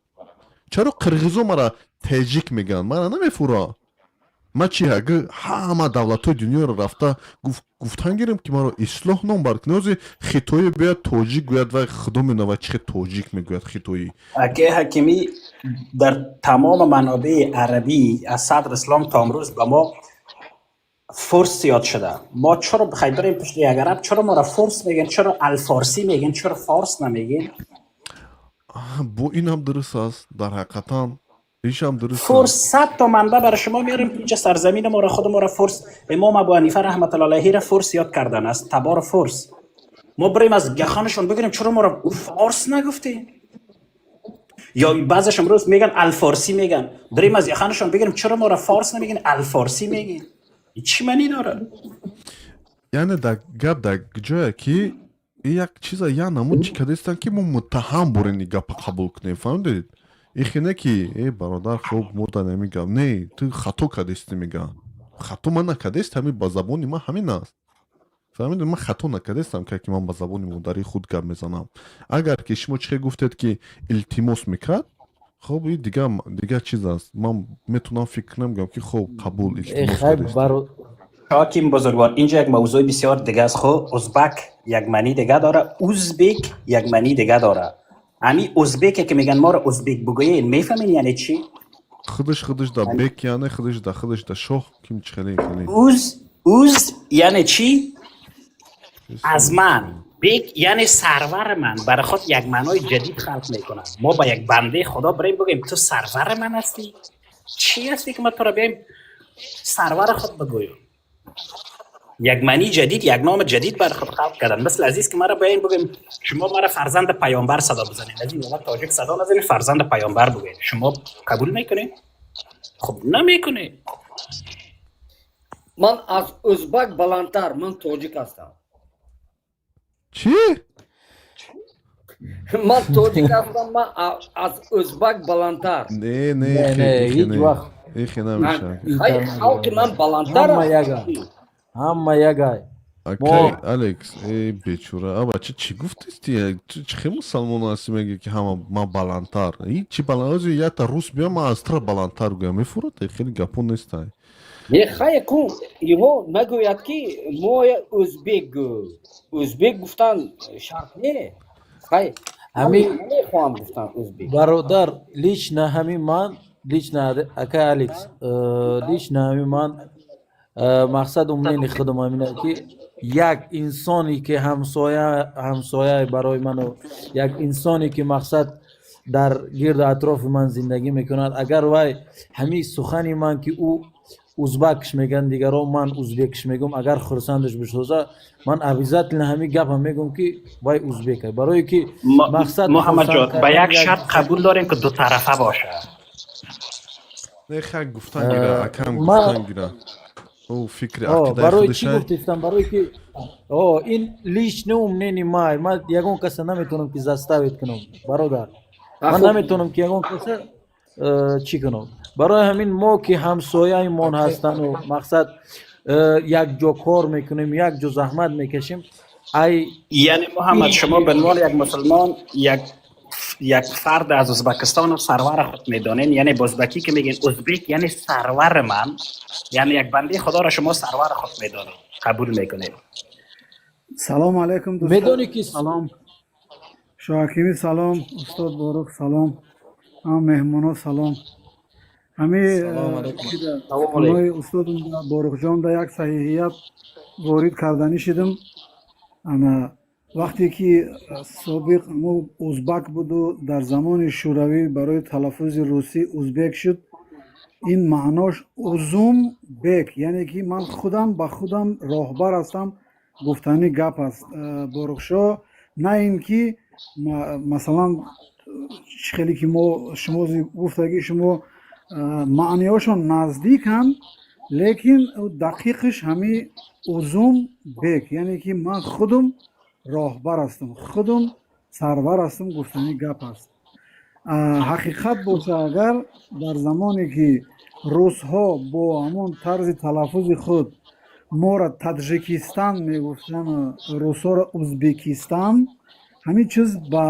Чаро қирғизо мара теҷик мегӯянд? Мара намефура. Ма чи, ага ҳама давлатҳои дунёро рафта гуфтан гирем, ки маро ислоҳ ном бар кунӣ? Ҳозир хитоӣ биёяд, тоҷик гӯяд, вай худо медонад, вай чӣ хел тоҷик мегӯяд хитоӣ.
Аке Ҳакимӣ, дар тамоми манобеи арабӣ аз садр ислом то имрӯз ба мо форс ёд шуда. Мо чаро бихай барем пушти як араб? Чаро моро форс мегӯянд? Чаро алфорсӣ мегӯянд? Чаро форс намегӯянд?
Бо инам дуруст аст, дар ҳақиқатан ишам дуруст
форс
аст.
100 تا منبع برای شما میاریم که اینجا سرزمین ما را، خود ما را فارس، امام ابو حنیفه رحمت الله علیه را فارس یاد کردن، از تبار فارس. ما بریم از گخانشون بگیریم چرا ما را او فارس نگفتی؟ یا بعضش امروز میگن الفارسی میگن. بریم از یخانشون بگیریم چرا ما را فارس نمیگن، الفارسی میگن؟ این چی معنی داره؟
Яъне дар гап дар ҷое, ки ин як чиза, як намуд чӣ кардастанд, ки мо муттаҳам борем ин гапа қабул кунем, фаҳмидед? Ин хе не, ки э бародар, хуб, мо дар ҳамин гап не, ту хато кардасти мегӯянд. Хато ман накардест, ҳамин ба забони ман ҳамин аст, фаҳмидед? Ман хато накардестам, ки ман ба забони модарии худ гап мезанам. Агар ки шумо чӣ гуфтед, ки илтимос мекард, хуб, ин дигар чиз аст. Ман метавонам фикр кунам, гӯям, ки хуб, қабул, илтимос
хай
кардест.
Баро.
حاکم بزرگوار، اینجا یک موضوع بسیار دیگه است. خب، ازبک یک معنی دیگه داره، ازبک یک معنی دیگه داره. امی ازبک که میگن ما رو ازبک بگویین، میفهمین یعنی چی؟
Худаш да бек, яъне худаш да шоҳ ким чи хеле хеле.
اوز، اوز یعنی چی؟ از من. بک یعنی سرور من. برای خود یک معنای جدید خلق میکنه. ما با یک بنده خدا بریم بگیم تو سرور من هستی؟ چی هستی که ما تو را بیایم سرور خود بگویم؟ یک معنی جدید، یک نام جدید بر خود خلق کردن. مثل عزیز که مرا بیاین بگیم شما مرا فرزند پیامبر صدا بزنین، از این موقع تاجک صدا نزنین، فرزند پیامبر بگوین، شما قبول میکنین؟ خب نمیکنین.
Ман аз ӯзбак баландтар, ман тоҷик ҳастам.
Чӣ?
Ман тоҷик ҳастам, ман аз ӯзбак баландтар.
Не, не.
Не, не, ҳеҷ вақт.
Ихе намешавад.
Хай, халқи ман баландтар.
Ҳама яга, ҳама ягай.
Акай Алекс, э бечора, а бача, чӣ гуфтисти? Чӣ хел мусалмон ҳастӣ, меги ки ҳама ман баландтар? Чӣ баланд? Ҳозир якта рус биё, ман аз тра баландтар гӯям, мефурад? Хеле гапо нестай.
Не, хай, ку иҳо нагӯяд, ки мо ӯзбек гӯ, ӯзбек гуфтан шарт не, хай.
Ҳами
Намехоҳам гуфтан ӯзбек.
Бародар, лично ҳами ман, лично акай Алекс, лично ҳами ман, мақсаду мнени худам ҳамина, ки як инсоне ки ҳамсоя барои ману як инсоне ки мақсад дар гирду атрофи ман зиндагӣ мекунад, агар вай ҳамин сухани ман, ки ӯ узбакш мегӯянд дигарон, ман узбекш мегӯям, агар хурсандаш бисоза, ман обязательно ҳамин гапам мегӯям, ки вай узбек, барое ки мақсад
Муҳаммадҷон, ба як шарт қабул дорем, ки дутарафа бошад.
Не, хай, гуфтан гира, акам, гуфтан гира, ӯ фикри ақидаи
Барои чӣ
худашай.
гуфтистам? Барое ки ин лично мнение май, ман ягон каса наметавонам ки заставить кунам, бародар, ман наметавонам ки ягон каса чӣ кунам. Барои ҳамин мо ки ҳамсояимон ҳастану мақсад якҷо кор мекунем, якҷо заҳмат мекашем, ай.
Яъне, Муҳаммад, шумо ба унвони як мусулмон як фард аз Узбекистон сарвар худ медонен, яъне ба узбекӣ ки мегӯен узбек, яъне сарвар ман, яъне як бандаи худоро шумо сарвар худ медонед, қабул мекунед?
Салом алейкум, дӯстон.
Медонӣ ки
Салом, Шоҳакимӣ, салом, устод Борух, салом, ҳама меҳмоно салом. Ҳами
Салом алейкум.
суханои устод Борухҷон да як саҳиҳият ворид карданӣ шидам. Ана вақте ки собиқ мо узбак буду, дар замони шӯравӣ барои талаффузи русӣ узбек шуд. Ин маънош узум бек, яъне ки ман худам ба худам роҳбар ҳастам гуфтани гап аст, Борухшо, на ин ки масалан чӣ хеле ки мо шумо гуфтагӣ, шумо маъниҳошон наздиканд, лекин дақиқаш ҳами узум бек, яъне ки ман худум роҳбар ҳастам, худум сарвар ҳастам гуфтани гап аст. Ҳақиқат боша, агар дар замоне ки русҳо бо ҳамон тарзи талаффузи худ моро Таджикистан мегуфтанд, русҳоро Узбекистан, ҳамин чиз ба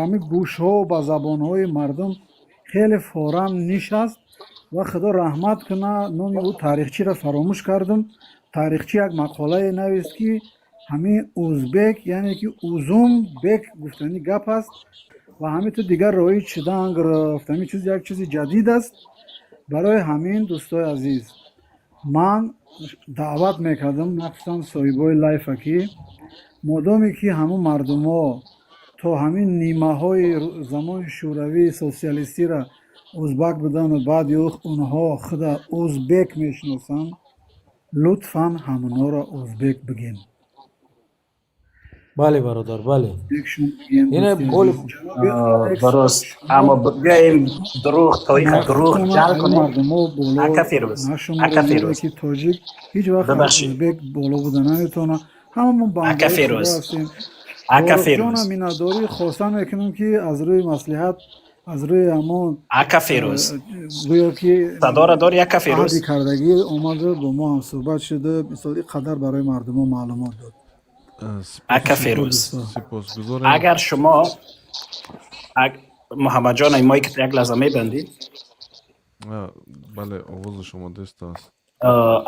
ҳамин гӯшҳо, ба забонҳои мардум хеле форам нишаст. Ва худо раҳмат куна, номи ӯ таърихчиро фаромӯш кардам, таърихчи як мақолае навист, ки ҳамин узбек, яъне ки узум бек гуфтани гап аст ва ҳамин ту дигар роиҷ шудан гирифт. Ҳамин чиз як чизи ҷадид аст. Барои ҳамин, дӯстои азиз, ман даъват мекардам, махсусан соҳибои лайфа, ки модоме ки ҳамун мардумҳо то ҳамин нимаҳои замони шӯравии социалистиро узбак будану баъди онҳо худа узбек мешиносанд, лутфан ҳамонҳоро узбек бигем.
Бале, бародар, бале.
Узбекшон бигем.
Ина
дӯсти
боли
азиз. Ҷаноби Алекс,
Дуруст, аммо биёем дурӯғ, таърих дурӯғ ҷал кунем.
Мардумо боло
Ака Фирӯз,
нашуморем,
ака Фирӯз,
ки тоҷик ҳеҷ вақт аз
бибахшед.
узбек боло буда наметавонад. Ҳамамон
Ака
бандаҳои Худо
Фирӯз,
ҳастем.
ака
Борухҷона,
Фирӯз,
миннатдорӣ хоста мекунем, ки аз рӯи маслиҳат, аз рӯи ҳамон
ака Фирӯз,
гӯё ки
садора дори, ака Фирӯз.
Аҳди кардагӣ омада, бо мо ҳамсӯҳбат шуда, мисол ин қадар барои мардумо маълумот дод.
Ака Фирӯз,
Сипосгузорем.
Агар шумо Муҳаммадҷон, мое ки як лаҳза мебандид.
Бале, овози шумо дуруст аст.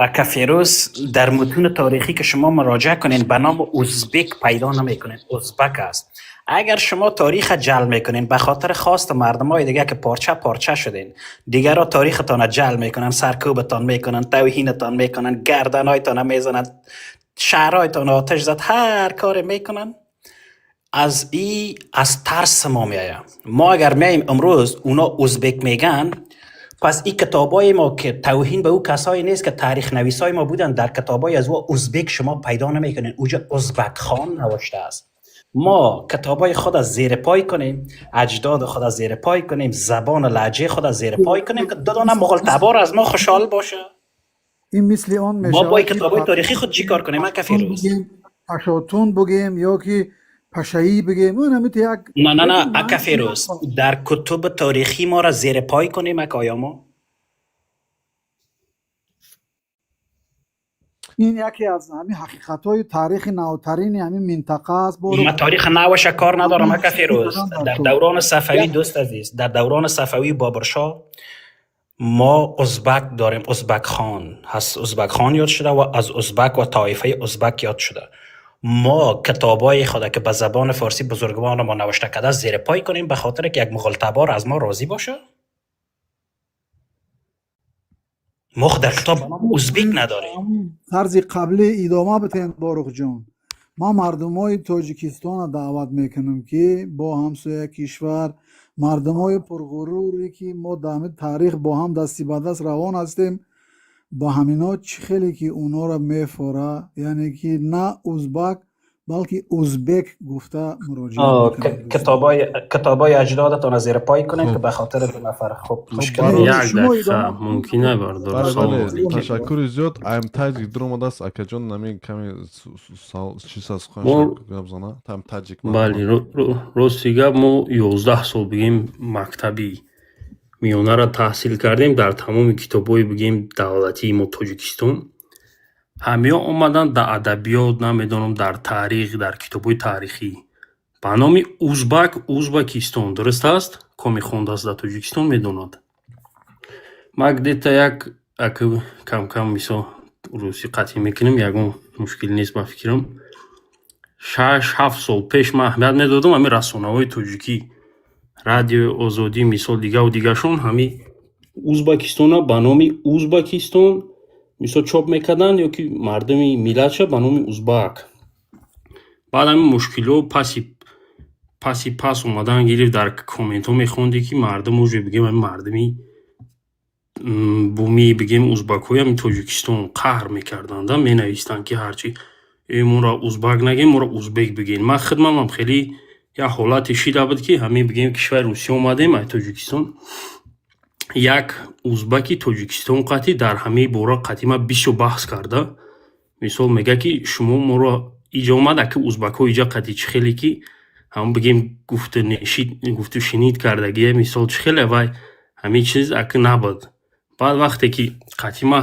Ака Фирӯз, дар мутуни таърихӣ ки шумо муроҷиа кунед, ба номи узбек пайдо намекунед, узбак аст. Агар шумо тариха ҷал мекунед ба хотири хост мардумои дига ки порча порча шуден, дигарро таърихтона ҷал мекунанд, саркӯбатон мекунанд, тавҳинатон мекунанд, гарданҳоятона мезананд, шаҳрҳоятон оташ зад, ҳар коре мекунанд, аз и аз тарс мо меояд. Мо агар меоем имрӯз اونا ازبک میگن، پس این کتابای ما که توهین به او کسایی نیست که تاریخ نویسای ما بودن، در کتابای از او ازبک شما پیدا نمیکنین، اوجا ازبک خان نوشته است. ما کتابای خود از زیر پای کنیم، اجداد خود از زیر پای کنیم، زبان و لهجه خود از زیر پای کنیم که دو دانه مغول تبار از ما خوشحال باشه؟
Ин мисли он
ما
мешавад
با
ки
کتابای تاریخی خود چی کار کنیم، اکا
паштун
فیروز؟
бугем, пашотун бугем ё ки Пашаӣ бигем, ҳамин як
نه نه نه
лекин
اکا
маъниш
فیروز در کتب تاریخی ما را زیر پای کنیم اکا آیا ما
Ин яке аз ҳамин ҳақиқатҳои таърихи навтарини ҳамин минтақа аст. Боро
ما تاریخ نوش کار ندارم اکا فیروز.
кардан дар
در
кор.
دوران صفوی، دوست عزیز، در دوران صفوی بابرشاه ما ازبک داریم، ازبک خان هست، ازبک خان یاد شده و از ازبک و طایفه ازبک یاد شده. ما کتابای خدا که به زبان فارسی بزرگوار ما نوشته کرده زیر پای کنیم به خاطر که یک مغول تبار از ما راضی باشه؟ ما خود در کتاب به نام ازبک نداریم.
Тарзи қаблӣ идома битен, Боруқҷон. Ман мардумои Тоҷикистонро даъват мекунам, ки бо ҳамсоя кишвар, мардумои пурғуруре, ки мо дар ҳамин таърих бо ҳам дасти ба даст равон ҳастем, ба ҳамино чӣ хеле ки онҳоро мефора, яъне ки на узбак, балки узбек гуфта муроҷиат мекунам, дӯстон.
کتابای اجدادتان را زیر پای کنیم که
خب
به خاطر دو نفر خب
خب
مشکل
برو
نیست.
Як
Шумо
дақиқа
идома
мумкин е бардор.
бале
Салом
бале
алейкум.
Ташаккури зиёд. Айм таҷик дуромадааст, акаҷон, нами каме чиз аз
Мо
суханшон гап зана. Там таҷик
бале
марҳамат.
Рости гап, мо 11 сол бигем мактаби миёнаро таҳсил кардем. Дар тамоми китобҳои бигем давлатии мо Тоҷикистон ҳамиҳо омаданд, дар адабиёт, намедонам, дар таърих, дар китобҳои таърихӣ ба номи узбак, Узбакистон. Дуруст аст, коми хондааст дар Тоҷикистон медонад. Ман где-то як аки кам-кам мисол русӣ қатъӣ мекунем, ягон мушкил нест ба фикрам. 6-7 сол пеш ман аҳамият медодам, ҳамин расонаҳои тоҷикӣ, Радиои Озодӣ, мисол, дигаву дигашон ҳамин Узбакистона ба номи Узбакистон мисол чоп мекарданд ё ки мардуми миллатша ба номи узбак. Баъд ҳамин мушкилҳо паси паси пас омадан гирифт. Дар комментҳо мехондӣ, ки мардум уже бигем ҳамин мардуми бумии бигем узбакҳои ҳамин Тоҷикистон қаҳр мекарданд, менавистанд, ки ҳарчи э моро узбак нагем, моро узбек бигем. Ман хидмамам хеле як ҳолате шида буд, ки ҳамин бигем кишвари Русия омадем ай Тоҷикистон, як узбаки Тоҷикистон қатъи дар ҳамаи бора қатъи ман бисёр баҳс карда. Мисол мега, ки шумо моро иҷа омад, аки узбакҳо иҷа қатъи чӣ хеле ки ҳам бигем гуфтушинид кардагия, мисол чӣ хеле вай ҳамин чиз аки набуд. Баъд вақте ки қатъи ман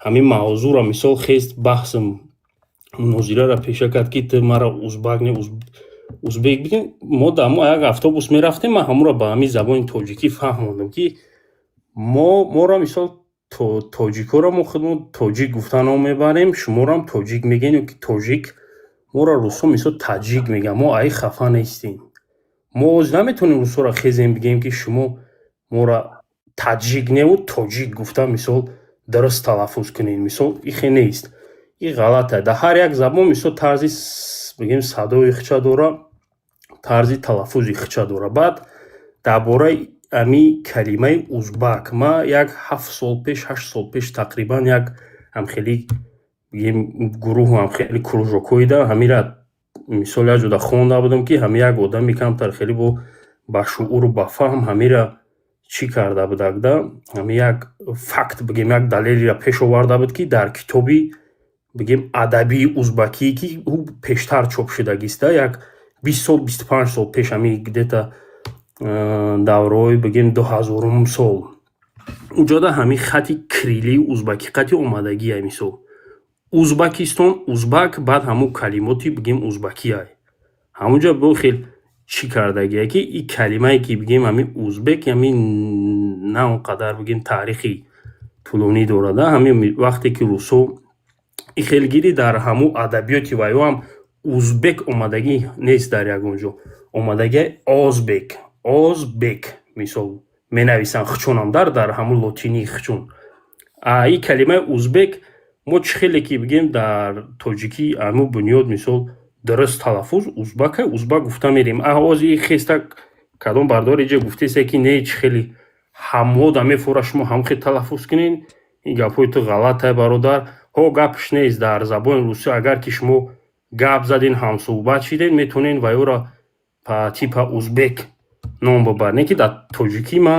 ҳамин мавзӯъро мисол хест, баҳсм мунозираро пеша кард, ки ту маро узбак не, узбек бигем. Мо дар мо як автобус мерафтем, ман ҳамонро ба ҳамин забони тоҷикӣ фаҳмондам, ки мо моро мисол тоҷикҳоро мо худмон тоҷик гуфта ном мебарем, шуморо ҳам тоҷик мегӯем ё ки тоҷик. Моро русҳо мисол таҷик мегӯянд, мо аи хафа нестем. Мо оз наметавонем русҳоро хезем бигӯем, ки шумо моро таҷик неву тоҷик гуфта мисол дуруст талаффуз кунед. Мисол ихе нест, и ғалата. Дар ҳар як забон мисол тарзи бигем садои хича дора, тарзи талаффузи хича дора. Баъд дар бораи ҳамин калимаи узбак ма як 7 сол пеш, 8 сол пеш тақрибан як ҳамхели бигем гурӯҳу ҳамхели кружокҳоида ҳамира мисол як ҷода хонда будам, ки ҳами як одами камтар хеле бо ба шууру ба фаҳм ҳамира чӣ карда будакда, ҳами як факт бигем, як далелеро пеш оварда буд, ки дар китоби бигем адабии узбакӣ, ки ӯ пештар чоп шудагиста, як 20 сол, 25 сол пеш, ҳами где-то давраҳои бигем 2000-ум сол, уҷода ҳамин хати кириллии узбакӣ қати омадагия. Мисол Узбакистон, узбак, баъд ҳамун калимоти бигем узбакиай ҳамунҷо бо хел чӣ кардагия, ки и калимае ки бигем ҳамин узбек ҳамин на он қадар бигем таърихи тӯлонӣ дорада. Ҳамин вақте ки русҳо и хелгирӣ дар ҳамун адабиёти вайо ҳам узбек омадагӣ нест, дар ягон ҷо омадагия озбек, озбек мисол менависанд хучонам дар ҳамун лотинии хучон. А и калимаи узбек мо чӣ хеле ки бигем дар тоҷикӣ ҳамун бунёд мисол дуруст талаффуз узбака, узбак гуфта мерем. А ҳози и хеста кадом бардор иҷа гуфтеста, ки не, чӣ хеле ҳамода мефора, шумо ҳам хел талаффуз кунед, ин гапҳои ту ғалатае, бародар. Ҳо, гапш нест, дар забони русӣ агар ки шумо гап заден, ҳамсӯҳбат шидед, метавонед ва ёро па типа узбек ном бибар. Не ки дар тоҷикӣ ма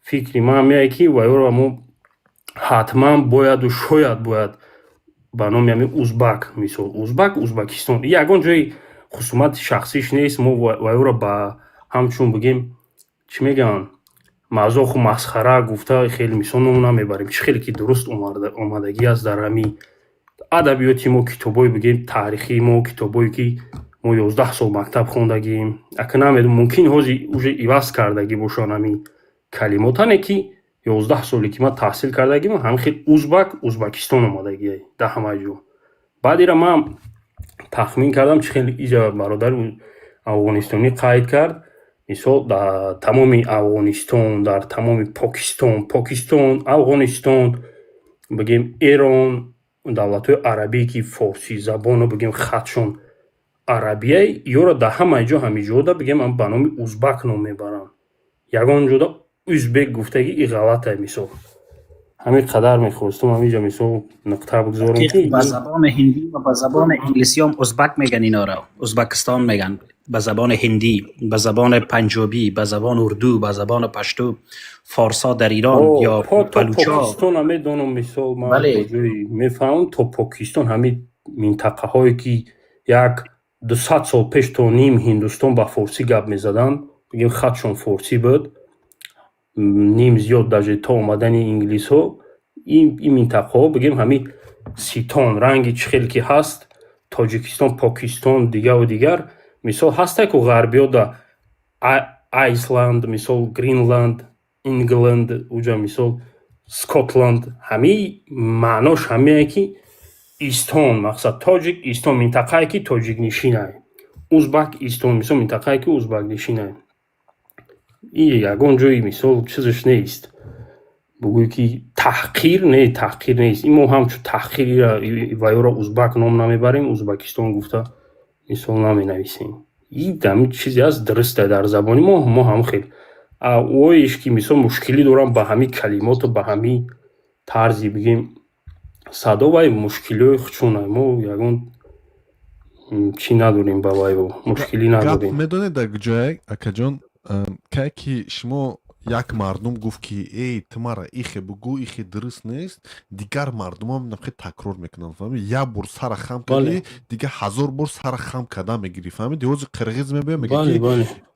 фикри ман меяд, ки ва ёро мо ҳатман бояду шояд бояд ба номи ҳамин узбак, мисол узбак, Узбакистон, ягон ҷои Хусумати шахсиш нест. Мо вайёро ба ҳамчун, бигем, чӣ мегӯянд, мазоху масхара гуфта, хеле мисол ном намебарем. Чӣ хеле ки дуруст омадагӣ аст дар ҳамин адабиёти мо, китобҳои, бигем, таърихии мо, китобҳое ки мо 11 сол мактаб хондагием. Ака, намедонам, мумкин ҳозир уже иваз кардагӣ бошанд ҳамин калимотане, ки 11 соле ки ман таҳсил кардагим, ҳамин хел узбак, Узбакистон омадагӣ дар ҳама ҷо. Баъд ира ман тахмин кардам, чӣ хеле иҷа бародари афғонистонӣ қайд кард. Мисол, дар тамоми Афғонистон, дар тамоми Покистон, Афғонистон, бигем, Эрон, давлатҳои арабие ки форсизабону, бигем, хатшон арабияй, ёро дар ҳамаи ҷо, ҳамин ҷода, бигем, ба номи узбак ном мебаранд. Ягон ҷода узбек гуфтагӣ и ғалатае. Мисол, ҳамин қадар мехостум ҳаминҷа, мисол, нуқта бигзорам ки
ба забони ҳиндӣ ва ба забони англисиам узбак меган, инора Узбакистон меган ба забони ҳиндӣ, ба забони панҷобӣ, ба забони урду, ба забони пашту, форсо дар Ирон ё
то
балучо.
Покистона медонам, мисол, ман то ҷои мефаҳмам, то Покистон, ҳамин минтақаҳое ки як 200 сол пеш то ним Ҳиндустон ба форсӣ гап мезаданд, бигем, хатшон форсӣ буд, ним зиёд, даже то омадани инглисҳо, ин минтақаҳо, бигем, ҳамин ситон ранги чӣ хеле ки ҳаст, Тоҷикистон, Покистон, дигару дигар. Мисол, ҳасте ку ғарбиёда Айсланд, мисол, Гринланд, Ингланд, уҷа, мисол, Скотланд, ҳамин маънош ҳамие ки истон, мақсад тоҷик истон, минтақае ки тоҷикнишинае. Узбак истон, мисол, минтақае ки узбакнишинае. И ягон ҷои, мисол, чизаш нест, бугӯй ки таҳқир. Не, таҳқир нест. Ин мо ҳамчун таҳқирира ваёро узбак ном намебарем, Узбакистон гуфта, мисол, наменависем. И ҳамин чизе аст, дуруста дар забони мо. Мо ҳам хел оиш ки, мисол, мушкилӣ дорам ба ҳамин калимоту ба ҳамин тарзи, бигем, садо, вай мушкилиҳои худшона. Мо ягон чӣ надорем, ба вайо мушкилӣ надорем.
Медонед, дар куҷое, акаҷон, кай ки шумо як мардум гуфт ки эй, ту мара ихе бугӯ, ихе дуруст нест, дигар мардумам нахе такрор мекунанд, фаҳмид? Як бор сара хам кардӣ, дигар ҳазор бор сара хам карда мегирӣ, фаҳмиди? Ҳозир қирғиз мебиёд, мега ки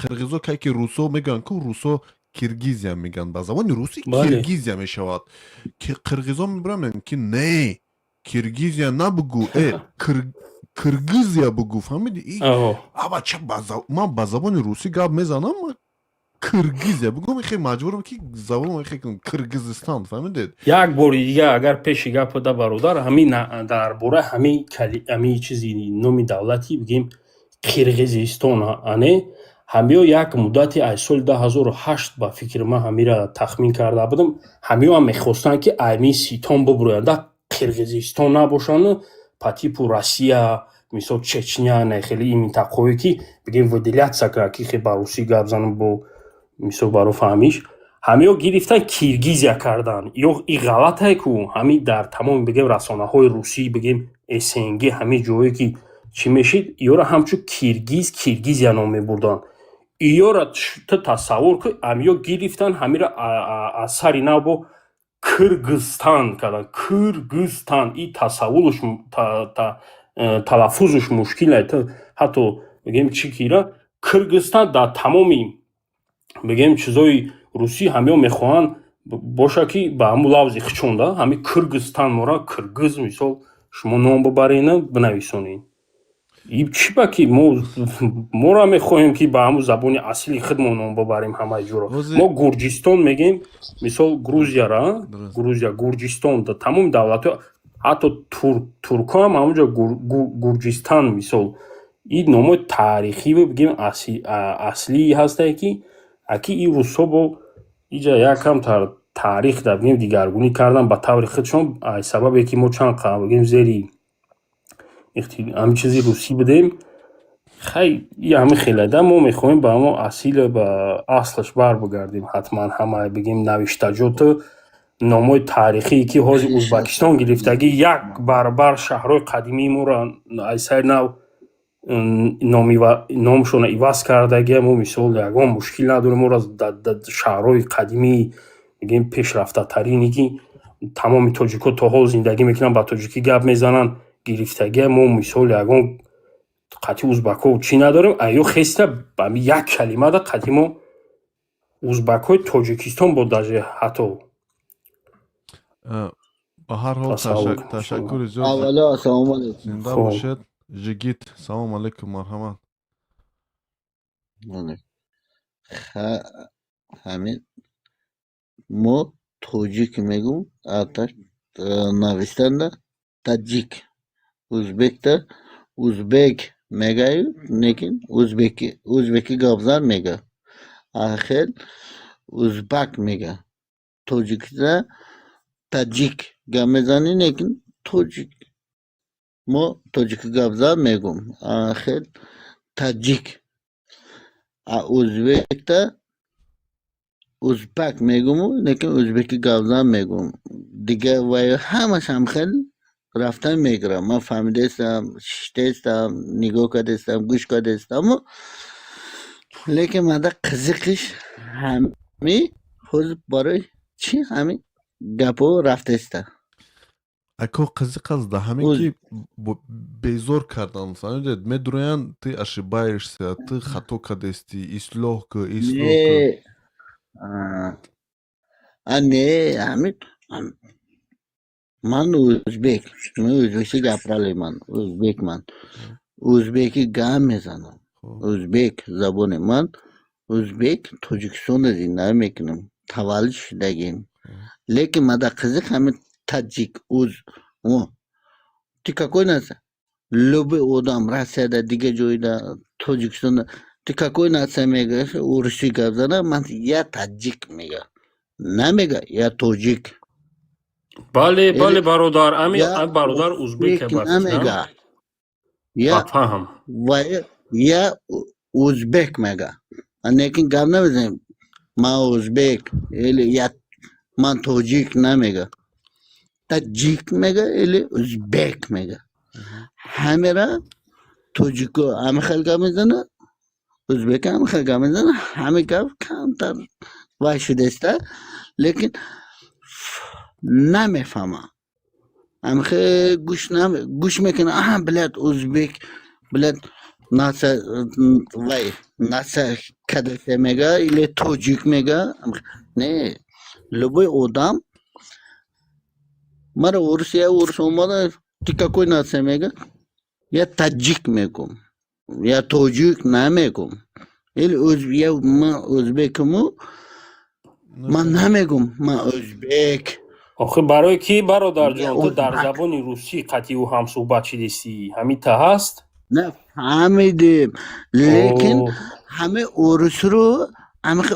қирғизо, кай ки русо мегӯянд ку, русо Киргизия мегӯянд, ба забони русӣ Киргизия мешавад. Қирғизо мебиранд, мегӯянд ки не, Киргизия набугӯ, Киргизия бугӯ, фаҳмиди? Абача, ман ба забони русӣ гап мезанам, Киргизия бугӯм, хе маҷбурам ки забоном хе Киргизистон, фаҳмидед?
Як бори дигар, агар пеши гап да, бародар, ҳамин дар бораи ҳамин чизи номи давлати, бигем, Қирғизистон, ане ҳамиё як муддати аз соли 2008, ба фикри ман, ҳамира тахмин карда будам, ҳамиёам мехостанд ки аймин ситон бубурӯянд, Қирғизистон набошанд, по типу Россия, мисол, Чечня, не хеле ин минтақаҳое ки, бигем, выделяться кунад, ки хе ба русӣ гап занам, бо мисол, баро фаҳмиш, ҳамиё гирифтан Киргизия кардан. Ё и ғалатае ку ҳамин дар тамоми, бигем, расонаҳои русӣ, бигем, СНГ, ҳамин ҷое ки чӣ мешид, ёро ҳамчун киргиз, Киргизия ном мебурданд. Иёра ту тасаввур кун, ҳамиё гирифтан ҳамира аз сари нав бо Киргизстан кардан. Киргизстан, и тасаввуруш, талаффузуш мушкил. Ҳатто, бигем, чӣ кира Киргизстан дар тамоми, бигем, чизои русӣ ҳамиё мехоҳанд боша ки ба ҳамун лавзи хичонда ҳами Киргизстан, мора киргиз, мисол, шумо ном бибарена, бинависонед. И чӣ ба ки мо моро мехоҳем ки ба ҳамун забони аслии худмон ном бибарем ҳамаи ҷоро. Мо Гурҷистон мегем, мисол, Грузияра, Грузия, Гурҷистон, тамоми давлатҳо, ҳатто туркҳо ҳам ҳамунҷо Гурҷистан. Мисол, ин номҳои таърихӣ, бигем, аслӣ ҳастае, ки аки ин русҳо бо иҷа якам таърих да, бигем, дигаргунӣ кардан ба таври худшон, аз сабабе ки мо чанд бигем, зери ҳамин чизи русӣ будем. Хай, и ҳамин хелада мо мехоҳем ба ҳамон асил, ба аслаш барбигардем ҳатман. Ҳама, бигем, навиштаҷоту номҳои таърихие ки ҳозир Узбакистон гирифтагӣ, як баробар шаҳрҳои қадимии моро аз сари нав номшонро иваз кардагия. Мо, мисол, ягон мушкил надорем. Моро шаҳрҳои қадимии, бигем, пешрафтатарине ки тамоми тоҷикҳо то ҳол зиндагӣ мекунанд, ба тоҷикӣ гап мезананд, гирифтагия. Мо, мисол, ягон Қатъи узбакҳо чӣ надорем, аю хеста ами як калимада қатъи мо узбакҳои Тоҷикистон бо даже ҳатто.
Ба ҳар ҳол,
Тасаввур кун.
ташаккури зиёд.
Аввало, ассалому алайкум.
Зинда
Хоб.
бошед, Жигит. Салому алайкум, марҳамат.
Ҳамин мо тоҷик мегум, ата навистанда таҷик, узбекта узбек мегаю, лекин узбеки узбеки гапзан мега, ахел узбак мега. Тоҷикда таҷик гап мезанӣ, лекин тоҷик, мо тоҷики гапзан мегум, ахел таҷик, а узбекта узбак мегуму, лекин узбеки гапзан мегум. Дига вай ҳамаш ҳамхел рафтан мегирам. Ман фаҳмидаистам, шиштаистам, нигоҳ кардаистам, гӯш кардаистаму, лекин мада қизиқиш ҳами ҳозир барои чӣ ҳами гапҳо рафтаиста.
Ако, қизиқ аст да ҳамин ки безор кардан, фаҳмидед, медурӯянд: ты ошибаешься, ты хато кардестӣ, ислоҳ ку, ислоҳ ку.
Не, а не, ҳамин ман узбек, ман узбекча гапиралем, ман узбекман, узбеки гап мезанам, узбек забони ман узбек, Тоҷикистонда зиндагӣ мекунам, таваллуд шудагим, лекин мада қизиқ ҳамин таҷик, уз о ты какой нация? Любой одам Россияда, дигар ҷойда, Тоҷикистонда ты какой нация мега, урусӣ гап зана, ман я таҷик мега, намега я тоҷик.
Бале, бале, бародар, ами
я
бародар узбек.
Узбек намега, я
фаҳм.
Ва я узбек мега, лекин гап намезанем ман узбек или я ман тоҷик намега, таҷик мега или узбек мега. Ҳамера тоҷико ҳами хел гап мезана, узбек ҳами хел гап мезана, ҳами гап камтар вай шудааста, лекин намефаҳмам. Ҳамихе гӯш гӯш мекунам, аҳа, блядь, узбек, блядь, нация, вай нация кадасе мега или тоҷик мега. Не, любой одам мара урус, я урус омада, ты какой нация мега, я таҷик мегум, я тоҷик намегум, или я ман узбекуму, ман намегум ман узбек.
Охи, барои ки, бародарҷон, ту дар забони русӣ қатъи ӯ ҳамсӯҳбат шидистӣ, ҳамин та ҳаст.
Не, фаҳмидем, лекин ҳаме урусро ҳамихе,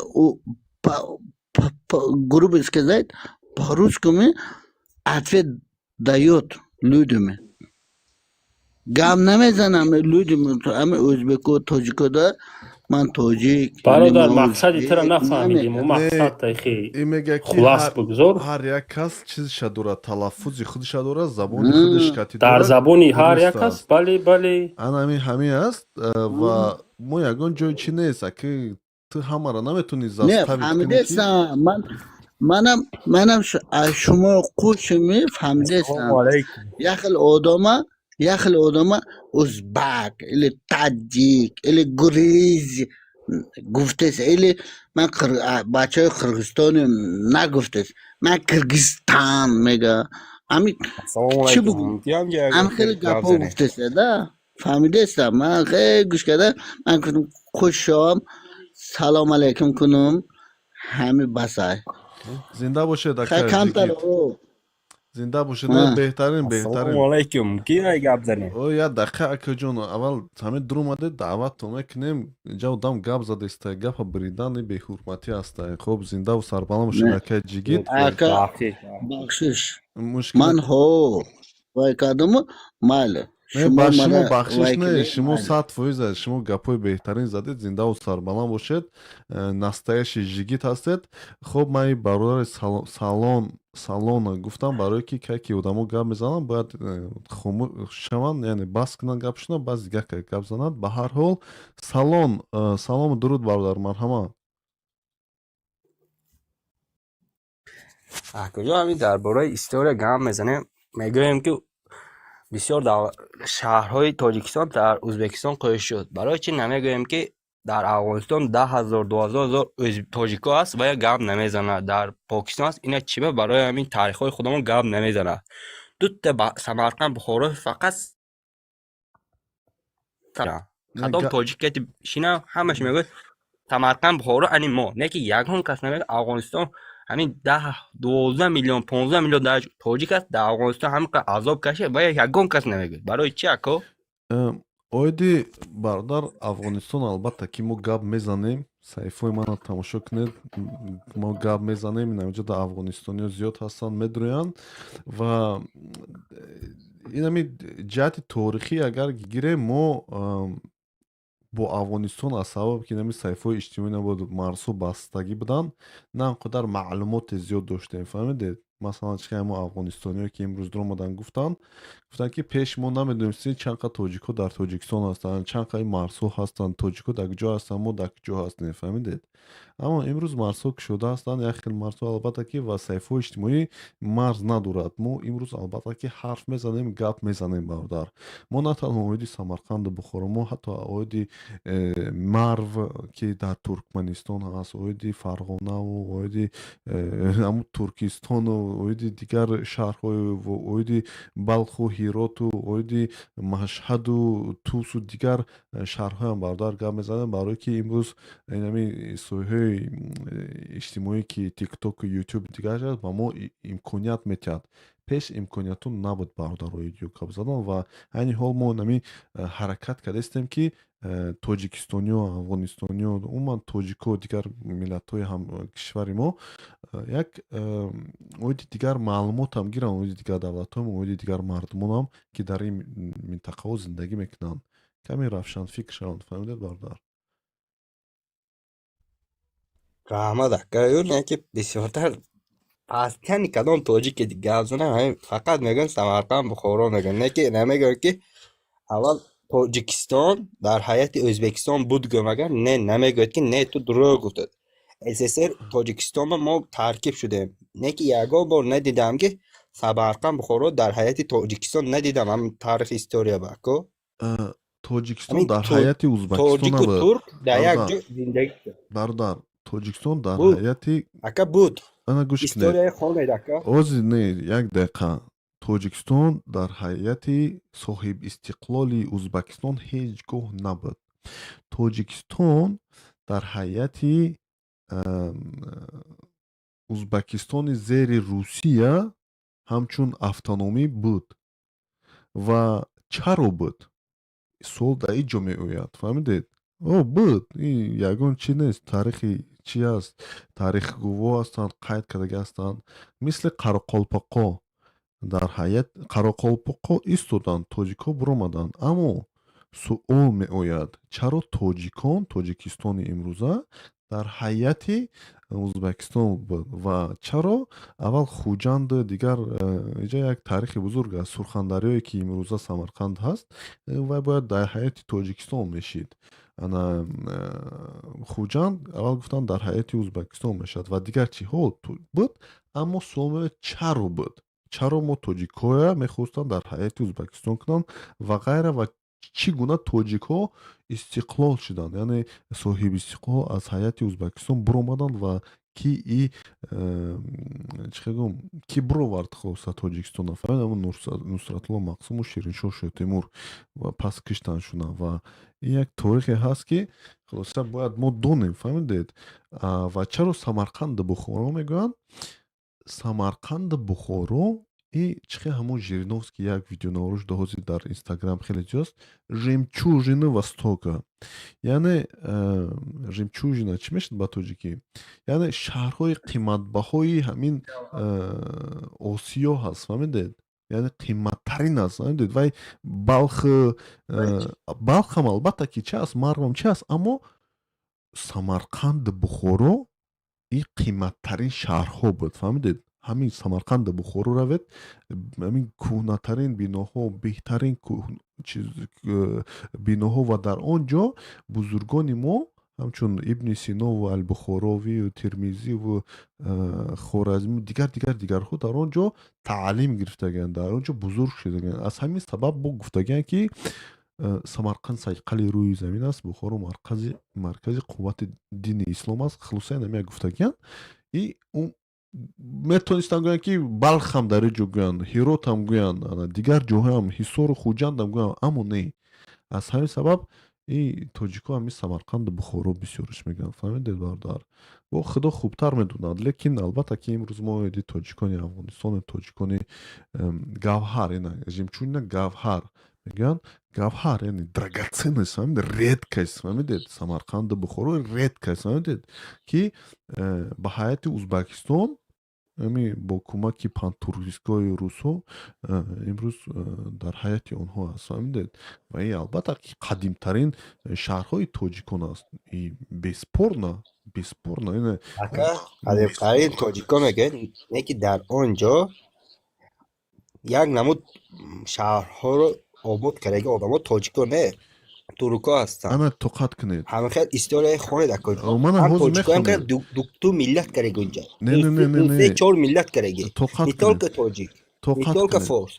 грубо сказать, по-русскому ответ даёт людям, гап намезанам людям, ҳаме ӯзбеко, тоҷикода ман тоҷик.
Бародар, мақсади тура нафаҳмидем, мақсад тайхи хулас бигзор.
Ҳар як кас чизша дорад, талаффузи худша дорад, забони худаш кати.
Дар забони ҳар як кас, бале, бале.
Ана ҳамин ҳамин аст ва мо ягон ҷой чи нест, аки ту ҳамаро наметавонӣ
заставить. Фаҳмидестам, манам аз шумо қушми фаҳмидестам. Як хел одама, як хел одама узбак или таҷик или гуриз гуфтест, или ман бачаҳои Қирғизстони нагуфтест, ман Киргизстан мега, ами чӣ бугум, ами хеле гапҳо гуфтест да, фаҳмидестам. Ман хеле гӯш карда, ман гуфтам хуш шавам, салом алайкум кунум, ҳами басай.
Зинда бошед.
Камтар.
Зинда бошед, беҳтарин, беҳтарин.
Ассалому алайкум, ки гап занем?
О, як дақиқа, акаҷон, аввал ҳамин дуромаде, даъваттон мекунем. Инҷа одам гап задаиста, гапа буридани беҳурматӣ аста. Хоб, зиндаву сарбаланд бошед, акаи Ҷигит.
Ака, бахшиш, ман ҳо вай кардаму, майли.
Ба шумо бахшиш не, шумо 100% аст, шумо гапҳои беҳтарин задед, зиндаву сарбаланд бошед, настоящий жигит ҳастед. Хоб, ман и бародари салон салона гуфтам, барое ки кай ки одамо гап мезананд, бояд хомӯш шаванд, яъне бас кунанд гапшона, баъз дигар гап зананд. Ба ҳар ҳол, салон, салому дуруд, бародар, марҳамат.
Куҷо, ҳамин дар бораи история гап мезанем, мегӯем ки Бисёр шаҳрҳои Тоҷикистон дар Ӯзбекистон қӯш шуд. Барои чӣ намегӯем, ки дар Афғонистон 10 000, 12 000 тоҷико ҳаст ва я гап намезанад, дар Покистон ҳаст, ина чиба барои ҳамин таърихҳои худамон гап намезанад? Дута Самарқанд, Бухоро фақат кадом тоҷик ки шина, ҳамаш мегӯяд Самарқанд, Бухоро ани мо, не ки ягон кас намегӯяд Афғонистон ҳамин 10, 12 миллион, 15 миллион тоҷик аст дар Афғонистон, ҳамин қадр азоб кашид ва ягон кас намегӯяд. Барои чи, ако?
Оиди бародар Афғонистон, албатта ки мо гап мезанем. Саҳифаҳои мана тамошо кунед, мо гап мезанем. Инамиҷо дар афғонистониё зиёд ҳастанд, медурӯянд. Ва инами ҷиҳати торихӣ агар гирем, мо бо Афғонистон аз сабабе ки инами саҳифаҳои иҷтимоӣ набуд, марзҳо бастагӣ буданд, на он қадар маълумоте зиёд доштем, фаҳмидед? Масалан, чи мо афғонистониё ки имрӯз дуромаданд, гуфтанд, ки пеш мо намедонистем чанд қад тоҷикҳо дар Тоҷикистон ҳастанд, чанд қад марзҳо ҳастанд, тоҷикҳо дар куҷо ҳастанд, мо дар куҷо ҳастем, фаҳмидед? Аммо имрӯз марзҳо кушода ҳастанд, як хел марзҳо, албатта ки, ва саҳифаҳои иҷтимоӣ марз надорад. Мо имрӯз, албатта ки, ҳарф мезанем, гап мезанем, бародар. Мо на танҳо оиди Самарқанду Бухоро, мо ҳатто оиди Марв, ки дар Туркманистон ҳаст, оиди Фарғонаву оиди ҳамун Туркистону оиди дигар шаҳрҳою оиди Балху, Ҳироту, оиди Машҳаду, Тусу, дигар шаҳрҳоям, бародар, гап мезанем, барое ки имрӯз инами соҳаҳои иҷтимоӣ, ки Тиктоку, Ютуб, дигар аст, ба мо имконият метиҳад. Пеш имкониятҳо набуд, бародар, оиди гап задан. Ва айни ҳол мо инами ҳаракат кардастем, ки тоҷикистониё, афғонистониё, умуман тоҷико, дигар миллатҳои кишвари мо як оиди дигар маълумотам гиранд, оиди дигар давлатҳоам, оиди дигар мардумонам, ки дар ин минтақаҳо зиндагӣ мекунанд, каме равшанфикр шаванд, фаҳмидед, бародар?
Раҳмат, ака. Ё ки бисёртар пастяни кадом тоҷике гап занам, ҳамин фақат мегӯянд Самарқанд, Бухоро мегӯянд, не ки намегӯянд, ки аввал Тоҷикистон дар ҳайати Ӯзбекистон буд. Гӯям агар, не, намегӯяд, ки не, ту дурӯғ гуфтад. СССР Тоҷикистонба мо таркиб шудем, не ки ягон бор надидам, ки Самарқанд, Бухоро дар ҳайати Тоҷикистон надидам, ҳамин таърихи история ба, ако.
Тоҷикистон
Ҳамин
дар ҳайати Ӯзбекистон
тоҷику
набуд.
турк дар як
Бародар,
ҷо зиндагӣ кард.
бародар, Тоҷикистон дар
Буд.
ҳайати
Ака, буд.
Ана, гӯш кунед.
Историяи хонед, ака.
Ози не, як дақиқа. Тоҷикистон дар ҳайати соҳибистиқлоли Ӯзбекистон ҳеҷ гоҳ набуд. Тоҷикистон дар ҳайати Ӯзбекистони зери Русия ҳамчун автономӣ буд. Ва чаро буд, суол дар ин ҷо меояд, фаҳмидед? О, буд, ин ягон чи нест. Таърихи чи аст, таърихгӯҳо ҳастанд, қайд кардагӣ ҳастанд. Мисли Қарақолпоқо, дар ҳайат Қарақолпоқо истоданд, тоҷикҳо буромаданд. Аммо суол меояд, чаро тоҷикон, Тоҷикистони имрӯза дар ҳайати Ӯзбекистон буд ва чаро аввал Хуҷанд, дигар инҷа як таърихи бузург аст. Сурхандарёе, ки имрӯза Самарқанд ҳаст, вай бояд дар ҳайати Тоҷикистон мешид. Ана Хуҷанд аввал гуфтанд дар ҳайати Ӯзбекистон мешавад ва дигар чиҳо буд. Аммо суол меояд, чаро буд, чаро мо тоҷикҳоя мехостанд дар ҳайати Ӯзбекистон кунанд ва ғайра, ва чӣ гуна тоҷикҳо истиқлол шуданд, яъне соҳиби истиқлол аз ҳайати Ӯзбекистон буромаданд ва ки и чӣ гӯм, ки буровард хоста Тоҷикистона, фаҳмид? Ҳамун Нусратулло Мақсуму Шириншоҳ Шоҳтемур ва пас киштанд шуна. Ва ин як торихе ҳаст, ки хулоса бояд мо донем, фаҳмидед? Ва чаро Самарқанду Бухоро мегӯянд? Самарқанду Бухоро и чӣ хел ҳамон Жириновский як видеонавораш ҳозир дар Инстаграм хеле зиёст, «Жемчужины Востока», яъне жемчужина чӣ мешавад ба тоҷикӣ? Яъне шаҳрҳои қиматбаҳои ҳамин Осиё ҳаст, фаҳмидед? Яъне қиматтарин аст, фаҳмидед? Вай Балх, Балхам, албатта ки чи аст, Марвам чи аст, аммо Самарқанду Бухоро ин қиматтарин шаҳрҳо буд, фаҳмидед? Ҳамин Самарқанду Бухоро равед, ҳамин кӯҳнатарин биноҳо, беҳтарин биноҳо, ва дар он ҷо бузургони мо Ҳамчун Ибни Синову Албухоровию Термизиву Хоразмию дигар, дигар, дигарҳо дар он ҷо таълим гирифтагианд, дар он ҷо бузург шудагианд. Аз ҳамин сабаб бо гуфтагианд, ки Самарқанд сайқали рӯи замин аст, Бухоро маркази қуввати дини ислом аст. Хулоса, инамия гуфтагианд. И метонистанд гӯянд, ки Балхам дар ин ҷо гӯянд, Ҳиротам гӯянд, дигар ҷоҳоам, Ҳисору Хуҷандам гӯянд, аммо не. Аз ҳамин сабаб и тоҷико ҳами Самарқанду Бухоро бисёрш мегӯянд. Фаҳмидед, бародар? Бо Худо хубтар медонад, лекин албатта, ки имрӯз мо оиди тоҷикони Афғонистону тоҷикони гавҳар, ина жемчужина, гавҳар мегӯянд, гавҳар яъне драгоценность, фаҳмидед, редкость, фаҳмидед, Самарқанду Бухоро редкость, фаҳмидед, ки ба ҳайати Узбакистон ами бо кӯмаки пантуркистҳои русҳо имрӯз дар ҳайати онҳо аст, фаҳмидед. Ва ин албатта, ки қадимтарин шаҳрҳои тоҷикон аст, и бесспорно, бесспорно.
Ака, қадимтарин тоҷикон мегӯянд, не ки дар он ҷо як намуд шаҳрҳоро обод кардаги одамо тоҷикон не, туркҳо ҳастанд.
Ана, тоқат кунед.
Ҳамин историяи хонед, ако.
Мана.
Ҳам
ҳозир
тоҷикоам
мехонем.
Ду миллат кардаги онҷа.
Не, не, не, не, не.
Се, чор миллат кардаги.
Тоқат
Не
кунед.
только тоҷик, не
Тоқат
только
кунед.
форс.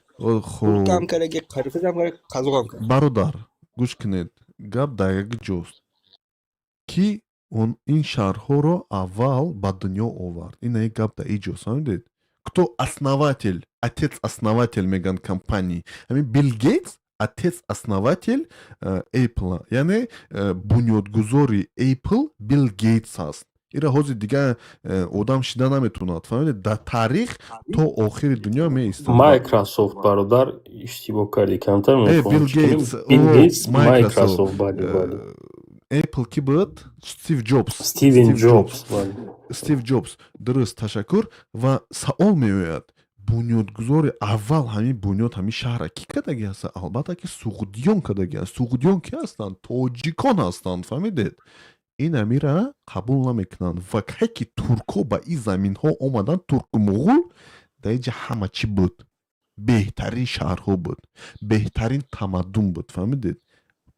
Хуб.
Туркам кардаги, қирғизам кардаги, қазоқам кардаги.
Бародар, гӯш кунед, гап дар як ҷост, ки он ин шаҳрҳоро аввал ба дунё овард. Ина як гап дар ин ҷост, фаҳмидед? Кто основатель, отец основатель мегӯянд компании. Ҳамин Билл Гейтс отец основатель Apple, яъне бунёдгузори Apple Билл Гейтс аст. Ира ҳозир дигар одам шида наметавонад, фаҳмидед, дар таърих то охири дунё меистад.
Майкрософт, бародар, иштибоҳ кардӣ камтар.
Билл Гейтс.
Билл Гейтс, Майкрософт, бале, бале.
Apple ки буд? Стив Ҷобс.
Стивен Ҷобс, бале.
Стив Ҷобс, дуруст, ташаккур. Ва савол меояд: бунёдгузори аввал ҳамин бунёд, ҳамин шаҳра кӣ кардаги ҳаста? Албатта, ки суғдиён кардаги аст. Суғдиён ки ҳастанд? Тоҷикон ҳастанд, фаҳмидед? Ин амира қабул намекунанд. Ва кай ки туркҳо ба ин заминҳо омаданд, турку муғул, дар инҷа ҳама чӣ буд? Беҳтарин шаҳрҳо буд, беҳтарин тамаддун буд, фаҳмидед?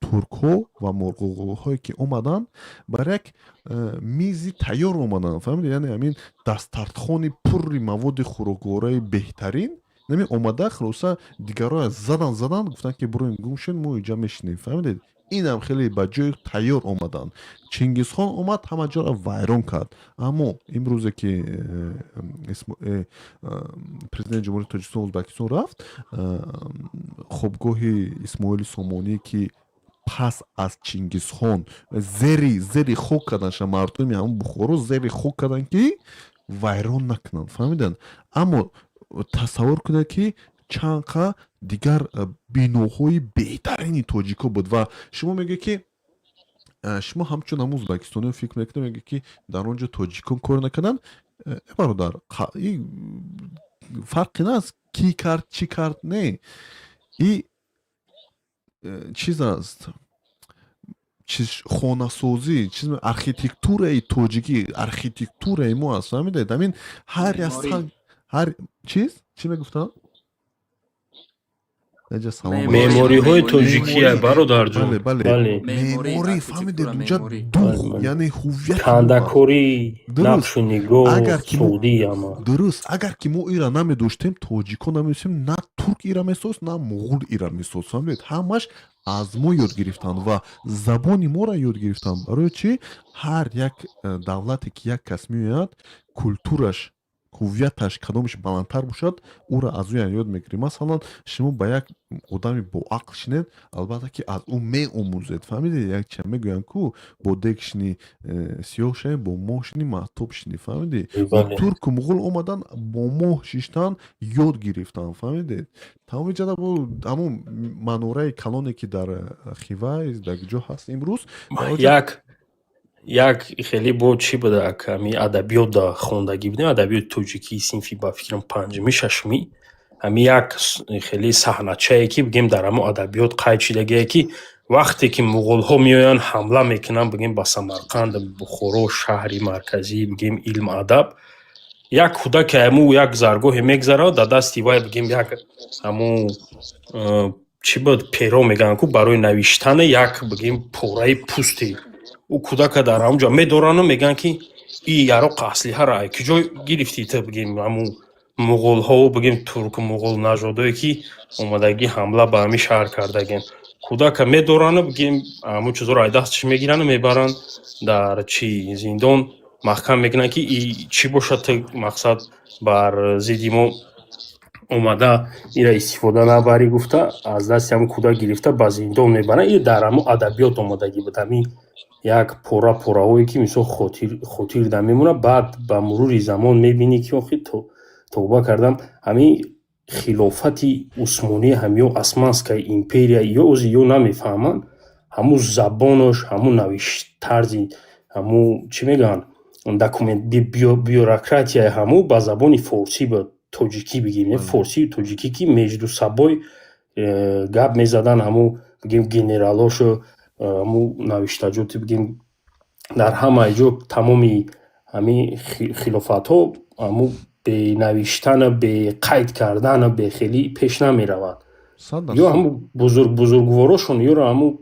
Туркҳо ва муғулҳое ки омаданд, бар як мизи тайёр омаданд, фаҳмидед? Яъне ҳамин дастархони пурри маводи хӯроквораи беҳтарин нами омада, хулоса, дигарро задан, задан, гуфтанд, ки буроем, гум шед, мо инҷа мешинем, фаҳмидед? Инам хеле ба ҷои тайёр омаданд. Чингизхон омад, ҳама ҷоро вайрон кард. Аммо имрӯзе ки президенти Ҷумҳурии Тоҷикистон Ӯзбекистон рафт, хобгоҳи Исмоили Сомонӣ, ки пас аз Чингизхон зери хок карданша, мардуми ҳамн Бухоро зери хок карданд, ки вайрон накунанд, фаҳмиданд? Аммо тасаввур кунед, ки чанд қа дигар биноҳои беҳтарини тоҷико буд. Ва шумо мегӯед, ки шумо ҳамчун ҳамун ӯзбекистониё фикр мекунед, мегӯед, ки дар он ҷо тоҷикон кор накарданд. Бародар, фарқи наст, кӣ кард, чӣ кард, не, и чиз аст, чиз хонасозӣ, чиз, архитектураи тоҷикӣ, архитектураи мо аст, фаҳмидед? Ҳамин ҳар як санг, ҳар чиз, чӣ мегуфтам?
Меъмориҳои тоҷикия, бародарҷон.
Бале, меъморӣ, фаҳмидед? Унҷа дух, яъне ҳуввияти
Кандакорӣ, нақшу нигор, суғдӣ, ама.
Дуруст. Агар ки мо ира намедоштем, тоҷикон намедоштем, на турк ира месост, на муғул ира месост, фаҳмидед? Ҳамаш аз мо ёд гирифтанд ва забони моро ёд гирифтанд. Барои чӣ? Ҳар як давлате ки як кас меояд, культураш, ҳуввияташ кадомаш баландтар бошад, ӯро аз ӯ ёд мегирӣ. Масалан, шумо ба як одами боақл шинед, албатта, ки аз ӯ меомӯзед, фаҳмидед? Як ча мегӯянд ку: бо дег шинӣ, сиёҳ шавӣ, бо моҳ шинӣ, маҳтоб шинӣ, фаҳмидед? Турку муғул омадан, бо моҳ шиштан ёд гирифтан, фаҳмидед? Тамоми ҷада бо ҳамон манораи калоне, ки дар Хива, дар ҷо ҳаст имрӯз.
Як хеле бо чӣ буда, ами адабиёт да хондагӣ будем, адабиёти тоҷикӣ, синфи, ба фикрам, панҷумӣ, шашумӣ, ами як хеле саҳначае, ки бигем, дар ҳамо адабиёт қайд шидагие, ки вақте ки муғулҳо меоянд, ҳамла мекунанд, бигем, ба Самарқанд, Бухоро, шаҳри марказӣ, бигем, илм, адаб, як кӯдаке ҳаму як заргоҳе мегзарад, дар дасти вай, бигем, як ҳаму чӣ буд, перо мегӯянд ку, барои навиштане, як, бигем, пораи пӯсти. Ӯ кӯдака дар ҳамун ҷо медорану мегӯянд, ки и яроқ аслиҳаро ай куҷо гирифтӣ ту? Бигем, ҳамун муғулҳо, бигем, турку муғул нажодое, ки омадагӣ ҳамла ба ҳамин шаҳр кардагиен. Кӯдака медорану, бигем, ҳамун чизоро ай дасташ мегирану мебаранд, дар чи зиндон маҳкам мекунанд, ки и чӣ бошад, ту мақсад бар зидди мо омада, ира истифода набарӣ гуфта, аз дасти ҳамун кӯдак гирифта, ба зиндон мебаранд. И дар ҳамун адабиёт омадагӣ буд, ҳамин як пора пораҳое, ки мисол хотир да мемонад. Баъд ба мурури замон мебинӣ, ки охи тавба кардам, ҳамин хилофати Усмонӣ, ҳамё Османская империя, ё ози ё намефаҳманд ҳамун забонош, ҳамун навишт, тарзи ҳамун, чӣ мегӯянд, документ, бюрократияи ҳамун ба забони форсӣ, ба тоҷикӣ бигем, форсию тоҷикӣ, ки между собой гап мезадан. Ҳамун, бигем, генералошо, ҳамун навиштаҷоти, бигем, дар ҳамаи ҷо тамоми ҳамин хилофатҳо ҳамун бенавиштану беқайд кардану бехелӣ пеш намеравад. Ё ҳамун бузургворошон ёро ҳамун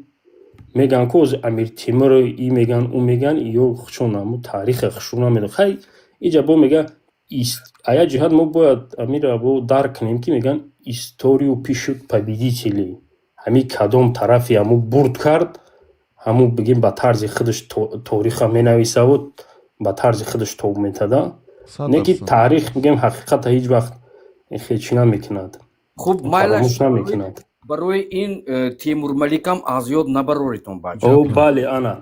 мегӯянд, ку ози Амир Тимур и мегӯянд, ӯ мегӯянд, ё чун ҳамун таъриха хушрӯ намедонад. Хай, иҷа бо мега, а як ҷиҳат мо бояд амира бо дарк кунем, ки мегӯянд, историю пишут победители. Ҳамин кадом тарафи ҳамун бурд кард, ҳамун, бигем, ба тарзи худаш таъриха менависаву ба тарзи худаш тоб метада. Не ки таърих, бигем, ҳақиқата ҳеҷ вақт хел чӣ намекунад.
Хуб, майлаш.
Фаромӯш намекунад.
Барои ин Темурмаликам аз ёд набароритон, бача.
О, бале, ана.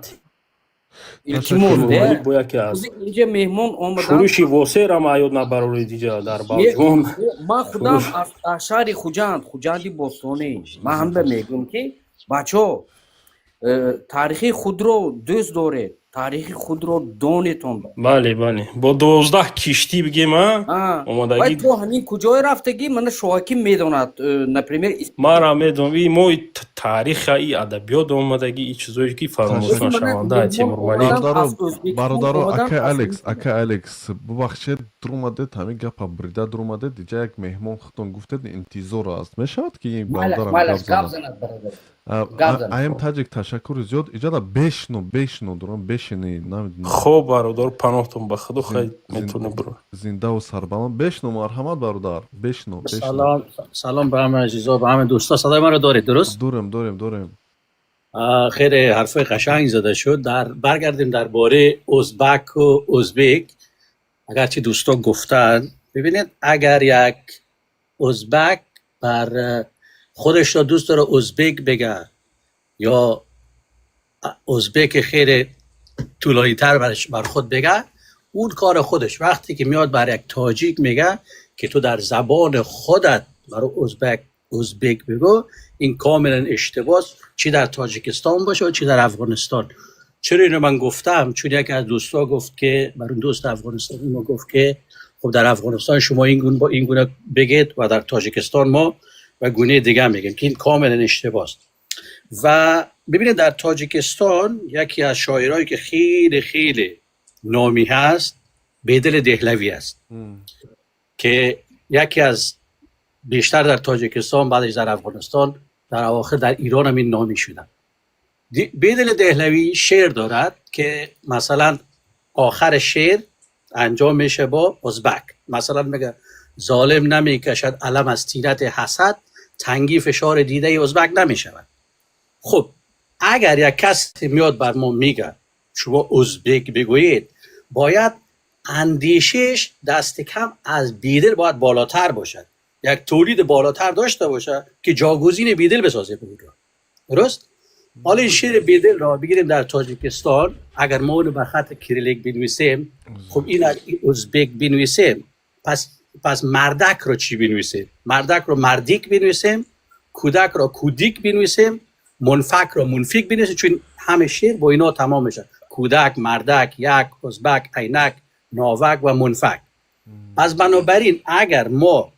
Илтимос.
Темурмалик бо яке аз
инҷа меҳмон омадан.
Шӯриши Восерам аз ёд набароред, иҷа дар Балҷувон.
Ман худам аз шаҳри Хуҷанд, Хуҷанди бостонӣ. Ман ҳамда мегӯям, ки бачаҳо, таърихи худро дӯст доред, таърихи худро донетон.
Бале, бо 12 киштӣ, бигем, а омадагӣ.
То ҳамин куҷое рафтагӣ, мана Шоҳаким медонад, например.
Мара медонам, и мо таъриха, и адабиёт омадагӣ, и чизое, ки фаромӯш нашаванда, Темурмалик.
Бародаро, акай Алекс, акай Алекс, бубахшед, дуромадед, ҳамин гапа брида дуромадед. Иҷа як меҳмон, худтон гуфтед, интизор аст. Мешавад, ки ин бародарам гап занад? Аем Таҷик, ташаккури зиёд. Иҷада бешну, бешну дурам, бешини, намедонам.
Хоб, бародар, паноҳтон ба худо, хай, метавонем биро.
Зиндаву сарбаланд, бешну, марҳамат, бародар, бешну.
Салом, салом ба ҳама азизо, ба ҳама дӯсто. Садои маро доред, дуруст?
Дорем, дорем, дорем.
Хеле ҳарфои қашанг зада шуд. Дар баргардем дар бораи узбаку узбек. Агарчи дӯсто гуфтанд, бибинед, агар як узбак бар худаш ро дӯст дора узбек бега ё узбек хеле тӯлонитар бар худ бега, اون کار خودش. وقتی که میاد بر یک تاجیک میگه که تو در زبان خودت برای ازبک ازبک بگو، این کاملا اشتباه، چی در تاجیکستان باشه و چی در افغانستان. چرا اینو من گفتم؟ چون یکی از دوستا گفت که بر اون دوست افغانستانی ما گفت که خب در افغانستان شما این گونه با این گونه بگید و در تاجیکستان ما و گونه دیگه میگیم، که این کاملا اشتباه است. و ببینید، در تاجیکستان یکی از شاعرایی که خیلی خیلی نامی هست، بیدل دهلوی است که یکی از بیشتر در تاجیکستان، بعدش در افغانستان، در اواخر در ایران هم این نامی شدن. بیدل دهلوی شعر دارد که مثلا آخر شعر انجام میشه با ازبک. مثلا میگه ظالم نمیکشد علم از طینت حسد، تنگی فشار دیده ازبک نمیشود. خب، اگر یک کسی میاد بر ما میگه شما ازبک بگویید، باید اندیشش دست کم از بیدل باید بالاتر باشد، یک تولید بالاتر داشته باشه که جاگزین بیدل بسازه به درست. حالا این شعر بیدل را بگیریم، در تاجیکستان اگر ما اونو به خط کریلیک بنویسیم، خب این ازبک بنویسیم، پس مردک رو چی بنویسیم؟ مردک رو مردیک بنویسیم، کودک را کودیک بنویسیم، منفک را منفیک بنویسیم، چون همه شعر با اینا تمام میشه: کودک، مردک، یک، ازبک، عینک، ناوک و منفک. پس بنابراین اگر ما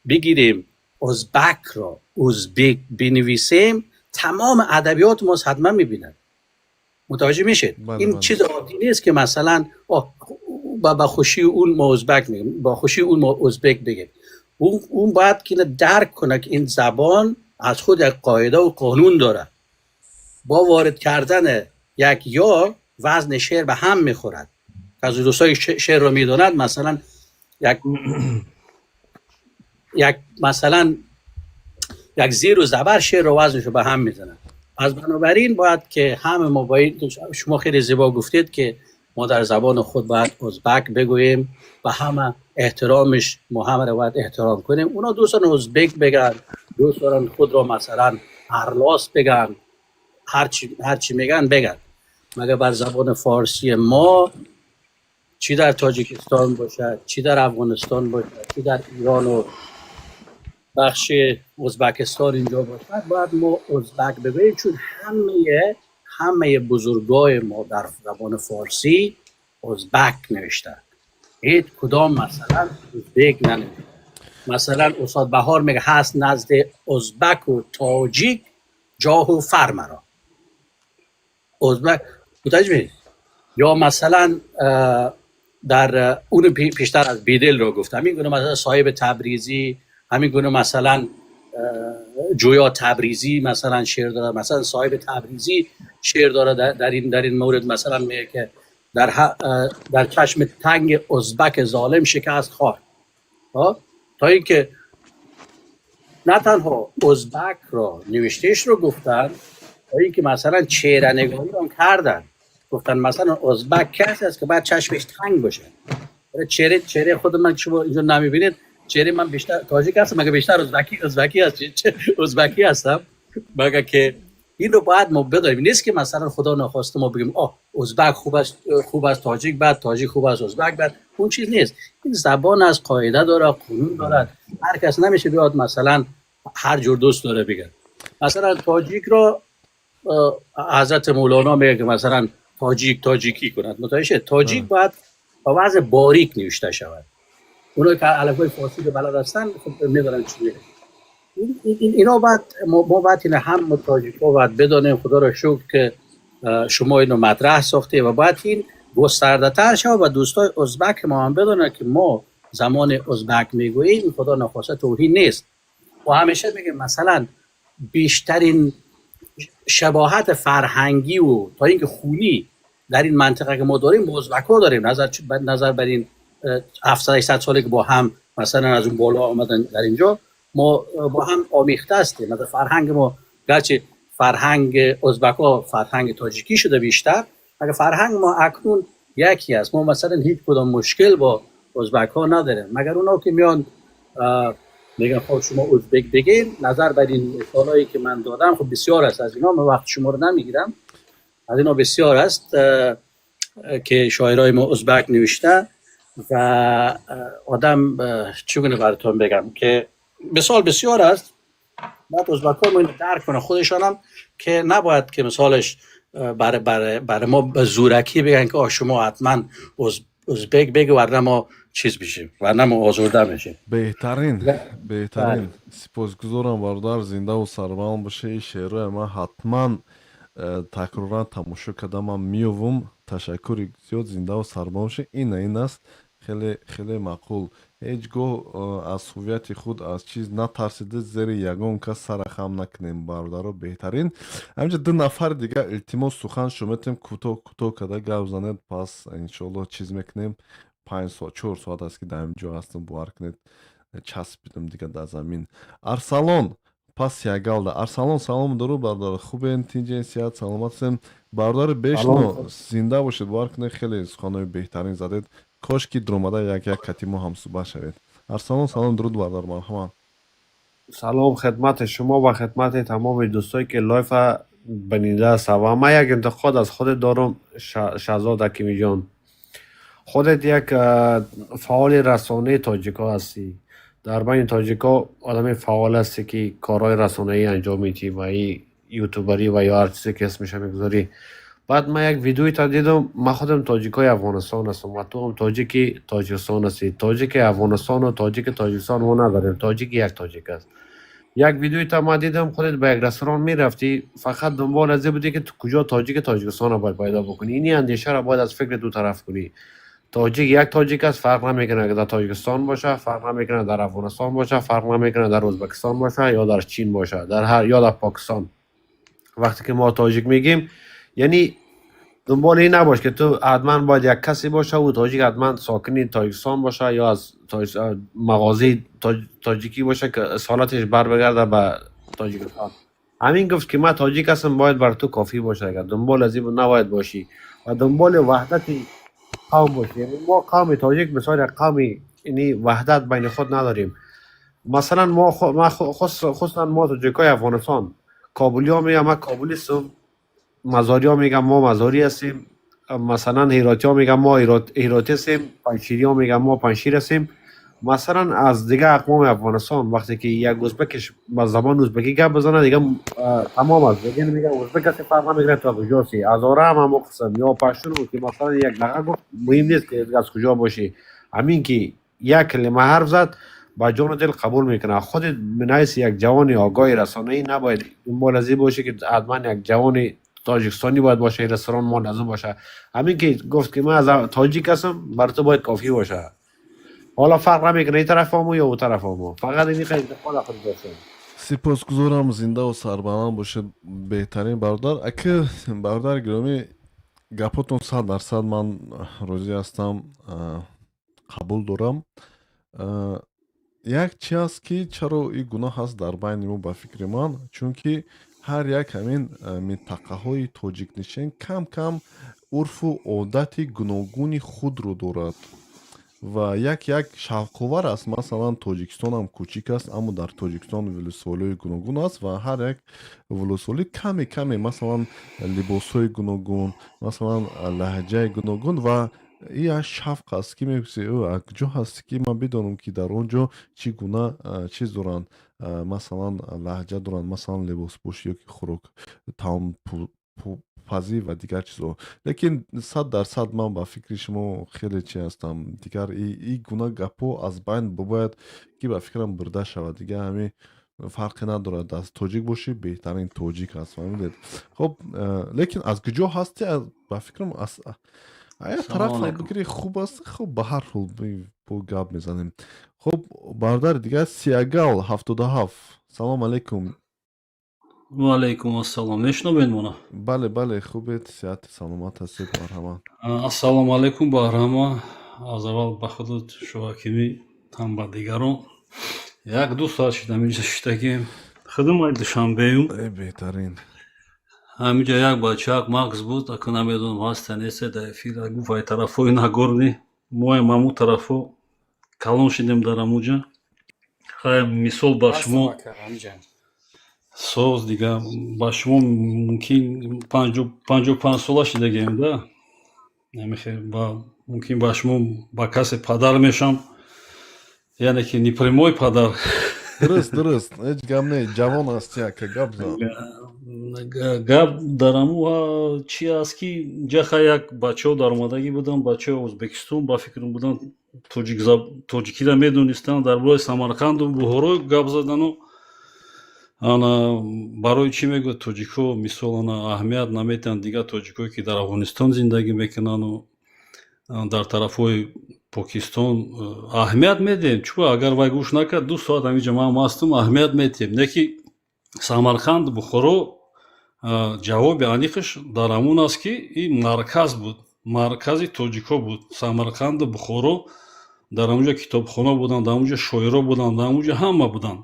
بگیریم ازبک را ازبک بنویسیم، تمام ادبیات ما صدمه میبینن. متوجه میشید؟
بله.
این
بله.
چیز عادی نیست که مثلا با خوشی اون ما ازبک میگیم، با خوشی اون ما ازبک بگیم. اون باید که اینو درک کنه که این زبان از خود یک قاعده و قانون داره. با وارد کردن Як ё вазн шеър ба ҳам мехӯрад. Аз дӯстои шеърро медонад, масалан, як масалан як зеру забар шеърро вазнашо ба ҳам мезанад. Аз бинобарин бояд ки ҳама мо бояд, шумо хеле зебо гуфтед, ки мо дар забони худ бояд узбак бигӯем ва ҳама эҳтиромиш, мо ҳама ро бояд эҳтиром кунем. اونا دوست دارن ازبک بگن، دوست دارن خود را مثلا ارلاس بگن، هر چی میگن بگن، مگر بر زبان فارسی ما، چی در تاجیکستان باشد، چی در افغانستان باشد، چی در ایران و بخش ازبکستان اینجا باشد، باید ما ازبک بگوییم، چون همه بزرگای ما در زبان فارسی ازبک نوشتن، هیچ کدام مثلا ازبک ننوشتن. مثلا استاد بهار میگه هست نزد ازبک و تاجیک جاه و فر مرا. ازبک متوجه می‌شید؟ یا مثلا در اون پیشتر از بیدل رو گفتم، همین گونه مثلا صاحب تبریزی، همین گونه مثلا جویا تبریزی مثلا شعر داره، مثلا صاحب تبریزی شعر داره در این مورد، مثلا میگه که در چشم تنگ ازبک ظالم شکست خار. تا اینکه نه تنها ازبک را نوشتهش رو گفتن، تا اینکه مثلا چهره نگاری هم کردن، گفتن مثلا ازبک کسی است که باید چشمش تنگ باشه. چهره خود من که شما اینجا نمیبینید، چهره من بیشتر تاجیک هستم مگه بیشتر ازبکی هست، ازبکی هستم. مگه که این رو باید ما بدانیم، نیست که مثلا خدا نخواسته ما بگیم آه ازبک خوب است، خوب است تاجیک بد، تاجیک خوب است ازبک بد. اون چیز نیست. این زبان از قاعده داره، قانون دارد. هر کس نمیشه بیاد مثلا هر جور دوست داره بگه. مثلا تاجیک رو حضرت مولانا میگه که مثلا تاجیک تاجیکی کند. متوجه؟ تاجیک باید با وضع باریک نوشته شود. اونایی که الفبای فارسی رو بلد هستن خب میدونن چی میگه. این اینا باید ما باید این هم تاجیکا باید بدانیم. خدا را شکر که شما اینو مطرح ساخته و باید این گسترده تر شود و دوستای ازبک ما هم بدونن که ما زمان ازبک میگوییم خدا نخواسته توهین نیست. و همیشه میگه مثلا بیشترین شباهت فرهنگی و تا اینکه خونی در این منطقه که ما داریم با ازبک ها داریم، نظر بر این 700 800 ساله که با هم مثلا از اون بالا آمدن در اینجا، ما با هم آمیخته هستیم. مثلا فرهنگ ما، گرچه فرهنگ ازبک ها فرهنگ تاجیکی شده بیشتر، مگر فرهنگ ما اکنون یکی است. ما مثلا هیچ کدام مشکل با ازبک ها نداریم، مگر اونا که میان میگن خب شما ازبک بگین. نظر بر این مثالایی که من دادم، خب بسیار است از اینا، من وقت شما رو نمیگیرم، از اینا بسیار است که شاعرای ما ازبک نوشته و آدم چگونه براتون بگم که مثال بسیار است. بعد ازبک ها ما اینو درک کنه خودشان هم که نباید که مثالش برای ما به زورکی بگن که آه شما حتما ازبک بگه ورنه ما چیز بشیم، ورنه ما آزرده میشیم.
Беҳтарин.
بله.
Беҳтарин, сипосгузорам, бародар, зиндаву сарбаланд бошед. Ин шеърое ман ҳатман такроран тамошо кардам, ман меёвум. Ташаккури зиёд, зиндаву сарбаланд бошед. Ина ин аст, хеле хеле маъқул. Ҳеҷ гоҳ аз ҳуввияти худ, аз чиз натарсида, зери ягон кас сара хам накунем, бародаро. Беҳтарин. Ҳаминҷа ду нафари дигар илтимос сухан шумо метавонем, кӯтоҳ кӯтоҳ карда гап занед, пас иншоаллоҳ чиз мекунем. 5 соат, 4 соат аст, ки дар ҳамин ҷо ҳастам, бовар кунед, часпидам дига дар замин. Арсалон, пас ягалда. Арсалон, салом, дуруд, бародар, хубен, тинҷен, сиҳат, саломат ҳастем, бародари бешно, зинда бошед. Бовар кунед, хеле суханҳои беҳтарин задед. Кош ки дуромада як як кати мо ҳамсӯҳбат шавед. Арсалон, салом, дуруд, бародар, марҳамат.
Салом хидмати шумо ва хидмати тамоми дӯстое ки live а бининда аст. Ва ман як интиқод аз худет дорам, Шаҳзод Ҳакимиҷон. Худет як фаъоли расонаи тоҷикҳо ҳастӣ, дар байни тоҷикҳо одами фаъол ҳастӣ, ки корҳои расонаӣ анҷом медиҳӣ ва и ютубарӣ ва ё ҳар чизе ки اسمша мегузорӣ. Баъд ман як видеоита дидам. Ман худам тоҷикҳои Афғонистон ҳастам ва ту ҳам тоҷики Тоҷикистон ҳастӣ. Тоҷики Афғонистону тоҷики Тоҷикистон мо надорем, тоҷики як тоҷик аст. Як видеоита ман дидам, худет ба як ресторан мерафтӣ, фақат дунбол аз ин будӣ, ки ту куҷо тоҷики Тоҷикистонро бояд пайдо бикунӣ. Ини андешаро бояд аз фикри ду тараф кунӣ. Тоҷик як тоҷик аст, фарқ намекунад, ки дар Тоҷикистон боша, фарқ намекунад, дар Афғонистон боша, фарқ намекунад, дар Ӯзбекистон боша ё дар Чин боша, дар ҳар ё дар Покистон. Вақте ки мо тоҷик мегӯем, яъне دنبال این نباش که تو حتما باید یک کسی باشه و تاجیک حتما ساکن تاجیکستان باشه یا از مغازه تاجیکی باشه که اصالتش بر بگرده به تاجیکستان. همین گفت که من تاجیک هستم باید بر تو کافی باشه. اگر دنبال از این نباید باشی و دنبال وحدت قوم باشی. یعنی ما قوم تاجیک مثال یک قوم، یعنی وحدت بین خود نداریم. مثلا ما خصوصا ما تاجیکای افغانستان، کابلی ها میگن ما کابلی هستم، مزاری ها میگن ما مزاری هستیم، مثلا هراتی ها میگن ما هراتی هستیم، پنجشیری ها میگن ما پنجشیر هستیم. مثلا از دیگه اقوام افغانستان وقتی که یک ازبکش با زبان ازبکی گپ بزنه دیگه تمام است، دیگه میگه ازبک هستی، فرق نمیکنه تو کجا هستی، هزاره هم همو قسم یا پشتون بود که مثلا یک لغه گفت مهم نیست که از کجا باشی، همین که یک کلمه حرف زد با جان و دل قبول میکنه. خودت من حیث یک جوان آگاه رسانه‌ای نباید دنبال از این باشی که حتما یک جوان تاجیکستانی باید باشه، رستوران مال از اون باشه. همین که گفت که من از تاجیک هستم بر تو باید کافی باشه. حالا فرق نمیکنه این طرف آمو یا اون طرف آمو، فقط این که انتقاد خود داشتم.
Сипосгузорам, зиндаву сарбаланд бошед, беҳтарин бародар. Аки бародари гиромӣ, гапотон 100% ман розӣ ҳастам, қабул дорам. Як чи аст ки чаро ин гуноҳ ҳаст дар байни мо, ба фикри ман, чунки ҳар як ҳамин минтақаҳои тоҷикнишин кам кам урфу одати гуногуни худро дорад ва як як шавқовар аст. Масалан, Тоҷикистонам кӯчик аст, аммо дар Тоҷикистон вилусволиҳои гуногун аст ва ҳар як вилусволӣ каме каме, масалан, либосҳои гуногун, масалан, лаҳҷаи гуногун, ва ин як шавқ аст ки мепурсӣ: «Ӯ, аз куҷо ҳастӣ, ки ман бидонам, ки дар он ҷо чӣ гуна чиз доранд, масалан, лаҳҷа доранд, масалан, либоспӯшӣ ё ки хӯрок, таомпазӣ ва дигар чизҳо». Лекин 100% ман ба фикри шумо хеле чи ҳастам. Дигар ин гуна гапҳо аз байн бояд ки, ба фикрам, бурда шавад. Дигар ҳамин фарқе надорад, аз тоҷик бошӣ, беҳтарин тоҷик аст, фаҳмидед? Хоб, лекин аз куҷо ҳастӣ, ба фикрам, аз як
Салому
тараф
алайкум.
бигирӣ, хуб аст. Хуб, ба ҳар ҳол бо гап мезанем. Хуб, бародари дигар, Сиягал 77, салом алейкум.
Ва алайкум ассалом. Мешунавед мона?
Бале, бале, хубед, сиҳати саломат ҳастед, марҳамат.
Ассалому алайкум ба ҳама. Аз аввал ба худат, Шоҳакимӣ, ҳам ба дигарон. Як ду соат шуд ҳаминҷа шиштагием. Худам ай Душанбеюм.
Э, беҳтарин.
Ҳаминҷа як бачаак Макс буд, аку намедонам ҳаста неста дар эфир, гуфт ай тарафҳои Нагорный. Моям ҳамун тарафҳо калон шидем дар ҳамунҷа. Хай, мисол ба шумо
Ҳастам, ака, ҳамиҷа.
Соз дига ба шумо мумкин 55 сола шидагием да, намехе ба мумкин ба шумо ба касе падар мешам, яъне ки не прямой падар.
Дуруст, ҳеҷ гап не, ҷавон ҳастӣ, ака, гап зан.
Гап дар ҳаму чи аст, ки ҷаха як бачаҳо даромадагӣ буданд, бачаҳои Ӯзбекистон ба фикрам буданд, тоҷикиро медонистанд, дар бораи Самарқанду Бухоро гап задану ана барои чӣ мегӯяд тоҷикҳо, мисол, ана аҳамият наметиҳанд дигар тоҷикҳое, ки дар Афғонистон зиндагӣ мекунанду дар тарафҳои Покистон. Аҳамият медиҳем, чун агар вай гӯш накард, 2 соат ҳаминҷа ман ҳастам, аҳамият медиҳем. Не ки Самарқанд, Бухоро, ҷавоби аниқаш дар ҳамун аст, ки ин марказ буд, маркази тоҷикҳо буд Самарқанду Бухоро. Дар ҳамунҷо китобхона буданд, дар ҳамунҷо шоиро буданд, дар ҳамунҷо ҳама буданд,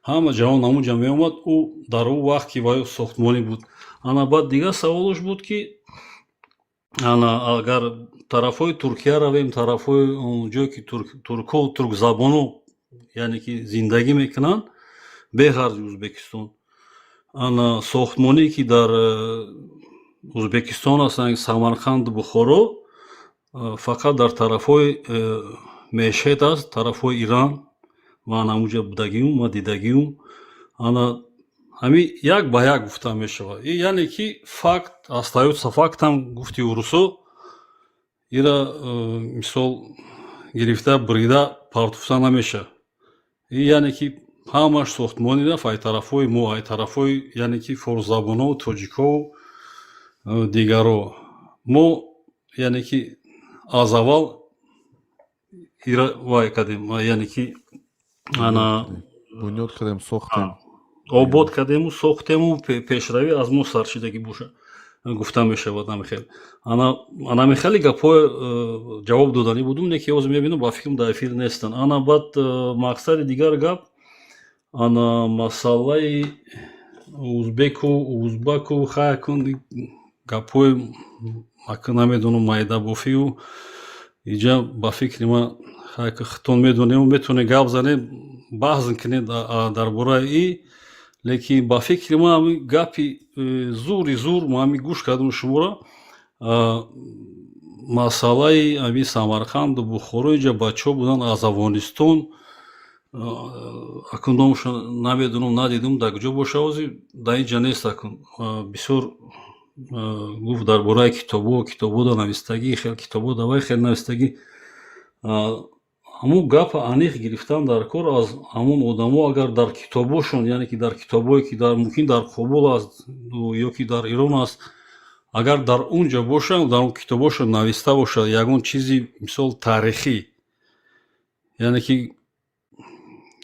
ҳама ҷавон ҳамунҷа меомад. Ӯ дар ӯ вақт ки вай сохтмонӣ буд. Ана баъд дигар саволаш буд, ки ана агар тарафҳои Туркия равем, тарафҳои ҷое ки туркҳо, туркзабоно, яъне ки зиндагӣ мекунанд беғарзи Ӯзбекистон, ана сохтмоние ки дар Ӯзбекистон ҳастанд, Самарқанду Бухоро, фақат дар тарафҳои Мешҳед аст, тарафҳои Иран. Ман ҳамунҷа будагиюм ва дидагиюм. Ана ҳамин як ба як гуфта мешавад. И яъне ки факт остаётся фактом, гуфти урусо. Ира мисол гирифта бурида партофта намешавад. И яъне ки ҳамаш сохтмонӣ рафт ай тарафҳои мо, ай тарафҳои, яъне ки форсзабоно, тоҷикҳову дигаро. Мо, яъне ки аз аввал ира вай кардем, яъне ки ана
бунёд кардем, сохтем.
Обод кардему, сохтему, пешравӣ аз мо саршидагӣ боша. Гуфта мешавад намихел. Ана анами хеле гапҳои ҷавоб доданӣ будум, не ки ҳозир мебинам, ба фикрам, дар эфир нестанд. Ана баъд мақсади дигар гап, ана масъалаи узбеку узбаку, хай, кун гапҳои ака намедонам, майдабофию иҷа, ба фикри ман, хай, худтон медонем, метавонед гап занед, баҳс кунед дар бораи и, лекин ба фикри ман ҳамин гапи зури зур, ма ҳамин гӯш кардам шуморо, масъалаи ҳамин Самарқанду Бухоро, инҷа бачаҳо буданд аз Афғонистон, акун номашон намедонам, надидум, дар куҷо боша, ҳозир дар инҷа нест. Акун бисёр гуфт дар бораи китобҳо, китобҳо навистагӣ, хел китобҳо давай хел навистагӣ. Ҳамун гапа аниқ гирифтан дар кор аз ҳамун одамо, агар дар китобошон, яъне ки дар китобое ки дар мумкин дар Қобул аст ё ки дар Ирон аст, агар дар он ҷо бошанд, дар он китобошон нависта бошад ягон чизи, мисол, таърихӣ, яъне ки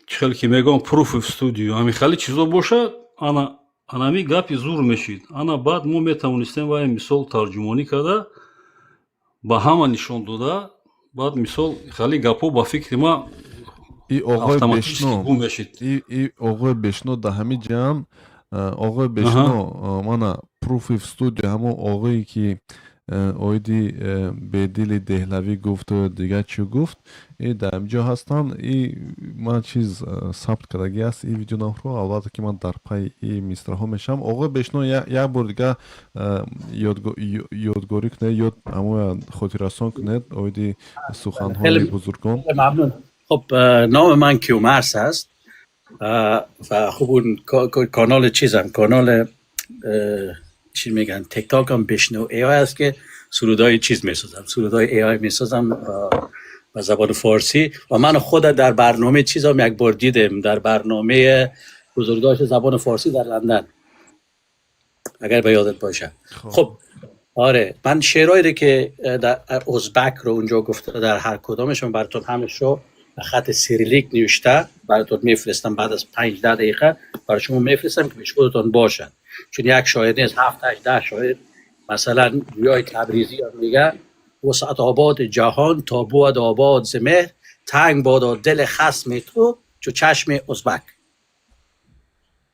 чӣ хеле ки мегӯям, пруфы в студию, ҳамин хеле чизо бошад, ана анами гапи зур мешид. Ана баъд мо метавонистем вай, мисол, тарҷумонӣ карда, ба ҳама нишон дода, баъд, мисол, хеле гапҳо, ба фикри ман,
И оғои
автоматически
Бешно
гум мешид.
И оғои Бешно дар ҳамин ҷамъ, оғои Бешно, мана пруфы в студию, ҳамон оғое ки оиди Бедили Деҳлавӣ гуфту дигар чӣ гуфт, и дар ҳамин ҷо ҳастанд. И ман чиз сабт кардагӣ аст и видеонаҳро, албатта ки ман дар пайи и мисраҳо мешавам. Оғои Бешно, як бор дигар ёдгорӣ кунед, ёд ҳамоя хотиррасон кунед оиди суханҳои
خیلی
бузургон.
ممنون. خب، نام من کیومرث است و خب اون کانال چیزم، کانال چی میگن، تیک تاک هم بشنو AI است که سرودای چیز میسازم، سرودای AI میسازم به زبان فارسی. و من خود در برنامه چیزم یک بار دیدم، در برنامه بزرگداشت زبان فارسی در لندن، اگر به یادت باشه. خب آره، من شعرهایی رو که در ازبک رو اونجا گفته، در هر کدامشون براتون همش رو به خط سیریلیک نوشته براتون میفرستم. بعد از 5 10 دقیقه برای شما میفرستم که پیش خودتون باشن، چون یک شاعر نیست، هفت هشت 10 شاعر. مثلا گویای تبریزی هم میگه: وسعت آباد جهان تا بود آباد ز مهر، تنگ بادا دل خصم تو چو چشم ازبک.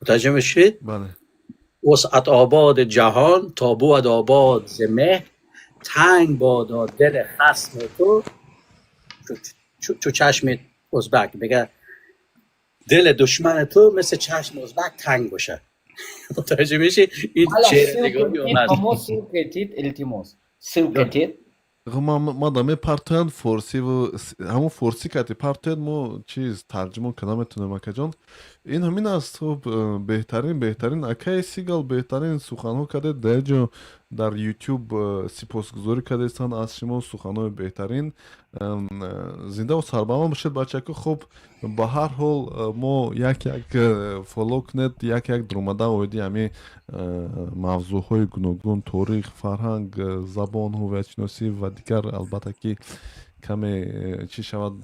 متوجه میشید؟
بله.
وسعت آباد جهان تا بود آباد ز مهر، تنگ بادا دل خصم تو چو چشم ازبک. میگه دل دشمن تو مثل چشم ازبک تنگ باشه. متوجه میشی؟ این
حالا
شعر نگاری
ссылку
اون است.
мо ссылка тид, илтимос, ссылка тид.
Ма да мепартоянд форсиву ҳамон форсӣ карди, партояд, мо чиз тарҷумон карда метавонем, акаҷон. Ин ҳамин аст. Хуб, беҳтарин, беҳтарин, акаи Сигал, беҳтарин суханҳо кардед. Дар ҷо дар Ютуб сипосгузорӣ кардастанд аз шумо, суханҳои беҳтарин. Зиндаву сарбаланд бошед, бачако. Хуб, ба ҳар ҳол, мо як як follow кунед, як як дуромада оиди ҳамин мавзӯъҳои гуногун: торих, фарҳанг, забон, ҳувиятшиносӣ ва дигар, албатта ки каме чӣ шавад,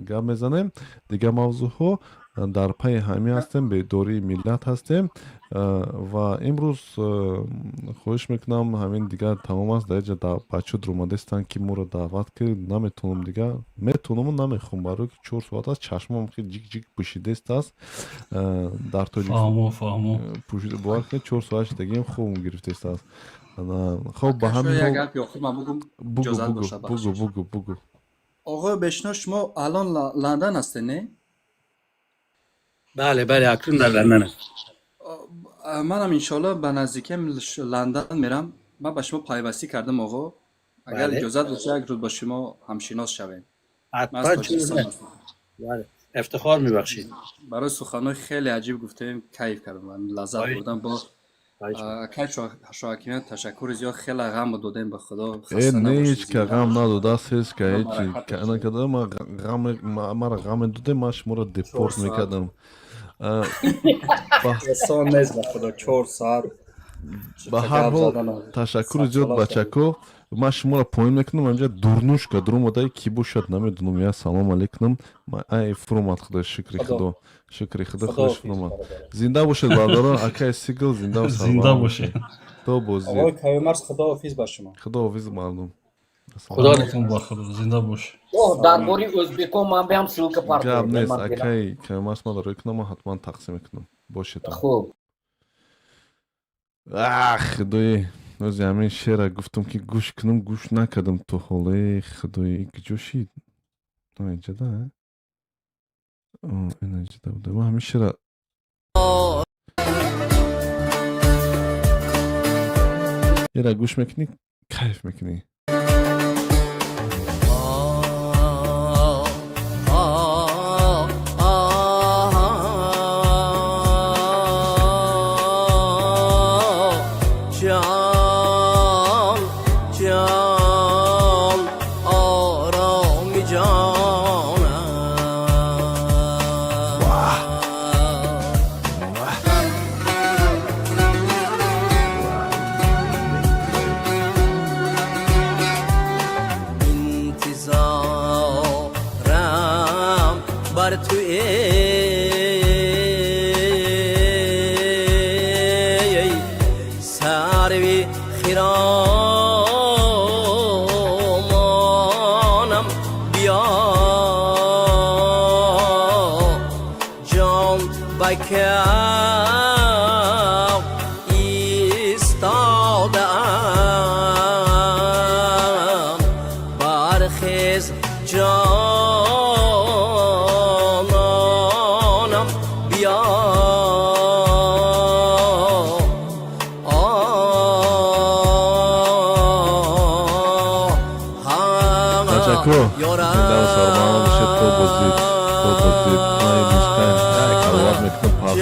гап мезанем. Дигар мавзӯъҳо дар пайи ҳамин ҳастем, бедории миллат ҳастем. Ва имрӯз хоҳиш мекунам, ҳамин дигар тамом аст. Дар ҷа бачаҳо дуромадастанд, ки моро даъват ки наметавонам, дигар метавонаму намехоҳам, барои ки 4 соат аст, чашмам хеле ҷик ҷик пӯшидааст аст дар тоҷик.
Фаҳмо, фаҳмо.
Пӯшида, бовар кунед, 4 соат шидагиам, хуб гирифтааст аст. Хоб, ба ҳамин
як
ҳол
гапи охир ман бугум,
бугу.
иҷозат
Бугу.
боша,
Бугу.
бахшиш.
Бугу, бугу.
Оғои Бешно, шумо алон Ландан ҳастед, не?
بله بله، اکنون در لندن است.
Манам иншоалло ба наздикиам Ландан мерам. Ман ба шумо пайвастӣ кардам, оғо. Агар
بله.
иҷозат боша, як рӯз бо шумо ҳамшинос шавем. Ман аз
حتما، چون
Тоҷикистон
نه.
ҳастам.
بله، افتخار میبخشید.
Барои суханҳои хеле аҷиб гуфтем, кайф кардам, ман лаззат
خواهش
бурдам. Бо
خواهش.
акай Шоҳакимиён ташаккури зиёд, хеле ғам додем, ба Худо.
Э,
Хаста
не,
набошед,
ҳеч ка
зинда
ғам
бошед.
надодааст, ҳеч ка
Худо
ҳечи
баракат бахшад.
накарда. Ма ғам, мара ғаме додем, ман шуморо
4
депорт
соат
мекардам.
Осон нест, ба Худо, 4 соат.
Ба ҳар ҳол, ташаккури зиёд, бачако. Ман шуморо поин мекунам. Анҷа дурнушка дуромадаи, ки бошад, намедонам. Я салом алейкум. Ай, фуромад. Худо, шукри Худо, шукри Худо, худаш фуромад. Зинда бошед, бародарон. Акай Сигл, зинда.
Зинда бошед.
То бозӣ.
Оқои Каюмарс, худоҳофиз ба шумо.
Худоҳофиз, мардум.
Зинда бош.
Дар бори ӯзбекон ман биам ссылка.
Гап нест, акай Каюмарс, ман дарои кунам, ман ҳатман тақсим мекунам. Бошед.
Хуб.
Ах, худои, ози ҳамин шеъра гуфтам, ки гӯш кунам, гӯш накардам то ҳоле. Худои, куҷо шид? Инҷада, инҷада буда. Ман ҳамин шеъра ера гӯш мекунӣ, кайф мекунӣ.
جان آرامی جانم. انتظارم بر تو ای سروی خرامانم، بیا جان بکر ایستادم، برخیز جانانم بیا.
Ташаккур, зинда сарбаланд бошед. То боздид, то боздид. Ман мусиқаи каловат мекунам пас.